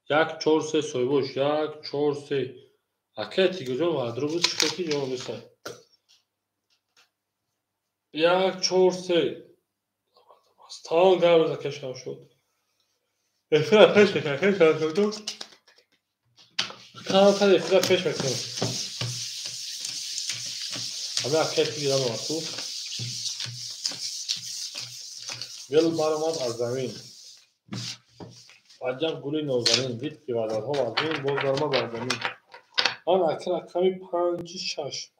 1 4 3 соҳибош 1 4 3 акай тигирҷон ваъдро буд чӣ ки ҷавоб бисай 1 4 3 стал гард акай Шамшод эфира пеш мекунем акай Шамшод калтар эфира пеш мекунем ҳама акай тигирам омад гул баромад аз замин аҷаб гули нозанин дид ки вазадҳо вазмин боз баромад бар замин ан ака рақами 5 6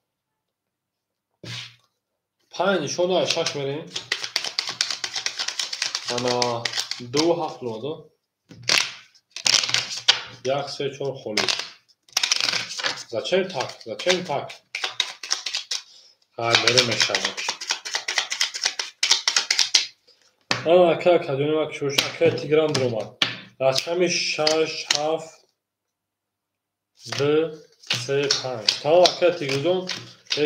5 нишон дорад 6 мерем ана 2 7 лода 1 3 4 холӣ зачем так зачем так ҳай мерем мешавад ана ака акаҷони ман кушош акай Тигран дуромад рақами 6 7 2 3 5 тамом акай Тигрҷон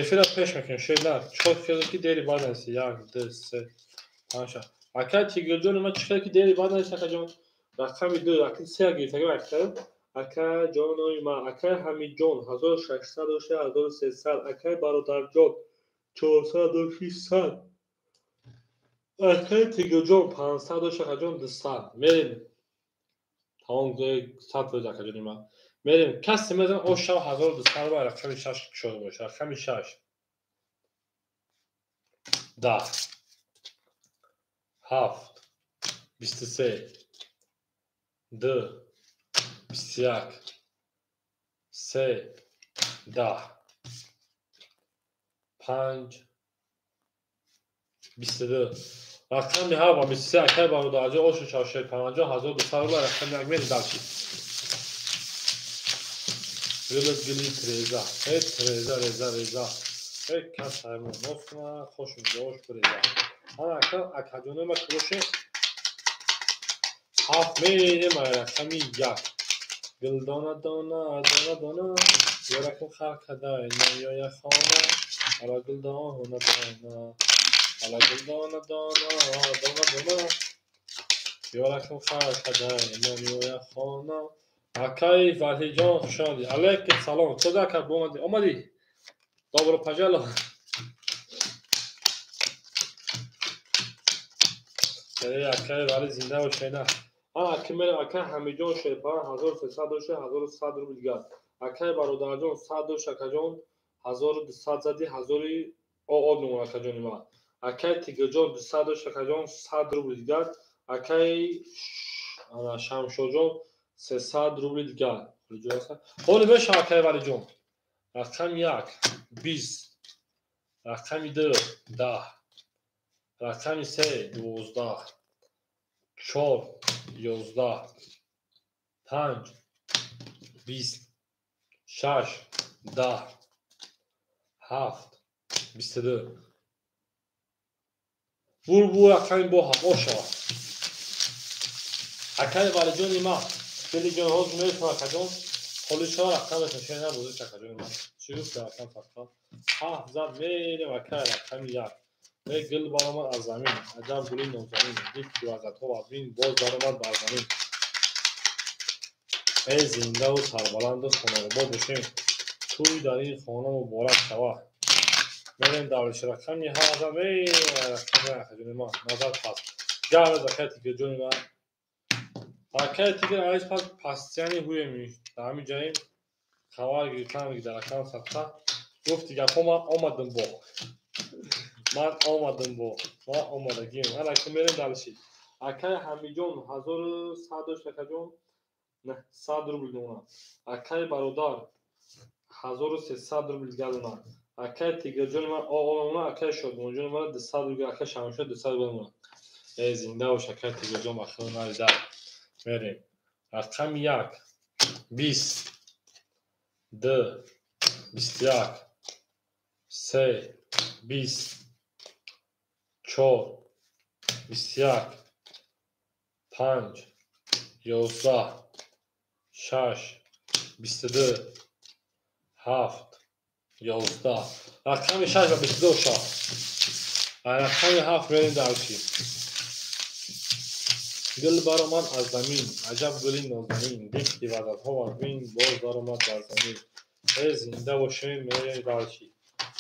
эфира пеш мекунем шер чикор кардем ки дери бад наист 1 2 3 5 6 акай Тигрҷони ман чӣ кардем ки дери бад наист акаҷон рақами 2 акай 3 гирифтагим акай акаҷонои ман акай Ҳамидҷон 1600 1300 акай бародарҷон 400 600 акай Тигрҷон 500 акаҷон 200 мерем тамом 100% акаҷони ман мерем касе мезанад о шав 1200 ба рақами 6 кушода бошад рақами 6 10 7 23 2 21 3 10 5 22 рақами 7 ва 23 акай бародарҷон ошу шавшер 50 1200 рубл рақами 1 мерем дальше гулит гулит реза эй реза реза реза эй кас ҳаймон нос куна хошум ҷош биреза ана ака акаҷонои ма кулоше ҳафт мерем рақами 1 гулдона дона дона дона ёракум хар кадай наёя хона ала гулдона дона ала гулдона дона дона дона ёракум хар кадай наёя хона акай Валиҷон хуш омадӣ алейкум салом чӣ ака омадӣ омадӣ добро пожаловать акай Вали зинда бошед ака мерем акай Ҳамидҷон Шерпаран 1300 дошта 1100 рубл дигар акай бародарҷон 100 дошт акаҷон 1200 зади 1000 оод мемонад акаҷони ман акай Тигирҷон 200 дошт акаҷон 100 рубл дигар акай Шамшоҷон 300 рубли дигар ҳоли мешавад акай Валиҷон рақами 1 20 рақами 2 10 рақами 3 12 4 11 5 20 6 10 7 22 бур бур рақами бо ҳафт ошавад акай Валиҷони ман дилиҷон ҳозир мерасам акаҷон холӣ шава рақам мешавад шер набозиш акаҷони ман чӣ гуфт рақам фақат ҳафт зад мерем акай рақами 1 Гул баромад аз замин, аҷаб гули нозанин, дид ки вазатҳо вазмин, боз баромад бар замин. Эй зиндаву сарбаланду хонаобод бошем, тӯй дар ин хона муборак шава. Мерем давлиши рақами ҳазам, эй рақами акаҷони ман, назар пас. Гавз акай тигирҷони ман. Акай тигир алиш пас пастияни ҳуеми. Дар ҳамин ҷаем хабар гирифтам ки дар рақам садқа. Гуфти гапҳо ман омадам бо. Ман омадам бо. Ман омадагим. Ана ки мерем далиши. Акай Ҳамиҷон 1100 дошт акаҷон. 900 рубл дона. Акай бародар 1300 рубл дигар дона. Акай Тигирҷони ман оғолона, акай Шодмонҷони ман 200 рубл, акай Шамшод 200 рубл дона. Эй зинда бош акай Тигирҷон, ба худо нарида. Мерем. Рақами 1 20 2 21 3 20 4 21 5 11 6 22 7 11. Рақами 6 ва 22 шав. Рақами 7 мерем дарчи. Гул баромад аз замин, аҷаб гули нозанин, дид ки вазатҳо вазмин, боз баромад бар замин. Эй зинда бошем, мерем дарчи.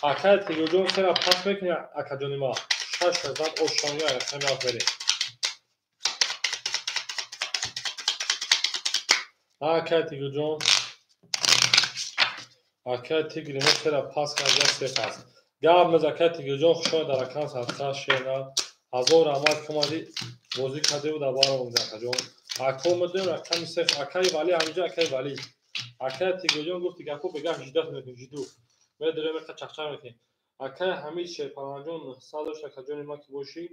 Акай Тигирҷон сера пас мекунӣ акаҷони ман. 6 назад ошони рақами 7 мерем. Акай Тигирҷон, акай Тигри мо сера пас карда се пас. Гап мез акай Тигирҷон, хуш омадед дар рақам садқа шена. Ҳазор раҳмат ки омадӣ бозӣ кардеву дар бар омадӣ акаҷон. Ако медонем рақами се, акай Валӣ ҳаминҷо, акай Валӣ. Акай Тигирҷон гуфти гапҳо бегаҳ жида мекунем, жиду. Медорем яқа чақчақ мекунем. Акай Ҳамид Шерпаланҷон 900 дошт акаҷони ман ки бошӣ.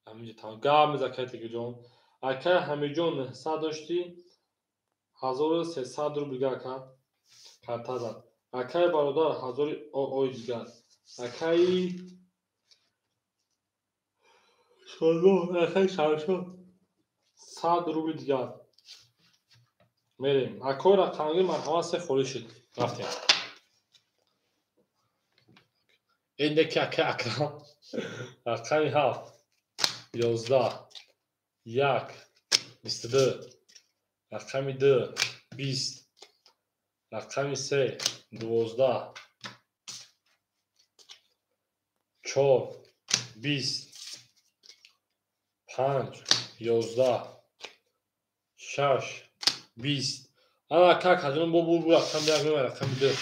Ҳаминҷо тамом. Гап мез акай Тигирҷон. Акай Ҳамидҷон 900 доштӣ, 1300 рубл дигар ака. Карта зад. Акай бародар 1000 ой дигар. Акай Шодмон, акай Шамшод 100 рубл дигар. Мерем. Акои рақамгир марҳамат се холӣ шуд. Рафтем. Инде ки акай Акрам. Рақами 7 11 1 22 рақами 2 20 рақами 3 12 4 20 5 11 6 20. Ана ака акаҷон бо бур рақами 1 мемай рақами 2.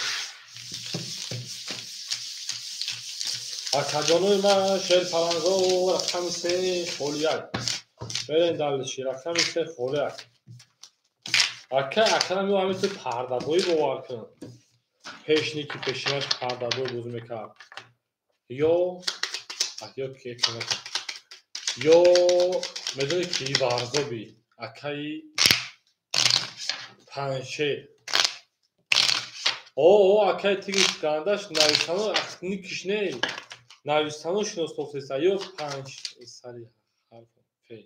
Акаҷонои ман шерпаланго рақами 3 холи 1. Мерем далиши рақами 3 холи 1. Ака Акрам ё ҳамин ту пардабоӣ бовар кун. Пешники пешинаш пардабоӣ бозӣ мекард. Ё ё ки ё медонӣ ки варзоби акаи Панҷшер. О, акаи Тигр гандаш нависано никиш не. Нависано шиностохтеса ё панҷ сари ҳарф фе.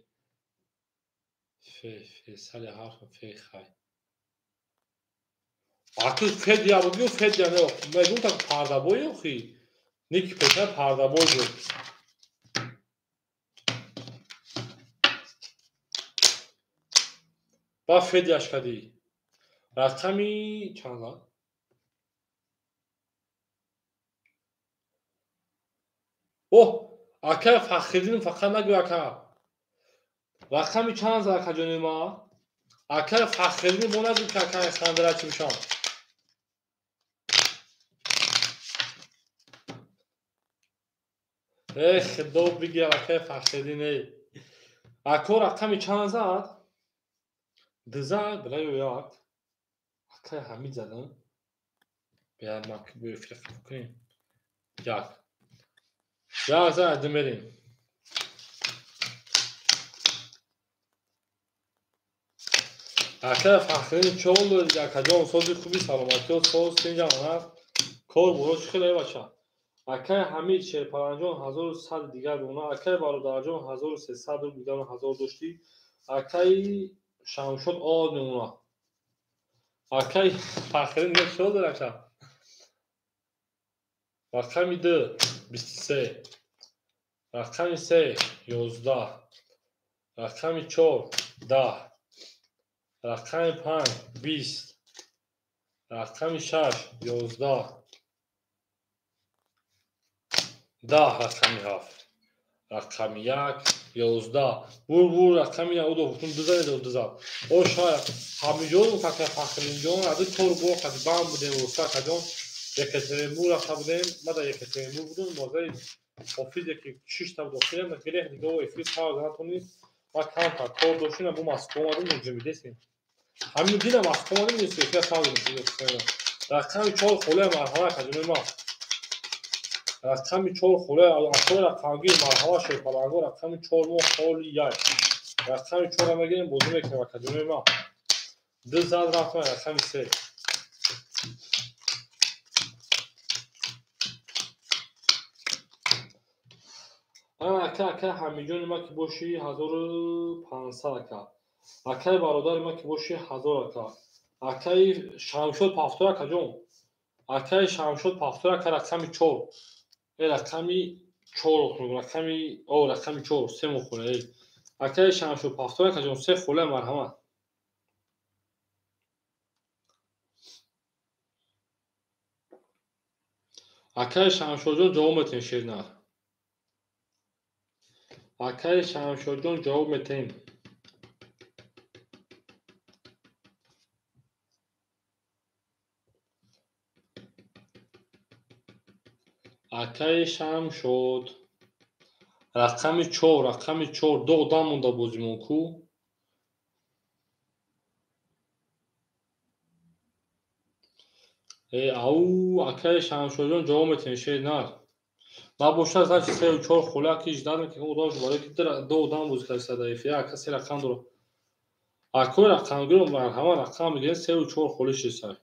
Фе, фе, сари ҳарф фе хай. Аки Федя буд ё Федя не, мегум так пардабой охи. Ники пеша пардабой буд. Ба Федяш кадӣ. Рақами чанд зад? Оҳ, акай Фахриддин фақат нагӯ ака. Рақами чанд зад акаҷони ман? Акай Фахриддин бо нагӯ ки акай хандара чӣ бишам. Эй худо бигир акай Фахриддин эй. Ако рақами чанд зад? Ду зад, била ё як. Акай Ҳамид задам. Бия ман фикр кунем. Як. Як зад, ду мерем. Ака Фахриддин чол дорид, акаҷон, сози хуби саломатиё, соз тинҷам аст. Кор боро чӣ хеле бача. Акай Ҳамид Шерпаланҷон 1100 дигар дона, акай бародарҷон 1300 рубл дигар 1000 доштӣ, акай Шамшод од мемона. Акай Фахриддин чол дорад ака. Рақами 2 23, рақами 3 11, рақами 4 10, рақами 5 20, рақами 6 11, 10, рақами 7, рақами 1 11. Бур рақами 9 гуфтум ду зад ду зад. Оша Ҳамиҷон кака Фахринҷон ади чор бор қади бам будем уста каҷон Екатеринбург рафта будем. Ма дар Екатеринбург будем, мозаи офизе ки шишта буд охирам гирех дига эфир пауза натонист. Ма камтар кор доштем, бо Москва омадем, муҷимидесем. Ҳамин дидам Москва омадем, эфир пауза. Рақами 4 холия марҳама каҷонои ма. Рақами 4 холия акои рақамгир марҳама шерпаланго рақами 4 мо холи яй. Рақами 4-ро мегирем, бозӣ мекунем акаҷонои ма. Ду зад рафтам рақами 3. Ака ака Ҳамиҷони ма ки боши 1500 ака. Акаи бародари ма ки боши 1000 ака. Акаи Шамшод Пафтор акаҷон. Акаи Шамшод Пафтор ака рақами 4. Рақами 4 рақами о рақами 4 се мохӯра. Акаи Шамшод Пафтор акаҷон се хола марҳамат. Акаи Шамшодҷон ҷавоб метем шернар. Акаи Шамшодҷон ҷавоб метем. Акаи Шамшод рақами 4, рақами 4 ду одам монда бозимон ку. Ау акаи Шамшодҷон ҷавоб метем шернар. Набошад значит 3 4 хола ки ждать мекунем одам барои ки ду одам бозӣ карда дар эфир ака се рақам дорад. Акои рақамгир марҳама рақам мегирем 3 4 холи шисай.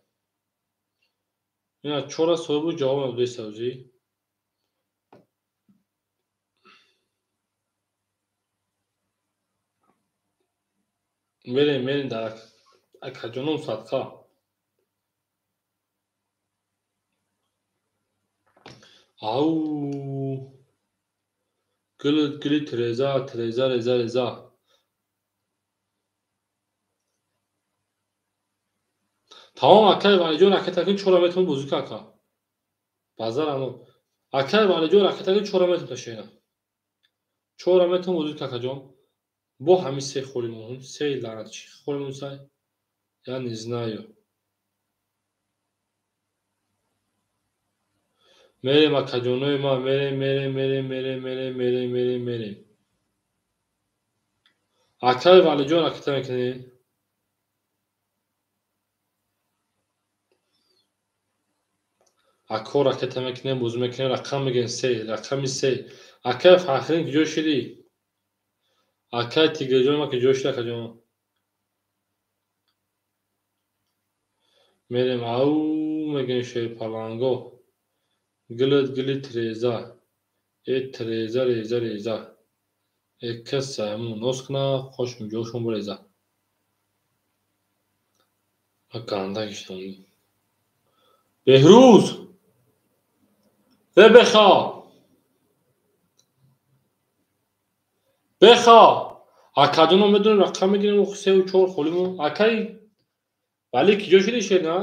Ина 4 соҳибу ҷавоб надодисавзӣ. Мерем мерем дар акаҷоном садқа. Ау гили гили треза треза реза реза. Тамом акаи Валиҷон ракетакин 4 метавон бозӣ кун ака. Базар ано. Акаи Валиҷон ракетакин 4 метавон ташена. 4 метавон бозӣ кун акаҷон. Бо ҳамин се холимон, се лаънат чӣ холимон сай? Я не знаю. Мерем акаҷонои ма, мерем, мерем, мерем, мерем, мерем, мерем, мерем, мерем. Акаи Валиҷон ракета мекунем. Ако ракета мекунем, бозӣ мекунем, рақам мегирем 3, рақами 3. Акаи Фахрин куҷо шидӣ? Акаи Тигрҷон ма куҷо шид акаҷон? Мерем ау мегирем шерпаланго. Гилит гили треза. Э треза реза реза. Э каса ҳамун нос куна қошум ҷошум буреза. Ма ганда гиштам. Беҳрӯз! Э беха! Беха! Акаҷоно медонем рақам мегирем 3 4 холимон. Акаи Валӣ куҷо шудӣ шерна?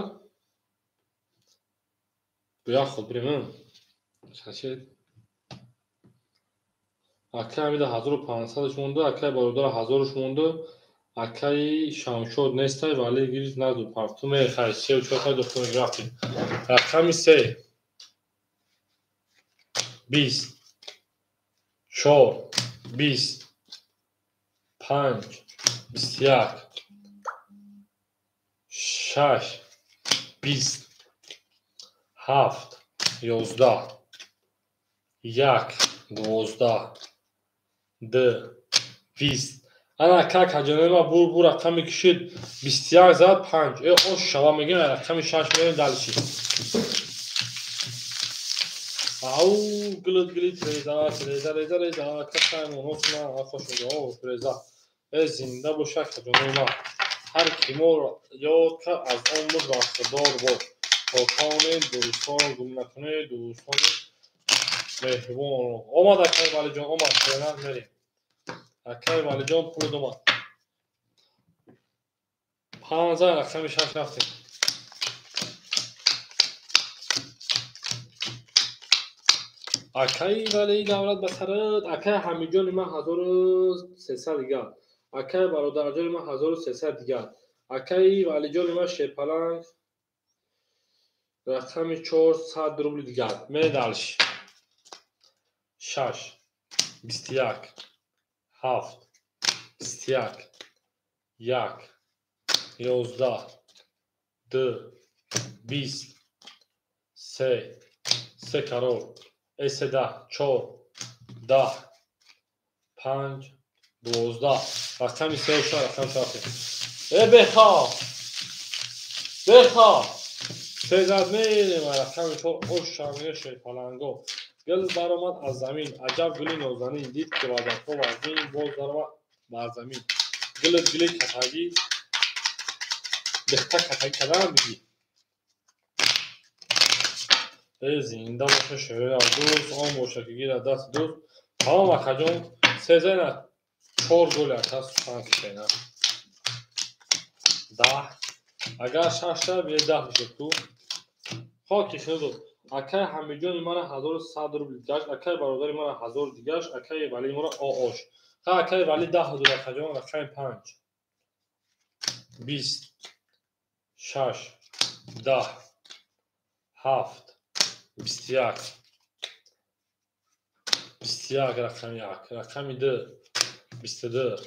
Буя хоб бирем. Шашед. Акаи Ҳамида 1500 монда, акаи бародар 1000 монда, акаи Шамшод нестай, Валӣ гирифт наду парту мехай 3 4 хай духтур рафтем. Рақами 3 20 4 20 5 21 6 20 7 11 1 12 2 20. Ана ака акаҷонои ма бур бур рақами кишид 21 зад 5. Э ош шава мегирем рақами 6 мерем дальше. Ау гилит гилит реза реза реза реза касаем оносна хош мега реза. Э зинда боша акаҷонои ма. Ҳар ки мо ёд кард аз он буд бархӯрдор бод. То тавонед дӯстонро гум накунед, дӯстони Меҳрубон омад акай Валиҷон, омад, шернар мерем. Акай Валиҷон пул омад. 5 рақами 6 рафтем. Акай Вали давлат ба сарат, акай Ҳамидҷони ман 1300 дигар. Акай бародарҷони ман 1300 дигар. Акай Валиҷони ман шерпаланг рақами 400 рубли дигар. Мерем дальше. 6 21 7 21 1 11 2 20 3 3 карор 10 4 10 5 12 рақами 3 4 рақами 4. Беха беха се зад мерем рақами 4 ош шерпаланго. Гул баромад аз замин, аҷаб гули нозанин, дид ки вазанҳо вазин, боз даромад бар замин. Гулат гули катагӣ, дихта катагӣ карданам бигӣ. Зинда боша шерина дӯст, он боша ки гирад даст дӯст. Тамом акаҷон, се зайна 4 гол ака сухан кишена. 10 агар 6 ша бе 10 мешуд ту. Хоки худо. Акай Ҳамидҷони мана 1100 рубл дигаш, акай бародари мана 1000 дигаш, акай Вали мора оош. Ха акай Вали 10000 акаҷон, рақами 5 20 6 10 7 21 21 рақами 1, рақами 2 22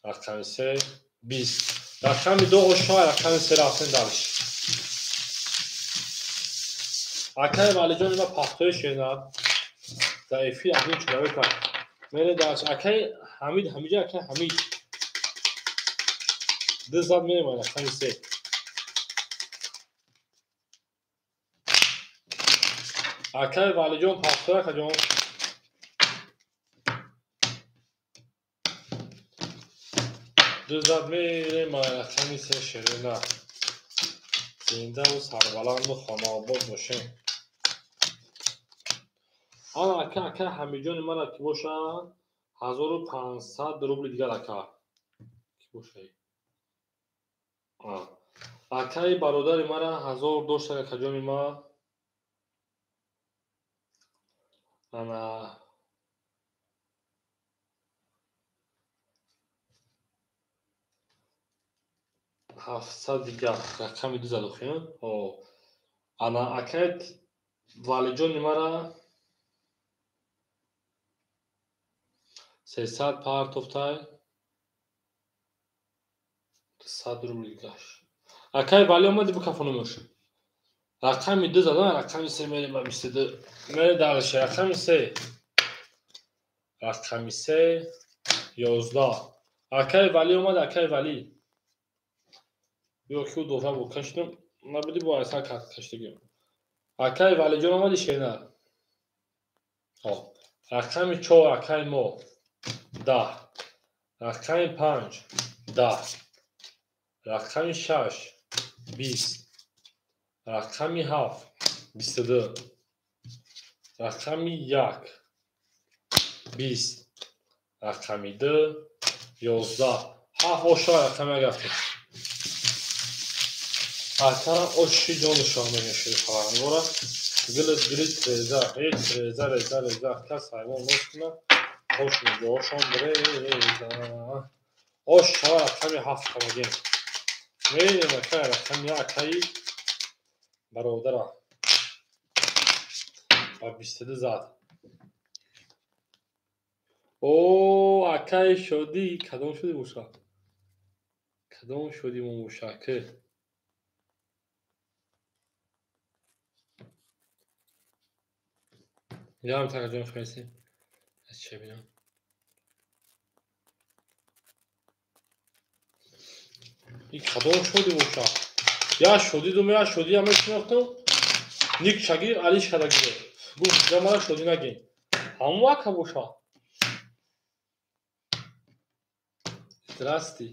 рақами 3 20 рақами 2 ошо рақами 3 рафтем дальше. Акай Валиҷони ма пахтои шенад дар эфир аз ин чураве кард. Мере дальше. Акай Ҳамид, Ҳамиҷа акай Ҳамид 2 зад мерем рақами 3. Акай Валиҷон пахтои акаҷон. 2 зад мерем рақами 3 шерина. Зиндаву сарбаланду хонаобод бошем. Ана ака ака Ҳамидҷони мана ки боша 1500 рубли дигар ака. Ки боша? Акаи бародари мара 1000 дошта акаҷони ма. Ана 700 дигар рақами 2 задохем. Ана акай Валиҷони мара 300 партофтай 100 рубли дигаш. Акай Вали омади букафономаш. Рақами 2 задан, рақами 3 мерем ба 22. Мере дальше рақами 3. Рақами 3 11. Акай Вали омад, акай Вали. Ё ки дофа бу каштам, набуди бо айса карт каштагим. Акай Валиҷон омади шернар. Рақами 4 акай мо 10. Рақами 5 10. Рақами 6 20. Рақами 7 22. Рақами 1 20. Рақами 2 11. 7 ошо рақами 1 рафтем. Акара оши ҷонушон мешуд халангора. Гилит гилит реза, ҳеҷ реза реза реза кас ҳайвон нос кунад, ош ҷошон бреза. Ош шава рақами 7 камагем. Мерем акай рақами акаи бародара. Ба 22 зад. О, акаи шодӣ, кадом шудӣ боша? Кадом шудӣ мо боша ки? Ям такаҷон хӯрсем. Аз чӣ бинам? Ин кадом шодӣ боша? Я шодӣ дум, я шодӣ я мешинохтам. Ник шагир Алиш кадагире. Гуфт, я мара шодӣ нагин. Ҳамон ака боша. Здрасти.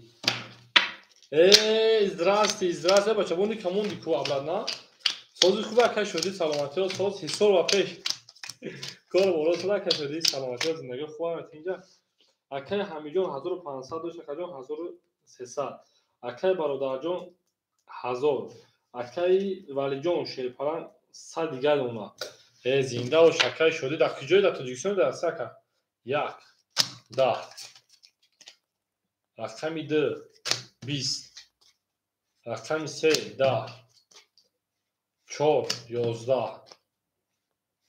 Здрасти, здрасти, бача, бо ник ҳамон дику обратно. Сози хуб ака шодӣ, саломатиро соз, ҳисор ва пеш. Кор боло туда кашоди, саломатӣ ва зиндагӣ хуб аст инҷа. Акай Ҳамиҷон 1500 дошт, акаҷон 1300. Акай бародарҷон 1000. Акай Валиҷон Шерпаланг 100 дигар дона. Зинда бош акай Шодӣ, дар куҷое? Дар Тоҷикистон дар Россия ака? 1 10 рақами 2 20 рақами 3 10 4 11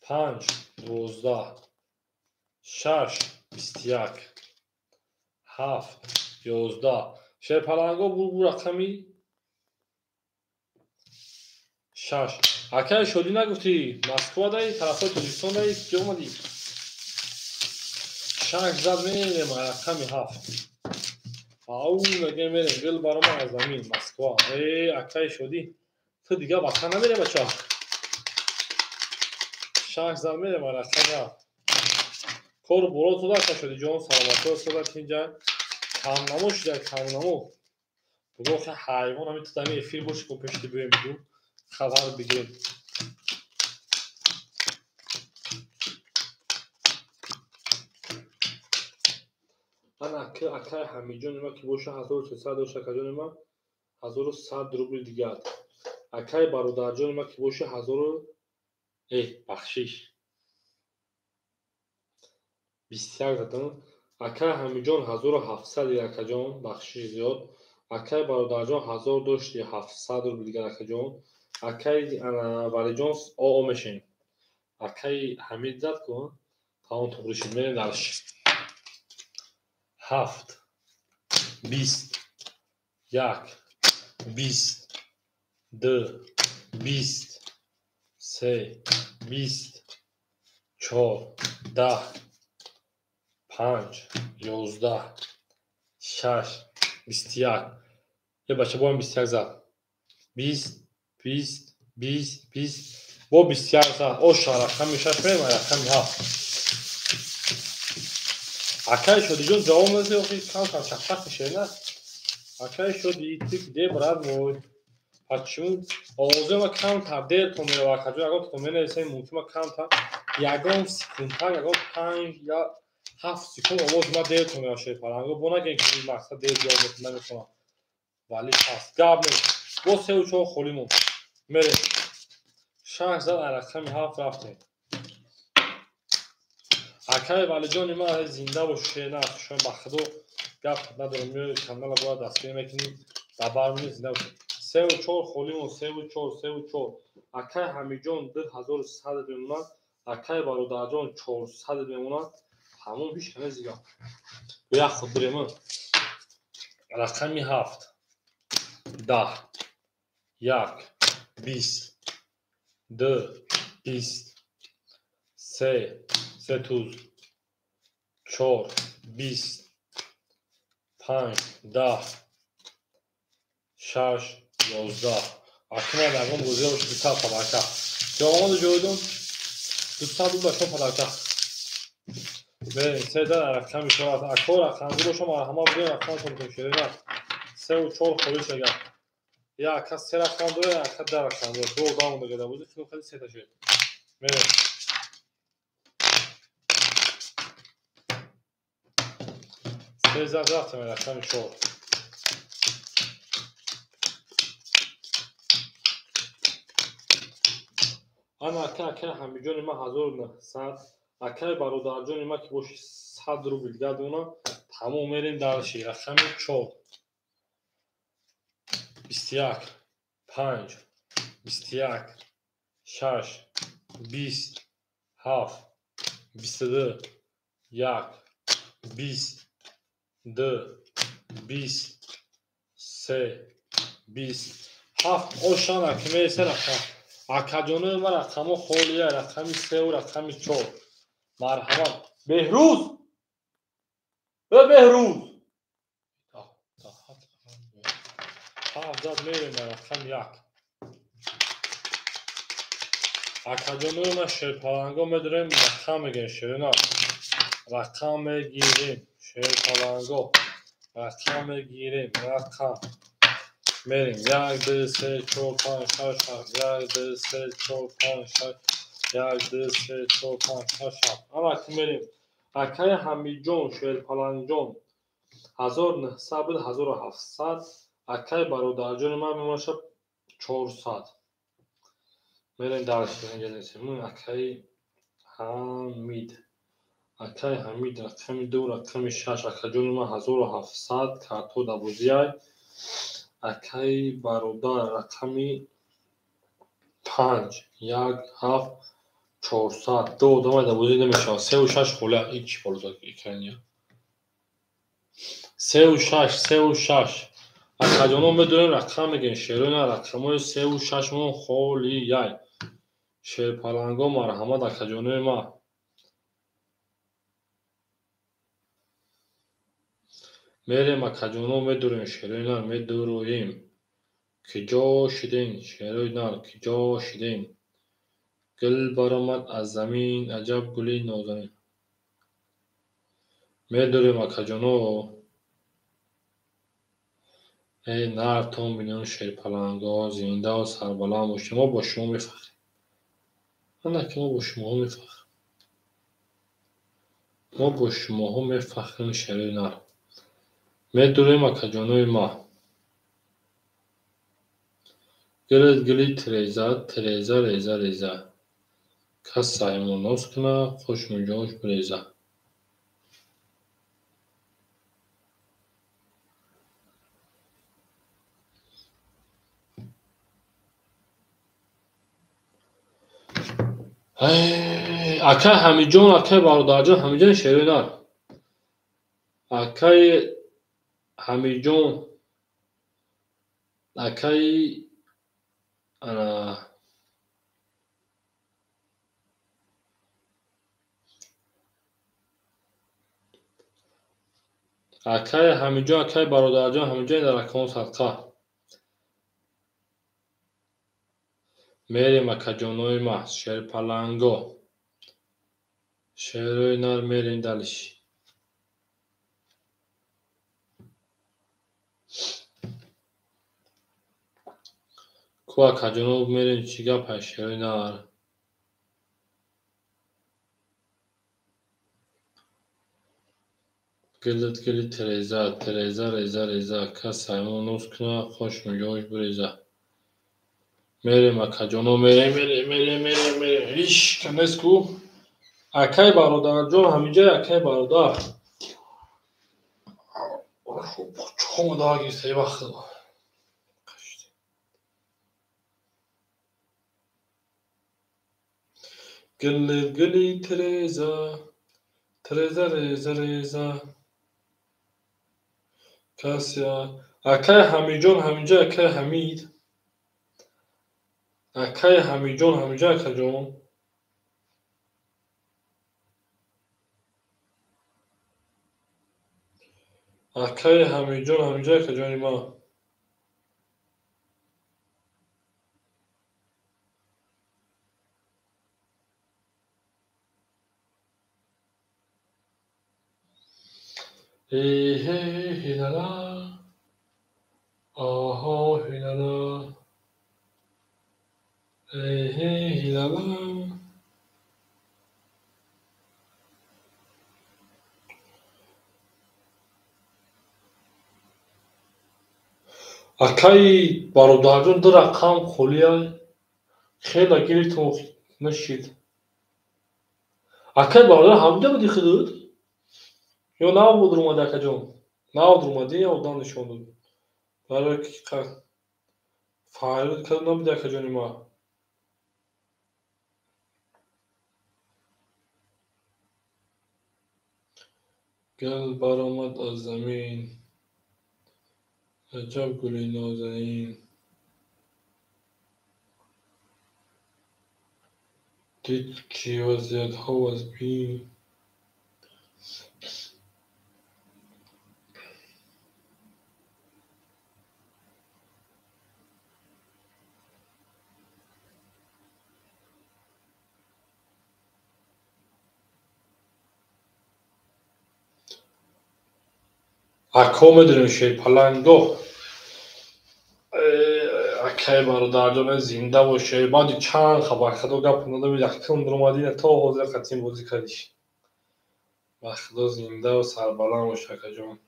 5 12 6 21 7 11. Шерпаланго бу рақами 6. Акай Шодӣ нагуфтӣ Москва даи, тарафҳои Тоҷикистон даи, куҷо омадӣ? 6 зад мерем рақами 7. Ау мегем мерем гул барома аз замин Москва. Акай Шодӣ, ту дига ватан намерем бача. 6 зад мерем рақами 7. Кор боло туда ака Шодиҷон, саломатӣ сода тинҷа. Камнамо шуда, камнамо. Буго хе ҳайвон ҳами ту дами эфир боши, ко пешти биёем биду хабар бигирем. Ана акай Ҳамиҷони ма ки боша 1300 дошт, акаҷони ма 1100 рубл дигар. Акай бародарҷони ма ки боша 1000 бахшиш 21 задам. Акай Ҳамиҷон 1700 дигар акаҷон, бахшиш зиёд. Акай бародарҷон 1000 дошти, 700 рубл дигар акаҷон. Акай Валиҷон оо мешем. Акай Ҳамид зад ку, тамом туғри шуд. Мерем дарш. 7 20 1 20 2 20 3 20 4 10 5 11 6 21. Е бача боам 21 зад. 20 20 20 20 бо 21 зад. Оша рақами 6 мерем, рақами 7. Акай Шодиҷон ҷавоб надиҳ, охи камтар чақчақ мешавад, на? Акай Шодӣ, ты где, брат мой? Почему овози ма камтар дер то мерава, акаҷон, ягон то менависем, мумкин ма камтар ягон секундтар, ягон 5 я 7 секунд овози ма дер то мерава Шерпаланго. Бо нагем ки мақсад дер ҷавоб метавонам, наметавонам. Вале пас гап нест. Бо 3 4 холӣ монд. Мерем. 6 зад рақами 7 рафтем. Акай Валиҷони ма зинда бош, шена, шумо ба худо гап надорам, меои канала бояд дастгирӣ мекунӣ, дабар мекунӣ, зинда бош. 3 4 холӣ монд, 3 4 3 4. Акай Ҳамиҷон 2100 мемонад, акай бародарҷон 400 мемонад. Ҳамон ҳеч кане зига. Як худ бирем. Рақами 7 10 1 20 2 20 3 3 туз 4 20 5 10 6 11. Акна ягон бозиа бошад, 200 падарка. Ҷавомоди ҷойдон 200 рубл шо падарка. Мерем 3 дар рақами 4. Ако рақамгӯ бошам, марҳамат бигӯем рақамтон бикунем. 3 4 холӣ шагар. Я ака 3 рақам дорад, я ака 10 рақам дорад. Ду одам монда гада бозӣ, хеле хеле сета шуд. Мерем. 3 зад рафтем рақами 4. Ана ака акай Ҳамиҷони ма 1900, акай бародарҷони ма ки боши 100 рубл дигар дона. Тамом мерем дарши рақами 4 21 5 21 6 20 7 22 1 20 2 20 3 20 7. Ошана ки мересе рақам. Акаҷонои ма рақамҳо холия, рақами 3 ва рақами 4. Марҳамат. Беҳрӯз! Беҳрӯз! 7 зад мерем рақами 1. Акаҷонои ма Шерпаланго медорем, рақам мегирем, шерина. Рақам мегирем, Шерпаланго. Рақам мегирем, рақам. Мерем 1 2 3 4 5 6 7 1 2 3 4 5 6 1 2 3 4 5 6 7. Ана ки мерем. Акаи Ҳамидҷон, Шерпалангҷон 1900 буд, 1700. Акаи бародарҷони ман мемошад 400. Мерем дальше. Акаи Ҳамид. Акаи Ҳамид рақами 2, рақами 6. Акаҷони ман 1700 карто дабозиай. Акаи бародар рақами 5, 1, 7, 400. Ду одамай дабозӣ намешавад. 3 6 холя. Ин чӣ боло экрания? 3 6, 3 6. Акаҷонон медонем рақам мегӯем. Шерои на рақамҳои 3 6 мон холияй. Шерпаланго марҳамат акаҷонои ман. Мерем акаҷоно медурем, шерои нар медуроем. Киҷо шидем, шерои нар, киҷо шидем? Гул баромад аз замин, аҷаб гули нозанин. Медурем акаҷоно. Эй нартон бинон шерпаланго, зиндаву сарбаланд бошед. Мо бо шумо мефахрем. Ана ки мо бо шумоҳо мефахрем. Мо бо шумоҳо мефахрем, шерои нар. Медурем акаҷонои ман. Гилит гили тиреза, тиреза реза реза. Кас саймон ноз куна, қош муҷош биреза. Акаи Ҳамидҷон, акаи бародарҷон, Ҳамидҷон шерои нар. Акаи Ҳамидҷон, акаи акаи Ҳамидҷон, акаи бародарҷон, Ҳамидҷон дар рақамҳо садқа. Мерем акаҷонои ман, шерпаланго. Шерои нар мерем далиш. Ку акаҷоно мерем чӣ гапай шерои нар? Гилит гили тиреза, тиреза реза реза. Кас саймон ноз куна, қош муҷош биреза. Мерем акаҷоно, мерем, мерем, мерем, мерем, мерем. Иш канес ку. Акаи бародарҷон, ҳаминҷа акаи бародар. Чомо даа гирифта вақт. Гилит гили тиреза, тиреза реза реза. Кася. Акаи Ҳамидҷон, ҳаминҷа акаи Ҳамид. Акаи Ҳамидҷон, ҳаминҷа акаҷон. Акаи Ҳамидҷон, ҳаминҷа акаҷони ман. Эй ҳей ҳилала, оҳо ҳилала, эй ҳей ҳилала. Акаи бародарҷон ду рақам холияй. Хеле гирифтум нашид. Акаи бародар ҳаминҷа буди худут? Ё нав буд румади акаҷон? Нав румади ё одам нишон дод? Барои ки фарёд кард набуди акаҷони ман. Гул баромад аз замин, аҷаб гули нозанин. Дид ки вазиятҳо вазбин. Ако медонем шерпаланго. Акай бародарҷон, зинда бошед. Баъди чанд хабар худо гап надодам, якум дуромадӣ то ҳозир қатъин бозӣ кардиш. Ба худо зиндаву сарбаланд бош, акаҷон.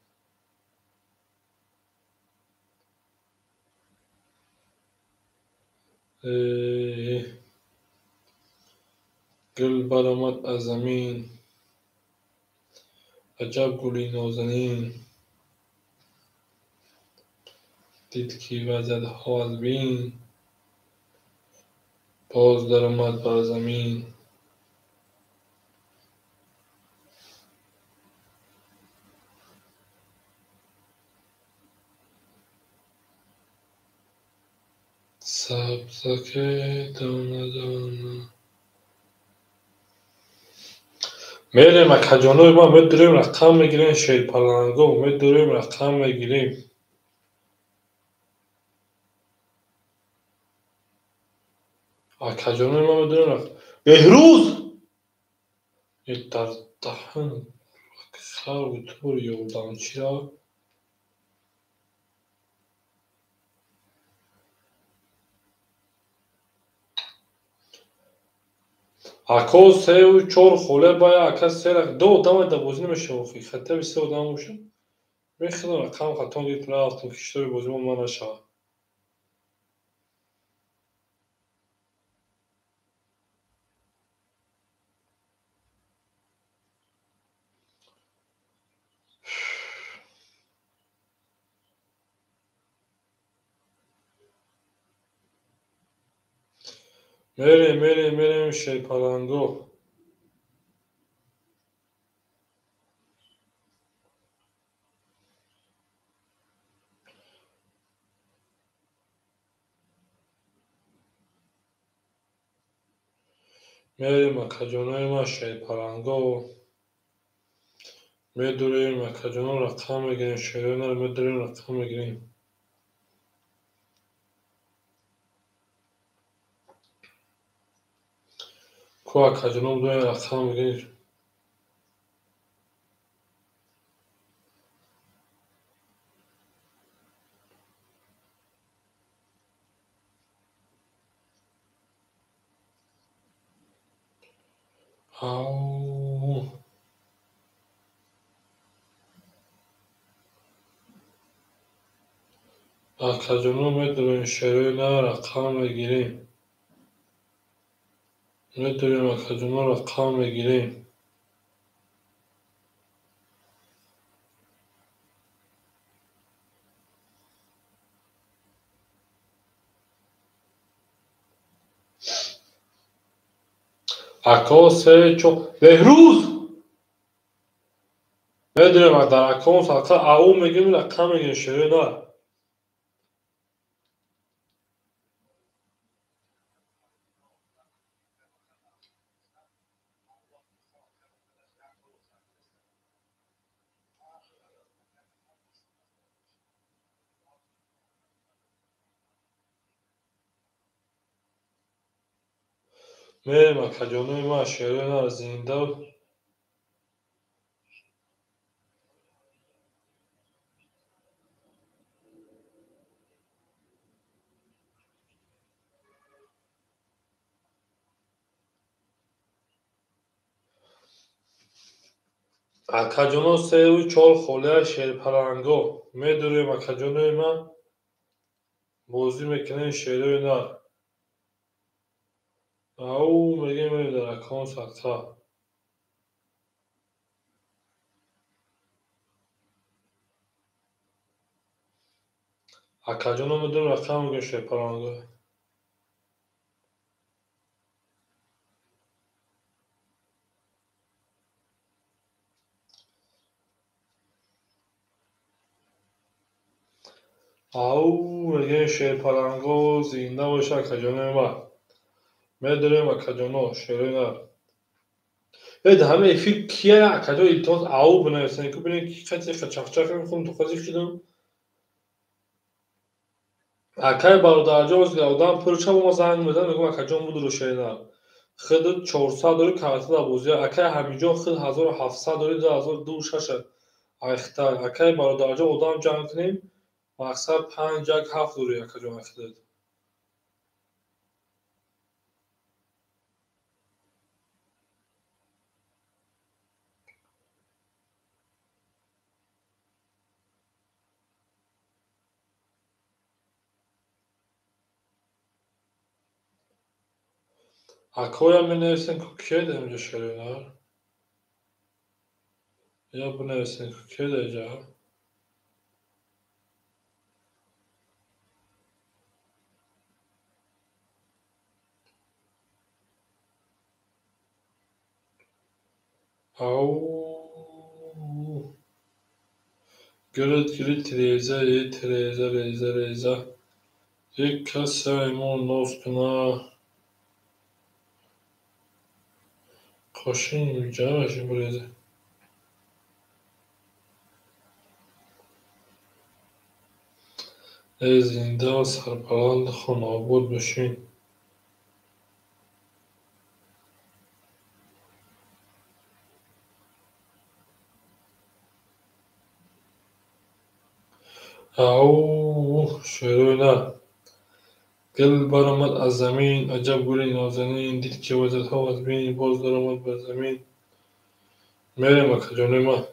Гул баромад аз замин, аҷаб гули нозанин. Дид ки вазадҳо аз бин, боз даромад бар замин. Сабзаке дона дона. Мерем, акаҷонои ман, медурем, рақам мегирем, шерпаланго, медурем, рақам мегирем. Акаҷонои ман медурем рақам. Беҳрӯз! Дар даҳан хар тур ёрдамчира. Ако сеу чор холе бая, ака се ду одам да бозӣ намешавад охи. Хотя бы се одам бошад. Мехӯрам рақам хато гирифтам, рафтам ки иштироки бозимон ман нашавад. Мерем, мерем, мерем, шерпаланго. Мерем, акаҷонои ман, шерпаланго. Медурем, акаҷоно, рақам мегирем, шеронаро медурем, рақам мегирем. Ку акаҷоно будем, рақам мегирем. Ау. Акаҷоно медурем, шерона рақам мегирем. Медурем, акаҷоно, рақам мегирем. Ако се чор Беҳрӯз! Медурем дар акон садқа ау мегирем, рақам мегирем, шерона. Мерем, акаҷонои ман, шерона зинда. Акаҷоно сеу чор холия шерпаланго. Медурем, акаҷонои ман, бозӣ мекунем шерои нар. Ау мегем, мерем дар акон садқа. Акаҷоно медурем, рақам мегирем, шерпаланго. Ау мегем, шерпаланго, зинда боша, акаҷонои ман. Медурем, акаҷоно, шерои нар. Ед ҳама эфир кия, акаҷон, илтимос ау бинависен, ку бинем ки қати чахчах мехӯрем, то қази шидам. Акай бародарҷон, одам пурча бо ма занг мезанад, мегӯям акаҷон будуро шерои нар. Худ 400 дори карта дар бозӣ, акай Ҳамиҷон худ 1700 дори 2026 айхтай. Акай бародарҷон, одам ҷамъ кунем, мақсад 5 1 7 дори акаҷон айхтад. Акоям менависен, ку кед инҷо шеринар? Ё бинависен, ку кед инҷа? Ау, гулит гулит реза, ет реза, реза, реза. Як каса имо ноз куна. Қошин ҷамъаш буреза. Эй зинда, сарбаланд, хонобод бошин. Ау, шерои нар. Гул баромад аз замин, аҷаб гули нозанин, дид ки вазадҳо аз бин, боз даромад бар замин. Мерем, акаҷонои ман.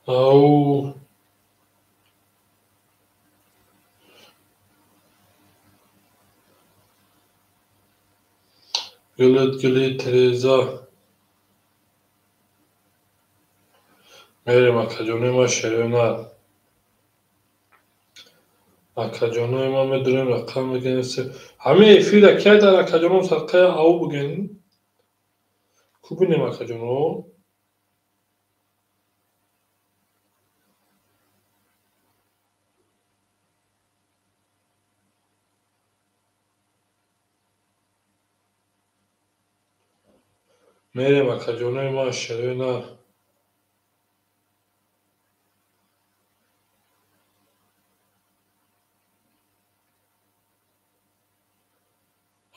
Ау, гулит гули Тереза. Мерем, акаҷонои ман, шерои нар. Акаҷонои ман, медурем, рақам мегирем. Ҳамин эфира кай дар акаҷоном садқаи ау буген? Ку бинем, акаҷоно? Мерем, акаҷонои ман, шерои нар.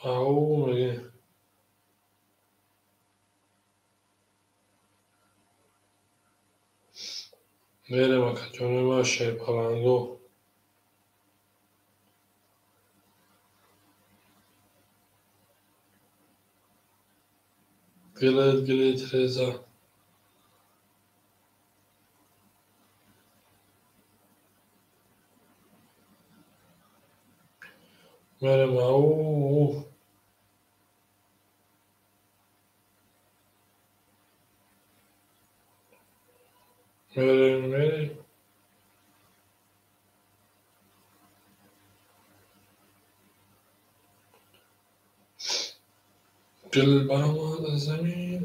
Ау, мегем. Мерем, акаҷонои ман, шерпаланго. Гулит гулит реза. Мерем, ау. Мерем, мерем. Гул баромад аз замин,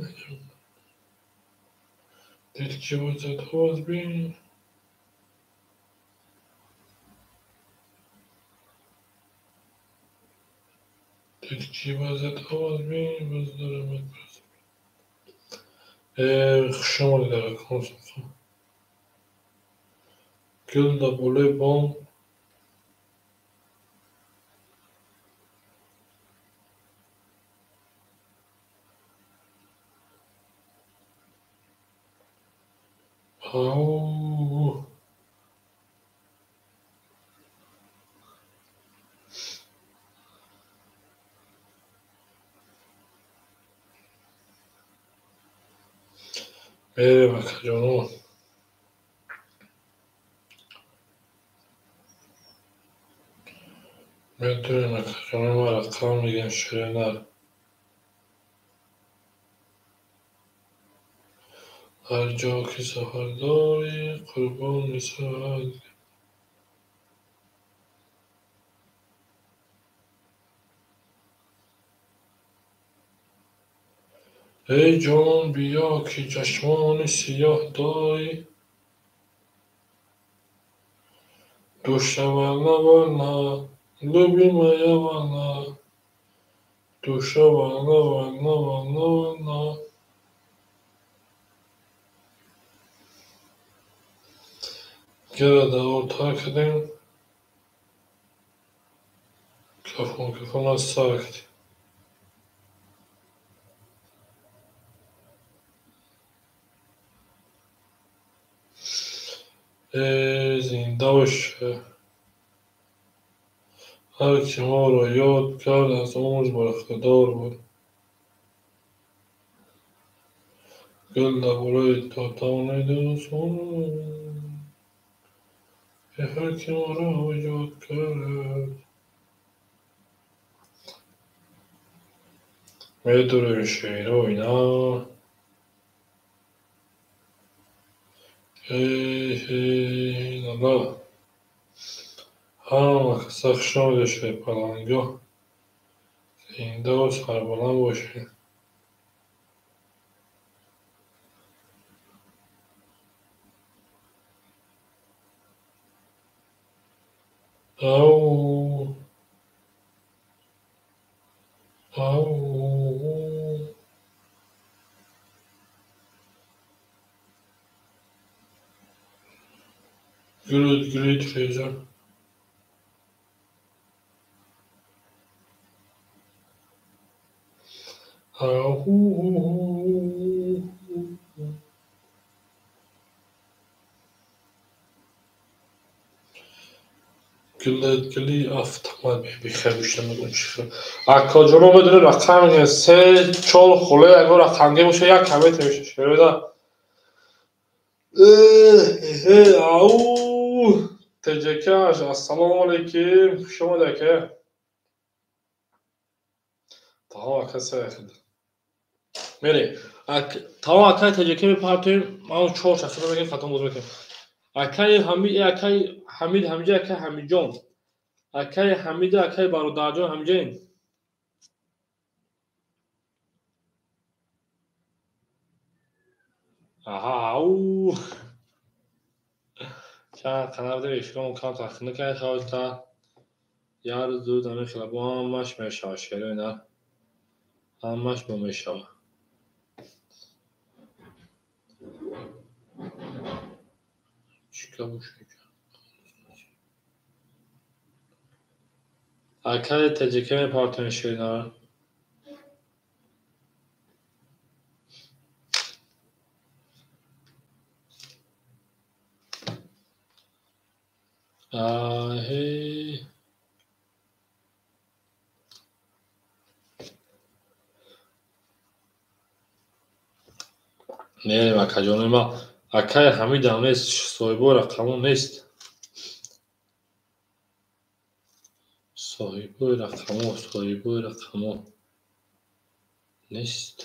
дид ки вазадҳо аз бин. Дид ки вазадҳо аз бин, боз даромад бар замин. Хуш омадед, акакон садқа. Гул дар болои бом. Ау. Мерем, акаҷоно. Медурем, акаҷонои ман, рақам мегирем, шерои нар. Ҳар ҷо ки сафар дорӣ, қурбони сарат. Эй ҷон, биё ки чашмони сиёҳ дорӣ. Душа волна, волна, любимая волна. Душа волна, волна, волна, волна. Гира давортар кардем. Кафон, кафон аз сар кардем. Зинда бош. Ҳар ки моро ёд кард, аз умр бархӯрдор буд. Гул дар болои тотони дӯстон. Ки муроҷиат кард. Медурем шеъро ина. Ала. Ҳама каса хуш омадед, шерпаланго. Зиндаву сарбаланд бошед. Ау. Ау. Great, great Fraser. Гли автомат бихебушта. Акаҷоно медонед рақам мегиред се чор холе ягон рақамге боша як камете меша шерода. Ау ТЖК ассалому алайкум хуш омадед ака. Тамом ака сахд. Мерем. Тамом акай ТЖК мепартоем ман чор шахсро мегирем хатом боз мекунем. Акаи Ҳамид, акаи Ҳамид ҳамиҷа, акаи Ҳамидҷон. Акаи Ҳамиду акаи бародарҷон ҳамиҷаен. Аҳа, ау. Чанд қанар будем эфиромон камтар хунук хавоста. Як рӯз ду рӯз ҳамин хела бо ҳамаш мешавад шерои нар. Ҳамаш бо мешавад. Акаи ТЖК мепартоем шерои нар. Аҳе. Мерем акаҷони ма. Акаи Ҳамидам нест, соҳибои рақамон нест. Соҳибои рақамо, соҳибои рақамо нест.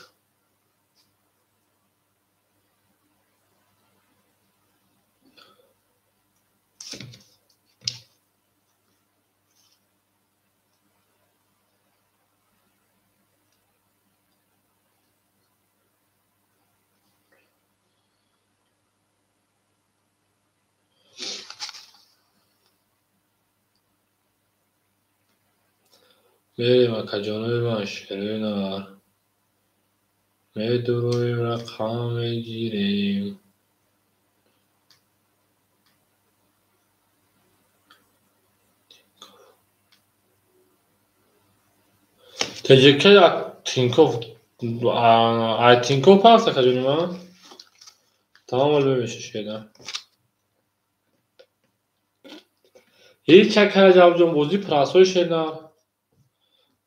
Мерем акаҷонои ман шерои нар. Медуроем рақам мегирем. ТЖК Тинков ай Тинков ҳаст акаҷони ман? Тамом ҳол бемеша шеда. Ҳеҷ ака Раҷабҷон бозӣ прасои шернар.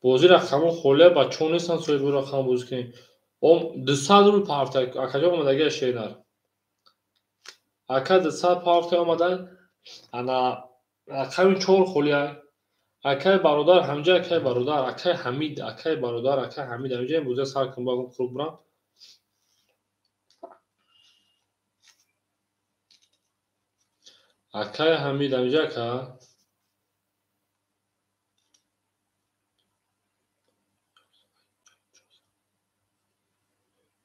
Бозӣ рақамҳо холия бачаҳо нестанд соҳиби рақам бозӣ кунем. 200 рубл парта акаҷон омадагия шернар. Ака 200 парта омада ана рақами чор холия. Акаи бародар ҳамҷа, акаи бародар, акаи Ҳамид, акаи бародар, акаи Ҳамид ҳамҷа бозия сар кун багум круг бурам. Акаи Ҳамид ҳамҷа ака.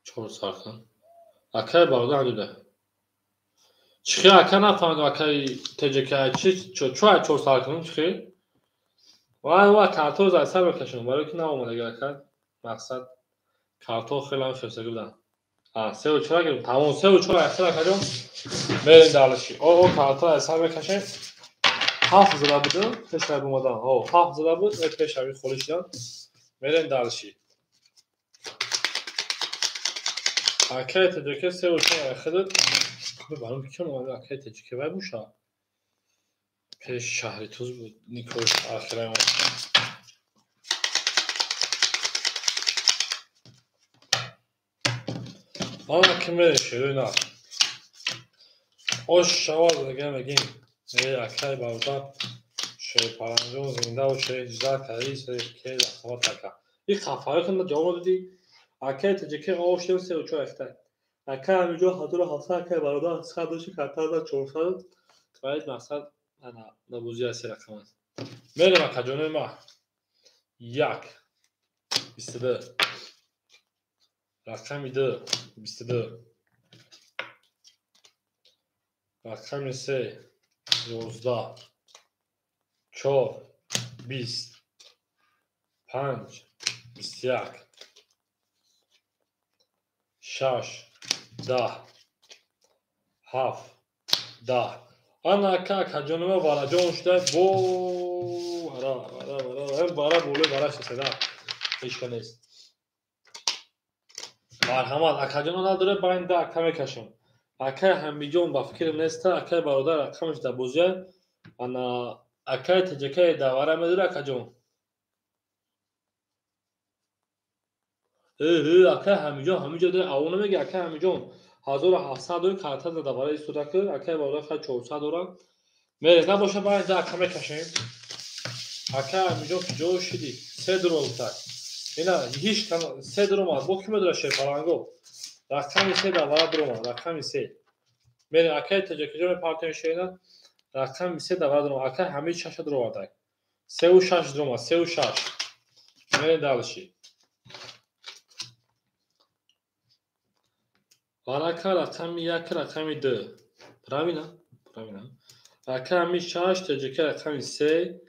Чор сар кун. Акаи бародар ҳамҷа. Чихи ака нафаҳмидам акаи ТЖК чи чо ай чор сар кунам чихи? Вай ва карторо зай сар мекашам барои ки наомадага ака. Мақсад карто хеле ҳам хелсагӣ буданд. Сеу чора гирем. Тамом сеу чора ахир акаҷон. Мерем далаши. О карто аз сар мекашем. Ҳафт зада буд, пеш ай омадан. Ҳо, ҳафт зада буд, пеш ами холӣ шудан. Мерем далаши. Акаи ТЖК сеу чора ахир. Баром ки омада акаи ТЖК вай боша. Пеш шаҳри Туз буд, никоҳи ахираи омад. Ана ки мерем шерои нар. Ош шавад дага мегим. Акай бародар Шерпаланҷон зинда боше, ижзат кари ке захмат ака. И хафаётон ҷавоб додӣ. Акай ТҶК оштем 34 ахта. Акай ҳаминҷо 1700 акай бародар 100 доши картада 400. Твои мақсад ана набузӣ аст рақам аст. Мерем акаҷонои ма. 1 22 рақами 2 22 рақами 3 11 4 20 5 21 6 10 7 10. Ана ака акаҷонои ма вараҷон шуда бо вара вара вара вара болои вара шуда ҳеҷ ка нест. Марҳамат акаҷоно надоре байн да ака мекашем. Акай Ҳамиҷон ба фикрим неста, акай бародар рақамаш дар бозия. Ана акай ТҶК давара медоре акаҷон. Акай Ҳамиҷон ҳамиҷо дора аво намеги акай Ҳамиҷон 1700 дори карта да давара истода ки акай бародар хай 400 дора. Мерез набоша байн да ака мекашем. Акай Ҳамиҷон ки ҷо шиди? Се дуром так. Ина ҳеҷ се дуромад. Бо ки медора Шерпаланго? Рақами 3 давара дуромад, рақами 3. Мерем акай ТҶК ҷо мепартем шерина. Рақами 3 давара дуромад. Акай Ҳамид 6 дуромад. 3 ва 6 дуромад, 3 ва 6. Мерем дальше. Варака рақами 1, рақами 2. Правильно? Правильно. Рақами 6, ТҶК рақами 3.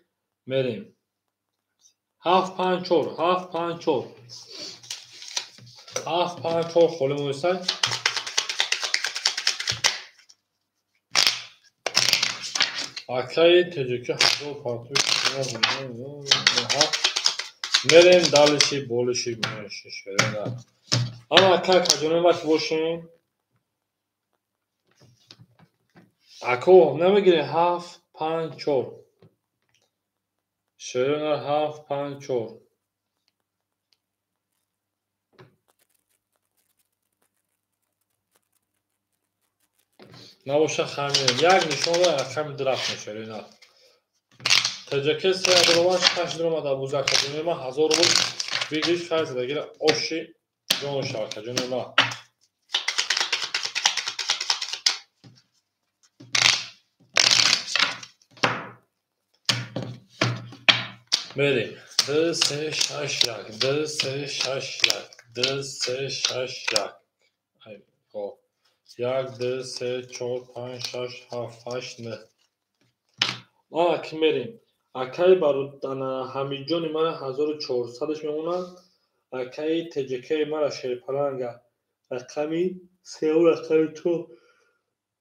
Мерем. 7 5 4, 7 5 4. 7 5 4 холӣ моисай. Акаи ТҶК 1000 партуи. Мерем дальше, болиши, мереши, шерина. Ана ака акаҷонои ма ки бошем. Ако намегирем 7 5 4. Шерина 7 5 4. Набоша хамин. Як нишон рақами 2 рафт шерина. ТҶК 3 дуромад, 6 дуромад абуза акаҷонои ма 1000 рубл бигириш хайр задагира оши ҷон шава акаҷонои ма. Мерем. 2 3 6 1 2 3 6 1 2 3 6 1. Ай, хоб. 1 2 3 4 5 6 7 8 9. Ана ки мерем. Акаи бародана Ҳамиҷони мара 1400-ш мемонад. Акаи ТҶК мара Шерпаланга рақами 3 ва рақами 4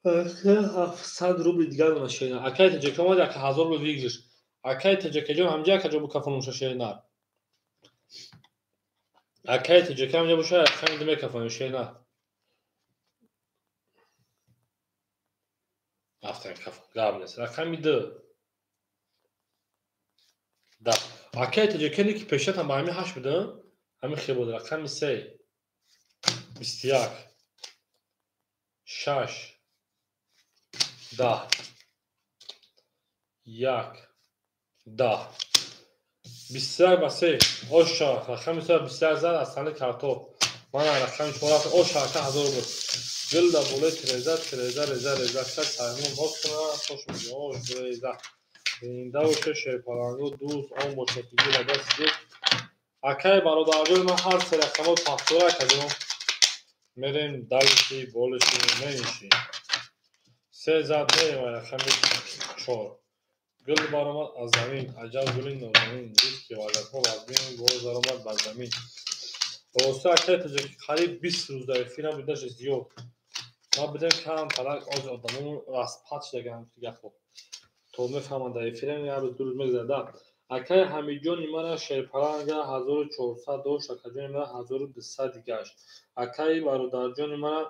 700 рубли дигар мона шерина. Акаи ТҶК омад ака 1000 рубл выигрыш. Акаи ТҶК ҷон ҳамҷа акаҷо букафонумша шерина. Акаи ТҶК ҳамҷа боша рақами 2 мекафонем шерина. Рафтем кафон. Гап нест. Рақами 2. Да. Акаи ТҶК ки пештар ба ҳамин 8 буда, ҳамин хел буд. Рақами 3 21 6 10 1 10 21 ба 3 оша рақами 3 21 зад аз сани картоф. Мана рақами 4 рафт оша ака 1000 рубл. Гул да болои тиреза, тиреза, реза, реза, шад саймон боз кунад, хош мегӯяд, ош реза. Зинда боше Шерпаланго, дӯст, он боше ки гул даст дӯст. Акай бародарҷони ман ҳар се рақамҳо пахтора акаҷон. Мерем дальше, болиши, мениши. 3 зад мерем рақами 4. Гул баромад аз замин, аҷаб гули нозанин, дӯст ки ваъдатҳо вазмин, боз баромад бар замин. Рости акай ТҶК қариб 20 рӯз дар эфир набудаш зиёд. Ма бидем кам талак оз одамон распад шудаган гапҳо. То мефаҳманд дар эфирам як рӯз ду рӯз мегузарад. Акай Ҳамиҷони мара Шерпаланга 1400 дошт, акаҷони мара 1200 дигаш. Акаи бародарҷони мара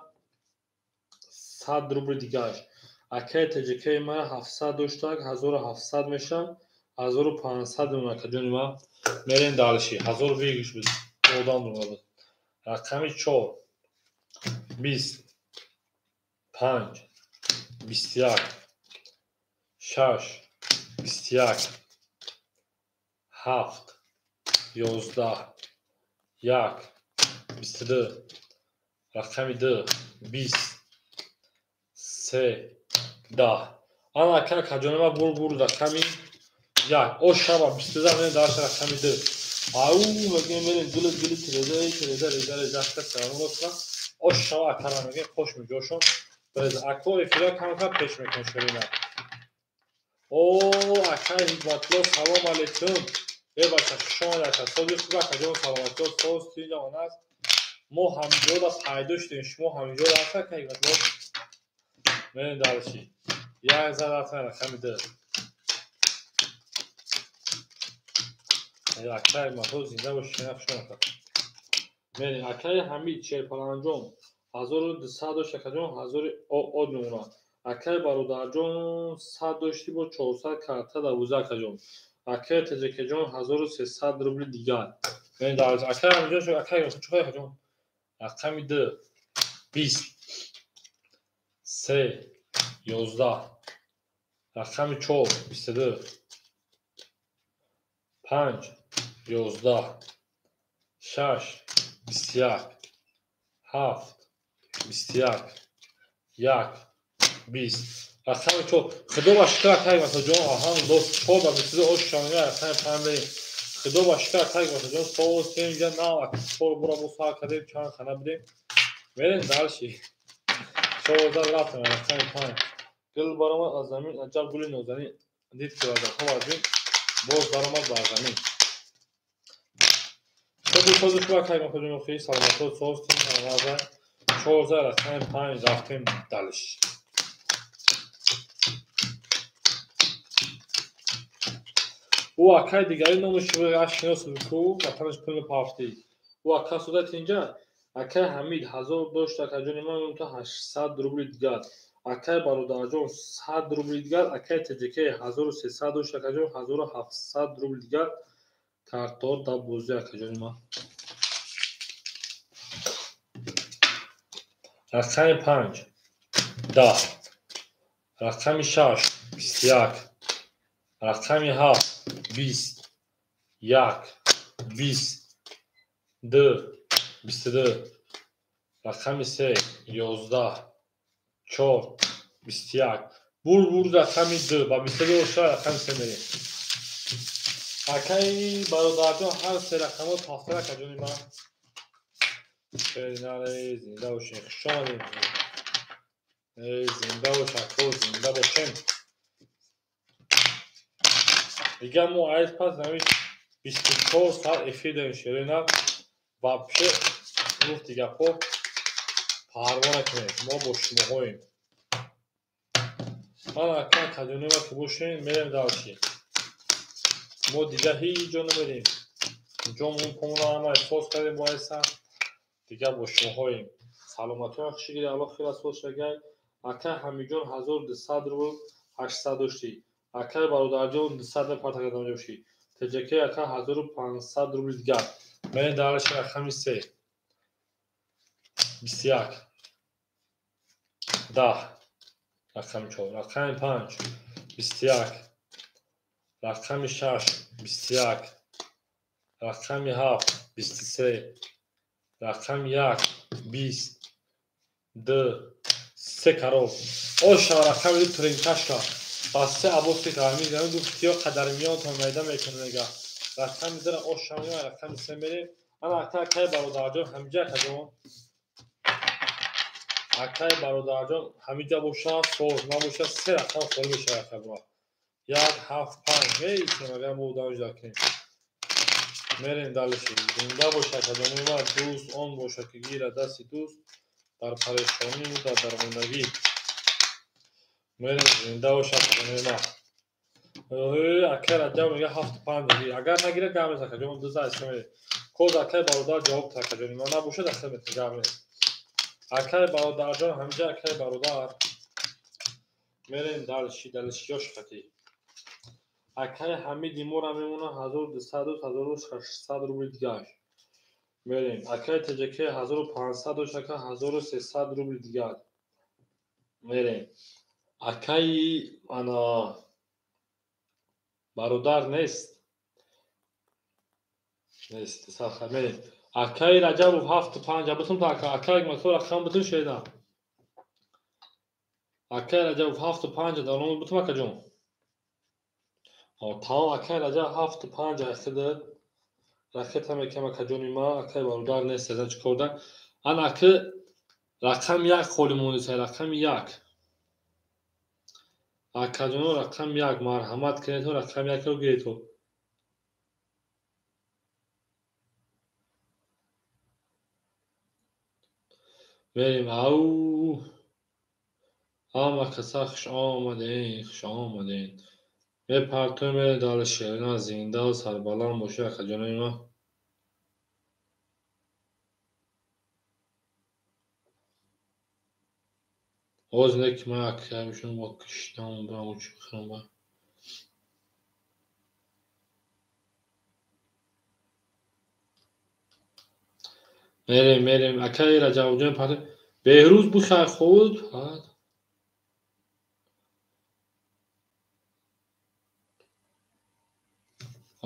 100 рубли дигаш. Акаи ТҶК мара 700 доштак, 1700 мешавад, 1500 мемонад акаҷони ма. Мерем дальше. 1000 выигрыш буд. Одам буд. Рақами 4 20 5 21 6 21 7 11 1 22 рақами 2 20 3 10. Ана ака каҷонама бур рақами 1. О шаба 22 мерем дальше рақами 2. Ау мегем мерем гули гули тереза тереза реза реза хаса. О шаба акара мегем хош меҷошон. Ако эфира кам кам пеш мекун ширина. О акай Ҳикматулло салом алейкум. Э бача хуш омадед ака. Сози хуб ака ҷон саломатиё соз тинҷа аст. Мо ҳаминҷода пайдо шудем, шумо ҳаминҷода ҳаст ака Ҳикматулло. Мерем дальше. Як зад рафтем рақами 2. Акай Ҳикматулло зинда бошед, хуш омадед. Мерем акай Ҳамид Шерпаланҷон 1200 дошт акаҷон 1000 од мемонад. Акай бародарҷон 100 дошти бо 400 карта давуза акаҷон. Акай Таҷикаҷон 1300 рубли дигар. Акай ҳамиҷон акай чӣ акаҷон? Рақами 2 20 3 11 рақами 4 22 5 11 6 21 7 21 1 20 рақами 4. Худо ба шукр акай Ҳикматуллоҷон, алҳамдулиллоҳ 4 ба 22 ош шамига рақами 5 берем. Худо ба шукр акай Ҳикматуллоҷон соз тинҷа нав 4 бора бо сар кардем, чанд хана будем. Мерем дальше. 14 рафтем рақами 5. Гул баромад аз замин, аҷаб гули нозанин. Дид ки вазаҳо вазин, боз баромад бар замин. Сози сози хуб акай Ҳикматуллоҷон, хеле саломатиё соз тинҷа 14 рақами 5 рафтем дальше. Ӯ акай дигари номаш шинос ку ватанаш пул мепафтӣ. Ӯ ака суда тинҷа акай Ҳамид 1000 дошт акаҷони ман то 800 рубли дигар. Акай бародарҷон 100 рубли дигар. Акай Таҷикай 1300 дошт акаҷон 1700 рубли дигар. Картор дар бозӣ акаҷони ман. Рақами 5 10 рақами 6 21 рақами 7 20 1 20 2 22 рақами 3 11 4 21. Бур рақами 2 ба 22 оша рақами 3 мерем. Акай бародарҷон ҳар се рақамро тафтир акаҷони ман. Зинда бошем, хуш омадед. Зинда бош ако, зинда бошем. Дигар мо айз пас навиш 24 соат эфир дорем ширина. Вообще гуфти гапҳо парво накунед, мо бо шумоҳоем. Ман ака каҷонема ки бошем, мерем дальше. Мо дигар ҳеҷ ҷо намерем. Ҷомон помона ҳама эҳсос кардем бо айса. Дигар бо шумоҳоем. Саломатиён хуши гиред, Аллоҳ хир аз шагай. Акай Ҳамидҷон 1200 рубл 800 доштӣ. Акай бародарҷон 200 мепарта кардам ҷошӣ. Таҷакай ака 1500 рубли дигар. Мерем дальше рақами 3 21 10 рақами 4 рақами 5 21 рақами 6 21 рақами 7 23 рақами 1 20 2 3 кароб. Оша рақами 2 тринкашка. Ба се абоси гармӣ замин гуфт ё қадар миёнтон майда мекунад мега. Рақами 2 оша меояд, рақами 3 мерем. Ана акай бародарҷон ҳамиҷа акаҷон. Акай бародарҷон ҳамиҷа бошад, соз набошад, се рақам холӣ мешавад акай бро. 1 7 5 меистем агар мо одам ҷудо кунем. Мерем дальше. Зинда бошад акаҷони ман, дӯст он бошад ки гирад дасти дӯст дар парешонӣ дар дармондагӣ. Мерем зинда бошад акаҷони ман. Акай Раҷаб мега 7 5 гир. Агар нагирад гап нест акаҷон, 2 зад се мерем. Коз акай бародар ҷавоб та акаҷони ман набошад ахир метавон гап нест. Акай бародарҷон ҳамиҷа акай бародар. Мерем дальше, дальше ёш хати. Акай Ҳамиди мора мемона 1200 1600 рубли дигар. Мерем. Акай Таҷакай 1500 дошт ака 1300 рубли дигар. Мерем. Акай ана Бародар нест. Нест. Сахар мерем. Акаи Раҷабов 7-5 бутун та ака. Акаи ма рақам бутун шеда. Акаи Раҷабов 7-5 даромад бутун акаҷон. Тамом акаи Раҷаб 7-5 ахида. Ракета мекам акаҷони ма, акаи бародар нест, азан чӣ кор да? Ана аки рақами 1 холӣ мондиса, рақами 1. Акаҷоно рақами 1 марҳамат кунед, рақами 1-ро гиред. Мерем. Ау! Ҳама каса хуш омаден, хуш омаден. Мепартоем мерем дар шерина, зинда сарбаланд бошед акаҷонои ма. Оз не ки ман акаи бо киштам бирам чӣ бихӯрам ба. Мерем, мерем. Акаи Раҷабҷон парт. Беҳрӯз бухай худ.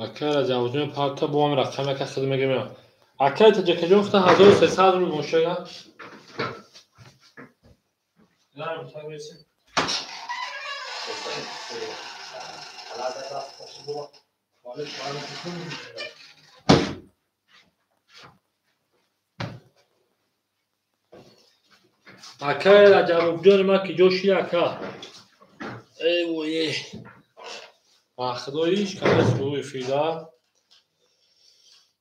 Акаи Раҷабҷон парта бо ҳам рақам яка хид мегирем. Акаи Таҷакаҷон худа 1300 рубл мошина. Акаи Раҷабовҷони ман ки ҷо шид ака. Эй вой. Худоиш кадес рӯи фида.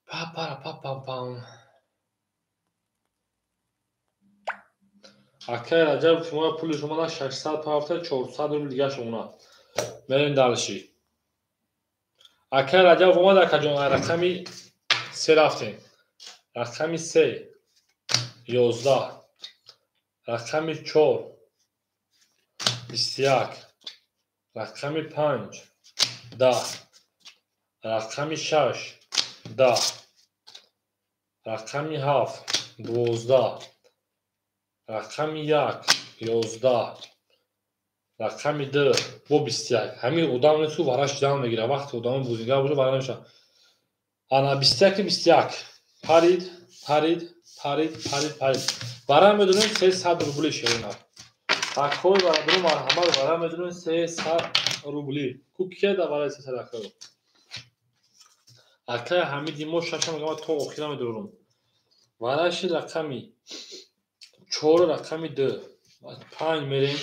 Па пара па пам пам. Акаи Раҷаб шумо пули шумо 600 пафта 400 рубл дига шумона. Мерем дальше. Акаи Раҷаб омад акаҷон, рақами 3 рафтем. Рақами 3 11, рақами 4 21, рақами 5 10, рақами 6 10, рақами 7 12, рақами 1 11, рақами 2 бо 21. Ҳамин одам несу вараш ҷамъ мегирад. Вақте одамо бузингар бошад вара намешавад. Ана 21 21 парид, парид, парид, парид, парид. Вара медонем 300 рубли шерина. Акҳои бародару марҳамат вара медонем 300 рубли. Ку кия да вараи 300 акаро? Акаи Ҳамиди мо шаша мегӯям то охира медорам. Вараши рақами 4 рақами 2 5 мерем.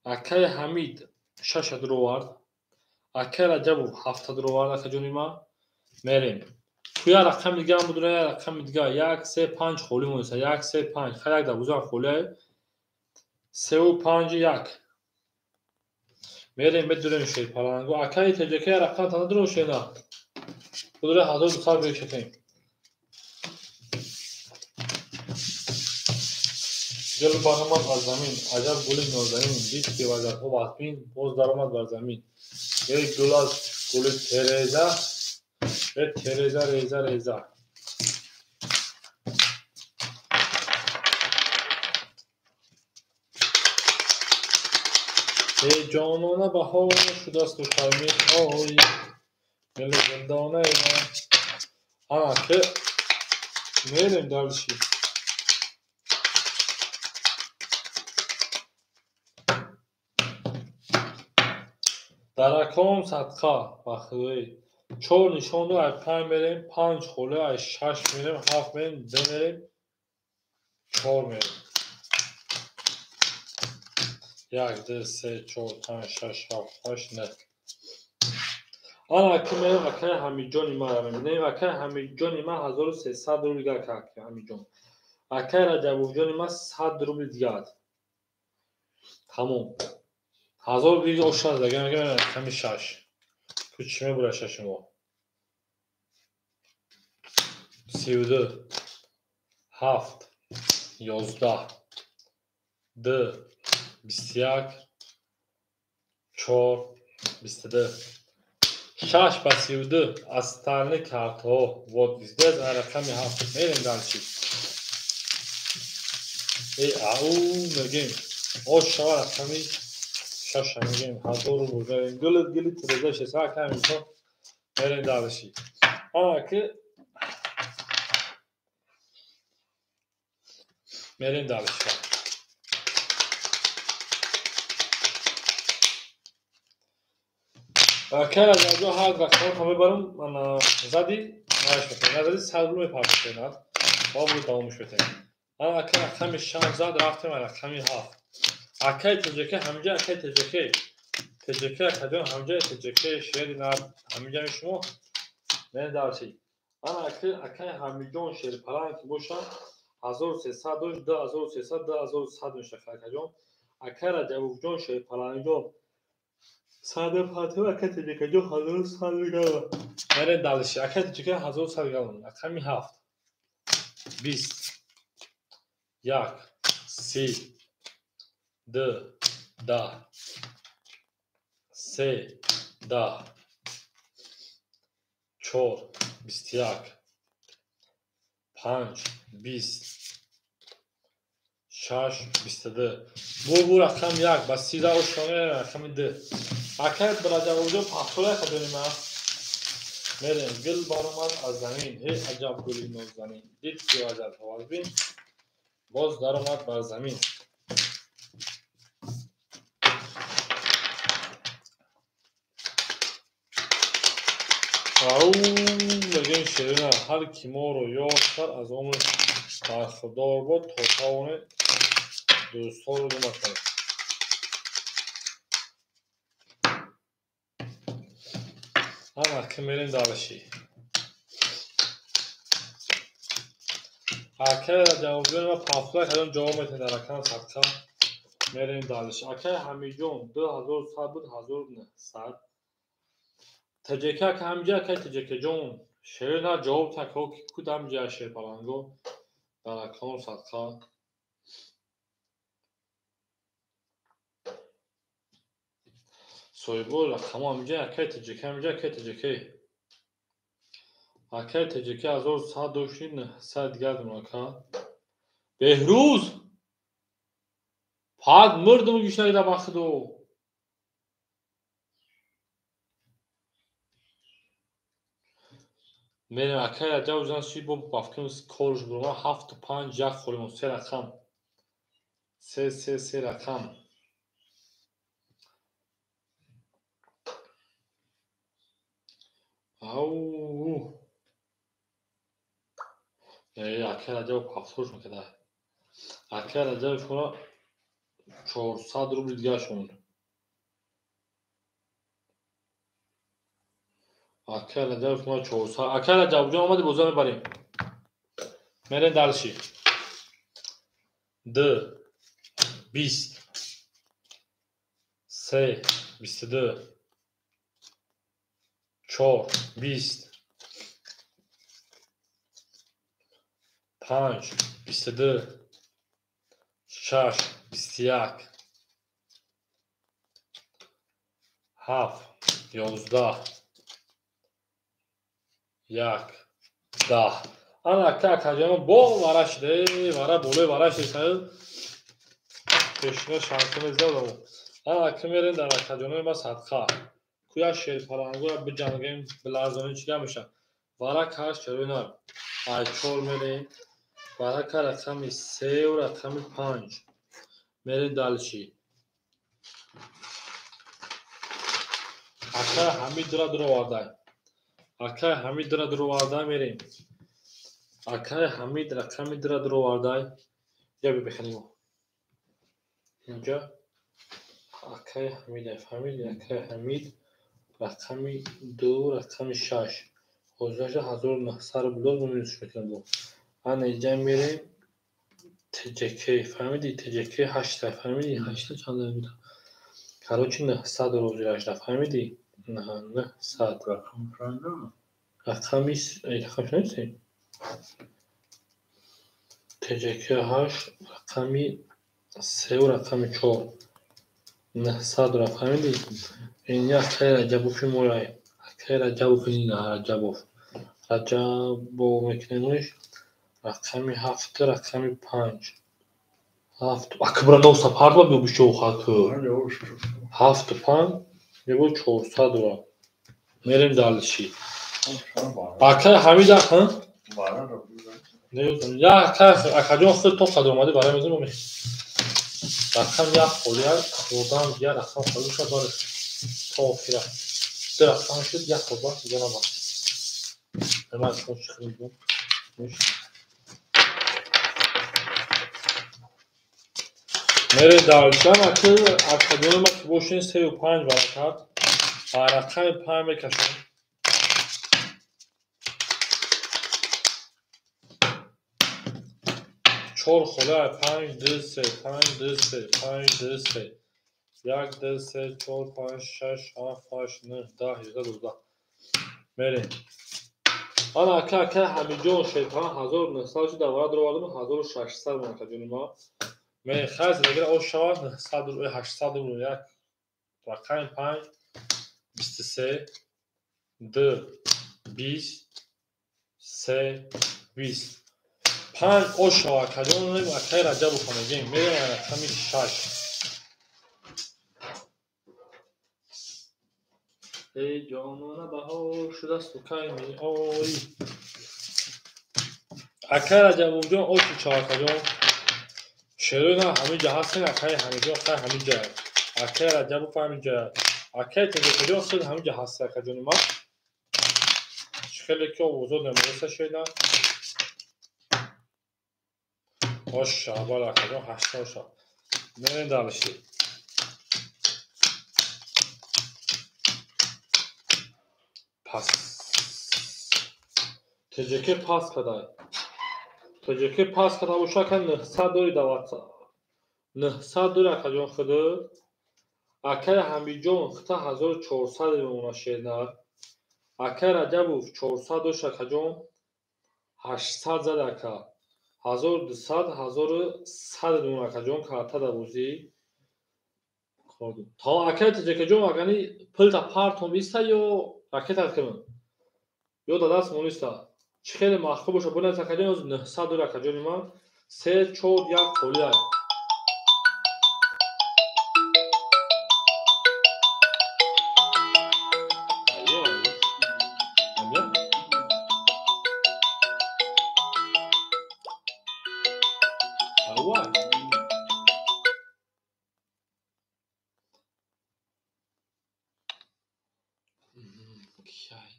Акаи Ҳамид 6 дуровард. Акаи Раҷабов 7 дуровард акаҷони ма. Мерем. Куя рақами дига ҳам будура, як рақами дига 1 3 5 холӣ мониса. 1 3 5. Хай як дарвоза холӣ. 3 5 1. Мерем медурем шерпалангу. Акаи Таҷакаи рақам тана дуро шена. Будура 1200 бешакем. Гул баромад аз замин, аҷаб гули нозанин, дид ки вазарҳо вазмин, боз даромад бар замин. Эй гул аз гули Тереза, э Тереза реза реза. Эй ҷонона баҳор шудасту шармиҳои дили дилдонаи ман. Ана ки мерем дальше. Дараком садқа ба худоӣ. 4 нишону ай 5 мерем, 5 холӣ ай 6 мерем, 7 мерем, 2 мерем, 4 мерем. 1 2 3 4 5 6 7 8 9. Ана аки мерем акаи Ҳамидҷони маро мебинем. Акаи Ҳамидҷони ма 1300 рубл дигар кард Ҳамидҷон. Акаи Раҷабовҷони ма 100 рубл дигар. Тамом. 1000 рубл ошад дагар мегӯям рақами 6. Ку чӣ мебурад шаши мо? 32 7 11 2 21 4 22 6 ба 32 остальные картҳо. Вот здесь рақами 7. Мерем дальше. Эй ау мегем. Ош шава рақами Шаша мегем 1000 рубл мерем. Гулит гулит тиреза шеса ака ҳамидҷон мерем дальше. Ана ки мерем дальше. Ака Раҷабҷон ҳар рақамро мебарам, зади нааш мекунем. Назади 100 рубл мепартофтем. Бо буд давомш метем. Ана ака рақами 6 зад, рафтем рақами 7. Акаи ТҶК ҳамҷа, акаи ТҶК. ТҶК акаҷон ҳамҷа, ТҶК шери нар ҳамҷа шумо. Мерем дальше. Ана акаи Ҳамидҷон шерпаланг ки бошад 1300 дошт, 2300, 2100 мешавад акаҷон. Акаи Раҷабовҷон шерпалангҷон 150, акаи ТҶКҷон 1100 галон. Мерем дальше. Акаи ТҶК 1100 галон. Рақами 7. 20 1 30 2 10 3 10 4 21 5 20 6 22. Бу рақам 1 ба 30 ошона рақами 2. Акай Раҷабовҷон пахтола кадоним мерем. Гул баромад аз замин, ҳей аҷаб гули нозанин, дид ки аҷаб ҳавазбин, боз даромад бар замин. Ау мегӯем ширина, ҳар ки моро ёд кард аз омр бархӯрдор бод, то тавонед дӯстҳоро гум накунед. Ана ки мерем дальше. Акаи Раҷабовҷон ма пафтула кадом ҷавоб метавонед дар рақам садқа. Мерем дальше. Акаи Ҳамидҷон 2100 буд, 1900. ТҶК ака ҳамҷа, акаи ТҶКҷон шер на ҷавоб тако ки куд ҳамҷа шерпаланго дар рақам садқа. Соҳибо рақамо ҳамҷа, акаи ТҶК ҳамҷа, акаи ТҶК. Акаи ТҶК 1100 доштид, 900 дигар дорам ака. Беҳрӯз! Пад мурдум гишнагида бахту. Мерем акаи Раҷабовҷон си бо бафким корш бурма 7 5 1 холимон се рақам. 3 3 3 рақам. Ау. Акаи Раҷабов пафтош мекарда. Акаи Раҷабов шумо 400 рубл дигар шуд. Акаи Раҷабов шумо 400. Акаи Раҷабовҷон омади бозор мебарем. Мерем дальше. 2 20 3 22 4 20 5 22 6 21 7 11 1 10. Ана ака акаҷон бо вара шуда, вара болои вара шуда. Пешина шанса мезадам. Ана ака мерем дар акаҷонои ма садқа. Куя шерпалангоя биҷангем, биларзонем чӣ гап мешавад. Вара каш чарои нар. Ай 4 мерем. Варака рақами 3 ва рақами 5. Мерем дальше. Акаи Ҳамидра дуровардай. Акаи Ҳамидра дуровардай мерем. Акаи Ҳамид рақами 2 дуровардай. Я биханем. Инҷа акаи Ҳамид, фаҳмидӣ? Акаи Ҳамид рақами 2, рақами 6. Ҳозираша 1900 рубл дод, мо минусш мекунем бо. Ана инҷа мерем ТҶК, фаҳмидӣ? ТҶК 8, фаҳмидӣ? 8 чанд буд? Короче 900 ҳозирашда, фаҳмидӣ? 900. Рақами рақам нест? ТҶК 8, рақами 3 ва рақами 4. 900 фаҳмидӣ? Ин акаи Раҷабови мояй. Акаи Раҷабов ин Раҷабов. Раҷабов мекунемш рақами 7, рақами 5. 7. Ака бира носа парда биё бишо хаку. Ҳафту панҷ, ебо 400 дора. Мерем далши. Акай Ҳамида, ҳа? Я акай, акаҷон худ то қадр омадӣ барои мезанам. Рақам як холӣ одам я рақам холӣ шуд бари то охира. Ду рақам шуд, як хол бас дига набас. Ман шумо чӣ хеле мере далшан аки акаҷони ма ки бошин 3 5 баракат. Рақами 5 мекашам. Чор хола 5 2 3 5 2 3 5 2 3 1 2 3 4 5 6 7 8 9 10 11 12. Мерем. Ана ака, ака Ҳамиҷон шайтон 1900 шуд, давра даровардам 1600 мон акаҷони ма. Ме хайз агар ош шавад 900 800 рубл. Як рақами 5 23 2 20 3 20 5 ош шавад акаҷон. Акаи Раҷабов мегӯем. Мерем рақами 6. Эй ҷонона, баҳор шудасту кай меорӣ? Акаи Раҷабовҷон, оши чав акаҷон. Шерои на ҳамин ҷа ҳастен. Акаи Ҳамиҷон хай ҳамин ҷа, акаи Раҷабов ҳамин ҷа, акаи Теҷакаҷон худ ҳамин ҷа ҳаст. Акаҷони ман хеле ки овозо намереса шеда. Оша бала акаҷон, ҳашта оша. Мерем дальше. Пас ТЖК пас кадай. ТЖК пас када боша ака 900 дори дават. 900 дори акаҷон худат. Акаи Ҳамиҷон хита 1400 мемона шернар. Акаи Раҷабов 400 дошт акаҷон. 800 зад ака. 1200, 1100 мемона акаҷон карта да бозӣ. То акаи ТЖКҷон агани пулта партом иста ё ракетат кунам? Ё да даст мониста. Чӣ хеле маҳқул боша бинавис акаҷон. 900 дори акаҷони ман. 3 4 1 холӣ ай. Ава. Кай.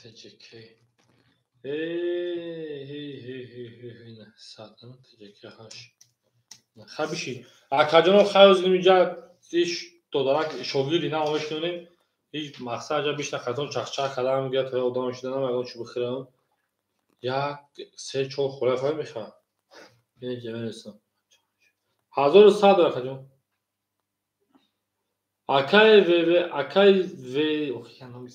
ТЖК. Эй, эй, эй, эй, эй, 900, ТЖК 8. Хай биши. Акаҷоно хай озим инҷа иш додарак шогирди на омешунем. Ҳеҷ мақсад ҷа бишна хатон чахчах кардам гия то одам шуданам ягон чӣ бихӯрам. Як се чор хола фай мехӯрам. Ин ҷа менависам. 1100 акаҷон. Акаи ВВ, акаи В, ох, я номи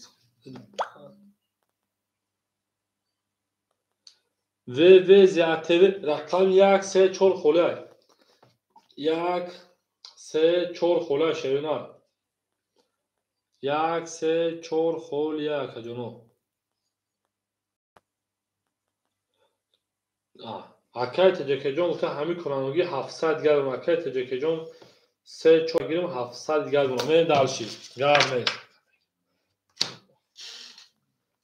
ВВ ЗАТВ рақам 1 3 4 хола. 1 3 4 хола шеринар. 1 3 4 холи акаҷоно. Акаи ТЖКҷон гуфта ҳамин конаногӣ 700 грамм. Акаи ТЖКҷон 3 4 гирим 700 грамм. Мерем дальше. Гап нест.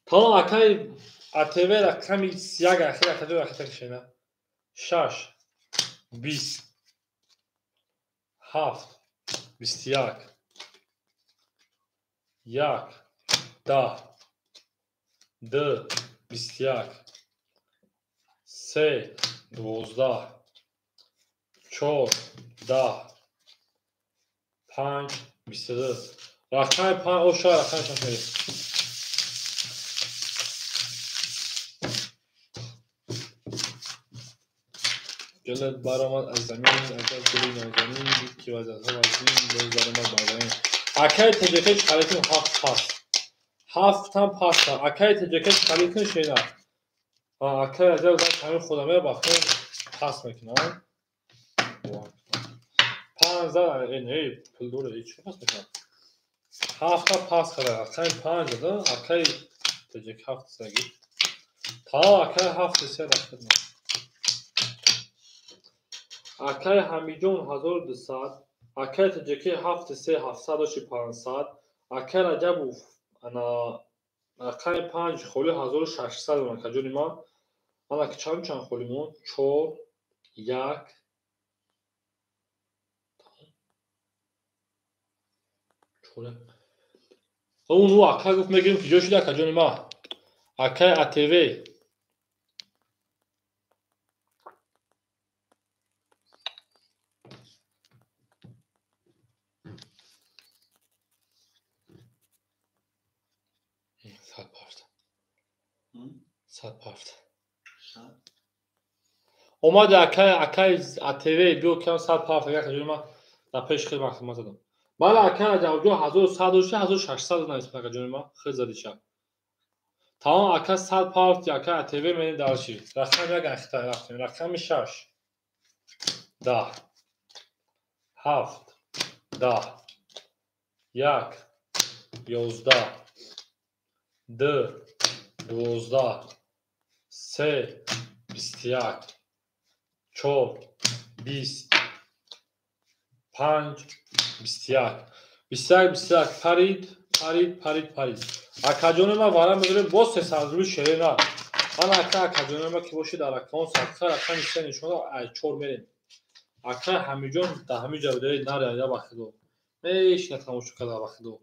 То акаи АТВ рақами як ахир акаҷон ракета кашена. 6 20 7 21 1 10 2 21 3 12 4 10 5 22. Рақами 5 оша рақами 6 мерем. Гулат баромад аз замин, аҷаб гули нозанин, дид ки вазъиятҳо вазин, боз баромад бар замин. Акаи ТЖК чӣ кун ҳафт пас. Ҳафтам пас. Акаи ТЖК чӣ кун шена. Акаи Раҷаб зад ҳамин худам бахтон пас мекунам. Панҷ зад, не, пул дора, чӣ пас мекунам? Ҳафта пас кара, акай панҷ да, акай теҷек ҳафт саги. Та акай ҳафт се рахидма. Акай Ҳамиҷон 1200, акай теҷеки ҳафт се 700 доши 500, акай Раҷабов ана рақами панҷ холи 1600 акаҷони ман. Ана ки чанд чанд холи мон? 4 1 4. Он ака гуфт мегирем ки ҷо шуда акаҷони ман. Акай АТВ сад пафт. Омада акай акай АТВ биё кам сад пафт акаҷони ман дар пеши хидмат хидмат задам. Бале акай Раҷабҷон 1100 дошта 1600 навис акаҷони ман хид задиша. Тамом ака сад пафт акай АТВ менем дарши. Рақами як ахта рафтем. Рақами 6 10 7 10 1 11 2 12 3 21 4 20 5 21 21 21 парид парид парид парид. Акаҷони ман вара медорем боз 300 рубли шерена. Ман ака акаҷони ман ки боши дар аккаунт садқа рақами се нишона ай 4 мерем. Ака Ҳамиҷон дар ҳамин ҷо будаи наре я бахидо. Мешина тамошо карда бахидо.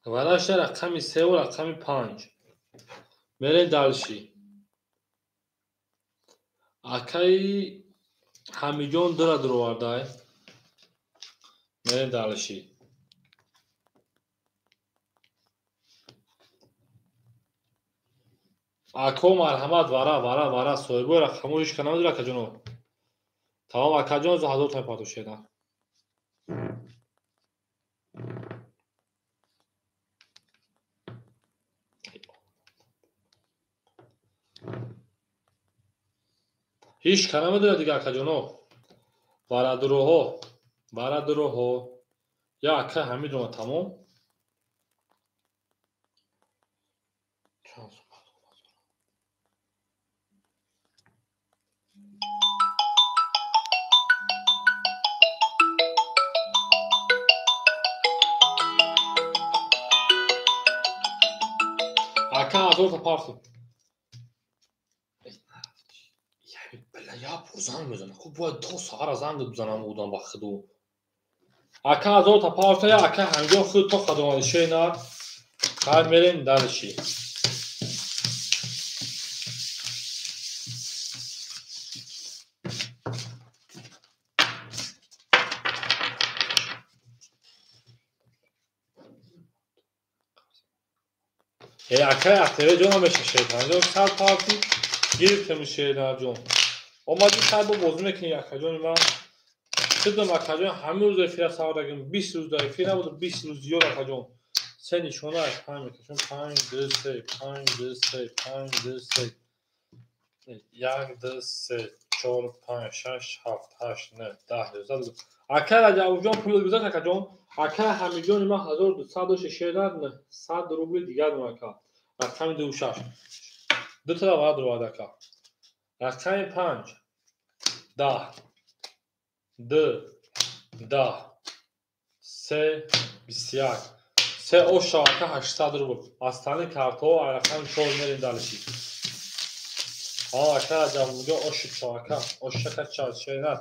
Вараша рақами се ва рақами панҷ. Мерем далши. Акаи Ҳамиҷон дура дуровардай. Мерем далши. Ако марҳамат вара вара вара соҳибои рақамҳо ҳеч ка намедонад акаҷоно. Тамом акаҷон за 1000 томан партошеда. Ҳеч ка намедонад дига акаҷоно. Варадуроҳо, варадуроҳо. Я ака Ҳамидона тамом. Ака 1000 та парту. Я пур занг мезанам. Хуб бояд то саҳара занг бизанам одам ба худо. Ака 1000 та парту я ака Ҳамиҷон худ то хадомади шенар. Хайр мерем дарши. Акай АТВ ҷон ҳамеша шейтанҷон сад парту гирифтем шенарҷон. Омадӣ сад бо бозӣ мекунӣ акаҷони ман. Шудам акаҷон ҳамин рӯз эфира савор дагим 20 рӯз дар эфир набуд 20 рӯз зиёд акаҷон. Се нишона аз панҷ мекашам 5 2 3 5 2 3 5 2 3 1 2 3 4 5 6 7 8 9 10 11. Акай Раҷабҷон пул гузашт акаҷон. Акай Ҳамиҷони ман 1200 дошт шерар 100 рубли дигар дорам ака. Рақами 26. Ду та вара дуровард ака. Рақами 5 10 2 10 3 21 се оша ака 800 рубл. Астани картҳо рақами 4 мерем далши. Ака Раҷабҷон оши чо ака. Ошака ча шерар.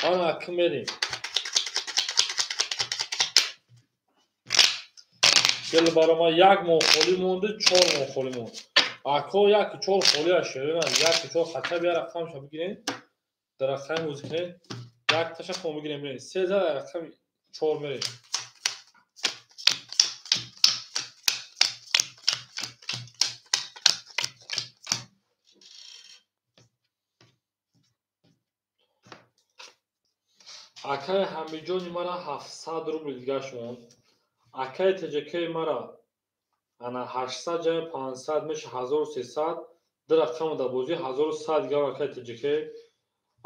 Ана ака мерем. Гел барома як моҳ холӣ монду, 4 моҳ холӣ монд. Ако 1 4 холӣ аст шерина, 1 4 хатта бия рақамша бигирем. Дар рақами музик кунем. Як таша хом бигирем бирем. Се за рақами 4 мерем. Акаи Ҳамиҷони мара 700 рубл дигаш монд. Акаи ТҶКи мара Ана 800 ҷамъи 500 меша 1300. Ду рақам дар бозӣ 1100 гам акай ТҶК.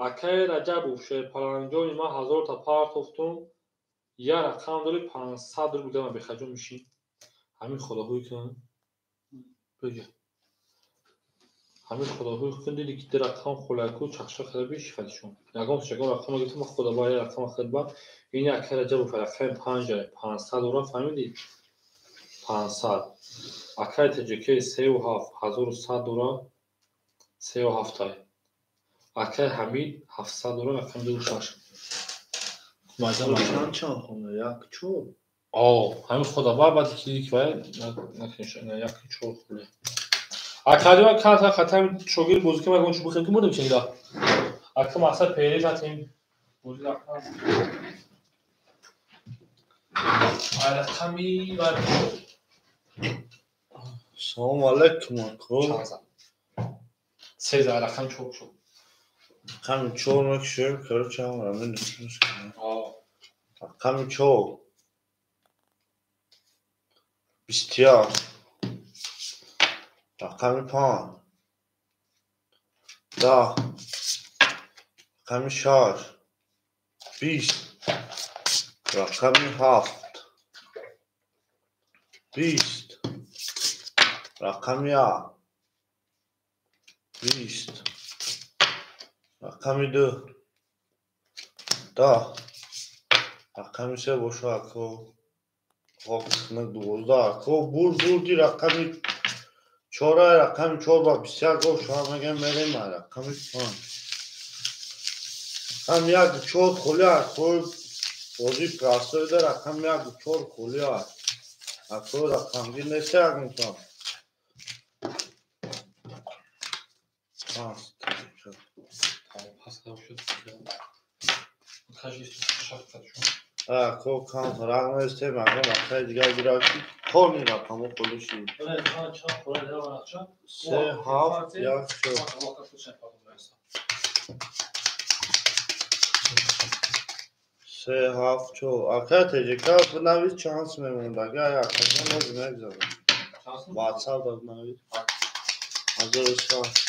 Акай Раҷабов шерпаланҷони ман 1000 та партофтум. Я рақам дори 500 рубл гама бехаҷон мишин. Ҳамин худоҳӯй кун. Беҷа. Ҳамин худоҳӯй кун диди ки ду рақам хулайку чақчақ карда биши хадишон. Ягон ягон рақам гирифтам ман худо ба я рақам хидба. Ин акай Раҷабов рақами 5 500 дора фаҳмидӣ? 500. Акай ТҶК 37 1100 дора 37 тай. Акай Ҳамид 700 дора рақами 26. Майда майда. Чанд хона? 1 4. Ҳамин худо ба баъд ки диди ки вай накуниш 1 4 хуле. Акаҷон канта хатами шогирд бозӣ кунам ягон чӣ бихем ки бурдем чида. Ака мақсад пере затем бозӣ рақам. Ай рақами вай Салом алейкум ако. Чанд Сеза рақам 4 шуд. Рақами 4 мекушем, короче, ҳамаро менависем. Рақами 4. 21. Рақами 5. 10. Рақами 6. 20. Рақами 7. 20. Рақами 1. 20. Рақами 2. 10. Рақами 3 боша ако. Хок 12 ако бурд бурди рақами 4 рақами 4 ба 21 гол шуа мегем мерем рақами 5. Рақами 1 4 холи ако бозӣ простойда рақами 1 4 холи ако рақамгир нест ягонтан. Паст. Ако кам рақам нестем, агар акай дигар гирад ки кони рақамо холи шид. 3 7 1 4. 3 7 4. Акай ТҶК бинавис чанд сум мемонд. Агар акаҷон боз мегзарад. WhatsApp да бинавис. 1100.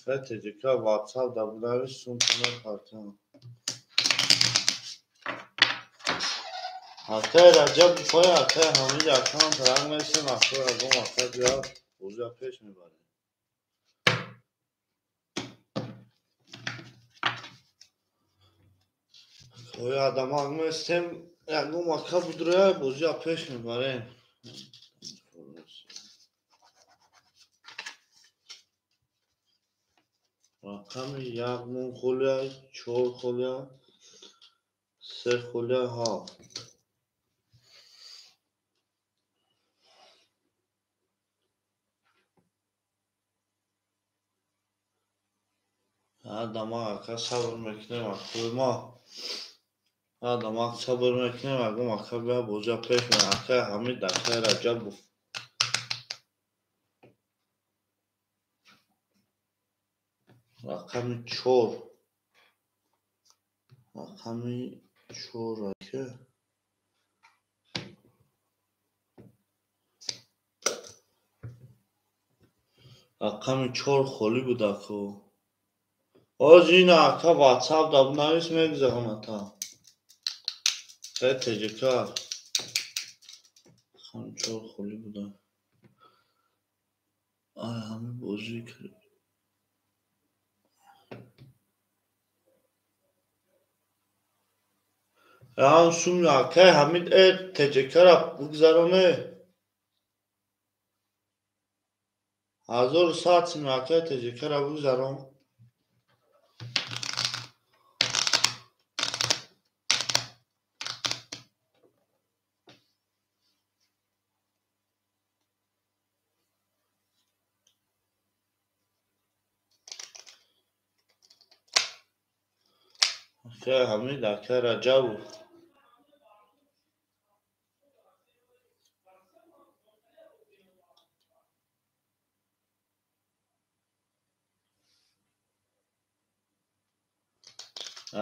Акай ТҶК WhatsApp да бинавис сум мепартам. Акай Раҷабов ой акай Ҳамид акам тарақ нестем, акай ягон акай биёд бозиа пеш мебарем. Ой адамак нестем, ягон ака будроя бозиа пеш мебарем. Рақами 1 мон холия, 4 холия, 3 холия, 7. Адамак ака сабр мекунем, акои ма. Адамак сабр мекунем, ягон ака биёд бозиа пеш мебарем. Акай Ҳамид, акай Раҷабов. Рақами 4. Рақами 4 ака. Рақами 4 холӣ буд ако. Оз ин ака WhatsApp да бинавис мегузаронад. Акай ТҶК. Рақами 4 холӣ буда. Ай ҳамин бозӣ ҳам сум акай Ҳамид ТҶК-ра бигзароне. 1100 сум акай ТҶК-ра бигзарон. Акай Ҳамид, акай Раҷабов.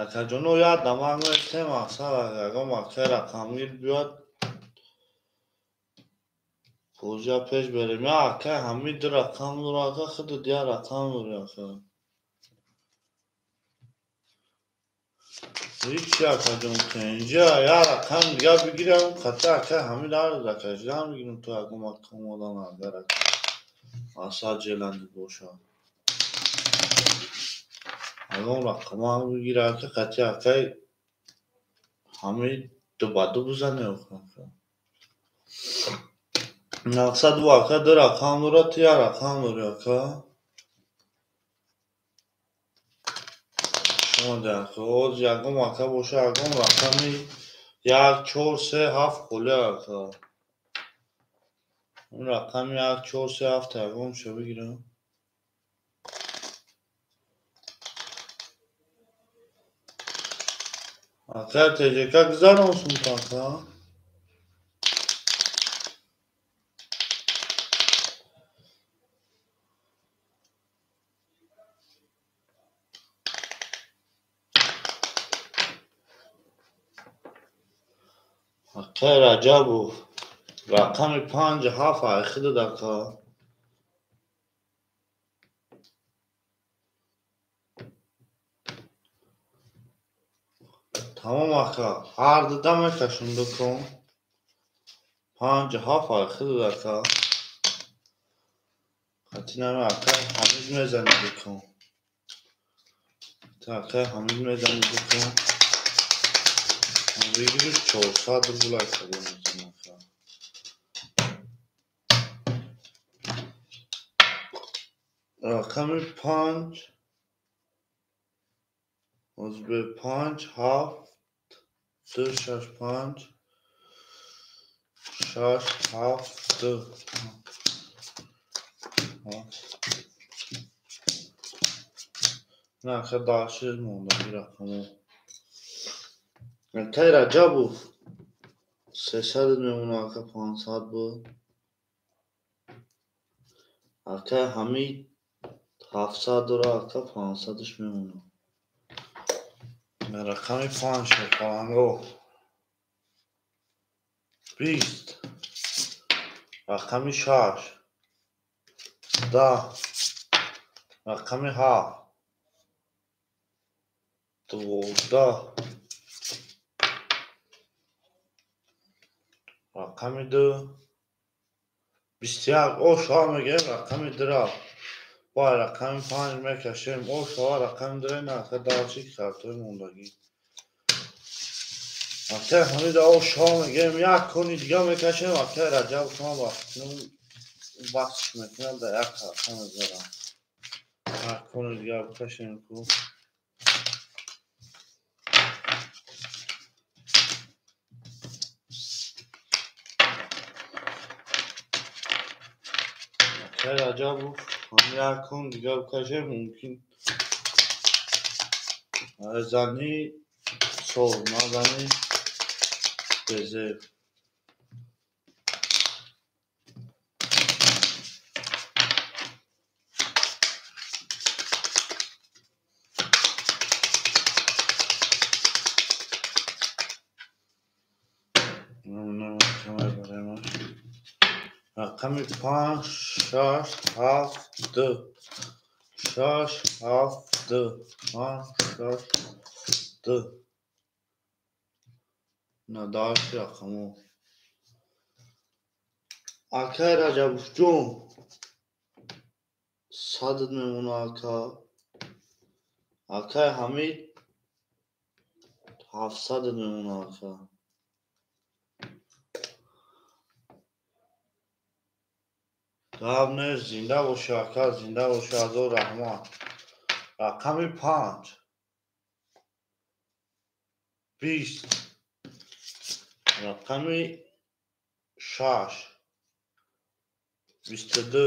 Акаҷоно як дамак нестем, мақсад ягон акай рақамгир биёд. Бозия пеш берем. Я ака Ҳамид ду рақам дора, ака худат як рақам дори, ака. Ҳичи, акаҷон, инҷа як рақам дига бигирам, қати ака Ҳамид ҳар дакашидан бигирам, то ягон вақт омодан, агар асад желанди боша. Ягон рақама бигира, ака, қати акаи Ҳамид ду ба ду бизане, ака. Мақсад ӯ ака ду рақам дорад, ту як рақам дори, ака. Оз ягон ака боша, ягон рақами як, чор, се, ҳафт холӣ, ака. Он рақами як, чор, се, ҳафт ягонша бигирам. Ака ТЖК гузарон сумта, ака. Акай Раҷабов, рақами панҷ, ҳафт айхидад, ака. Тамом, ака, ҳар дуда мекашам дукон. Панҷ, ҳафт айхидад, ака. Қати нами акай Ҳамид мезани дукон. Акай Ҳамид мезани дукон. Бигириш 400 рубл айсади мезани, ака. Рақами панҷ, озбе панҷ, ҳафт, ду, шаш, панҷ, шаш, ҳафт, ду. На, ака, даши мондаги рақамо. Акай Раҷабов, сесадат мемонад, ака, 500 буд. Акай Ҳамид 700 дора, ака, 500-аш мемонад. Рақами панҷ шерпаланго. 20. Рақами шаш. 10. Рақами ҳафт. 12. Рақами ду. 21. О шава мегирем рақами дура. Бо рақами панҷ мекашем. О шава рақами дура, ина ака дарчи картои мондагӣ. Акай Ҳамид о шава мегирем, як кони дига мекашем, акай Раҷаб ман вақтинам вақтш мекунад, дар як карта мезарам. Як кони дига бикашем ку. Акай Раҷабов ҳам як кон дига бикашем, мумкин зани сол, назани безеб. Рақами панҷ, шаш, ҳафт, ду. Шаш, ҳафт, ду. Панҷ, шаш, ду. На дашти рақамо. Акай Раҷабовҷон, садат мемонад, ака. Акай Ҳамид 700-ат мемонад, ака. Гап нест, зинда бошӣ, ака, зинда бошӣ, ҳазор раҳмат. Рақами панҷ. 20. Рақами шаш. 22.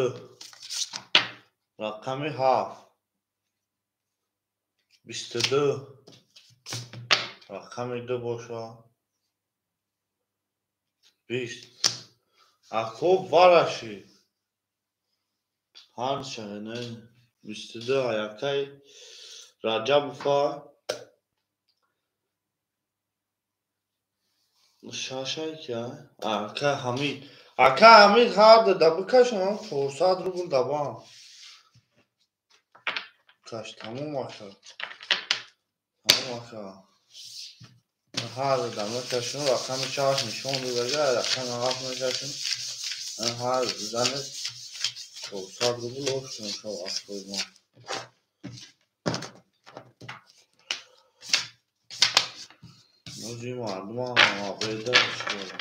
Рақами ҳафт. 22. Рақами ду боша. 20. Ако вараши. Панҷ шаҳне. 22 аякай Раҷабова. Шашай ки, акай Ҳамид. Ака Ҳамид ҳар да бикашам 400 рубл дабам. Каш тамом ака. Тамом ака. Ҳар да мекашам рақами 6 нишон додага, рақами 7 мекашам. Ҳар зане 400 рубл оштам шав афтодам. Нози мардума абеда шуд.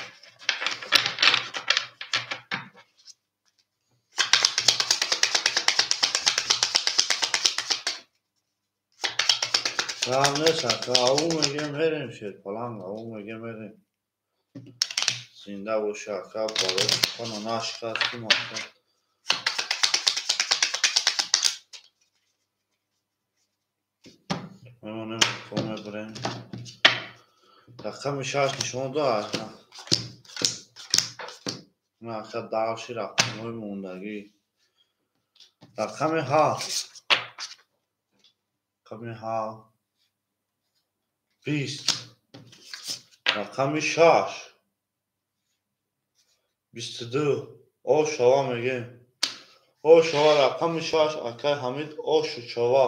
Гап нест ака, аву мегем мерем шерпаланг, аву мегем мерем. Зинда боши ака, барои сухана нашикастим ака. Мемонем, ко мебарем. Рақами 6 нишон дод. На ака давши рақамҳои мондагӣ. Рақами 7. Рақами 7. 20. Рақами 6. 22. О шава мегем. О шава рақами 6 акай Ҳамид ошу шава.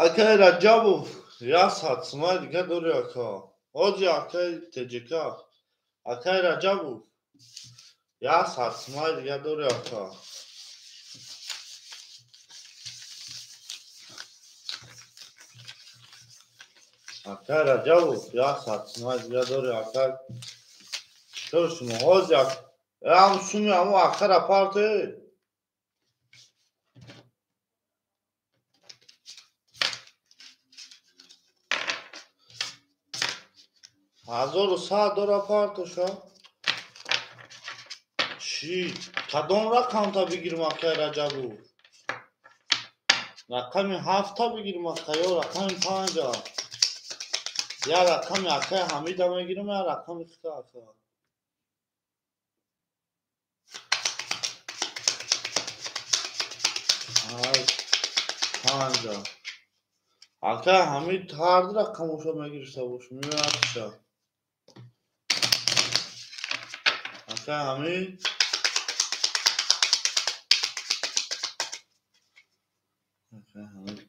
Акай Раҷабов 100 сумай дига дори ака. Ози акай ТЖК. Акай Раҷабов 100 сумай дига дори ака. Акай Раҷабов 100 сумай дига дори ака. Читор шумо ҳози ам суми аму акара парте. Ҳазору сад дора партоша. Чӣ? Кадом рақамта бигирм акай Раҷабов? Рақами 7-та бигирм ака ё рақами 5-а? Я рақами акай Ҳамида мегирам, я рақами хита ака. Панҷа. Акай Ҳамид ҳар ду рақамоша мегирифта бош, меёяд. Акай Ҳамид Акай Ҳамид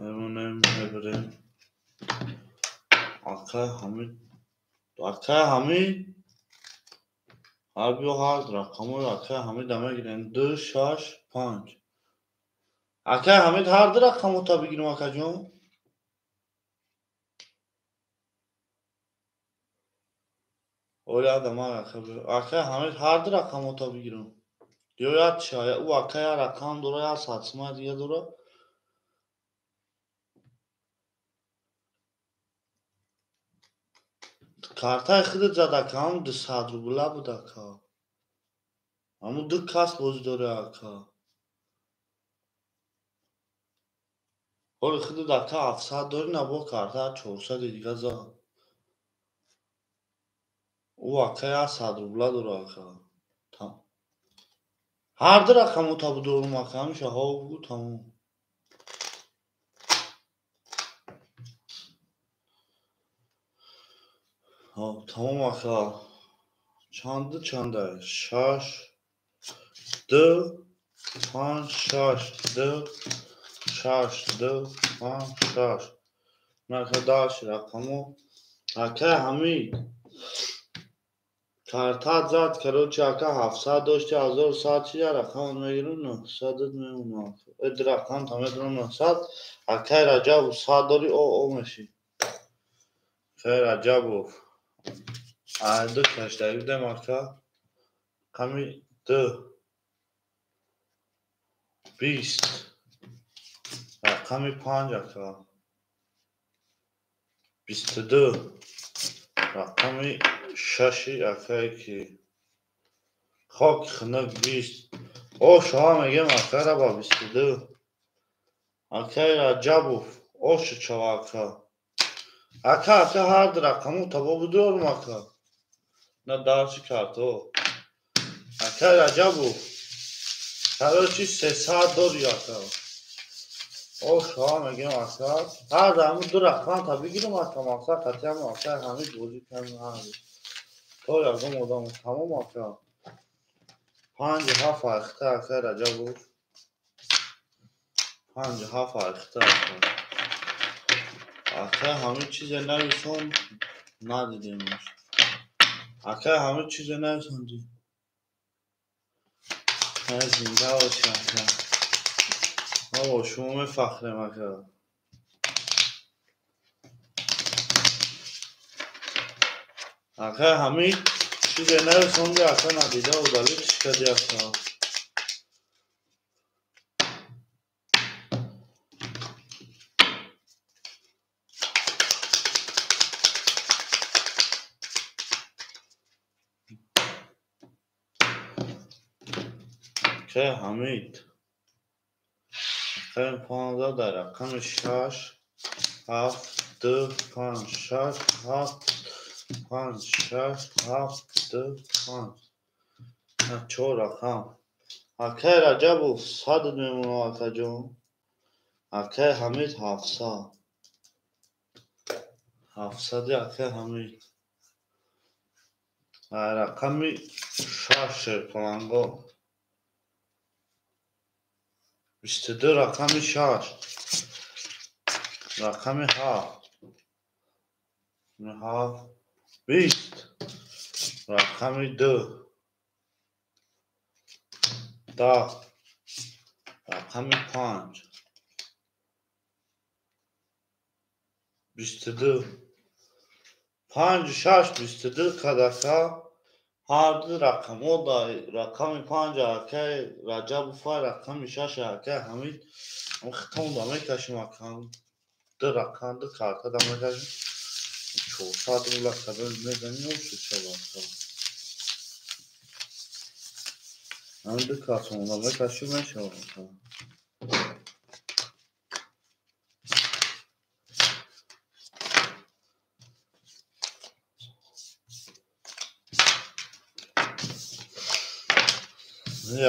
мемонем, мебарем. Акай Ҳамид Акай Ҳамид ҳар биё ҳар рақамҳои Акай Ҳамида мегирем. 2, 6, 5. Акай Ҳамид ҳар ду рақамота бигирем акаҷон. Оля адама акай Ҳамид ҳар ду рақамота бигирем. Ё як ча, ӯ акай як рақам дора, як сад сумай дига дора. Картаи худат зад ака, ҳам 200 рубла буд ака. Ҳамун ду кас бозӣ дори ака. Ҳоли худат ака 700 дори, на бо карта 400 дига зад. Ӯ ака 100 рубла дора ака. Ҳар ду рақамота будорум ака, ҳамеша ҳо бугу тамом. Тамом ака. Чанду чанда? 6, 2, 5, 6, 2, 6, 2, 5, 6. Нака даш рақамо. Акай Ҳамид картат зад, короче, ака 700 дошти, 1100 чи рақам мегирам, 900 мемонам. Эд рақам та медонам 900. Акай Раҷабов 100 дори, о о меши. Акай Раҷабов ду каштагӣ будем ака. Рақами 2 20. Рақами 5 ака. 22. Рақами 6 акае ки хок хунук 20. О шоҳа мегем акара ба 22. Акай Раҷабов ошу чава ака. Ака ака ҳар ду рақамо табо будорум ака. На дарси карто. Акай Раҷабов Короче, 300 дори ака. О, шоа мегем ака. Ҳар ҳамун ду рақам та бигирам ака, мақсад қатъиям ака, ҳамин бозӣ кардем ҳар. То ягон одам тамом ака. 5 7 ахта ака Раҷабов. 5 7 ахта ака. Ака ҳамин чизе нависон надидемаш. Ака ҳамин чизе нависонди. Зинда боши ака. Мо бо шумо мефахрем ака. Ака ҳамин чизе нависонди ака надида удалитш кади ака. Ака Ҳамид. Рақами 15 дар рақами 6 7 2 5 6 7 5 6 7 2 5. 4 рақам. Акай Раҷабов 100 мемонад акаҷон. Акай Ҳамид 700. 700 акай Ҳамид. Рақами 6 шерпаланго. 22 рақами 6. Рақами 7. 7 20. Рақами 2. 10. Рақами 5. 22. 5 6 22 кадака. Ҳар ду рақамҳо дар рақами 5 акаи Раҷабов ва рақами 6 акаи Ҳамид хитом да мекашем ака. Ду рақам ду карта да мекашем. 400 рубла када мезанем ё шуд ака. Ҳамин ду картонда мекашем мешавад ака.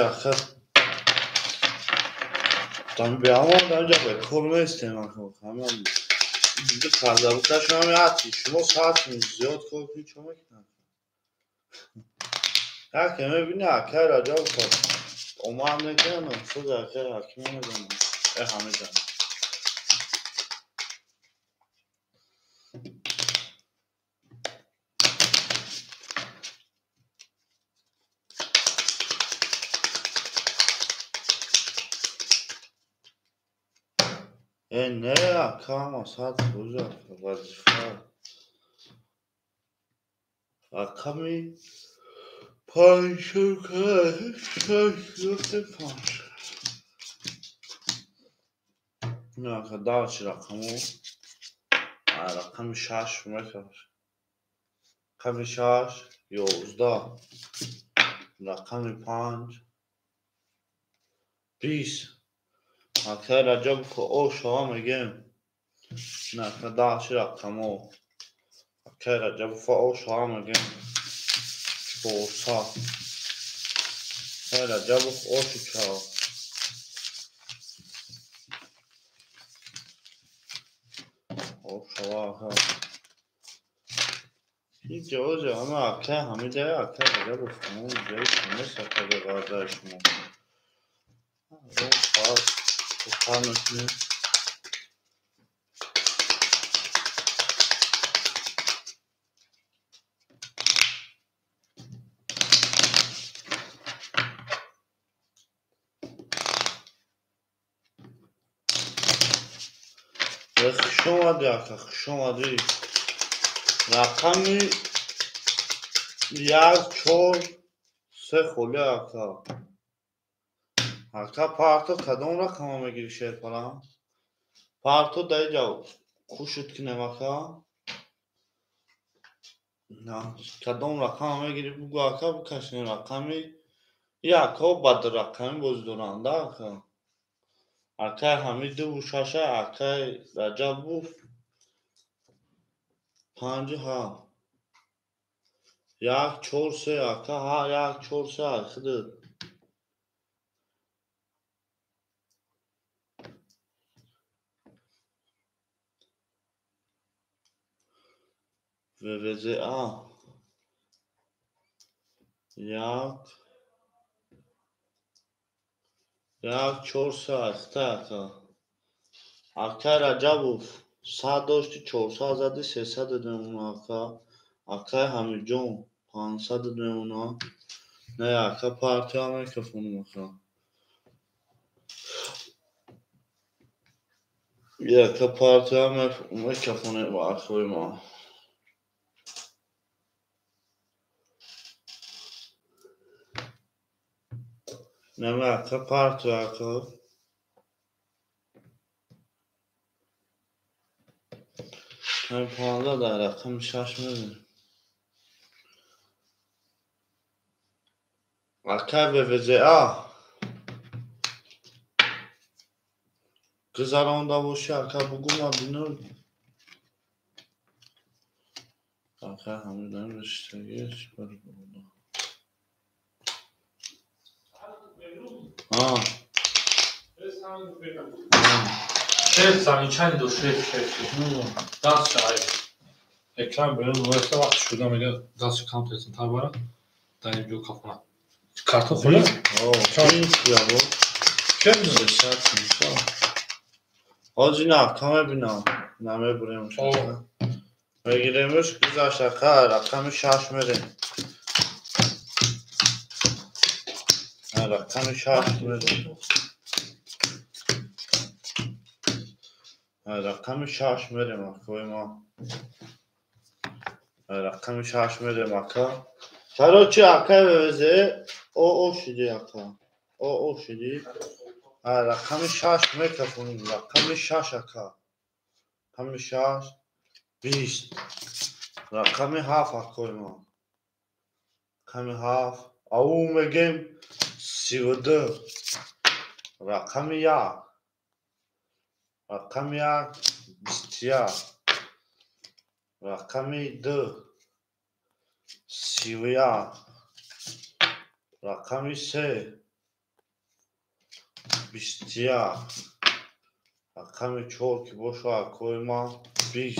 Ака там биамон даҷа бекор местем ака. Ҳамин ду карта бикашем ҳамин ҳатти шумо саат зиёд кор кунед чо мекунад? Яке мебини акай Раҷабов омад мекунад, суд акай Ҳакима мезанад. Ҳамида. Не, ака, масад рӯза вазифа. Рақами 5 6 7 5. Ака дальше рақаму. Рақами 6 мекаш. Рақами 6 11. Рақами 5 20. Акай Раҷабов о шоа мегем. Ака дальше рақамо. Акай Раҷабов о шоа мегем. 400. Акай Раҷабов о шучао. О шоа ака. Ин ҷавози ҳама акай Ҳамида акай Раҷабов тамом ҷои нест ака беғарзаи шумо. Мекунем. Хуш омадӣ ака, хуш омадӣ. Рақами 1 4 3 холӣ ака. Ака парто кадом рақама мегирӣ шерпаланг? Парто даиҷа хушуд кунем ака. Кадом рақама мегирӣ бугӯ ака бикашем рақами якҳо ба ду рақамӣ бозӣ доранд ака. Акай Ҳамид 2 6, акай Раҷабов 5 7. 1 4 3 ака, 1 4 3 худат. ВВЗА 1 1 4 3 ака. Акай Раҷабов 100 дошти 400 зади 300 мемона ака. Акай Ҳамидҷон 500 мемона. Не ака партия мекафонам ака. Яка партия мекафонем акои ман. Нема ака партия ака. Ҳамин 15 дар рақами 6 мезанем. Акай ВВЗА гузаронда бошӣ ака бугӯ ман бинам. Ака ҳамидан риштагӣ чӣ кор буда? Шеф замечание до шеф, шеф, шеф. Даст шай. Экран берун вайса вақт шуда мега даст кам тезтар бара. Дар инҷо кафона. Карта хула? О, чӣ бо? Чӣ? Ҳозир на, ака мебинам. Намебурем. Мегиремш гузашт ака, рақами 6 мерем. Рақами 6 мерем. Рақами 6 мерем акои ма. Рақами 6 мерем ака. Короче, акай ВВЗ ОО шуди ака. ОО шуди. Рақами 6 мекафонем. Рақами 6 ака. Рақами 6 20. Рақами 7 акои ма. Рақами 7. Ау мегем 32. Рақами 1. Рақами 1 21. Рақами 2 31. Рақами 3 21. Рақами 4 ки боша акои ман 20.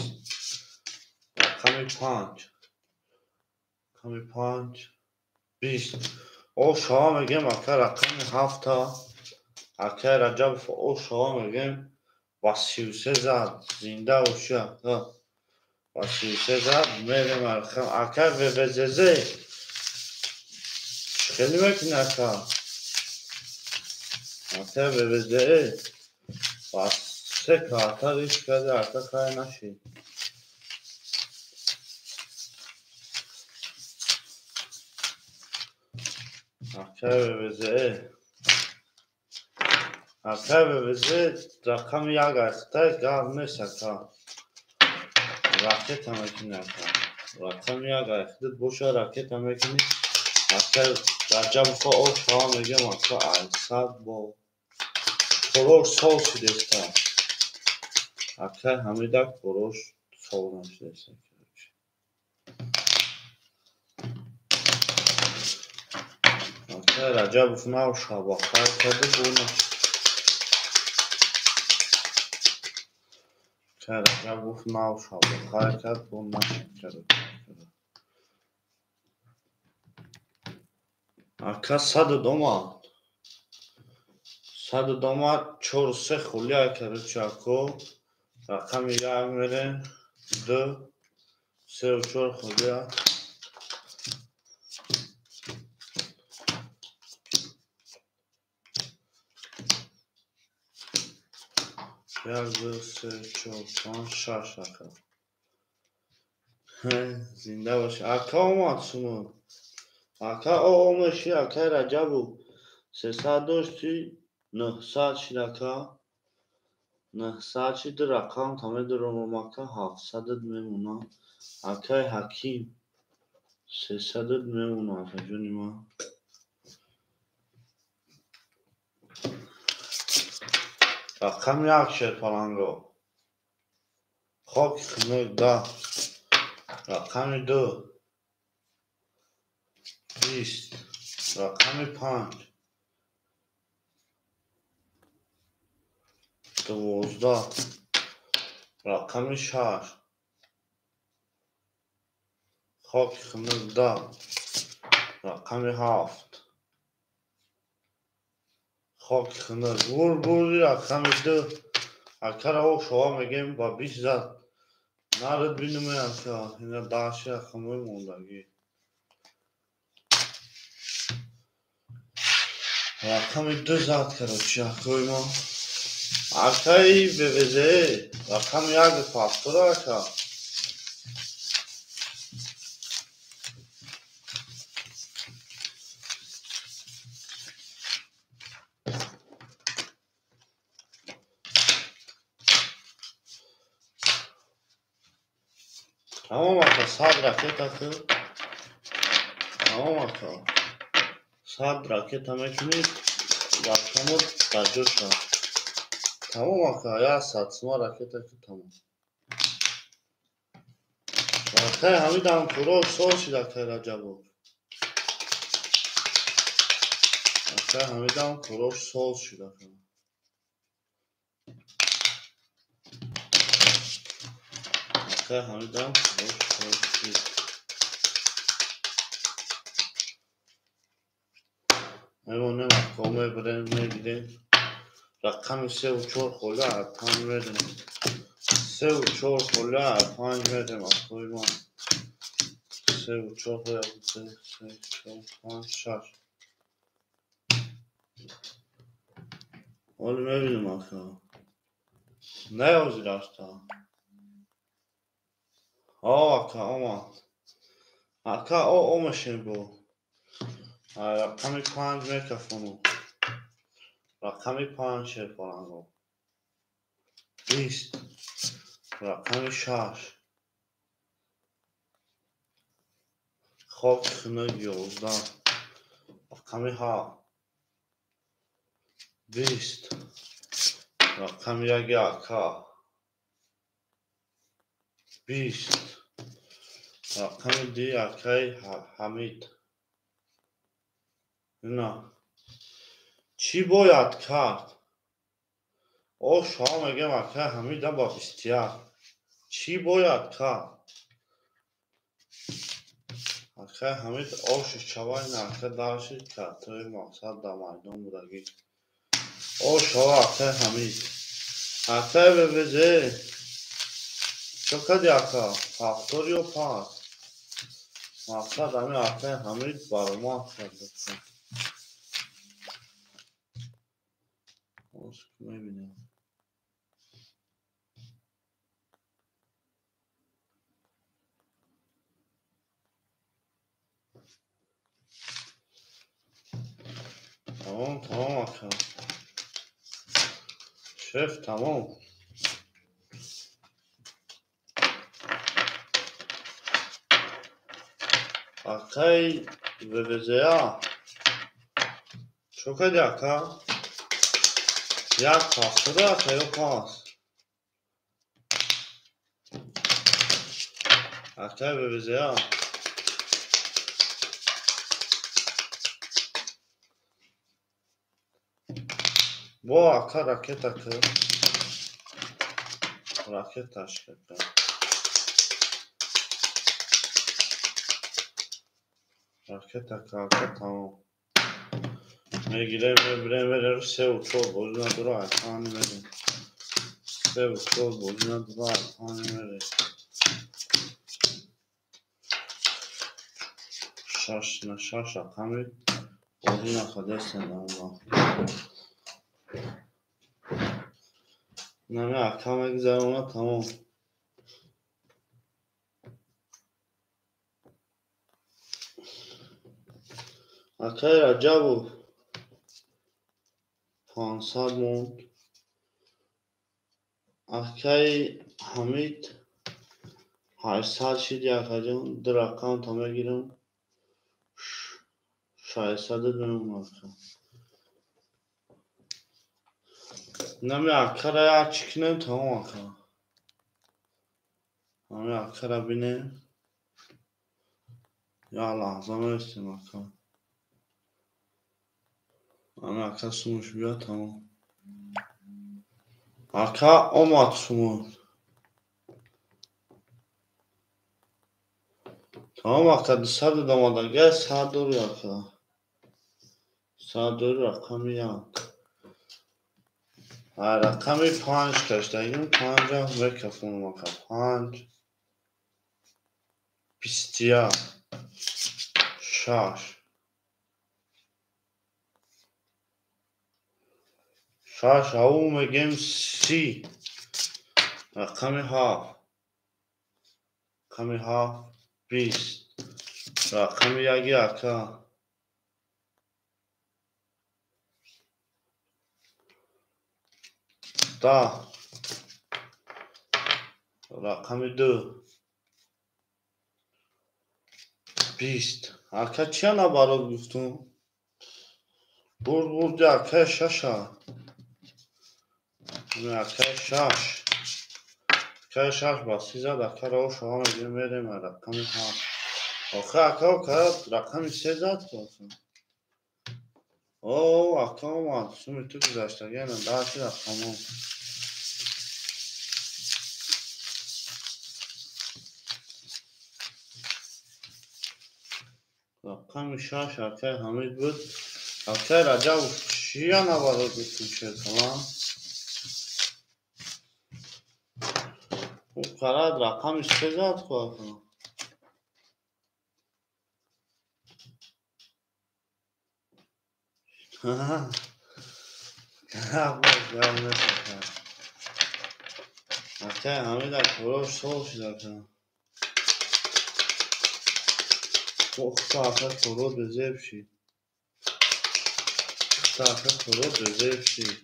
Рақами 5. Рақами 5 20. О шава мегем ака рақами 7 акай Раҷабов о шава мегем ба 33 зад. Зинда бошӣ ака. Ба 33 зад мерем рақам акай ВВЗЗ. Чӣ хеле мекунӣ ака? Акай ВВЗ ба 3 карта риск карда ака кай нашид. Акай ВВЗ. Акай ВВЗ рақами 1 ахтай гап нест ака. Ракета мекунӣ ака. Рақами 1 ахтит боша ракета мекунӣ. Акай Раҷабов о шава мегем ака айсад бо корош сол шудеста. Акай Ҳамида корош сол нашудеста. Акай Раҷабов нав шаба хайр карду бо нашуд. Акай Раҷабов нав шаба хайр кард бо нашуд. Ака 100 омад. 100 омад 4 3 хулия короче ако. Рақами 1 мерем. 2 3 4 хулия. 1 2 3 4 5 6 ака. Зинда бошӣ. Ака омад шумо. Ака о омаши акай Раҷабов 300 дошти 900 шид ака. 900 шид рақам тамедорам ака 700 мемона. Акай Ҳаким 300 мемона ака ҷони ман. Рақами 1 шерпаланго. Хоки хунук 10. Рақами 2 20. Рақами 5 12. Рақами 6 Хоки хунук 10. Рақами 7. Хоки хунук. Бурд бурди рақами 2. Акара о шова мегем ба 20 зад. Нарад бинуме ака. Ина даши рақамои мондагӣ. Рақами 2 зад короче акои мо. Акаи БВЗ рақами 1 пафтора ака. Тамом ака, 100 ракета ку. Тамом ака. 100 ракета мекунед, рақамот дар ҷоша. Тамом ака, 100 сума ракета ку тамом. Акай Ҳамидам куро сол шид акай Раҷабов. Акай Ҳамидам куро сол шид ака. Акай Ҳамидам куро сол шид. Мемонем ака, мебарем, мегирем. Рақами 3 ва 4 хола 5 мерем. 3 ва 4 хола 5 мерем акои ман. 3 ва 4 хола 3, 4, 5, 6. Ҳоло мебинем ака. Не ҳозир аста. О ака омад. Ака о омашем бо. Рақами 5 мекафону. Рақами 5 шерпаланго. 20. Рақами 6. Хоки хунук 11. Рақами 7. 20. Рақами 1 ака. 20. Рақами 2 акаи Ҳамид. На. Чӣ бояд кард? О шоҳ мегем акаи Ҳамида ба 21. Чӣ бояд кард? Акаи Ҳамид оши шава ин ака даршид картои мақсад дар майдон будагӣ. О шоҳ акаи Ҳамид. Акаи ВВЗ. Чо кади ака? 7 ё 5? Мақсад ҳамин акаи Ҳамид баромад кард. Мебинем. Тамом, тамом ака. Шеф, тамом. Акаи ВВЗА. Чо кади ака? Як ҳафтода ака ё 5? Акаи ВВЗА. Бо ака ракета ку. Ракеташ ака. Ракета ку ака тамом. Мегирем, мебирем, мерем 3 ва 4 бозӣ надора, ака мерем. 3 ва 4 бозӣ надора, ака мерем. 6 на 6 рақами бозӣ накардастем дар. Нами ака мегузарона тамом. Акаи Раҷабов 500 монд. Акаи Ҳамид 800 шид акаҷон. 2 рақам то мегирам. 600 мемонад ака. Нами акара як чӣ кунем тамом ака. Нами акара бинем. Як лаҳза меистем ака. Ами ака сумуш биёд тамом. Ака омад сумуш. Тамом ака, 200 омадагия, 100 дори ака. 100 дори рақами 1. Рақами 5 каштагим, 5 мекафонам ака. 5 21 6 6 ау мегем 30. Рақами 7. Рақами 7 20. Рақами 1 ака. 10. Рақами 2 20. Ака чия набарот гуфтум? Бурд бурди ака 6. Ака 6. Ака 6 ба 30 зад, ака ро шумо мегирем мерем рақами 7. Охе ака рақами 3 зад ку. О, ака омад, суми ту гузаштагиана даҳти рақамо. Рақами 6 акай Ҳамид буд. Акай Раҷабов чия набарот гуфтум шеркалан? Ӯ қарад рақами 3 зад ку ака. Акай Ҳамид акорош сол шуд ака. Охта ака корот безеб шид. Охта ака корот безеб шид.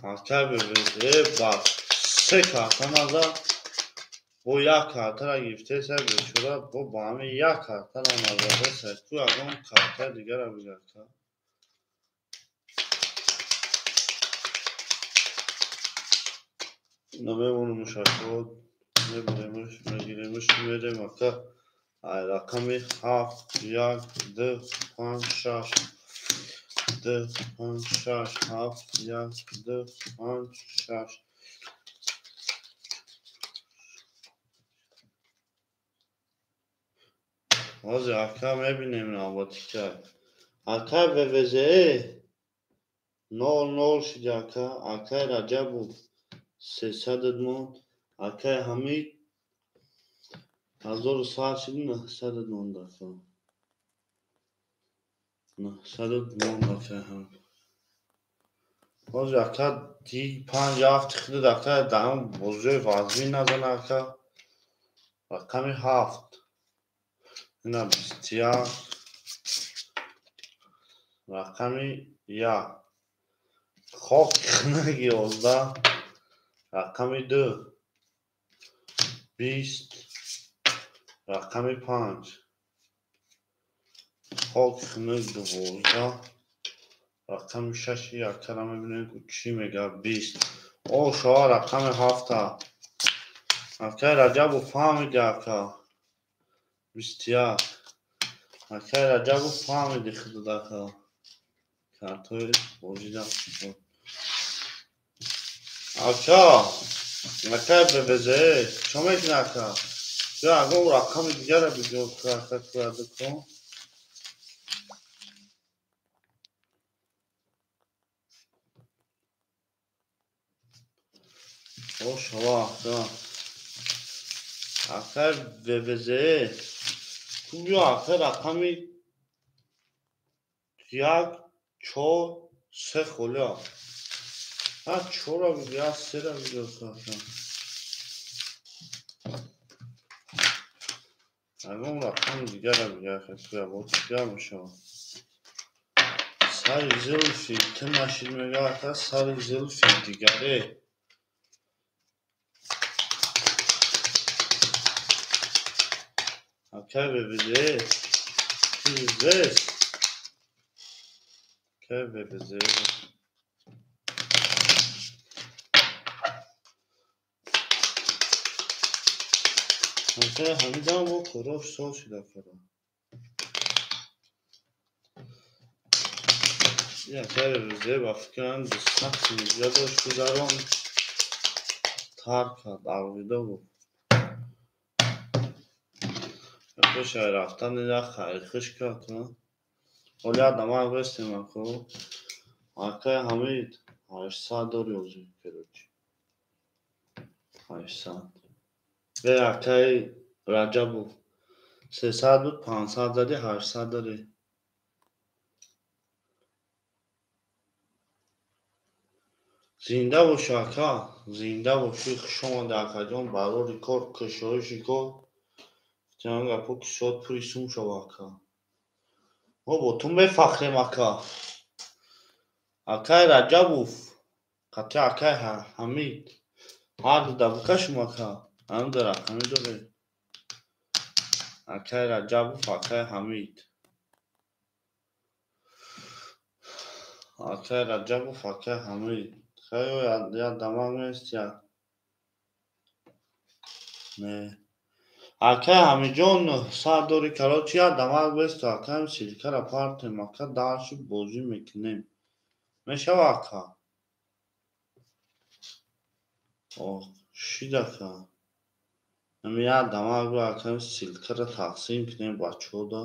Ака безеб ба 3 карта назад. Бо як картара гирифтеса бечора, бо ба ҳамин як картара назадеса. Ку ягон картаи дигара бигир ака. Намемонумуш ака, мебаремуш, мегиремуш, мерем ака. Ай рақами 7 1 2 5 6 2 5 6 7 1 2 5 6. Ҳозир ака мебинем навбатика. Ака ВВЗ 0 0 шуд ака. Акай Раҷабов 300 монд. Акай Ҳамид 1100 шуд, 900 монд ака. 900 монд акай Ҳамид. Ҳозир ака 5 7 худад ака даҳам бозиҳои вазмин назан ака. Рақами 7. Ина 21. Рақами 1. Хок хунак 11. Рақами 2. 20. Рақами 5. Хок хунак 12. Рақами 6 акара мебинем ку чӣ мегӯяд 20. О шоа рақами 7. Акай Раҷабов фаҳмиди ака. 21. Акай Раҷабов фаҳмиди худат ака. Картҳои бозида. Ака, акай БВЗ, чо мекунӣ ака? Ё ягон рақами дигара бигӯ ака куяду ку. О шава ака. Акай ВВЗ, ку биё ака рақами 1 4 3 холия. А 4-ра бигӯ, я 3-ра бигӯ ака. Ягон рақами дигара бигӯ ака, куя бо дигар мешавад. Сари зулфи ту нашид мега ака, сари зулфи дигаре. Акай ВВЗ, ти здесь. Акай ВВЗ. Акай Ҳамидам бо корош сол шуд акара. Акай ВВЗ ба фикрам 200 сумига дошт гузарон. Сар кард, алвидо гуфт. Пешаи рафтан як хайрхуш кард. Ҳоли як дамак бестем ако. Акай Ҳамид 800 дори озӣ, короче. 800. Э акай Раҷабов 300 буд, 500 зади, 800 дорӣ. Зинда бош ака, зинда бошӣ, хуш омадӣ акаҷон, барори кор, кушоиши кор. Гуфтем гапо ки шод пури сум шава ака. Мо бо ту мефахрем ака. Акай Раҷабов, қатъи акай Ҳамид. Ҳар дуда бикашем ака, ҳамда рақамӣ дорем. Акай Раҷабов, акай Ҳамид. Акай Раҷабов, акай Ҳамид. Хайо як дамак нест як. Не. Акай Ҳамидҷон 900 дори, короче, як дамак бесту акаем ссылкара партем, ака дальше бозӣ мекунем. Мешава ака? Ох, шид ака. Ами як дамак бе акаем ссылкара тақсим кунем бачаҳода.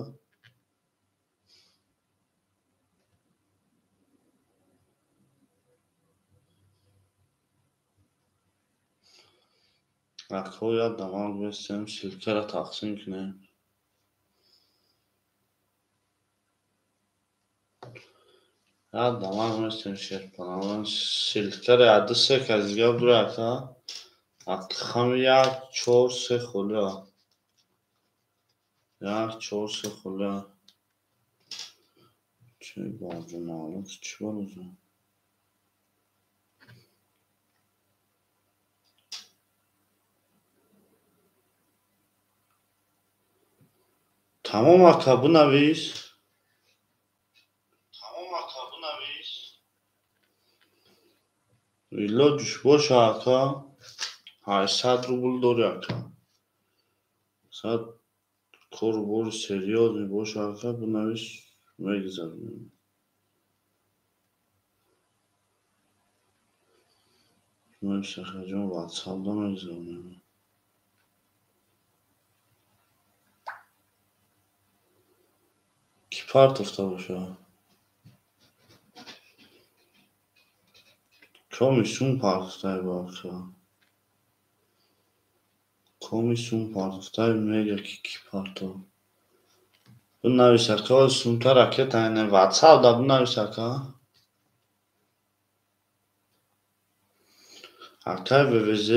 Ако як дамак бестем, ссылкара тақсим кунем. Як дамак местем шерпалаван. Ссылкара як ду се кас дига бура ака. Хами як чор се холия. Як чор се холия. Чӣ барҷумаалат, чӣ бароҷа? Тамом ака, бинавис. Тамом ака, бинавис. Илоҷиш боша ака. 800 рубл дори ака. Сад кору бори серьёзный боша ака, бинавис, мегузаронем. Бинавис акаҷон, ватсапда мегузаронем. Ки партофта боша? Коми сум партофтай ба ака. Коми сум партофтай мега ки ки партофт. Бинавис ака, сумта ракета ине ватсапда бинавис ака. Акай ВВЗ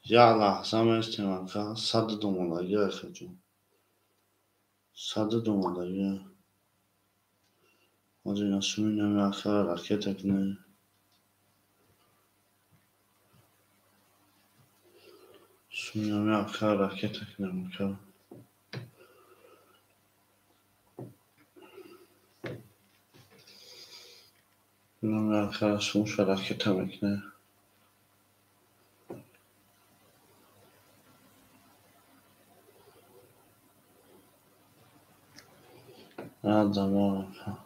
як лаҳза местем ака, саду домодаги акаҷон. Саду домодаги. Ҳозир ина суми нами акара ракета кунем. Суми нами акара ракета кунем ака. Нами акара сумша ракета мекунем. Як ака.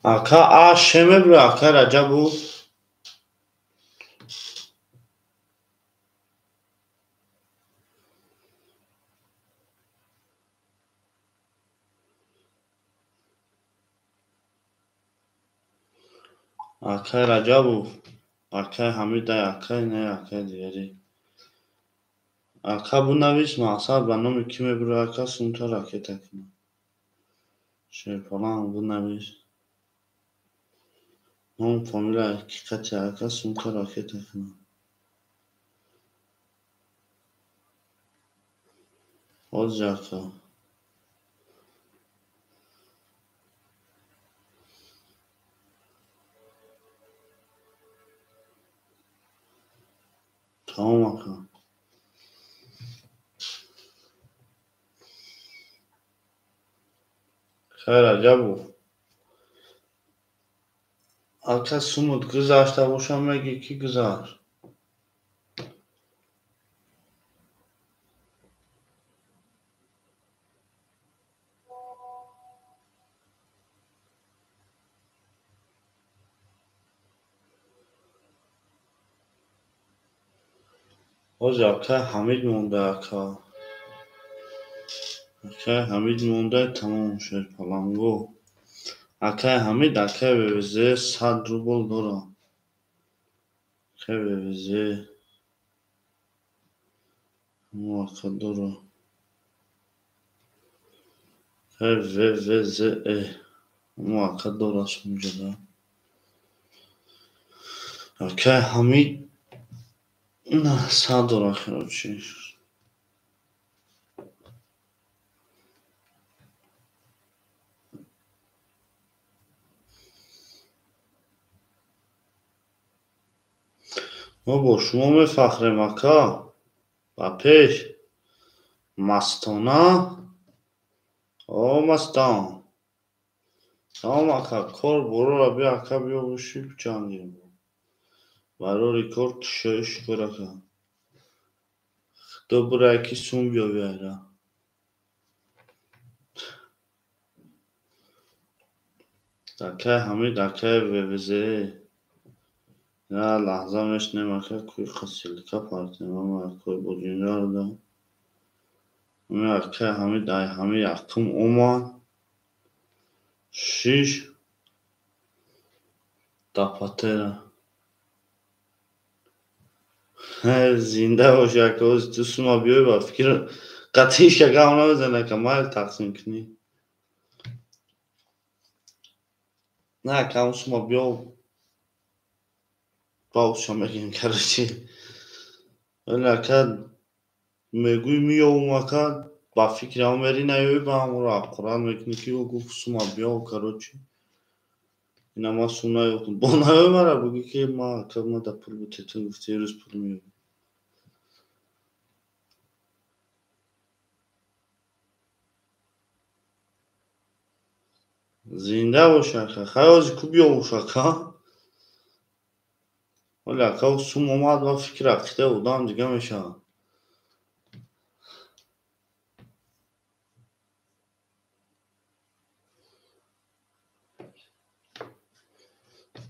Ака А ше мебура, ака Раҷабов. Акай Раҷабов, акай Ҳамидай, акай не, акай дигаре. Ака бинавис, мақсад ба номи кӣ мебура ака, сумта ракета кунам. Шерпалам бинавис. Ном, фамилия ки қати ака, сумта ракета кунам. Ҳозир ака. Тамом ака. Хайр Раҷабов. Ака сумут гузашта боша мегӣ ки гузашт. Ҳозир акай Ҳамид монда, ака. Акай Ҳамид монда, тамом шуд паланго. Акай Ҳамид, акай ВВЗ 100 рубл дора. Акай ВВЗ ҳамо ака дора. Акай ВВЗ ҳамо ака дора сумҷада. Акай Ҳамид 100 дора, короче. Мо бо шумо мефахрем, ака. Ба пеш. Мастона. О, мастон. Салом, ака. Кор борора биё, ака, биё боши биҷангем. Барори кор кушои шукр, ака. Худо бурае ки сум биёви айра. Акай Ҳамид, акай ВВЗ. Я лаҳза мешнем, ака, кӯи қасилка партем, ама акои бозингарда. Ами акай Ҳамид ай ҳами якум омад. Шиш дапатера. Зинда боши, ака, ози ту сума биёй ба фикр қатъи шагам намезани, ака, майл тақсим кунӣ. На, ака, ҳам сума биё бауша мегирем, короче. Вале ака мегӯй меёвум, ака, ба фикри ҳам мери наёӣ, ба ҳамонро аққурат мекунӣ ки ӯ гуфт сума биё, короче. Ина ман сум наёфтам. Бо наёй мара бигӯ ки ман ака ма да пул бутед, ту гуфти рӯз пул меёбӣ. Зинда бош, ака. Хай ҳозир ку биёвуш, ака? Вале ака сум омад ва фикр ақидаи одам дига мешавад.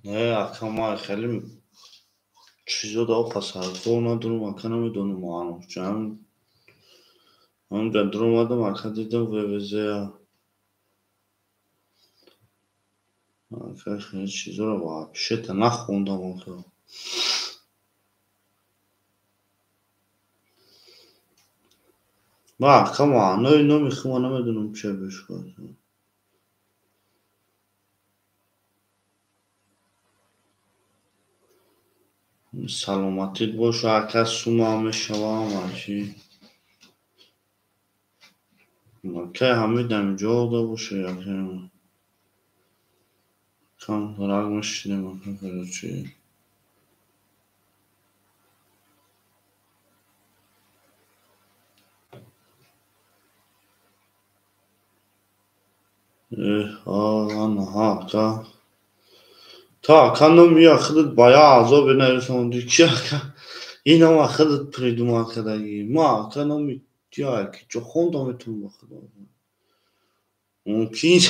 Не, ака, ман хеле чизо да оқа саркор надорам, ака, намедонам маънош. Ҳаминҷа дуромадам, ака, дидам ВВЗ-я. Ака, хеле чизоро вообще-то нахондам, ака. Ма ака маънои номи хума намедонам чия бешкор. Саломатит боша, ака, сума мешавам, ачи. Акай Ҳамид ҳаминҷо да боша, ака. Кам раг мешинем, ака, короче. Анаҳа, ака. Та ака номи худат ба як азобе нарасондӣ. Чи ака? Ин нома худат придумал кардагӣ. Ма ака номи тия ки ҷо хондам метавонам ба худо. Мумкин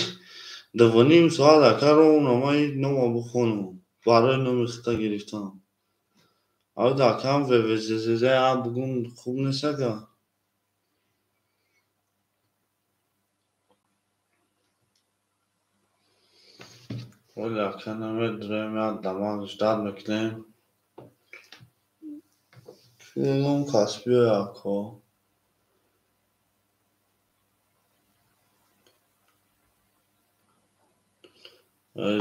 дувним соат ака ровно ман ин нома бихонам. Барои номи худта гирифтам. Авда акам ВВЗЗ бугун хуб нест, ака. Вале ака намедонем, як дамақ ждат мекунем. Ном кас биёй, ака.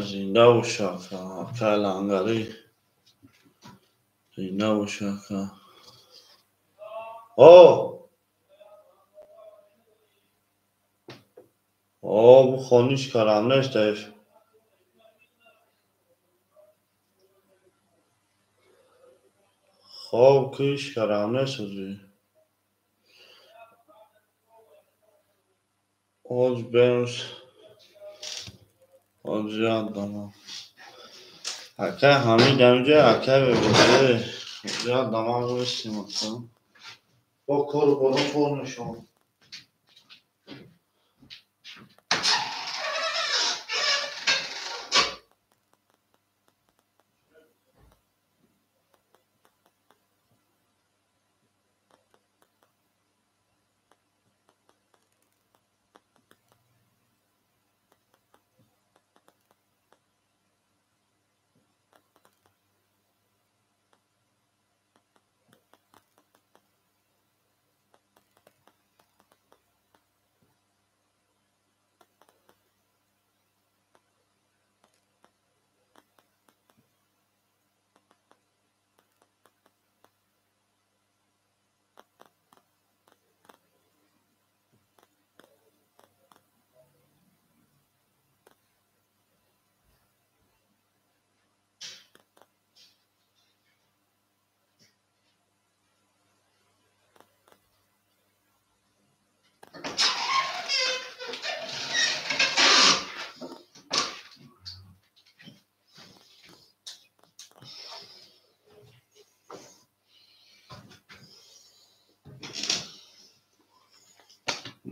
Зинда бош, ака, акай Лангарӣ. Зинда бош, ака. О! О, бухониш карам нест даиф. Хоб киш карам нест ҳозир. Ҳозир берус. Ҳозир як дама. Акай Ҳамид ҳаминҷо, акай ВВЗ. Ҳозир як дама бистем, ака. Бо кору борон кор мешавад.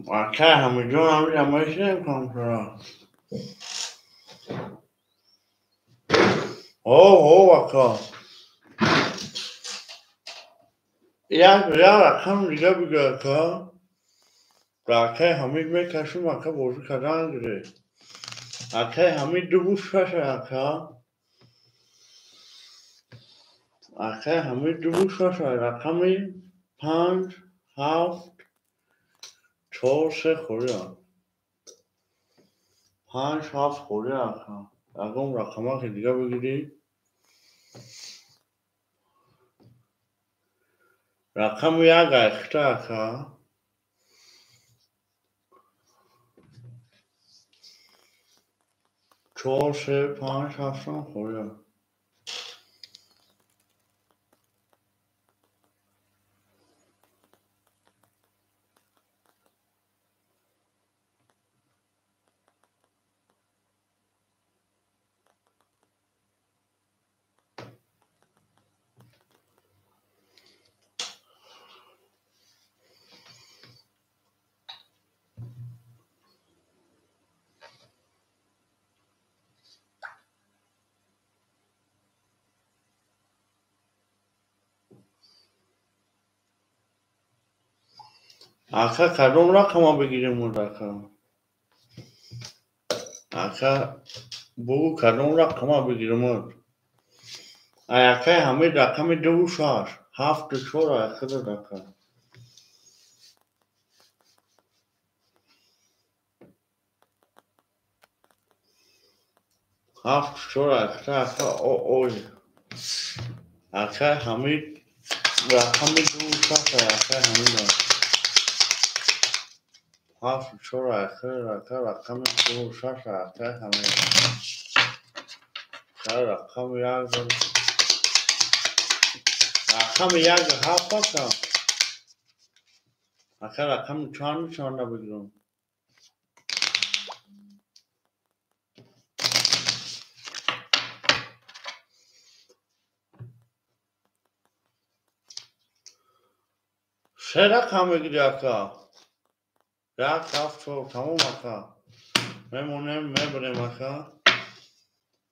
Акай Ҳамидҷон, ҳамиҷа мешинем камтара. Ҳов, ҳов, ака. Як рақам дига бигӯ, ака. Ба акай Ҳамид мекашем, ака, бозӣ кардан гиред. Акай Ҳамид дуву шаш, ака. Акай Ҳамид дуву шаш, рақами панҷ, ҳафт, чор, се холия. Панҷ, ҳафт холия, ака. Ягон рақамаки дига бигирӣ. Рақами як айхта, ака. Чор, се, панҷ, ҳафтам холия. Ака, кадом рақама бигирем ака? Ака, бугӯ, кадом рақама бигирем? Ай акай Ҳамид рақами дуву шаш, ҳафту чор айхидад, ака. Ҳафту чор айхида, ака. Ой, акай Ҳамид рақами дуву шаш, ай акай Ҳамид ҳафту чор айхир, ака, рақами дуву шаш, акай Ҳамид. Рақами як, рақами як ҳафт, ака. Ака, рақами чанду чанда бигирам? Се рақам мегири, ака. Як, ҳафт, чор, тамом, ака. Мемонем, мебарем, ака.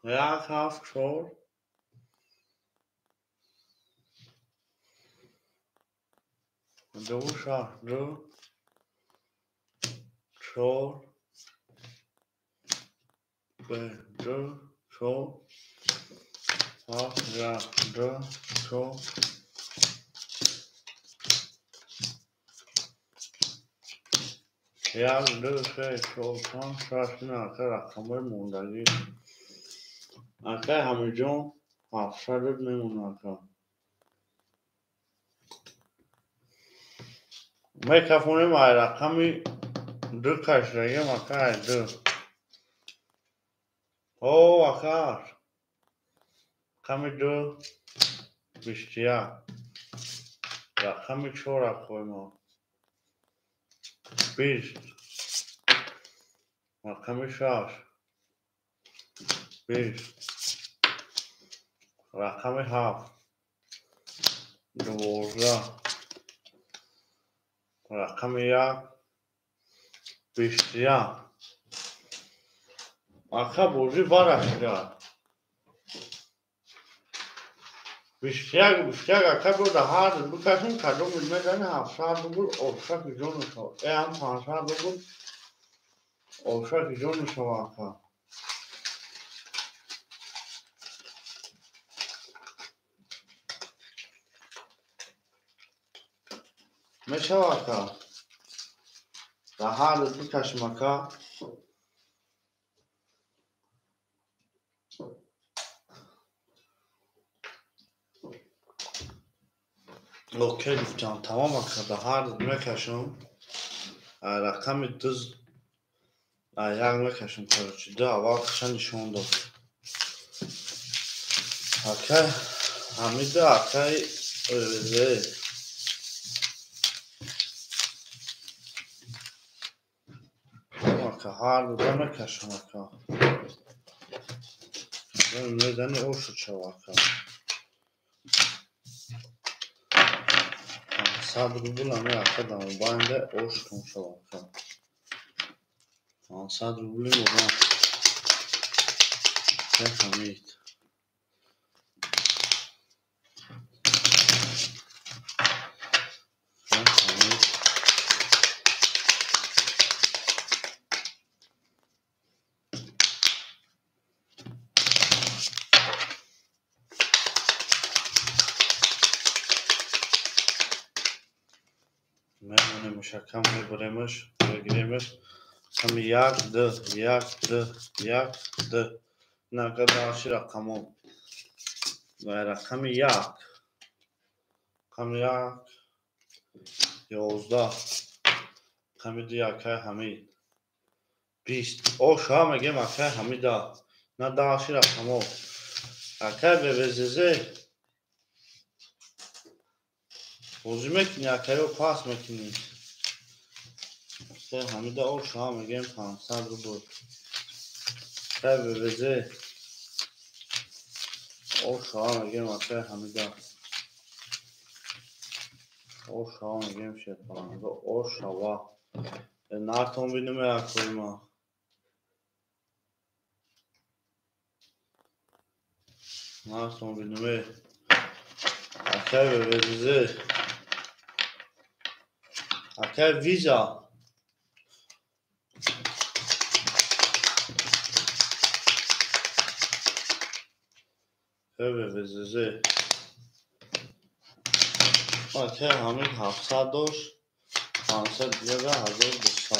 Як, ҳафт, чор. Ду, шаш, ду, чор, ду, чор, ҳафт, як, ду, чор. Як, ду, се, чор, панҷ, шаш, ин, ака, рақамҳои мондагӣ. Акай Ҳамидҷон, ҳафтсадат мемонад, ака. Мекафонем, ай рақами ду кашидагиам, ака, ай ду. О, ака, рақами ду 21. Рақами чор, акои мо. 20. Рақами шаш. 20. Рақами ҳафт. 12. Рақами як. 21. Ака, бозӣ барашидад. 21, 21, ака, биёда ҳар бикашем, кадоми мезани 700 рубл обшаки ҷон мешавад. Э, ҳам 500 рубл обшаки ҷон мешавад, ака. Мешавад, ака. Дар ҳар бикашем, ака. Окей гуфтам, тамом, ака, дар ҳар мекашам. Рақами ду як мекашам, короче, ду аввал қача нишон дод. Ака Ҳамида, акаи ОВЗ. Ака, ҳар дуда мекашам, ака. Мезани ошу чава, ака. 100 рубл ами, ака, дамобайнда оштон шава, ака. 500 рубли мурам. Акай Ҳамид. Акай Ҳамид. Мемонемш акам, мебаремаш, мегиремаш. Рақами як, д, як, д, як, д. Нака даши рақамо. Ва рақами як. Рақами як, 11. Рақами ду, акай Ҳамид. 20. Оша мегем акай Ҳамида. На даши рақамо. Акай БВЗЗ. Бозӣ мекунӣ, акайо пас мекунӣ. Акай Ҳамида оша мегем 500 рубл. Акай БВЗ. Оша мегем акай Ҳамида. Оша мегем шерпаланга. Ошава. Нартон бинем акои ма. Нартон бинем. Акай БВЗ. Акай Виза. Акай БВЗ. Акай Ҳамид 700 дошт. 500 дига 1200.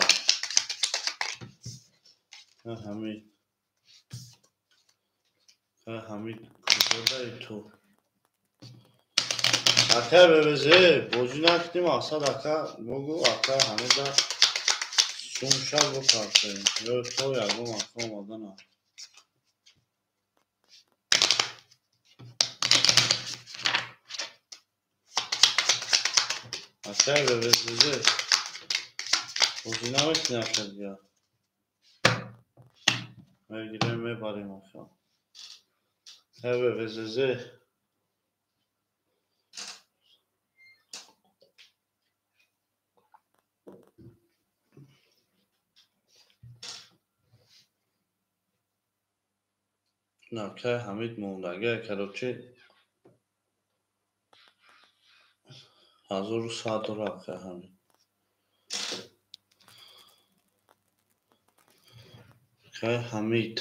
Акай Ҳамид. Акай Ҳамид куҷодаи ту? Акай БВЗ бозӣ накунем, Асад ака бугӯ акай Ҳамида сумша бупартем. Ё то ягон ака омадана. Акай БВЗ бозӣ намекунӣ ака дигар. Мегирем мебарем ака. Акай БВЗ. Акай Ҳамид мондагӣ, короче 1100 дора акай Ҳамид. Акай Ҳамид.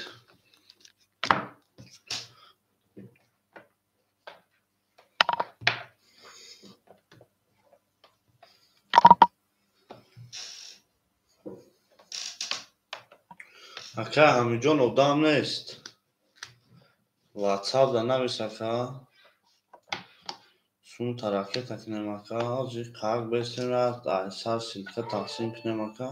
Акай Ҳамидҷон одам нест. WhatsApp да навис ака. Сум таракета кунем ака. Ҳозир қақ бестем сар силка тақсим кунем ака.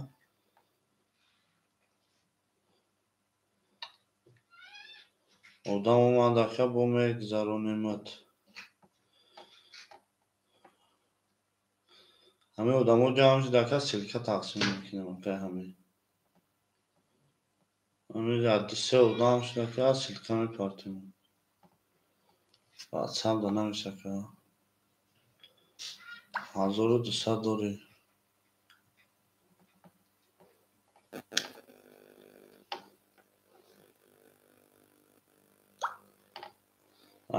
Одам омад ака, бо мегзаронемат. Ҳамин одамо ҷамъ шуд ака, силка тақсим мекунем ака ҳамин. Ҳамин ду-се одам шуд ака, силка мепартем. WhatsApp да навис ака. 1200 дорӣ.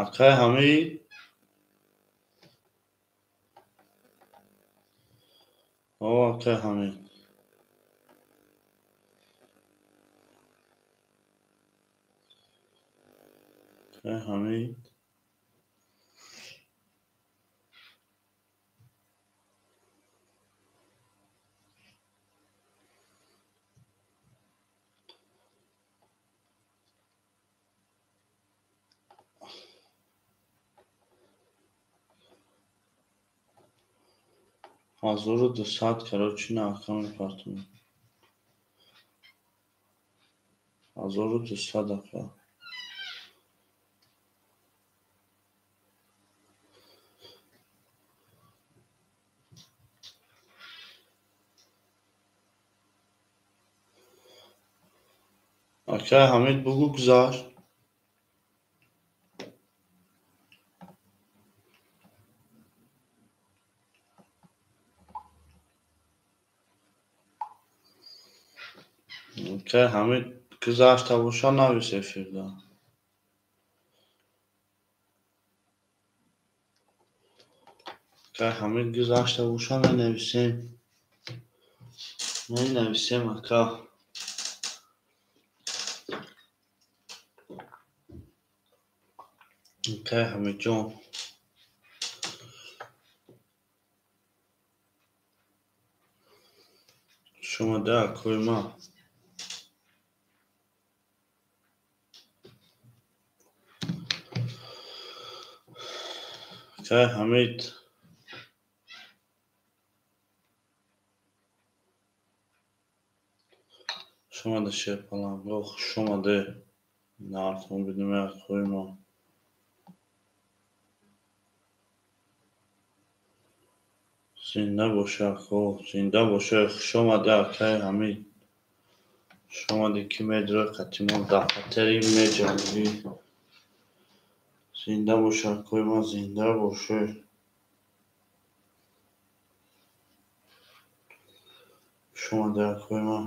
Акай Ҳамид. О, акай Ҳамид. Акай Ҳамид. 1200 короче на ака мепартонем. 1200 ака. Акай Ҳамид бугӯ гузашт. Акай Ҳамид гузашта боша, навис эфирда. Акай Ҳамид гузашта боша, менависем. Менависем, ака. Акай Ҳамидҷон. Хуш омада, акои ман. Акай Ҳамид. Хуш омада, Шерпаланго, хуш омаде. Нартон бидуме, акои ман. Зинда боша, ако, зинда боша. Хуш омаде, акай Ҳамид. Хуш омадӣ, ки медрои қати мо дафатари меҷангӣ. Зинда боша, акои ман, зинда боше. Хуш омаде, акои ман.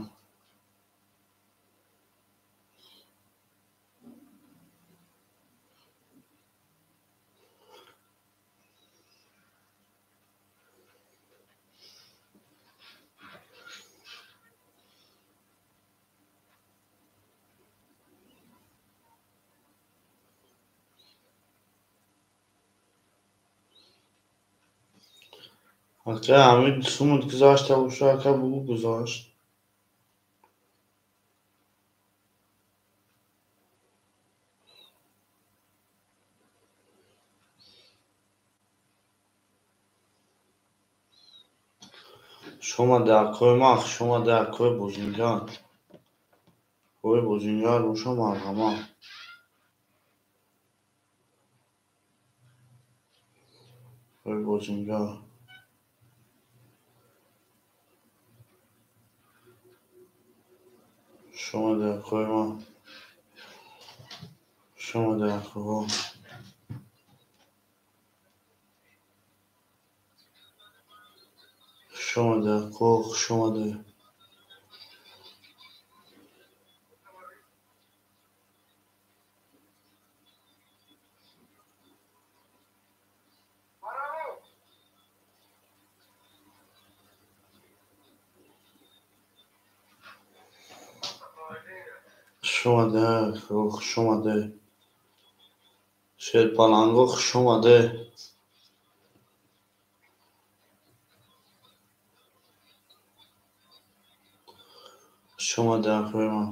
Акай Ҳамид, сумат гузашта боша, ака, бугӯ гузашт. Хуш омаде, акои ман, хуш омаде, акои бозингар. Акои бозингар боша, марҳамат. Акои бозингар. Хуш омаде, акои ман. Хуш омаде, акоҳо. Хуш омаде, ако, хуш омаде. Хуш омаде, ако, хуш омаде. Шерпаланго, хуш омаде. Хуш омаде, акои ман.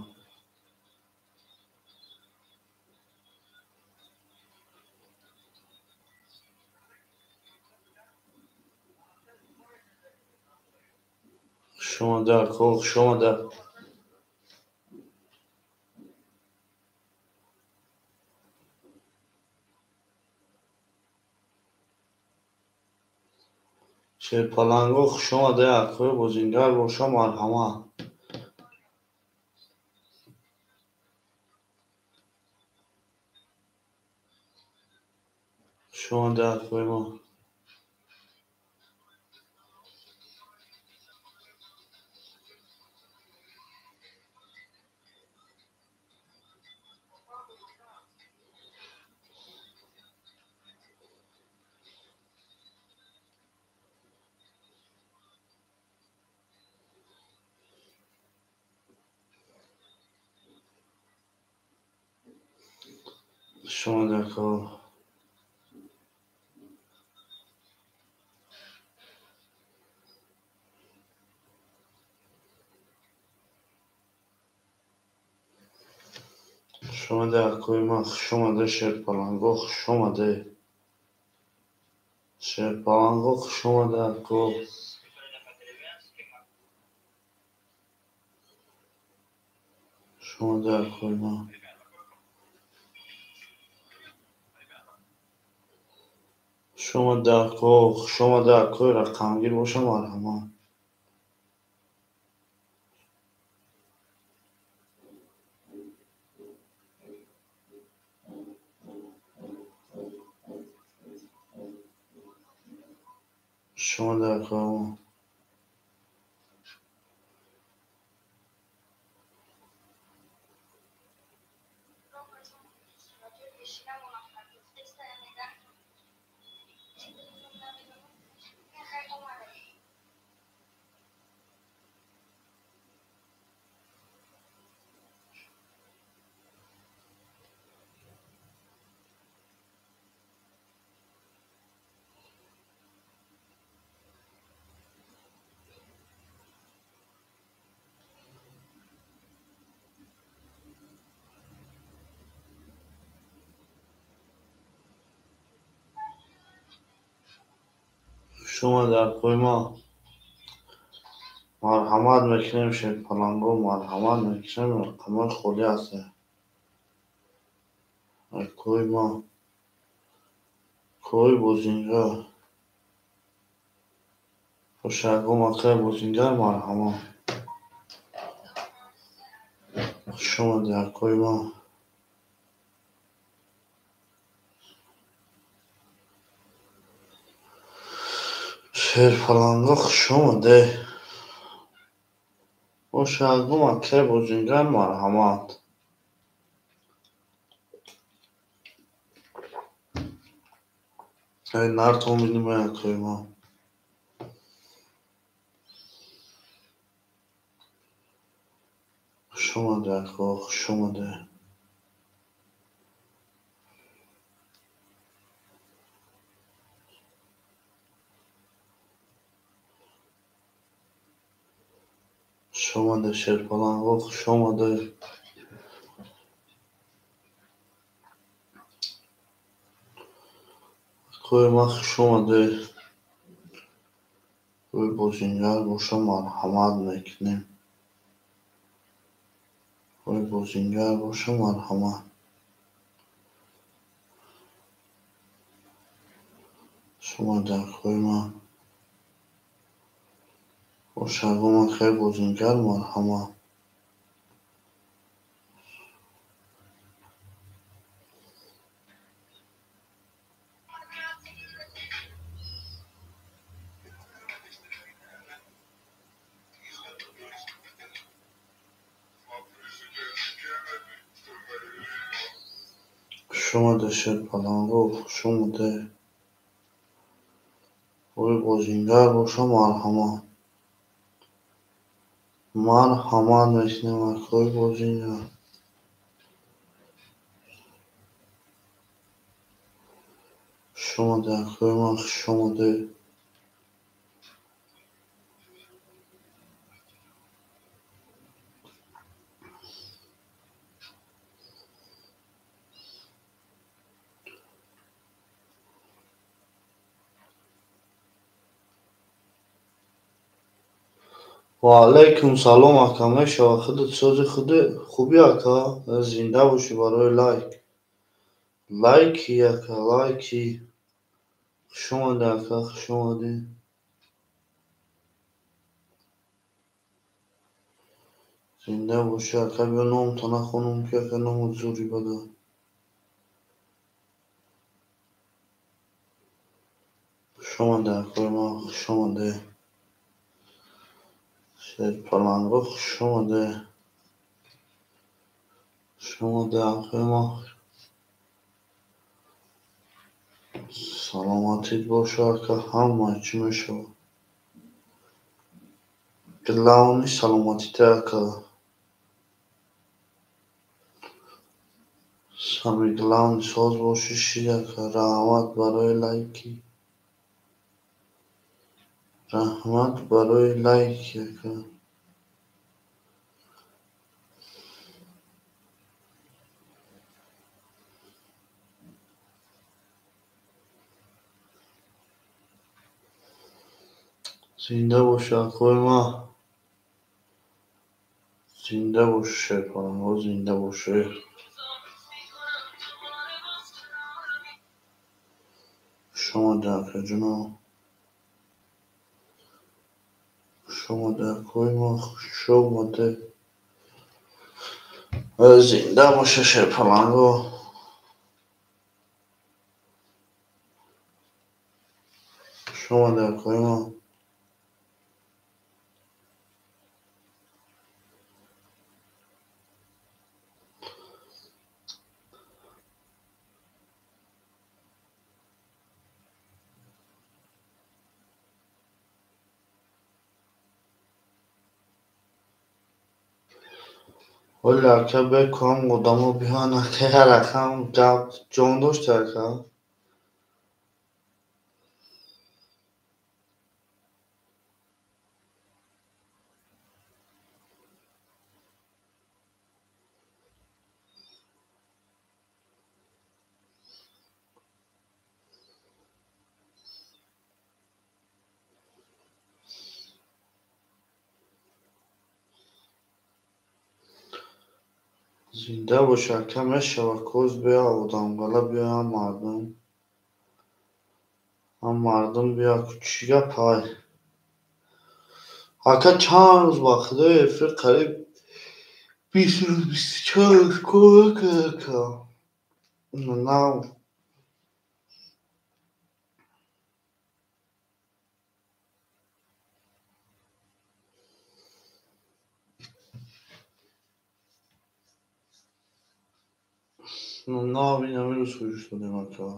Хуш омаде, ако, хуш омаде. Шерпаланго, хуш омаде, акои бозингар боша, марҳамат. Хуш омаде, акои ман. Хуш омаде, ако. Хуш омаде, акои ман, хуш омаде, Шерпаланго, хуш омаде. Шерпаланго, хуш омаде, ако. Хуш омаде, акои ман. Хуш омаде, ако, хуш омаде, акои рақамгир боша, марҳамат. Хуш омаде, акои ман. Шумо дар қӯйма марҳамат мекунем, шерпаланго марҳамат мекунем, рақамҳои холӣ ҳастанд. Қӯйма кӯи бозингар хушагом акай бозингар марҳамат. Шумо дар қӯйма шерпаланго хуш омадед. Хушагом акай бозингар марҳамат. Ай нартон бинем акои ма. Хуш омадед ако, хуш омадед. Хуш омадед шерпаланго, хуш омадед. Акои ма хуш омадед. Кӯи бозингар боша марҳамат мекунем. Кӯи бозингар боша марҳамат. Хуш омадед акои ма. Хушагом акай бозингар марҳамат. Хуш омадед шерпаланго, хуш омадед. Кӯи бозингар боша марҳамат. Марҳамат мекунем акои бозингар. Хуш омадед акои ман, хуш омадед. Ва алайкум салом ака, мешава худат сози хубӣ ака, зинда бошӣ барои лайк. Лайки ака, лайки. Хуш омадед ака, хуш омадед. Зинда бошӣ ака, биё номто нахонам ки ака номат зури бада. Хуш омадед акои ман, хуш омадед. Шерпаланго хуш омадед. Хуш омадед акои ман. Саломатит боша ака, ҳама чӣ мешавад. Главни саломатите ака. Сами главни соз бошӣ шид ака. Раҳмат барои лайки. Раҳмат барои лайки ака. Зинда бошӣ акои ман. Зинда бошӣ шерпаланго, зинда бошӣ. Хуш омадед акаҷоно. Хуш омадед акои ман, хуш омадед. Зинда боша шерпаланго. Хуш омадед акои ман. Ҳоло ака бекам одамо биён ака як рақам гап ҷон дошта ака. Зинда бош ака, мешава коз биё одамгала биё ҳам мардум. Ҳам мардум биё чӣ гап ҳай. Ака чанд рӯз ба худои эфир қариб 20 рӯз 24 рӯз кор накард ака. Нав нав ин ҳамин рӯз ҳуҷур шудем ака.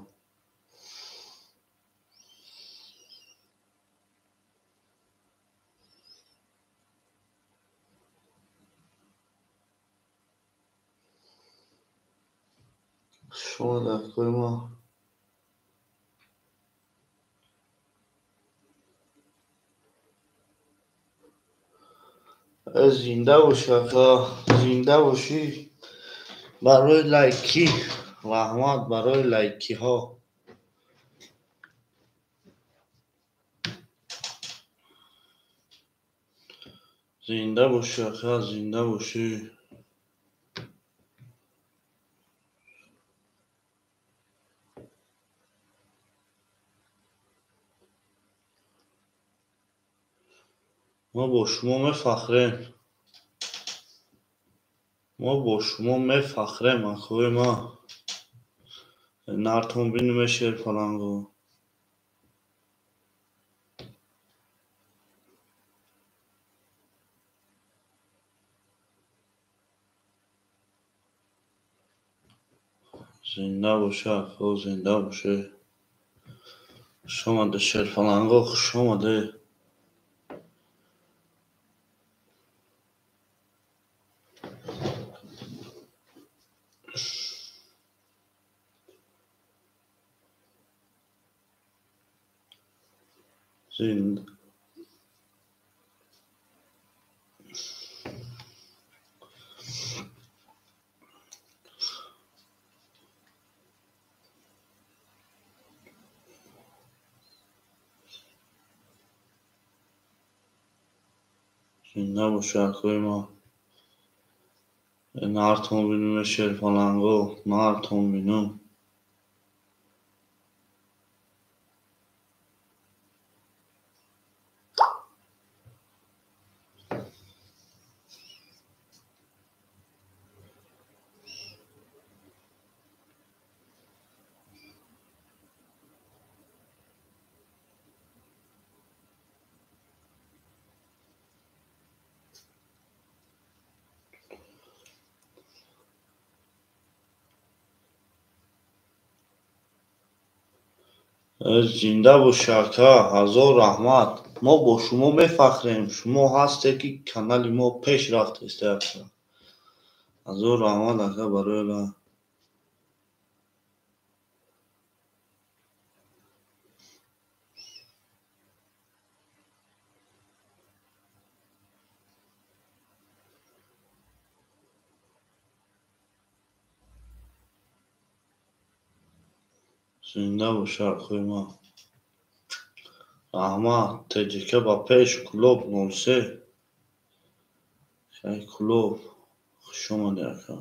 Шумо дар кори ма. Зинда бошӣ ака, зинда бошӣ. Барои лайкӣ раҳмат, барои лайкиҳо. Зинда бошӣ ака, зинда бошӣ. Мо бо шумо мефахрем. Мо бо шумо мефахрем, акои ма. Нартон бинуме шерпаланго. Зинда боша ако, зинда боше. Хуш омаде шерпаланго, хуш омаде. Зинда. Зинда боша акои ма. Нартон бинуме шерпаланго, нартон бинум. Зинда бошӣ ака, ҳазор раҳмат. Мо бо шумо мефахрем. Шумо ҳасте ки канали мо пеш рафтест ака. Ҳазор раҳмат ака барои ла. Зинда боша акои ма. Раҳмат. ТҶК ба пеш, Кӯлоб 03. Шаҳри Кӯлоб. Хуш омадӣ ака.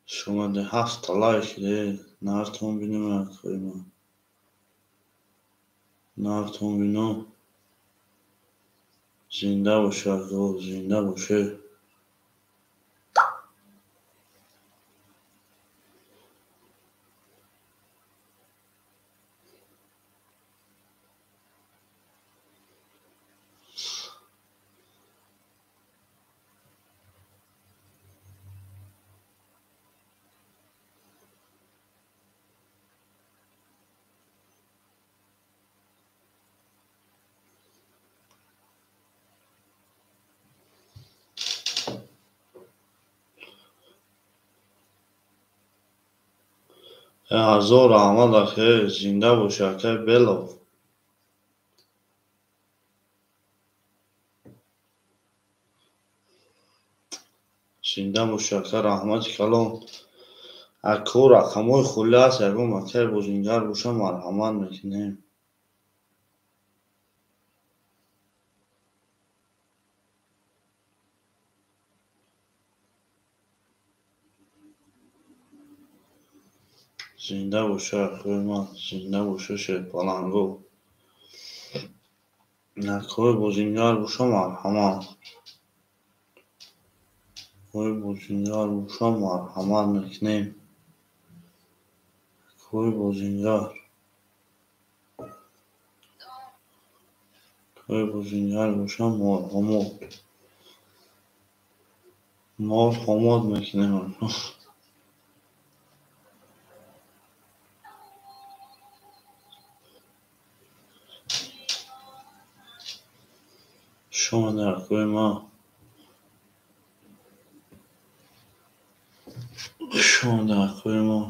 Хуш омадӣ. 7 лайк де. Нартон бинум акои ма. Нартон бинум. Зинда боша ако, зинда боше. Ҳазор раҳмат, ахе, зинда бошӣ, акай Белов. Зинда бошӣ, ака, раҳмати калон. Ако рақамҳои холӣ аст, ягон акай бозингар боша, марҳамат мекунем. Зинда боша, акои ман, зинда боша, шерпаланго. Акои бозингар боша, марҳамат. Акои бозингар боша, марҳамат мекунем. Акои бозингар. Акои бозингар боша, марҳамат. Марҳамат мекунем. Хуш омадед, акои ман. Хуш омадед, акои ман.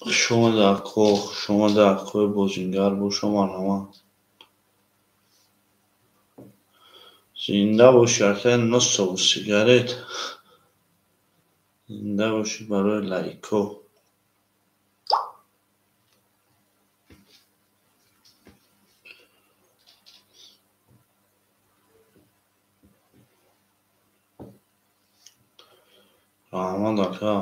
Хуш омадед, ако, хуш омадед, акои бозингар боша, марҳамат. Зинда бошӣ, акай Носову сигарет. Зинда бошӣ барои лайкҳо. Раҳмат, ака.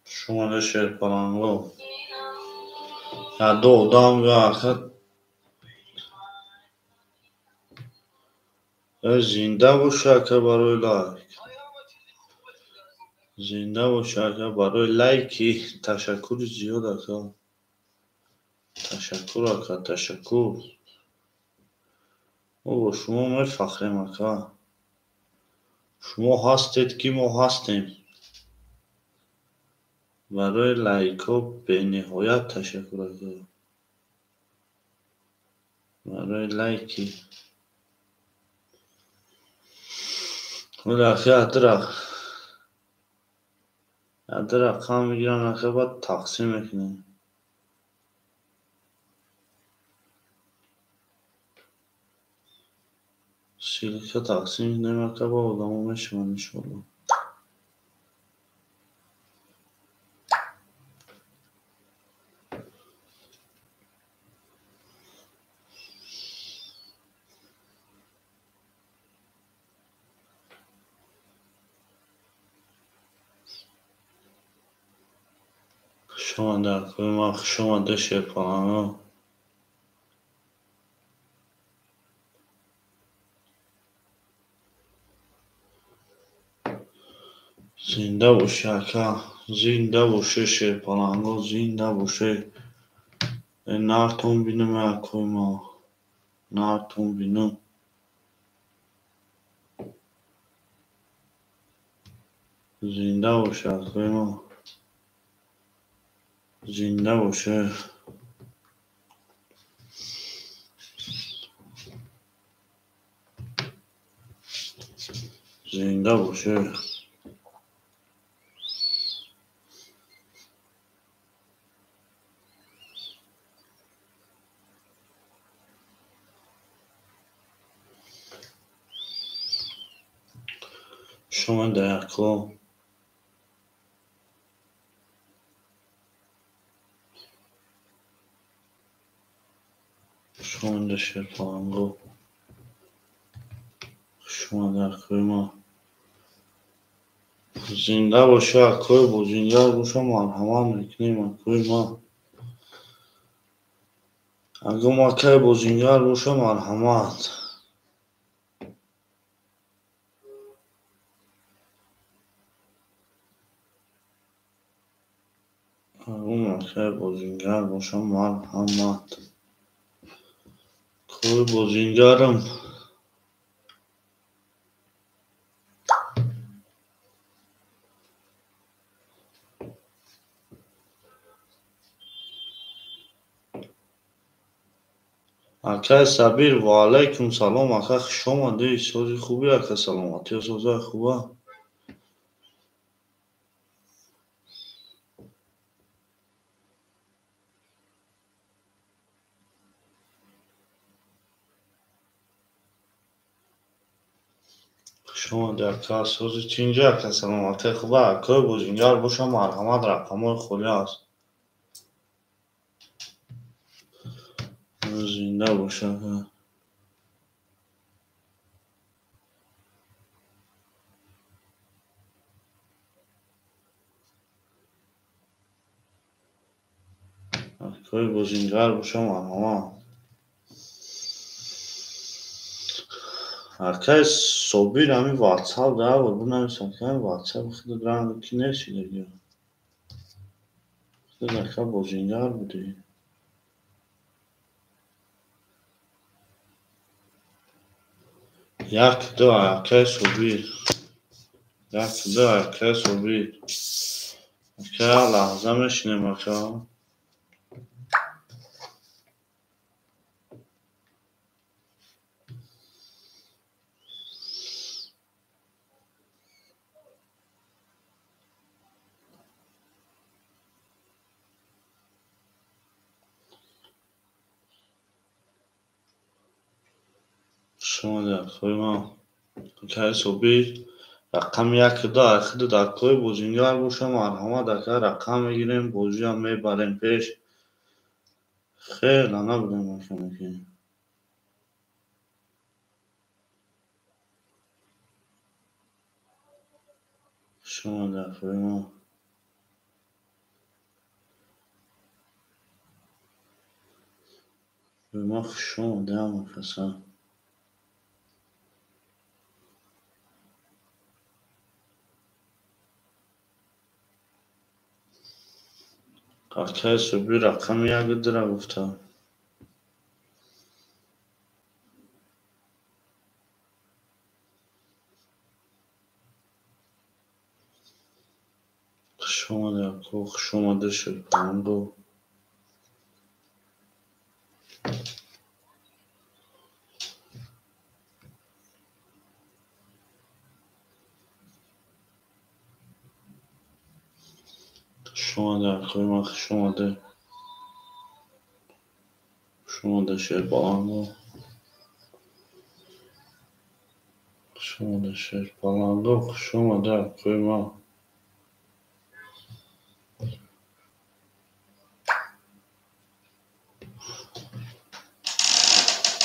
Хуш омадед, шерпаланго. Ду одам ака. Зинда бошӣ, ака, барои лайк. Зинда бошӣ, ака, барои лайки. Ташаккури зиёд, ака. Ташаккур, ака, ташаккур. Мо бо шумо мефахрем, ака. Шумо ҳастед, ки мо ҳастем. Барои лайкҳо бениҳоят ташаккур, ака. Барои лайки. Ахи ҳадди рақам мегиранд, ака, баъд тақсим мекунем. Ссылка тақсим мекунем, ака, ба одамо мешаванд, иншоалло. Хуш омадед, акои ман, хуш омадед, шерпаланго. Зинда бошӣ, ака, зинда бошӣ, шерпаланго, зинда бошӣ. Нартон бинам акои ма. Нартон бинам. Зинда боша акои ма. Зинда боша. Зинда боша. Шумо дако. Шумо шерпаланго. Шумо дакои ма. Зинда боша акои бозингар боша, марҳамат мекунем акои ма. Агар акаи бозингар боша, марҳамат. Агар бозингар боша, марҳамат. Кори бозингарам. Акай Сабир, ва алайкум салом, ака, хуш омадӣ. Сози хубӣ, ака, саломатӣ, созаи хуба. Хуш омадӣ, ака, сози чинҷа, ака, саломатӣ хуба. Акои бозингар боша, марҳамат, рақамҳои холӣ аст. Зинда боша, ака. Акои бозингар боша, марҳамат. Акай Собир, ҳамин ватсап да бинавис, акай, ватсап худат ранг ки нест дигар. Худат ака бозингар будӣ. Як ду акай Собир. Як ду акай Собир. Ака лаҳза мешинем, ака. Шумо акои ма. Акай Собир, рақами як ду худат акои бозингар боша, марҳамат, ака, рақам мегирем, бозиам мебарем пеш. Хеле набудем, ака, мекунем. Шумо акои ма. Ма хуш омадам, акаса. Акай Собир рақами як дура гуфта. Хуш омадӣ, ако, хуш омадӣ, шерпаланго. Хуш омадӣ, акои ман, хуш омадӣ. Хуш омадӣ, шерпаланго. Хуш омадӣ, шерпаланго, хуш омадӣ, акои ман.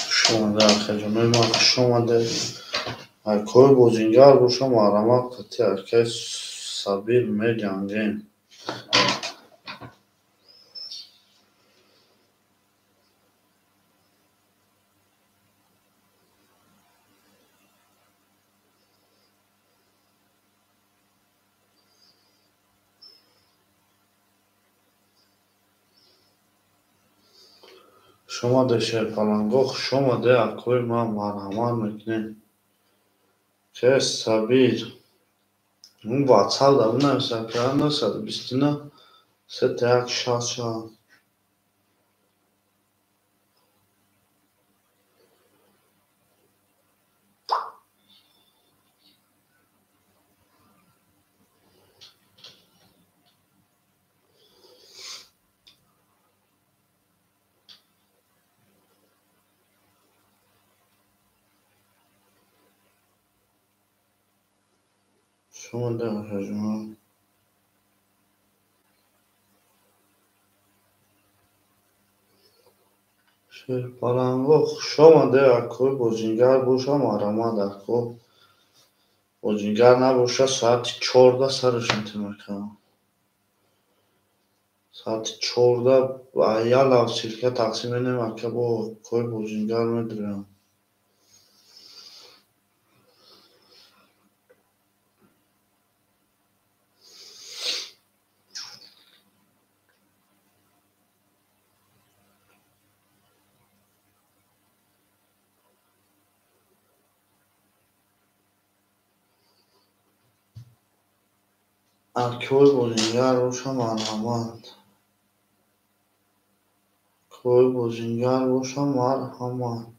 Хуш омадӣ, акаҷонои ман, хуш омадӣ. Акои бозингар боша, марҳамат, қатъи акаи Сабир меҷангем. Омаде шерпаланго, хуш омаде акои ман, марҳамат мекунем. Кес Сабир. Ну WhatsApp да бинавис ака 929 31 66. Шумо акаҷон. Шерпаланго, хуш омаде акои бозингар боша, марҳамат ако. Бозингар набоша, соати 14 сараш метем ака. Соати 14 як лав ссылка тақсим менем ака, бо акои бозингар медурем. Акои бозингар боша, марҳамат. Акои бозингар боша, марҳамат.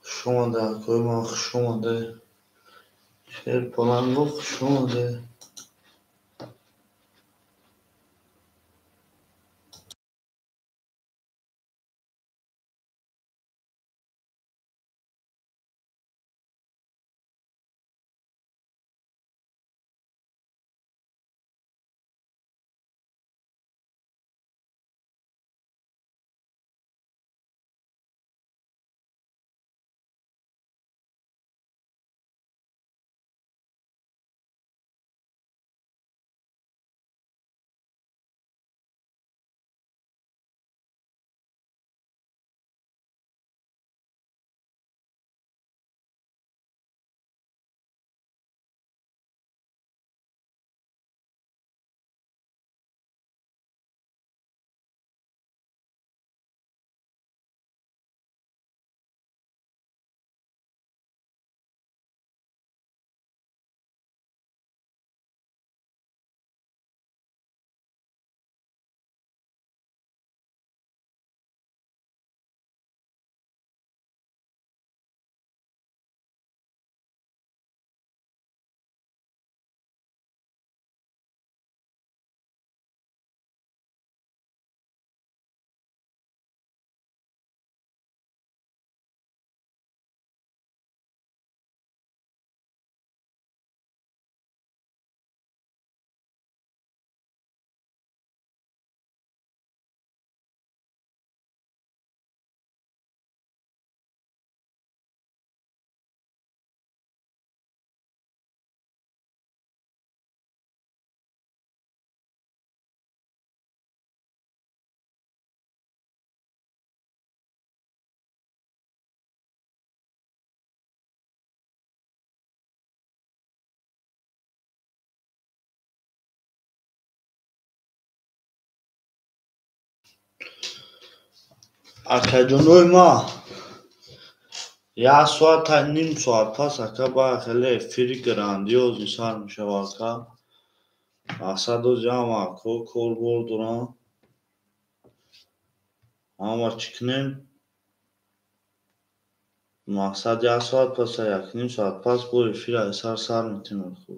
Хуш омаде акои ман, хуш омаде. Шерпаланго, хуш омаде. Акаҷонои ма, як соата ним соат пас ака ба хеле эфири грандиозӣ сар мешавад ака. Мақсад ози ҳама ако корбор дорам. Ҳама чӣ кунем? Мақсад як соат пас, як ним соат пас бо эфир сар метем аку.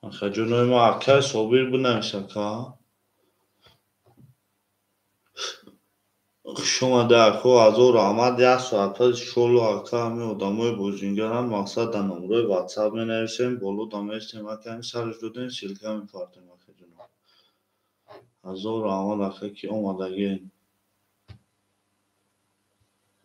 Акаҷонои ма, акай Собир бинавис ака. Хуш омаде ако, ҳазор раҳмат. Як соат пас иншоалло ака ҳамин одамои бозингарам мақсад дар номрои WhatsApp менависем, боло да меистем ака, ҳамин сараш додем, ссылка мепартем акаҷоно. Ҳазор раҳмат ака ки омадагиен.